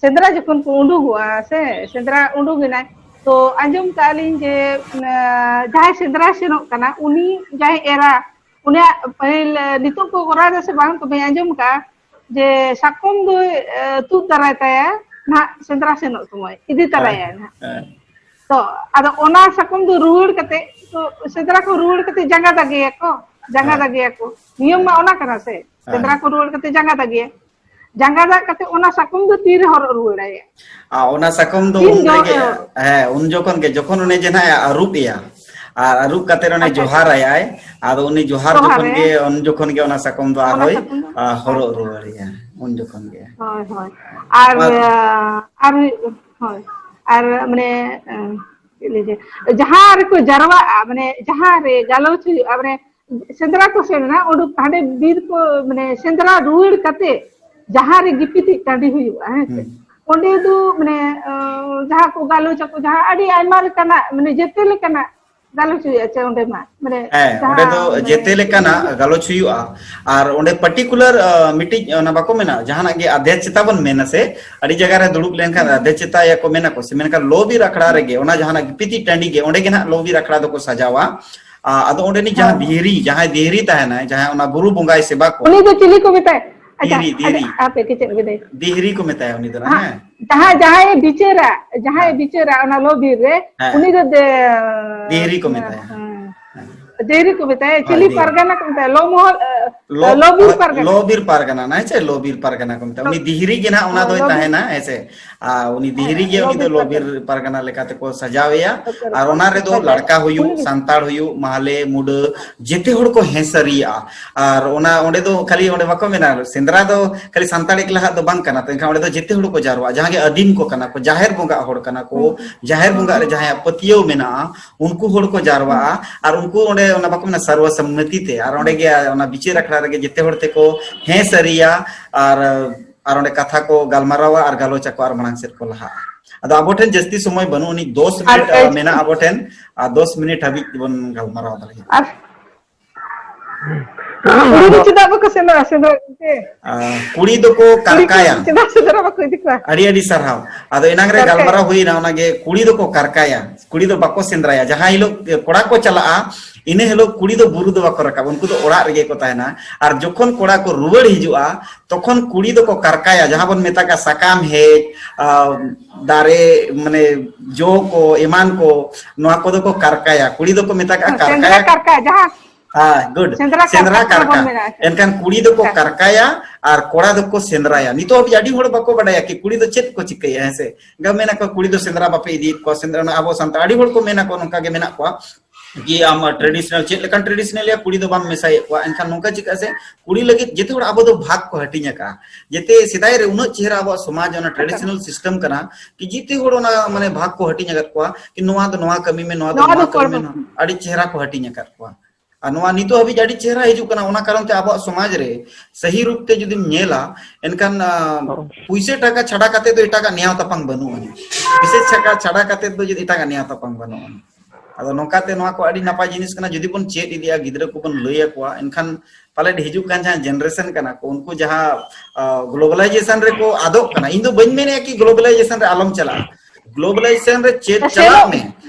ᱥᱮᱸᱫᱽᱨᱟ ᱡᱚᱠᱷᱚᱱ ᱠᱚ ᱩᱰᱩᱠᱚᱜᱼᱟ, ᱥᱮ ᱥᱮᱸᱫᱽᱨᱟ ᱩᱰᱩᱠᱮᱱᱟᱭ, ᱛᱚ ᱟᱸᱡᱚᱢ ᱠᱟᱜᱼᱟ ᱞᱤᱧ ᱡᱮ, ᱟ, ᱡᱟᱦᱟᱸᱭ ᱥᱮᱸᱫᱽᱨᱟ ᱥᱮᱱᱚᱜ ᱠᱟᱱᱟ, ᱩᱱᱤ ᱡᱟᱦᱟᱸᱭ ᱮᱨᱟ, ᱩᱱᱤᱭᱟᱜ ᱯᱟᱹᱦᱤᱞ, ᱟ, ᱱᱤᱛᱚᱜ ᱠᱚ ᱠᱚᱨᱟᱣ ᱮᱫᱟ ᱥᱮ ᱵᱟᱝ, ᱛᱚᱵᱮ ᱟᱸᱡᱚᱢ ᱠᱟᱜᱼᱟ, ᱡᱮ ᱥᱟᱠᱚᱢ ᱫᱚᱭ, ᱮ, ᱛᱩᱫ ᱫᱟᱨᱟᱭ ᱛᱟᱭᱟ ᱱᱟᱦᱟᱜ ᱥᱮᱸᱫᱽᱨᱟ ᱥᱮᱱᱚᱜ ᱥᱚᱢᱚᱭ, ᱤᱫᱤ ᱦᱮᱸ, ᱛᱟᱨᱟᱭᱟᱭ ᱱᱟᱦᱟᱜ᱾ ᱦᱮᱸ᱾ ᱛᱚ, ᱟᱫᱚ ᱚᱱᱟ ᱥᱟᱠᱚᱢ ᱫᱚ ᱨᱩᱣᱟᱹᱲ ᱠᱟᱛᱮ, ᱛᱚ, ᱥᱮᱸᱫᱽᱨᱟ ᱠᱚ ᱨᱩᱣᱟᱹᱲ ᱠᱟᱛᱮ ᱡᱟᱸᱜᱟ ᱫᱟᱜᱮᱭᱟᱠᱚ, ᱡᱟᱸᱜᱟ ᱦᱮᱸ᱾ ᱫᱟᱜᱮᱭᱟᱠᱚ᱾ ᱱᱤᱭᱚᱢ ᱢᱟ ᱚᱱᱟ ᱠᱟᱱᱟ ᱥᱮ, ᱦᱮᱸ᱾ ᱥᱮᱸᱫᱽᱨᱟ ᱠᱚ ᱨᱩᱣᱟᱹᱲ ᱠᱟᱛᱮ ᱡᱟᱸᱜᱟ ᱫᱟᱜᱮᱭᱟ᱾ ᱡᱟᱸᱜᱟ ᱫᱟᱜ ᱠᱟᱛᱮ ᱚᱱᱟ ᱥᱟᱠᱚᱢ ᱫᱚ ᱛᱤᱨᱮ ᱦᱚᱨᱚᱜ ᱨᱩᱣᱟᱹᱲᱟᱭᱟ? ᱟᱨ ᱚᱱᱟ ᱥᱟᱠᱚᱢ ᱫᱚ ᱛᱤᱱ ᱩᱱ ᱡᱚᱦᱚᱜ ᱨᱮᱜᱮ, ᱮ, ᱦᱮᱸ, ᱩᱱ ᱡᱚᱠᱷᱚᱱ ᱜᱮ, ᱡᱚᱠᱷᱚᱱ ᱚᱱᱮ ᱡᱮ ᱱᱟᱦᱟᱜ ᱮ ᱟᱹᱨᱩᱵ ᱮᱭᱟ, ᱟᱨ ᱟᱹᱨᱩᱵ ᱠᱟᱛᱮ ᱚᱱᱮ ᱟᱪᱪᱷᱟ, ᱟᱪᱪᱷᱟ᱾ ᱡᱚᱦᱟᱨᱟᱭᱟᱭ, ᱟᱫᱚ ᱩᱱᱤ ᱡᱚᱦᱟᱨ ᱡᱚᱦᱟᱨ ᱡᱚᱠᱷᱚᱱ ᱟᱭᱟᱭ᱾ ᱜᱮ, ᱩᱱ ᱡᱚᱠᱷᱚᱱ ᱜᱮ ᱚᱱᱟ ᱥᱟᱠᱚᱢ ᱫᱚ ᱚᱱᱟ ᱟᱨᱦᱚᱸᱭ, ᱥᱟᱠᱚᱢ ᱫᱚ? ᱟ, ᱦᱚᱨᱚᱜ ᱟᱪᱪᱷᱟ᱾ ᱨᱩᱣᱟᱹᱲ ᱮᱭᱟ, ᱩᱱ ᱡᱚᱠᱷᱚᱱ ᱜᱮ᱾ ᱦᱳᱭ, ᱦᱳᱭ᱾ ᱟᱨ, ᱟᱨ ᱟᱨ, ᱦᱳᱭ᱾ ᱟᱨ ᱢᱟᱱᱮ, ᱮ, ᱪᱮᱫ ᱞᱤᱧ ᱞᱟᱹᱭᱟ? ᱡᱟᱦᱟᱸ ᱨᱮᱠᱚ ᱡᱟᱨᱣᱟᱜᱼᱟ, ᱢᱟᱱᱮ ᱡᱟᱦᱟᱸ ᱨᱮ ᱜᱟᱞᱚᱪ ᱦᱩᱭᱩᱜᱼᱟ, ᱢᱟᱱᱮ ᱥᱮᱸᱫᱽᱨᱟ ᱠᱚ ᱥᱮᱱ ᱮᱱᱟ, ᱩᱰᱩᱠ ᱦᱟᱸᱰᱮ ᱵᱤᱨ ᱠᱚ, ᱢᱟᱱᱮ ᱥᱮᱸᱫᱽᱨᱟ ᱨᱩᱣᱟᱹᱲ ᱠᱟᱛᱮ ᱡᱟᱦᱟᱸ ᱨᱮ ᱜᱤᱯᱤᱛᱤᱡ ᱴᱟᱺᱰᱤ ᱦᱩᱭᱩᱜᱼᱟ, ᱦᱮᱸ ᱥᱮ? ᱦᱩᱸ᱾ ᱚᱸᱰᱮ ᱫᱚ ᱢᱟᱱᱮ, ᱚ, ᱡᱟᱦᱟᱸ ᱠᱚ ᱜᱟᱞᱚᱪ ᱟᱠᱚ, ᱡᱟᱦᱟᱸ ᱟᱹᱰᱤ ᱟᱭᱢᱟ ᱞᱮᱠᱟᱱᱟᱜ, ᱢᱟᱱᱮ ᱡᱮᱛᱮ ᱞᱮᱠᱟᱱᱟᱜ ᱜᱟᱞᱚᱪ ᱦᱩᱭᱩᱜᱼᱟ ᱪᱮ ᱚᱸᱰᱮ ᱢᱟ? ᱢᱟᱱᱮ ᱦᱮᱸ, ᱚᱸᱰᱮ ᱡᱟᱦᱟᱸ ᱫᱚ ᱢᱟᱱᱮ ᱡᱮᱛᱮ ᱞᱮᱠᱟᱱᱟᱜ ᱜᱟᱞᱚᱪ ᱦᱩᱭᱩᱜᱼᱟ᱾ ᱟᱨ ᱚᱸᱰᱮ particular, ᱟ, ᱢᱤᱫᱴᱤᱡ ᱚᱱᱟ ᱵᱟᱠᱚ ᱢᱮᱱᱟ, ᱡᱟᱦᱟᱱᱟᱜ ᱜᱮ ᱟᱫᱷᱮ ᱪᱮᱛᱟ ᱵᱚᱱ ᱢᱮᱱᱟ ᱥᱮ, ᱟᱹᱰᱤ ᱡᱟᱭᱜᱟ ᱨᱮ ᱫᱩᱲᱩᱵ ᱞᱮᱱᱠᱷᱟᱱ ᱦᱩᱸ᱾ ᱟᱫᱷᱮ ᱪᱮᱛᱟ ᱭᱟᱠᱚ ᱢᱮᱱᱟ ᱠᱚ ᱥᱮ, ᱢᱮᱱᱠᱷᱟᱱ ᱞᱚ ᱵᱤᱨ ᱟᱠᱷᱲᱟ ᱦᱩᱸ᱾ ᱨᱮᱜᱮ, ᱚᱱᱟ ᱡᱟᱦᱟᱱᱟᱜ ᱜᱤᱯᱤᱛᱤᱡ ᱴᱟᱺᱰᱤ ᱜᱮ, ᱚᱸᱰᱮ ᱜᱮ ᱱᱟᱦᱟᱜ ᱞᱚ ᱵᱤᱨ ᱟᱠᱷᱲᱟ ᱫᱚᱠᱚ ᱥᱟᱡᱟᱣᱟ᱾ ᱟ, ᱟᱫᱚ ᱚᱸᱰᱮᱱᱤᱡ ᱦᱳᱭ, ᱡᱟᱦᱟᱸ ᱦᱳᱭ᱾ ᱫᱤᱦᱨᱤ, ᱡᱟᱦᱟᱸᱭ ᱫᱤᱦᱨᱤ ᱛᱟᱦᱮᱱᱟᱭ, ᱡᱟᱦᱟᱸᱭ ᱚᱱᱟ ᱵᱩᱨᱩ ᱵᱚᱸᱜᱟᱭ ᱥᱮᱵᱟ ᱠᱚ, ᱩᱱᱤ ᱫᱚ ᱪᱤᱞᱤ ᱠᱚ ᱢᱮᱛᱟᱭ? ᱟᱪᱪᱷᱟ, ᱫᱤᱦᱨᱤ, ᱟᱪᱪᱷᱟ, ᱫᱤᱦᱨᱤ᱾ ᱟᱯᱮ ᱠᱮᱪᱮᱫ ᱠᱮᱫᱟᱭ᱾ ᱫᱤᱦᱨᱤ ᱠᱚ ᱢᱮᱛᱟᱭᱟ ᱩᱱᱤ ᱫᱚ ᱱᱟᱦᱟᱜ, ᱦᱟᱸᱜ, ᱦᱮᱸ᱾ ᱡᱟᱦᱟᱸᱭ, ᱡᱟᱦᱟᱸᱭᱮ ᱵᱤᱪᱟᱹᱨᱟ, ᱡᱟᱦᱟᱸᱭᱮ ᱦᱮᱸ᱾ ᱵᱤᱪᱟᱹᱨᱟ ᱚᱱᱟ ᱞᱚ ᱵᱤᱨ ᱨᱮ, ᱦᱮᱸ᱾ ᱩᱱᱤ ᱫᱚ ᱫᱮ-, ᱫᱤᱦᱨᱤ ᱠᱚ ᱢᱮᱛᱟᱭᱟ᱾ ᱦᱮᱸ᱾ ᱫᱤᱦᱨᱤ ᱠᱚ ᱢᱮᱛᱟᱭᱟ, ᱦᱳᱭ, ᱪᱤᱞᱤ ᱫᱤᱦᱨᱤ᱾ ᱯᱟᱨᱜᱟᱱᱟ ᱠᱚ ᱢᱮᱛᱟᱭᱟ? ᱞᱚ ᱢᱚᱦᱚᱞ, ᱮ, ᱞᱚ, ᱞᱚ ᱵᱤᱨ ᱦᱳᱭ, ᱯᱟᱨᱜᱟᱱᱟ᱾ ᱞᱚ ᱵᱤᱨ ᱯᱟᱨᱜᱟᱱᱟ, ᱱᱟᱭ ᱪᱮ ᱞᱚ ᱵᱤᱨ ᱯᱟᱨᱜᱟᱱᱟ ᱠᱚ ᱢᱮᱛᱟᱭᱟ᱾ ᱩᱱᱤ ᱦᱳᱭ᱾ ᱫᱤᱦᱨᱤ ᱜᱮ ᱱᱟᱦᱟᱜ ᱚᱱᱟ ᱦᱳᱭ, ᱫᱚᱭ ᱞᱚ ᱵᱤᱨ, ᱛᱟᱦᱮᱱᱟ, ᱦᱮᱸ ᱥᱮ᱾ ᱟᱨ ᱩᱱᱤ ᱫᱤᱦᱨᱤ ᱦᱮᱸ, ᱜᱮ ᱞᱚ ᱩᱱᱤ ᱫᱚ ᱵᱤᱨ ᱞᱚ ᱵᱤᱨ ᱯᱟᱨᱜᱟᱱᱟ᱾ ᱯᱟᱨᱜᱟᱱᱟ ᱞᱮᱠᱟ ᱛᱮᱠᱚ ᱥᱟᱡᱟᱣᱮᱭᱟ᱾ ᱞᱚ ᱵᱤᱨ ᱟᱨ ᱯᱟᱨᱜᱟᱱᱟ᱾ ᱚᱱᱟ ᱨᱮᱫᱚ ᱥᱟᱡᱟᱣ᱾ ᱞᱟᱲᱠᱟ ᱦᱩᱭᱩᱜ, ᱩᱱᱤ ᱜᱮ᱾ ᱥᱟᱱᱛᱟᱲ ᱦᱩᱭᱩᱜ, ᱢᱟᱦᱞᱮ, ᱢᱩᱰᱟᱹ, ᱡᱮᱛᱮ ᱦᱚᱲ ᱠᱚ ᱦᱮᱸ ᱥᱟᱹᱨᱤᱭᱟᱜᱼᱟ᱾ ᱟᱨ ᱚᱱᱟ, ᱚᱸᱰᱮ ᱫᱚ ᱠᱷᱟᱹᱞᱤ, ᱚᱸᱰᱮ ᱵᱟᱠᱚ ᱢᱮᱱᱟ, ᱥᱮᱸᱫᱽᱨᱟ ᱫᱚ ᱠᱷᱟᱹᱞᱤ ᱥᱟᱱᱛᱟᱲ ᱮᱠᱞᱟᱦᱟᱜ ᱫᱚ ᱵᱟᱝ ᱠᱟᱱᱟ᱾ ᱛᱚ ᱮᱱᱠᱷᱟᱱ ᱚᱸᱰᱮ ᱫᱚ ᱡᱮᱛᱮ ᱦᱚᱲ ᱠᱚ ᱡᱟᱨᱣᱟᱜᱼᱟ, ᱡᱟᱦᱟᱸ ᱜᱮ ᱟᱹᱫᱤᱢ ᱠᱚ ᱠᱟᱱᱟ ᱠᱚ, ᱡᱟᱦᱮᱨ ᱵᱚᱸᱜᱟ ᱦᱚᱲ ᱠᱟᱱᱟ ᱠᱚ, ᱦᱩᱸ᱾ ᱡᱟᱦᱮᱨ ᱵᱚᱸᱜᱟ ᱨᱮ ᱦᱩᱸ᱾ ᱡᱟᱦᱟᱸᱭᱟᱜ ᱯᱟᱹᱛᱭᱟᱹᱣ ᱢᱮᱱᱟᱜᱼᱟ, ᱩᱱᱠᱩ ᱦᱚᱲ ᱠᱚ ᱦᱩᱸ᱾ ᱡᱟᱨᱣᱟᱜᱼᱟ᱾ ᱟᱨ ᱩᱱᱠᱩ ᱚᱸᱰᱮ, ᱚᱱᱟ ᱵᱟᱠᱚ ᱢᱮᱱᱟ, ᱥᱟᱨᱣᱟ ᱥᱚᱢᱢᱚᱛᱤ ᱛᱮ, ᱟᱨ ᱚᱸᱰᱮ ᱦᱩᱸ᱾ ᱜᱮ ᱚᱱᱟ ᱵᱤᱪᱟᱹᱨ ᱟᱠᱷᱲᱟ ᱨᱮᱜᱮ ᱡᱮᱛᱮ ᱦᱚᱲ ᱛᱮᱠᱚ ᱦᱮᱸ ᱥᱟᱹᱨᱤᱭᱟ᱾ ᱟᱨ ᱟᱨ ᱚᱸᱰᱮ ᱠᱟᱛᱷᱟ ᱠᱚ ᱜᱟᱞᱢᱟᱨᱟᱣᱟ ᱟᱨ ᱜᱟᱞᱚᱪ ᱟᱠᱚ ᱟᱨ ᱢᱟᱲᱟᱝ ᱥᱮᱫ ᱠᱚ ᱞᱟᱦᱟᱜᱼᱟ᱾ ᱟᱫᱚ ᱟᱵᱚ ᱴᱷᱮᱱ ᱡᱟᱹᱥᱛᱤ ᱥᱚᱢᱚᱭ ᱵᱟᱹᱱᱩᱜ ᱟᱹᱱᱤᱡ, ᱫᱚᱥ ᱟᱨ ᱢᱤᱱᱤᱴ ᱠᱟᱹᱡ ᱢᱮᱱᱟᱜᱼᱟ ᱟᱵᱚ ᱴᱷᱮᱱ, ᱟᱨ ᱫᱚᱥ ᱢᱤᱱᱤᱴ ᱦᱟᱹᱵᱤᱡ ᱵᱚᱱ ᱜᱟᱞᱢᱟᱨᱟᱣ ᱫᱟᱲᱮᱭᱟᱜᱼᱟ᱾ ᱟᱨ ᱠᱩᱲᱤ ᱫᱚ ᱪᱮᱫᱟᱜ ᱵᱟᱠᱚ ᱥᱮᱸᱫᱽᱨᱟ ᱥᱮᱸᱫᱽᱨᱟ ᱤᱫᱤ ᱛᱮ? ᱟᱨ ᱠᱩᱲᱤ ᱫᱚᱠᱚ ᱠᱩᱲᱤ ᱠᱚ ᱠᱟᱨᱠᱟᱭᱟ᱾ ᱪᱮᱫᱟᱜ ᱥᱮᱸᱫᱽᱨᱟ ᱵᱟᱠᱚ ᱤᱫᱤ ᱠᱚᱣᱟ? ᱟᱹᱰᱤ ᱟᱹᱰᱤ ᱥᱟᱨᱦᱟᱣ᱾ ᱟᱫᱚ ᱮᱱᱟᱝ ᱨᱮ ᱠᱟᱨᱠᱟᱭᱟ᱾ ᱜᱟᱞᱢᱟᱨᱟᱣ ᱦᱩᱭᱱᱟ ᱚᱱᱟᱜᱮ, ᱠᱩᱲᱤ ᱫᱚᱠᱚ ᱠᱟᱨᱠᱟᱭᱟ, ᱠᱩᱲᱤ ᱫᱚ ᱵᱟᱠᱚ ᱥᱮᱸᱫᱽᱨᱟᱭᱟ᱾ ᱡᱟᱦᱟᱸ ᱦᱤᱞᱳᱜ ᱠᱚᱲᱟ ᱠᱚ ᱪᱟᱞᱟᱜᱼᱟ, ᱤᱱᱟᱹ ᱦᱤᱞᱳᱜ ᱠᱩᱲᱤ ᱫᱚ ᱵᱩᱨᱩ ᱫᱚ ᱵᱟᱠᱚ ᱨᱟᱠᱟᱵ, ᱩᱱᱠᱩ ᱫᱚ ᱚᱲᱟᱜ ᱨᱮᱜᱮ ᱠᱚ ᱛᱟᱦᱮᱱᱟ᱾ ᱟᱨ ᱡᱚᱠᱷᱚᱱ ᱠᱚᱲᱟ ᱠᱚ ᱨᱩᱣᱟᱹᱲ ᱦᱤᱡᱩᱜᱼᱟ, ᱛᱚᱠᱷᱚᱱ ᱠᱩᱲᱤ ᱫᱚᱠᱚ ᱠᱟᱨᱠᱟᱭᱟ, ᱡᱟᱦᱟᱸ ᱵᱚᱱ ᱢᱮᱛᱟᱜᱼᱟ ᱥᱟᱠᱟᱢ ᱦᱮᱡ, ᱟᱨ ᱫᱟᱨᱮ, ᱢᱟᱱᱮ ᱡᱚ ᱠᱚ, ᱮᱢᱟᱱ ᱠᱚ, ᱱᱚᱣᱟ ᱠᱚᱫᱚ ᱠᱚ ᱠᱟᱨᱠᱟᱭᱟ᱾ ᱠᱩᱲᱤ ᱫᱚᱠᱚ ᱢᱮᱛᱟᱜᱼᱟ ᱥᱮᱸᱫᱽᱨᱟ ᱠᱟᱨᱠᱟᱭᱟ᱾ ᱠᱟᱨᱠᱟ ᱡᱟᱦᱟᱸ ᱦᱮᱸ, ᱜᱩᱰ᱾ ᱥᱮᱸᱫᱽᱨᱟ ᱥᱮᱸᱫᱽᱨᱟ ᱠᱟᱨᱠᱟ ᱠᱚ ᱵᱚᱱ ᱠᱟᱨᱠᱟ᱾ ᱢᱮᱱᱟ᱾ ᱮᱱᱠᱷᱟᱱ ᱠᱩᱲᱤ ᱫᱚᱠᱚ ᱟᱪᱪᱷᱟ᱾ ᱠᱟᱨᱠᱟᱭᱟ ᱟᱨ ᱠᱚᱲᱟ ᱫᱚᱠᱚ ᱥᱮᱸᱫᱽᱨᱟᱭᱟ᱾ ᱱᱤᱛᱚᱜ ᱦᱟᱹᱵᱤᱡ ᱟᱹᱰᱤ ᱦᱚᱲ ᱵᱟᱠᱚ ᱵᱟᱰᱟᱭᱟ ᱠᱤ ᱠᱩᱲᱤ ᱫᱚ ᱪᱮᱫ ᱠᱚ ᱪᱤᱠᱟᱹᱭᱟ, ᱦᱮᱸ ᱥᱮ? ᱜᱟ-, ᱢᱮᱱᱟ ᱠᱚ, "ᱠᱩᱲᱤ ᱫᱚ ᱥᱮᱸᱫᱽᱨᱟ ᱵᱟᱯᱮ ᱤᱫᱤᱭᱮᱫ ᱠᱚᱣᱟ ᱥᱮᱸᱫᱽᱨᱟ?" ᱚᱱᱟ ᱟᱵᱚ ᱥᱟᱱᱛᱟᱲ ᱟᱹᱰᱤ ᱦᱚᱲ ᱠᱚ ᱢᱮᱱᱟ ᱠᱚ, ᱱᱚᱝᱠᱟ ᱜᱮ ᱢᱮᱱᱟᱜ ᱠᱚᱣᱟ ᱠᱤ ᱟᱢ traditional, ᱪᱮᱫ ᱞᱮᱠᱟᱱ traditional ᱭᱟ, ᱠᱩᱲᱤ ᱫᱚ ᱵᱟᱢ ᱢᱮᱥᱟᱭᱮᱫ ᱠᱚᱣᱟ᱾ ᱮᱱᱠᱷᱟᱱ ᱱᱚᱝᱠᱟ ᱪᱤᱠᱟᱹᱜᱼᱟ ᱥᱮ, ᱠᱩᱲᱤ ᱞᱟᱹᱜᱤᱫ ᱡᱮᱛᱮ ᱦᱚᱲ ᱟᱵᱚ ᱫᱚ ᱵᱷᱟᱜᱽ ᱠᱚ ᱦᱟᱹᱴᱤᱧ ᱟᱠᱟᱫᱼᱟ᱾ ᱡᱮᱛᱮ ᱥᱮᱫᱟᱭ ᱨᱮ ᱩᱱᱟᱹᱜ ᱪᱮᱦᱨᱟ ᱟᱵᱚᱣᱟᱜ ᱥᱚᱢᱟᱡᱽ, ᱚᱱᱟ traditional system ᱠᱟᱱᱟ ᱠᱤ ᱡᱮᱛᱮ ᱦᱚᱲ ᱚᱱᱟ, ᱢᱟᱱᱮ, ᱵᱷᱟᱜᱽ ᱠᱚ ᱦᱟᱹᱴᱤᱧ ᱟᱠᱟᱫ ᱠᱚᱣᱟ ᱠᱤ ᱱᱚᱣᱟ ᱫᱚ ᱱᱚᱣᱟ ᱠᱟᱹᱢᱤ ᱢᱮ, ᱱᱚᱣᱟ ᱫᱚ ᱱᱚᱣᱟ ᱱᱚᱣᱟ ᱫᱚ ᱠᱟᱹᱢᱤ ᱢᱮ, ᱠᱚᱨᱢᱚ᱾ ᱱᱚᱣᱟ, ᱟᱹᱰᱤ ᱪᱮᱦᱨᱟ ᱠᱚ ᱦᱟᱹᱴᱤᱧ ᱟᱠᱟᱫ ᱠᱚᱣᱟ᱾ ᱟᱨ ᱱᱚᱣᱟ ᱱᱤᱛᱚᱜ ᱦᱟᱹᱵᱤᱡ ᱟᱹᱰᱤ ᱪᱮᱦᱨᱟ ᱦᱤᱡᱩᱜ ᱠᱟᱱᱟ᱾ ᱚᱱᱟ ᱠᱟᱨᱚᱱ ᱛᱮ ᱟᱵᱚᱣᱟᱜ ᱥᱚᱢᱟᱡᱽ ᱨᱮ ᱥᱟᱹᱦᱤ ᱨᱩᱯ ᱛᱮ ᱡᱩᱫᱤᱢ ᱧᱮᱞᱟ, ᱮᱱᱠᱷᱟᱱ, ᱟ, ᱯᱩᱭᱥᱟᱹ ᱴᱟᱠᱟ ᱪᱷᱟᱰᱟ ᱠᱟᱛᱮ ᱫᱚ ᱮᱴᱟᱜᱟᱜ ᱱᱮᱭᱟᱣ ᱛᱟᱯᱟᱢ ᱵᱟᱹᱱᱩᱜ ᱟᱹᱱᱤᱡ᱾ ᱯᱩᱭᱥᱟᱹ ᱴᱟᱠᱟ ᱪᱷᱟᱰᱟ ᱠᱟᱛᱮ ᱫᱚ ᱡᱩᱫᱤ ᱮᱴᱟᱜᱟᱜ ᱱᱮᱭᱟᱣ ᱛᱟᱯᱟᱢ ᱵᱟᱹᱱᱩᱜ ᱟᱹᱱᱤᱡ᱾ ᱟᱫᱚ ᱱᱚᱝᱠᱟᱛᱮ ᱱᱚᱣᱟ ᱠᱚ ᱟᱹᱰᱤ ᱱᱟᱯᱟᱭ ᱡᱤᱱᱤᱥ ᱠᱟᱱᱟ, ᱡᱩᱫᱤ ᱵᱚᱱ ᱪᱮᱫ ᱤᱫᱤᱭᱟ, ᱜᱤᱫᱽᱨᱟᱹ ᱠᱚᱵᱚᱱ ᱞᱟᱹᱭ ᱟᱠᱚᱣᱟ, ᱮᱱᱠᱷᱟᱱ ᱯᱟᱞᱮᱫ ᱦᱤᱡᱩᱜ ᱠᱟᱱ ᱡᱟᱦᱟᱸ generation ᱠᱟᱱᱟ ᱠᱚ, ᱩᱱᱠᱩ ᱡᱟᱦᱟᱸ, ᱟ, globalization ᱨᱮᱠᱚ ᱟᱫᱚᱜ ᱠᱟᱱᱟ᱾ ᱤᱧ ᱫᱚ ᱵᱟᱹᱧ ᱢᱮᱱᱮᱫᱼᱟ ᱠᱤ globalization ᱨᱮ ᱟᱞᱚᱢ ᱪᱟᱞᱟᱜᱼᱟ, globalization ᱨᱮ ᱪᱮᱫ ᱪᱟᱞᱟᱜ ᱥᱮᱱᱚᱜ ᱢᱮ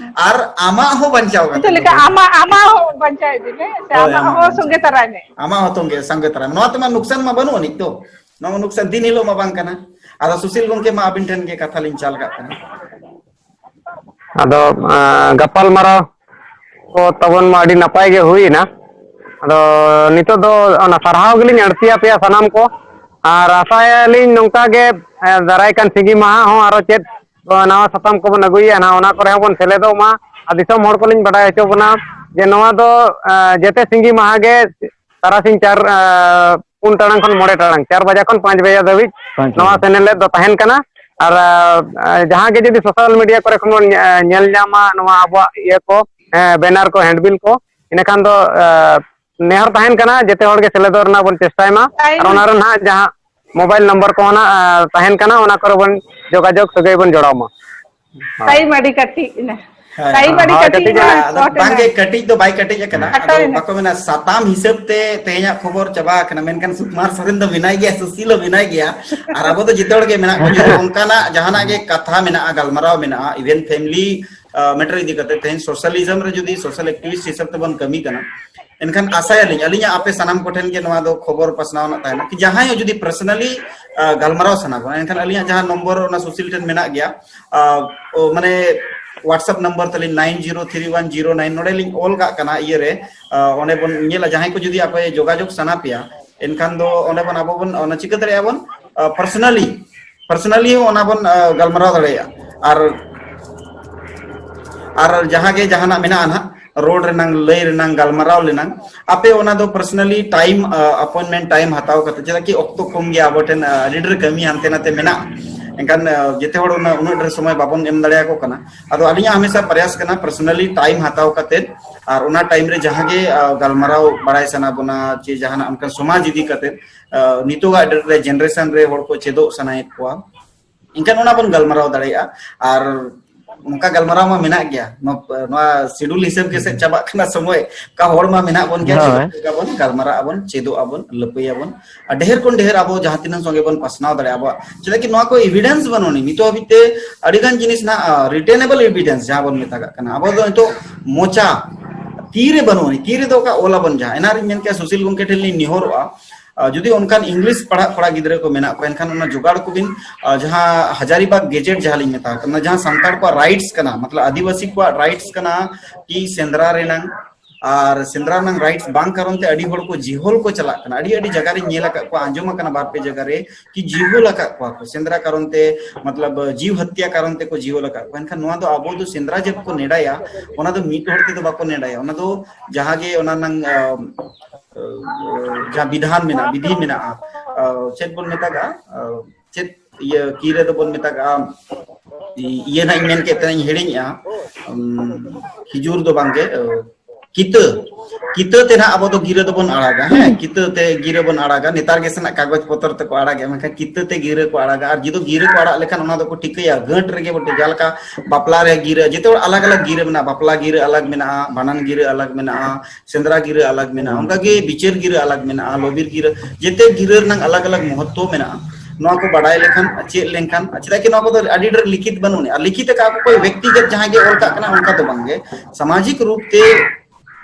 ᱟᱨ ᱟᱢᱟᱜ ᱦᱚᱸ ᱵᱟᱧᱪᱟᱣ ᱠᱟᱛᱮ ᱪᱮᱫ ᱞᱮᱠᱟ ᱫᱚᱦᱚᱭ ᱢᱮ᱾ ᱟᱢᱟᱜ, ᱟᱢᱟᱜ ᱦᱚᱸ ᱵᱟᱧᱪᱟᱣ ᱤᱫᱤ ᱢᱮ, ᱥᱮ ᱦᱳᱭ, ᱟᱢᱟᱜ ᱟᱢᱟᱜ ᱦᱚᱸ ᱦᱚᱸ ᱥᱚᱸᱜᱮ ᱵᱟᱧᱪᱟᱣ᱾ ᱛᱟᱨᱟᱭ ᱢᱮ᱾ ᱟᱢᱟᱜ ᱦᱚᱸ ᱛᱚᱸᱜᱮ, ᱥᱟᱸᱜᱮ ᱛᱟᱨᱟᱭ ᱢᱮ᱾ ᱱᱚᱣᱟ ᱛᱮᱢᱟ ᱱᱩᱠᱥᱟᱱ ᱢᱟ ᱵᱟᱹᱱᱩᱜ ᱟᱹᱱᱤᱡ ᱛᱚ᱾ ᱱᱚᱣᱟ ᱱᱩᱠᱥᱟᱱ ᱫᱤᱱ ᱦᱤᱞᱳᱜ ᱢᱟ ᱵᱟᱝ ᱠᱟᱱᱟ᱾ ᱟᱫᱚ ᱥᱩᱥᱤᱞ ᱜᱚᱢᱠᱮ ᱢᱟ ᱟᱹᱵᱤᱱ ᱴᱷᱮᱱ ᱜᱮ ᱠᱟᱛᱷᱟ ᱞᱤᱧ ᱪᱟᱞ ᱠᱟᱜ ᱠᱟᱱᱟ᱾ ᱟᱫᱚ, ᱟᱸ, ᱜᱟᱯᱟᱞ ᱢᱟᱨᱟᱣ ᱠᱚ ᱛᱟᱵᱚᱱ ᱢᱟ ᱟᱹᱰᱤ ᱱᱟᱯᱟᱭ ᱜᱮ ᱦᱩᱭᱮᱱᱟ᱾ ᱟᱫᱚ ᱱᱤᱛᱚᱜ ᱫᱚ ᱚᱱᱟ ᱥᱟᱨᱦᱟᱣ ᱜᱮᱞᱤᱧ ᱟᱹᱲᱛᱤᱭᱟᱯᱮᱭᱟ ᱥᱟᱱᱟᱢ ᱠᱚ, ᱟᱨ ᱟᱥᱟᱭᱟᱞᱤᱧ ᱱᱚᱝᱠᱟ ᱜᱮ, ᱮᱸ, ᱫᱟᱨᱟᱭ ᱠᱟᱱ ᱥᱤᱸᱜᱤ ᱢᱟᱦᱟ ᱦᱚᱸ ᱟᱨᱚ ᱪᱮᱫ ᱱᱟᱣᱟ ᱥᱟᱛᱟᱢ ᱠᱚᱵᱚᱱ ᱟᱹᱜᱩᱭᱟ ᱱᱟᱦᱟᱜ, ᱚᱱᱟ ᱠᱚᱨᱮ ᱦᱚᱸᱵᱚᱱ ᱥᱮᱞᱮᱫᱚᱜ ᱢᱟ᱾ ᱟᱨ ᱫᱤᱥᱚᱢ ᱦᱚᱲ ᱠᱚᱞᱤᱧ ᱵᱟᱰᱟᱭ ᱦᱚᱪᱚ ᱵᱚᱱᱟ ᱡᱮ ᱱᱚᱣᱟ ᱫᱚ, ᱮᱸ, ᱡᱮᱛᱮ ᱥᱤᱸᱜᱤ ᱢᱟᱦᱟ ᱜᱮ ᱛᱟᱨᱟᱥᱤᱧ ᱪᱟᱨ, ᱮᱸ, ᱯᱩᱱ ᱴᱟᱲᱟᱝ ᱠᱷᱚᱱ ᱢᱚᱬᱮ ᱴᱟᱲᱟᱝ, ᱪᱟᱨ ᱵᱟᱡᱟ ᱠᱷᱚᱱ ᱯᱟᱸᱪ ᱵᱟᱡᱟ ᱫᱷᱟᱹᱵᱤᱡ ᱯᱟᱸᱪ ᱱᱚᱣᱟ ᱵᱟᱡᱟ᱾ ᱥᱮᱱᱮᱞᱮᱫ ᱫᱚ ᱛᱟᱦᱮᱱ ᱠᱟᱱᱟ᱾ ᱟᱨ, ᱮᱸ, ᱡᱟᱦᱟᱸ ᱜᱮ ᱡᱩᱫᱤ social media ᱠᱚᱨᱮ ᱠᱷᱚᱱ ᱵᱚᱱ ᱧᱮ-, ᱧᱮᱞ ᱧᱟᱢᱟ ᱱᱚᱣᱟ ᱟᱵᱚᱣᱟᱜ ᱤᱭᱟᱹ ᱠᱚ, ᱮᱸ, banner ᱠᱚ, handbill ᱠᱚ, ᱤᱱᱟᱹᱠᱷᱟᱱ ᱫᱚ, ᱮᱸ, ᱱᱮᱦᱚᱨ ᱛᱟᱦᱮᱱ ᱠᱟᱱᱟ ᱡᱮᱛᱮ ᱦᱚᱲ ᱜᱮ ᱥᱮᱞᱮᱫᱚᱜ ᱨᱮᱱᱟᱜ ᱵᱚᱱ ᱪᱮᱥᱴᱟᱭ ᱢᱟ᱾ ᱟᱨ ᱚᱱᱟ ᱨᱮ ᱱᱟᱦᱟᱜ ᱡᱟᱦᱟᱸ, ᱢᱳᱵᱟᱭᱤᱞ ᱱᱚᱢᱵᱚᱨ ᱠᱚᱦᱚᱸ ᱱᱟᱜ ᱛᱟᱦᱮᱱ ᱠᱟᱱᱟ, ᱚᱱᱟ ᱠᱚᱨᱮ ᱵᱚᱱ ᱡᱳᱜᱟᱡᱳᱜᱽ ᱥᱟᱹᱜᱟᱹᱭ ᱵᱚᱱ ᱡᱚᱲᱟᱣ ᱢᱟ᱾ ᱴᱟᱭᱤᱢ ᱟᱹᱰᱤ ᱠᱟᱹᱴᱤᱡ ᱮᱱᱟ᱾ ᱦᱳᱭ᱾ ᱴᱟᱭᱤᱢ ᱟᱹᱰᱤ ᱦᱳᱭ, ᱠᱟᱹᱴᱤᱡ ᱠᱟᱹᱴᱤᱡ ᱮᱱᱟ᱾ ᱮᱱᱟ᱾ ᱟᱫᱚ short ᱮᱱᱟ᱾ ᱵᱟᱝᱜᱮ, ᱠᱟᱹᱴᱤᱡ ᱫᱚ ᱵᱟᱭ ᱠᱟᱹᱴᱤᱡ ᱟᱠᱟᱱᱟ᱾ ᱠᱷᱟᱴᱚ ᱟᱫᱚ ᱮᱱᱟ᱾ ᱵᱟᱠᱚ ᱢᱮᱱᱟ, ᱥᱟᱛᱟᱢ ᱦᱤᱥᱟᱹᱵ ᱛᱮ ᱛᱮᱦᱮᱧᱟᱜ ᱠᱷᱚᱵᱚᱨ ᱪᱟᱵᱟ ᱟᱠᱟᱱᱟ, ᱢᱮᱱᱠᱷᱟᱱ ᱥᱩᱠᱩᱢᱟᱨ ᱥᱚᱨᱮᱱ ᱫᱚ ᱢᱮᱱᱟᱭ ᱜᱮᱭᱟ, ᱥᱩᱥᱤᱞ ᱦᱚᱸ ᱢᱮᱱᱟᱭ ᱜᱮᱭᱟ᱾ ᱟᱨ ᱟᱵᱚ ᱫᱚ ᱡᱚᱛᱚ ᱦᱚᱲ ᱜᱮ ᱢᱮᱱᱟᱜ ᱵᱚᱱᱟ, ᱡᱩᱫᱤ ᱚᱱᱠᱟᱱᱟᱜ ᱡᱟᱦᱟᱱᱟᱜ ᱜᱮ ᱠᱟᱛᱷᱟ ᱢᱮᱱᱟᱜᱼᱟ, ᱜᱟᱞᱢᱟᱨᱟᱣ ᱢᱮᱱᱟᱜᱼᱟ, even family matter ᱤᱫᱤ ᱠᱟᱛᱮ, ᱛᱮᱦᱮᱧ socialism ᱨᱮ ᱡᱩᱫᱤ social activist ᱦᱤᱥᱟᱹᱵ ᱛᱮᱵᱚᱱ ᱠᱟᱹᱢᱤ ᱠᱟᱱᱟ, ᱮᱱᱠᱷᱟᱱ ᱟᱥᱟᱭᱟᱞᱤᱧ ᱟᱹᱞᱤᱧᱟᱜ ᱟᱯᱮ ᱥᱟᱱᱟᱢ ᱠᱚᱴᱷᱮᱱ ᱜᱮ ᱱᱚᱣᱟ ᱫᱚ ᱠᱷᱚᱵᱚᱨ ᱯᱟᱥᱱᱟᱣ ᱨᱮᱱᱟᱜ ᱛᱟᱦᱮᱱᱟ, ᱠᱤ ᱡᱟᱦᱟᱸᱭ ᱦᱚᱸ ᱡᱩᱫᱤ personally ᱜᱟᱞᱢᱟᱨᱟᱣ ᱥᱟᱱᱟ ᱵᱚᱱᱟ, ᱮᱱᱠᱷᱟᱱ ᱟᱹᱞᱤᱧᱟᱜ ᱡᱟᱦᱟᱸ ᱱᱚᱢᱵᱚᱨ ᱚᱱᱟ ᱥᱩᱥᱤᱞ ᱴᱷᱮᱱ ᱢᱮᱱᱟᱜ ᱜᱮᱭᱟ, ᱟᱨ, ᱚ, ᱢᱟᱱᱮ WhatsApp ᱱᱚᱢᱵᱚᱨ ᱛᱟᱹᱞᱤᱧ nine zero three one zero nine, ᱱᱚᱰᱮ ᱞᱤᱧ ᱚᱞ ᱠᱟᱜ ᱠᱟᱱᱟ ᱤᱭᱟᱹ ᱨᱮ, ᱟᱨ, ᱚᱸᱰᱮ ᱵᱚᱱ ᱧᱮᱞᱟ, ᱡᱟᱦᱟᱸᱭ ᱠᱚ ᱡᱩᱫᱤ ᱟᱯᱮ ᱡᱳᱜᱟᱡᱳᱜᱽ ᱥᱟᱱᱟ ᱯᱮᱭᱟ, ᱮᱱᱠᱷᱟᱱ ᱫᱚ ᱚᱸᱰᱮ ᱵᱚᱱ ᱟᱵᱚ ᱵᱚᱱ ᱚᱱᱟ ᱪᱤᱠᱟᱹ ᱫᱟᱲᱮᱭᱟᱜᱼᱟ ᱵᱚᱱ, ᱟᱨ, personally, personally ᱦᱚᱸ ᱚᱱᱟ ᱵᱚᱱ, ᱟᱨ, ᱜᱟᱞᱢᱟᱨᱟᱣ ᱫᱟᱲᱮᱭᱟᱜᱼᱟ᱾ ᱟᱨ, ᱟᱨ ᱡᱟᱦᱟᱸ ᱜᱮ ᱡᱟᱦᱟᱱᱟᱜ ᱢᱮᱱᱟᱜᱼᱟ ᱱᱟᱦᱟᱜ, ᱨᱚᱲ ᱨᱮᱱᱟᱝ, ᱞᱟᱹᱭ ᱨᱮᱱᱟᱝ, ᱜᱟᱞᱢᱟᱨᱟᱣ ᱨᱮᱱᱟᱝ, ᱟᱯᱮ ᱚᱱᱟ ᱫᱚ personally time, ᱟᱨ, appointment time ᱦᱟᱛᱟᱣ ᱠᱟᱛᱮ, ᱪᱮᱫᱟᱜ ᱠᱤ ᱚᱠᱛᱚ ᱠᱚᱢ ᱜᱮᱭᱟ ᱟᱵᱚ ᱴᱷᱮᱱ, ᱟᱨ, ᱟᱹᱰᱤ ᱰᱷᱮᱨ ᱠᱟᱹᱢᱤ ᱦᱟᱱᱛᱮ ᱱᱟᱛᱮ ᱢᱮᱱᱟᱜᱼᱟ, ᱮᱱᱠᱷᱟᱱ, ᱟᱨ, ᱡᱮᱛᱮ ᱦᱚᱲ ᱩᱱᱟᱹᱜ, ᱩᱱᱟᱹᱜ ᱰᱷᱮᱨ ᱥᱚᱢᱚᱭ ᱵᱟᱵᱚᱱ ᱮᱢ ᱫᱟᱲᱮᱭᱟᱠᱚ ᱠᱟᱱᱟ᱾ ᱟᱫᱚ ᱟᱹᱞᱤᱧᱟᱜ ᱦᱟᱢᱮᱥᱟ ᱯᱨᱚᱭᱟᱥ ᱠᱟᱱᱟ, personally time ᱦᱟᱛᱟᱣ ᱠᱟᱛᱮ, ᱟᱨ ᱚᱱᱟ time ᱨᱮ ᱡᱟᱦᱟᱸ ᱜᱮ, ᱟᱨ, ᱜᱟᱞᱢᱟᱨᱟᱣ ᱵᱟᱲᱟᱭ ᱥᱟᱱᱟ ᱵᱚᱱᱟ, ᱪᱮ ᱡᱟᱦᱟᱱᱟᱜ ᱚᱱᱠᱟ ᱥᱚᱢᱟᱡᱽ ᱤᱫᱤ ᱠᱟᱛᱮ, ᱟᱨ, ᱱᱤᱛᱚᱜᱟᱜ date ᱨᱮ generation ᱨᱮ ᱦᱚᱲ ᱠᱚ ᱪᱮᱫᱚᱜ ᱥᱟᱱᱟᱭᱮᱫ ᱠᱚᱣᱟ, ᱮᱱᱠᱷᱟᱱ ᱚᱱᱟ ᱵᱚᱱ ᱜᱟᱞᱢᱟᱨᱟᱣ ᱫᱟᱲᱮᱭᱟᱜᱼᱟ᱾ ᱟᱨ ᱱᱚᱝᱠᱟ ᱜᱟᱞᱢᱟᱨᱟᱣ ᱢᱟ ᱢᱮᱱᱟᱜ ᱜᱮᱭᱟ, ᱱᱚᱣᱟ, ᱱᱚᱣᱟ schedule ᱦᱤᱥᱟᱹᱵ ᱜᱮᱥᱮ ᱪᱟᱵᱟᱜ ᱠᱟᱱᱟ ᱥᱚᱢᱚᱭ᱾ ᱚᱠᱟ ᱦᱚᱲ ᱢᱟ ᱢᱮᱱᱟᱜ ᱵᱚᱱ ᱜᱮᱭᱟ, ᱦᱳᱭ᱾ ᱪᱮᱫᱚᱜ ᱟᱵᱚᱱ, ᱜᱟᱞᱢᱟᱨᱟᱜ ᱟᱵᱚᱱ, ᱪᱮᱫᱚᱜ ᱟᱵᱚᱱ, ᱞᱟᱹᱯᱟᱹᱭ ᱟᱵᱚᱱ᱾ ᱟᱨ ᱰᱷᱮᱨ ᱠᱷᱚᱱ ᱰᱷᱮᱨ ᱟᱵᱚ ᱡᱟᱦᱟᱸ ᱛᱤᱱᱟᱹᱜ ᱥᱚᱸᱜᱮ ᱵᱚᱱ ᱯᱟᱥᱱᱟᱣ ᱫᱟᱲᱮᱭᱟᱜᱼᱟ ᱟᱵᱚᱣᱟᱜ, ᱪᱮᱫᱟᱜ ᱠᱤ ᱱᱚᱣᱟ ᱠᱚ evidence ᱵᱟᱹᱱᱩᱜ ᱟᱹᱱᱤᱡ᱾ ᱱᱤᱛᱚᱜ ᱦᱟᱹᱵᱤᱡ ᱛᱮ ᱟᱹᱰᱤ ᱜᱟᱱ ᱡᱤᱱᱤᱥ ᱱᱟᱜ, ᱟᱨ, retainable evidence ᱡᱟᱦᱟᱸ ᱵᱚᱱ ᱢᱮᱛᱟᱜ ᱠᱟᱱᱟ, ᱟᱵᱚ ᱫᱚ ᱱᱤᱛᱚᱜ ᱢᱚᱪᱟ ᱛᱤᱨᱮ ᱵᱟᱹᱱᱩᱜ ᱟᱹᱱᱤᱡ, ᱛᱤ ᱨᱮᱫᱚ ᱚᱠᱟ ᱚᱞ ᱟᱵᱚᱱ ᱡᱟᱦᱟᱸ᱾ ᱮᱱᱟᱱ ᱨᱤᱧ ᱢᱮᱱ ᱠᱮᱜᱼᱟ, ᱥᱩᱥᱤᱞ ᱜᱚᱢᱠᱮ ᱴᱷᱮᱱ ᱞᱤᱧ ᱱᱮᱦᱚᱨᱚᱜᱼᱟ, ᱟᱨ, ᱡᱩᱫᱤ ᱚᱱᱠᱟᱱ English ᱯᱟᱲᱦᱟᱜ ᱠᱚᱲᱟ ᱜᱤᱫᱽᱨᱟᱹ ᱠᱚ ᱢᱮᱱᱟᱜ ᱠᱚᱣᱟ, ᱮᱱᱠᱷᱟᱱ ᱚᱱᱟ ᱡᱚᱜᱟᱲ ᱠᱚᱵᱤᱱ, ᱟᱨ, ᱡᱟᱦᱟᱸ ᱦᱟᱡᱟᱨᱤᱵᱟᱜᱽ ᱜᱮᱡᱮᱴ ᱡᱟᱦᱟᱸ ᱞᱤᱧ ᱢᱮᱛᱟᱜ ᱠᱟᱱᱟ, ᱡᱟᱦᱟᱸ ᱥᱟᱱᱛᱟᱲ ᱠᱚᱣᱟᱜ rights ᱠᱟᱱᱟ, ᱢᱚᱛᱞᱚᱵ ᱟᱹᱫᱤᱵᱟᱹᱥᱤ ᱠᱚᱣᱟᱜ rights ᱠᱟᱱᱟ, ᱠᱤ ᱥᱮᱸᱫᱽᱨᱟ ᱨᱮᱱᱟᱝ ᱟᱨ ᱥᱮᱸᱫᱽᱨᱟ ᱨᱮᱱᱟᱝ rights ᱵᱟᱝ ᱠᱟᱨᱚᱱ ᱛᱮ ᱟᱹᱰᱤ ᱦᱚᱲ ᱠᱚ ᱡᱤᱦᱚᱞ ᱠᱚ ᱪᱟᱞᱟᱜ ᱠᱟᱱᱟ᱾ ᱟᱹᱰᱤ, ᱟᱹᱰᱤ ᱡᱟᱭᱜᱟ ᱨᱤᱧ ᱧᱮᱞ ᱟᱠᱟᱫ ᱠᱚᱣᱟ, ᱟᱸᱡᱚᱢ ᱟᱠᱟᱱᱟ ᱵᱟᱨ ᱯᱮ ᱡᱟᱭᱜᱟ ᱨᱮ, ᱠᱤ ᱡᱤᱦᱚᱞ ᱟᱠᱟᱫ ᱠᱚᱣᱟ ᱠᱚ ᱥᱮᱸᱫᱽᱨᱟ ᱠᱟᱨᱚᱱ ᱛᱮ, ᱢᱚᱛᱞᱚᱵ ᱡᱤᱣ ᱦᱚᱛᱭᱟ ᱠᱟᱨᱚᱱ ᱛᱮᱠᱚ ᱡᱤᱦᱚᱞ ᱟᱠᱟᱫ ᱠᱚᱣᱟ᱾ ᱮᱱᱠᱷᱟᱱ ᱱᱚᱣᱟ ᱫᱚ ᱟᱵᱚ ᱫᱚ ᱥᱮᱸᱫᱽᱨᱟ ᱡᱟᱹᱛ ᱠᱚ ᱱᱮᱰᱟᱭᱟ, ᱚᱱᱟ ᱫᱚ ᱢᱤᱫ ᱦᱚᱲ ᱛᱮᱫᱚ ᱵᱟᱠᱚ ᱱᱮᱰᱟᱭᱟ, ᱚᱱᱟ ᱫᱚ ᱡᱟᱦᱟᱸ ᱜᱮ ᱚᱱᱟ ᱱᱟᱝ, ᱟᱸ, ᱟᱸ, ᱡᱟᱦᱟᱸ ᱵᱤᱫᱷᱟᱱ ᱢᱮᱱᱟᱜᱼᱟ, ᱵᱤᱫᱷᱤ ᱢᱮᱱᱟᱜᱼᱟ, ᱟᱸ, ᱪᱮᱫ ᱵᱚᱱ ᱢᱮᱛᱟᱜᱼᱟ, ᱟᱸ, ᱪᱮᱫ ᱤᱭᱟᱹ ᱠᱤ ᱨᱮᱫᱚ ᱵᱚᱱ ᱢᱮᱛᱟᱜᱼᱟ, ᱤᱭᱟᱹ ᱱᱟᱜ ᱤᱧ ᱢᱮᱱ ᱠᱮᱫ ᱛᱟᱦᱮᱸᱧ ᱦᱤᱲᱤᱧᱮᱜᱼᱟ, ᱩᱸ, ᱠᱷᱤᱡᱩᱨ ᱫᱚ ᱵᱟᱝᱜᱮ, ᱟᱸ, ᱠᱤᱛᱟᱹ, ᱠᱤᱛᱟᱹ ᱛᱮ ᱱᱟᱦᱟᱜ ᱟᱵᱚ ᱫᱚ ᱜᱤᱨᱟᱹ ᱫᱚᱵᱚᱱ ᱟᱲᱟᱜᱟ, ᱦᱮᱸ, ᱠᱤᱛᱟᱹ ᱛᱮ ᱜᱤᱨᱟᱹ ᱵᱚᱱ ᱟᱲᱟᱜᱟ᱾ ᱱᱮᱛᱟᱨ ᱜᱮ ᱥᱮᱱᱟᱜ ᱠᱟᱜᱚᱡᱽ ᱯᱚᱛᱚᱨ ᱛᱮᱠᱚ ᱟᱲᱟᱜᱟ, ᱢᱮᱱᱠᱷᱟᱱ ᱠᱤᱛᱟᱹ ᱛᱮ ᱜᱤᱨᱟᱹ ᱠᱚ ᱟᱲᱟᱜᱟ᱾ ᱟᱨ ᱡᱩᱫᱤ ᱜᱤᱨᱟᱹ ᱠᱚ ᱟᱲᱟᱜ ᱞᱮᱠᱷᱟᱱ ᱚᱱᱟ ᱫᱚᱠᱚ ᱴᱷᱤᱠᱟᱹᱭᱟ, ᱜᱟᱹᱴ ᱨᱮᱜᱮ ᱵᱚᱴᱮ᱾ ᱡᱟᱦᱟᱸ ᱞᱮᱠᱟ ᱵᱟᱯᱞᱟ ᱨᱮ ᱜᱤᱨᱟᱹ, ᱡᱚᱛᱚ ᱦᱚᱲ ᱟᱞᱟᱜᱽ ᱟᱞᱟᱜᱽ ᱜᱤᱨᱟᱹ ᱢᱮᱱᱟᱜᱼᱟ, ᱵᱟᱯᱞᱟ ᱜᱤᱨᱟᱹ ᱟᱞᱟᱜᱽ ᱢᱮᱱᱟᱜᱼᱟ, ᱵᱷᱟᱸᱰᱟᱱ ᱜᱤᱨᱟᱹ ᱟᱞᱟᱜᱽ ᱢᱮᱱᱟᱜᱼᱟ, ᱥᱮᱸᱫᱽᱨᱟ ᱜᱤᱨᱟᱹ ᱟᱞᱟᱜᱽ ᱢᱮᱱᱟᱜᱼᱟ, ᱚᱱᱠᱟ ᱜᱮ ᱵᱤᱪᱟᱹᱨ ᱜᱤᱨᱟᱹ ᱟᱞᱟᱜᱽ ᱢᱮᱱᱟᱜᱼᱟ, ᱞᱚᱵᱤᱨ ᱜᱤᱨᱟᱹ, ᱡᱮᱛᱮ ᱜᱤᱨᱟᱹ ᱨᱮᱱᱟᱜ ᱟᱞᱟᱜᱽ ᱟᱞᱟᱜᱽ ᱢᱚᱦᱚᱛᱛᱚ ᱢᱮᱱᱟᱜᱼᱟ᱾ ᱱᱚᱣᱟ ᱠᱚ ᱵᱟᱰᱟᱭ ᱞᱮᱠᱷᱟᱱ, ᱪᱮᱫ ᱞᱮᱱᱠᱷᱟᱱ, ᱪᱮᱫᱟᱜ ᱠᱤ ᱱᱚᱣᱟ ᱠᱚᱫᱚ ᱟᱹᱰᱤ ᱰᱷᱮᱨ ᱞᱤᱠᱷᱤᱛ ᱵᱟᱹᱱᱩᱜ ᱟᱹᱱᱤᱡ᱾ ᱟᱨ ᱞᱤᱠᱷᱤᱛ ᱟᱠᱟᱫ ᱠᱚ ᱚᱠᱚᱭ ᱵᱮᱠᱛᱤᱜᱚᱛ ᱡᱟᱦᱟᱸᱭ ᱜᱮ ᱚᱞ ᱠᱟᱜ ᱠᱟᱱᱟ, ᱚᱱᱠᱟ ᱫᱚ ᱵᱟᱝᱜᱮ᱾ ᱥᱟᱢᱟᱡᱤᱠ ᱨᱩᱯ ᱛᱮ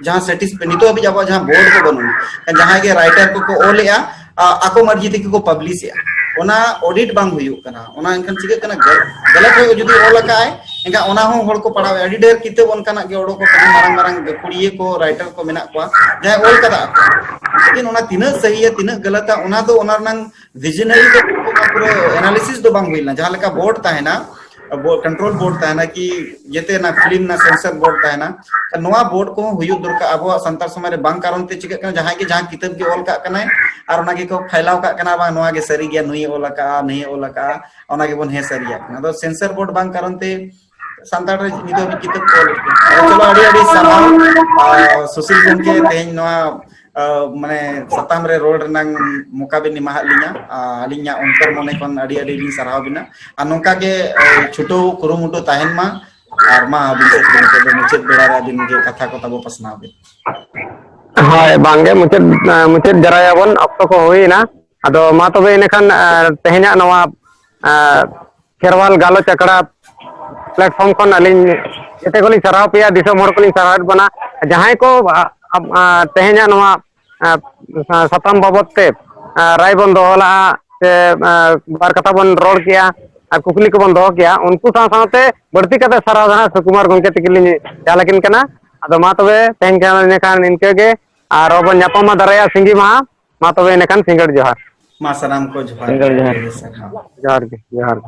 ᱡᱟᱦᱟᱸ ᱥᱮᱴᱤᱥ-, ᱱᱤᱛᱚᱜ ᱦᱟᱹᱵᱤᱡ ᱟᱵᱚᱣᱟᱜ ᱡᱟᱦᱟᱸ ᱵᱳᱨᱰ ᱠᱚ ᱵᱟᱹᱱᱩᱜᱼᱟ, ᱡᱟᱦᱟᱸᱭ ᱜᱮ ᱨᱟᱭᱴᱟᱨ ᱠᱚᱠᱚ ᱚᱞᱮᱜᱼᱟ, ᱟ-, ᱟᱠᱚ ᱢᱟᱨᱡᱤ ᱛᱮᱜᱮ ᱠᱚ ᱯᱟᱵᱽᱞᱤᱥᱮᱜᱼᱟ, ᱚᱱᱟ ᱚᱰᱤᱴ ᱵᱟᱝ ᱦᱩᱭᱩᱜ ᱠᱟᱱᱟ᱾ ᱚᱱᱟ ᱮᱱᱠᱷᱟᱱ ᱪᱤᱠᱟᱹᱜ ᱠᱟᱱᱟ? ᱜᱟᱞ-, ᱜᱟᱞᱟᱛ ᱦᱚᱸ ᱡᱩᱫᱤ ᱚᱞ ᱟᱠᱟᱫᱼᱟᱭ, ᱮᱱᱠᱷᱟᱱ ᱚᱱᱟ ᱦᱚᱸ ᱦᱚᱲ ᱠᱚ ᱯᱟᱲᱦᱟᱣᱮᱫᱼᱟ᱾ ᱟᱹᱰᱤ ᱰᱷᱮᱨ ᱠᱤᱛᱟᱹᱵ ᱚᱱᱠᱟᱱᱟᱜ ᱜᱮ ᱚᱰᱚᱠ ᱟᱠᱟᱱᱟ, ᱢᱟᱨᱟᱝ ᱢᱟᱨᱟᱝ ᱜᱟᱹᱠᱷᱩᱲᱤᱭᱟᱹ ᱠᱚ, ᱨᱟᱭᱴᱟᱨ ᱠᱚ ᱢᱮᱱᱟᱜ ᱠᱚᱣᱟ, ᱡᱟᱦᱟᱸᱭ ᱚᱞ ᱠᱟᱫᱟ ᱠᱚ᱾ ᱞᱮᱠᱤᱱ ᱚᱱᱟ ᱛᱤᱱᱟᱹᱜ ᱥᱟᱹᱦᱤᱭᱟ, ᱛᱤᱱᱟᱹᱜ ᱜᱟᱞᱟᱛᱟ, ᱚᱱᱟ ᱫᱚ, ᱚᱱᱟ ᱨᱮᱱᱟᱝ ᱵᱷᱤᱡᱤᱱᱟᱨᱤ ᱫᱚ ᱯᱩᱨᱟᱹ ᱮᱱᱟᱞᱤᱥᱤᱥ ᱫᱚ ᱵᱟᱝ ᱦᱩᱭ ᱞᱮᱱᱟ᱾ ᱡᱟᱦᱟᱸ ᱞᱮᱠᱟ ᱵᱳᱨᱰ ᱛᱟᱦᱮᱱᱟ, ᱟᱵᱚ ᱠᱚᱱᱴᱨᱳᱞ ᱵᱳᱨᱰ ᱛᱟᱦᱮᱱᱟ, ᱠᱤ ᱡᱮᱛᱮ ᱚᱱᱟ ᱯᱷᱤᱞᱢ ᱨᱮᱱᱟᱜ ᱥᱮᱱᱥᱚᱨ ᱵᱳᱨᱰ ᱛᱟᱦᱮᱱᱟ, ᱱᱚᱣᱟ ᱵᱳᱨᱰ ᱠᱚᱦᱚᱸ ᱦᱩᱭᱩᱜ ᱫᱚᱨᱠᱟᱨ᱾ ᱟᱵᱚᱣᱟᱜ ᱥᱟᱱᱛᱟᱲ ᱥᱚᱢᱟᱡᱽ ᱨᱮ ᱵᱟᱝ ᱠᱟᱨᱚᱱ ᱛᱮ ᱪᱤᱠᱟᱹᱜ ᱠᱟᱱᱟ, ᱡᱟᱦᱟᱸᱭ ᱜᱮ ᱡᱟᱦᱟᱸ ᱠᱤᱛᱟᱹᱵ ᱜᱮ ᱚᱞ ᱠᱟᱜ ᱠᱟᱱᱟᱭ ᱟᱨ ᱚᱱᱟ ᱜᱮᱠᱚ ᱯᱷᱟᱭᱞᱟᱣ ᱠᱟᱜ ᱠᱟᱱᱟ, ᱵᱟᱝ ᱱᱚᱣᱟ ᱜᱮ ᱥᱟᱹᱨᱤ ᱜᱮᱭᱟ, ᱱᱩᱭᱮ ᱚᱞ ᱟᱠᱟᱜᱼᱟ, ᱱᱩᱭᱮ ᱚᱞ ᱟᱠᱟᱜᱼᱟ, ᱚᱱᱟ ᱜᱮᱵᱚᱱ ᱦᱮᱸ ᱥᱟᱹᱨᱤᱭᱟᱜ ᱠᱟᱱᱟ᱾ ᱟᱫᱚ ᱥᱮᱱᱥᱚᱨ ᱵᱳᱨᱰ ᱵᱟᱝ ᱠᱟᱨᱚᱱ ᱛᱮ ᱥᱟᱱᱛᱟᱲ ᱨᱮ ᱱᱤᱛ ᱦᱟᱹᱵᱤᱡ ᱠᱤᱛᱟᱹᱵ ᱠᱚ ᱚᱞᱮᱫ ᱠᱟᱱᱟ᱾ ᱟᱫᱚ ᱪᱚᱞᱚ, ᱟᱹᱰᱤ ᱟᱹᱰᱤ ᱥᱟᱨᱦᱟᱣ, ᱟᱨ ᱥᱩᱥᱤᱞ ᱜᱚᱢᱠᱮ, ᱛᱮᱦᱮᱧ ᱱᱚᱣᱟ, ᱟᱨ, ᱢᱟᱱᱮ, ᱥᱟᱛᱟᱢ ᱨᱮ ᱨᱚᱲ ᱨᱮᱱᱟᱝ ᱢᱚᱠᱟ ᱵᱤᱱ ᱮᱢᱟᱦᱟᱫ ᱞᱤᱧᱟ᱾ ᱟᱨ ᱟᱹᱞᱤᱧᱟᱜ ᱚᱱᱛᱚᱨ ᱢᱚᱱᱮ ᱠᱷᱚᱱ ᱟᱹᱰᱤ ᱟᱹᱰᱤ ᱞᱤᱧ ᱥᱟᱨᱦᱟᱣ ᱵᱤᱱᱟ᱾ ᱟᱨ ᱱᱚᱝᱠᱟ ᱜᱮ, ᱟᱨ, ᱪᱷᱩᱴᱟᱹᱣ ᱠᱩᱨᱩᱢᱩᱴᱩ ᱛᱟᱦᱮᱱ ᱢᱟ᱾ ᱟᱨ ᱢᱟ ᱟᱹᱵᱤᱱ ᱥᱮᱫ ᱠᱷᱚᱱ ᱱᱤᱛᱚᱜ ᱫᱚ ᱢᱩᱪᱟᱹᱫ ᱵᱮᱲᱟ ᱨᱮ ᱟᱹᱵᱤᱱ ᱜᱮ ᱠᱟᱛᱷᱟ ᱠᱚ ᱛᱟᱵᱚ ᱯᱟᱥᱱᱟᱣ ᱵᱤᱱ᱾ ᱦᱳᱭ, ᱵᱟᱝᱜᱮ, ᱢᱩᱪᱟᱹᱫ, ᱢᱩᱪᱟᱹᱫ ᱡᱟᱨᱟᱭᱟᱵᱚᱱ, ᱚᱠᱛᱚ ᱠᱚ ᱦᱩᱭᱮᱱᱟ᱾ ᱟᱫᱚ ᱢᱟ ᱛᱚᱵᱮ ᱤᱱᱟᱹᱠᱷᱟᱱ, ᱟᱨ, ᱛᱮᱦᱮᱧᱟᱜ ᱱᱚᱣᱟ, ᱟᱨ, ᱠᱷᱮᱨᱣᱟᱞ ᱜᱟᱞᱚᱪ ᱟᱠᱷᱲᱟ ᱯᱞᱟᱴᱯᱷᱚᱨᱢ ᱠᱷᱚᱱ ᱟᱹᱞᱤᱧ ᱡᱮᱛᱮ ᱠᱚᱞᱤᱧ ᱥᱟᱨᱦᱟᱣ ᱯᱮᱭᱟ, ᱫᱤᱥᱚᱢ ᱦᱚᱲ ᱠᱚᱞᱤᱧ ᱥᱟᱨᱦᱟᱣᱮᱫ ᱵᱚᱱᱟ᱾ ᱡᱟᱦᱟᱸᱭ ᱠᱚ, ᱟ, ᱟ, ᱟ, ᱛᱮᱦᱮᱧᱟᱜ ᱱᱚᱣᱟ, ᱟ, ᱥᱟᱛᱟᱢ ᱵᱟᱵᱚᱫ ᱛᱮ, ᱟ, ᱨᱟᱭ ᱵᱚᱱ ᱫᱚᱦᱚ ᱞᱟᱜᱼᱟ ᱥᱮ, ᱟ, ᱵᱟᱨ ᱠᱟᱛᱷᱟ ᱵᱚᱱ ᱨᱚᱲ ᱠᱮᱜᱼᱟ ᱟᱨ ᱠᱩᱠᱞᱤ ᱠᱚᱵᱚᱱ ᱫᱚᱦᱚ ᱠᱮᱜᱼᱟ, ᱩᱱᱠᱩ ᱥᱟᱶ ᱥᱟᱶᱛᱮ ᱵᱟᱹᱲᱛᱤ ᱠᱟᱛᱮ ᱥᱟᱨᱦᱟᱣ ᱫᱚ ᱦᱟᱸᱜ ᱥᱩᱠᱩᱢᱟᱨ ᱜᱚᱢᱠᱮ ᱛᱤᱠᱤᱱ ᱞᱤᱧ ᱪᱟᱞ ᱟᱹᱠᱤᱱ ᱠᱟᱱᱟ᱾ ᱟᱫᱚ ᱢᱟ ᱛᱚᱵᱮ ᱛᱮᱦᱮᱧ ᱠᱷᱟᱱ ᱤᱱᱟᱹᱠᱷᱟᱱ ᱤᱱᱠᱟᱹ ᱜᱮ, ᱟᱨ ᱵᱚᱱ ᱧᱟᱯᱟᱢᱟ ᱫᱟᱨᱟᱭᱟ ᱥᱤᱸᱜᱤ ᱢᱟᱦᱟ᱾ ᱢᱟ ᱛᱚᱵᱮ ᱤᱱᱟᱹᱠᱷᱟᱱ ᱥᱤᱸᱜᱟᱹᱲ ᱡᱚᱦᱟᱨ᱾ ᱢᱟ ᱥᱟᱱᱟᱢ ᱠᱚ ᱡᱚᱦᱟᱨ, ᱥᱤᱸᱜᱟᱹᱲ ᱟᱹᱰᱤ ᱡᱚᱦᱟᱨ᱾ ᱟᱹᱰᱤ ᱥᱟᱨᱦᱟᱣ᱾ ᱡᱚᱦᱟᱨ ᱜᱮ, ᱡᱚᱦᱟᱨ ᱜᱮ᱾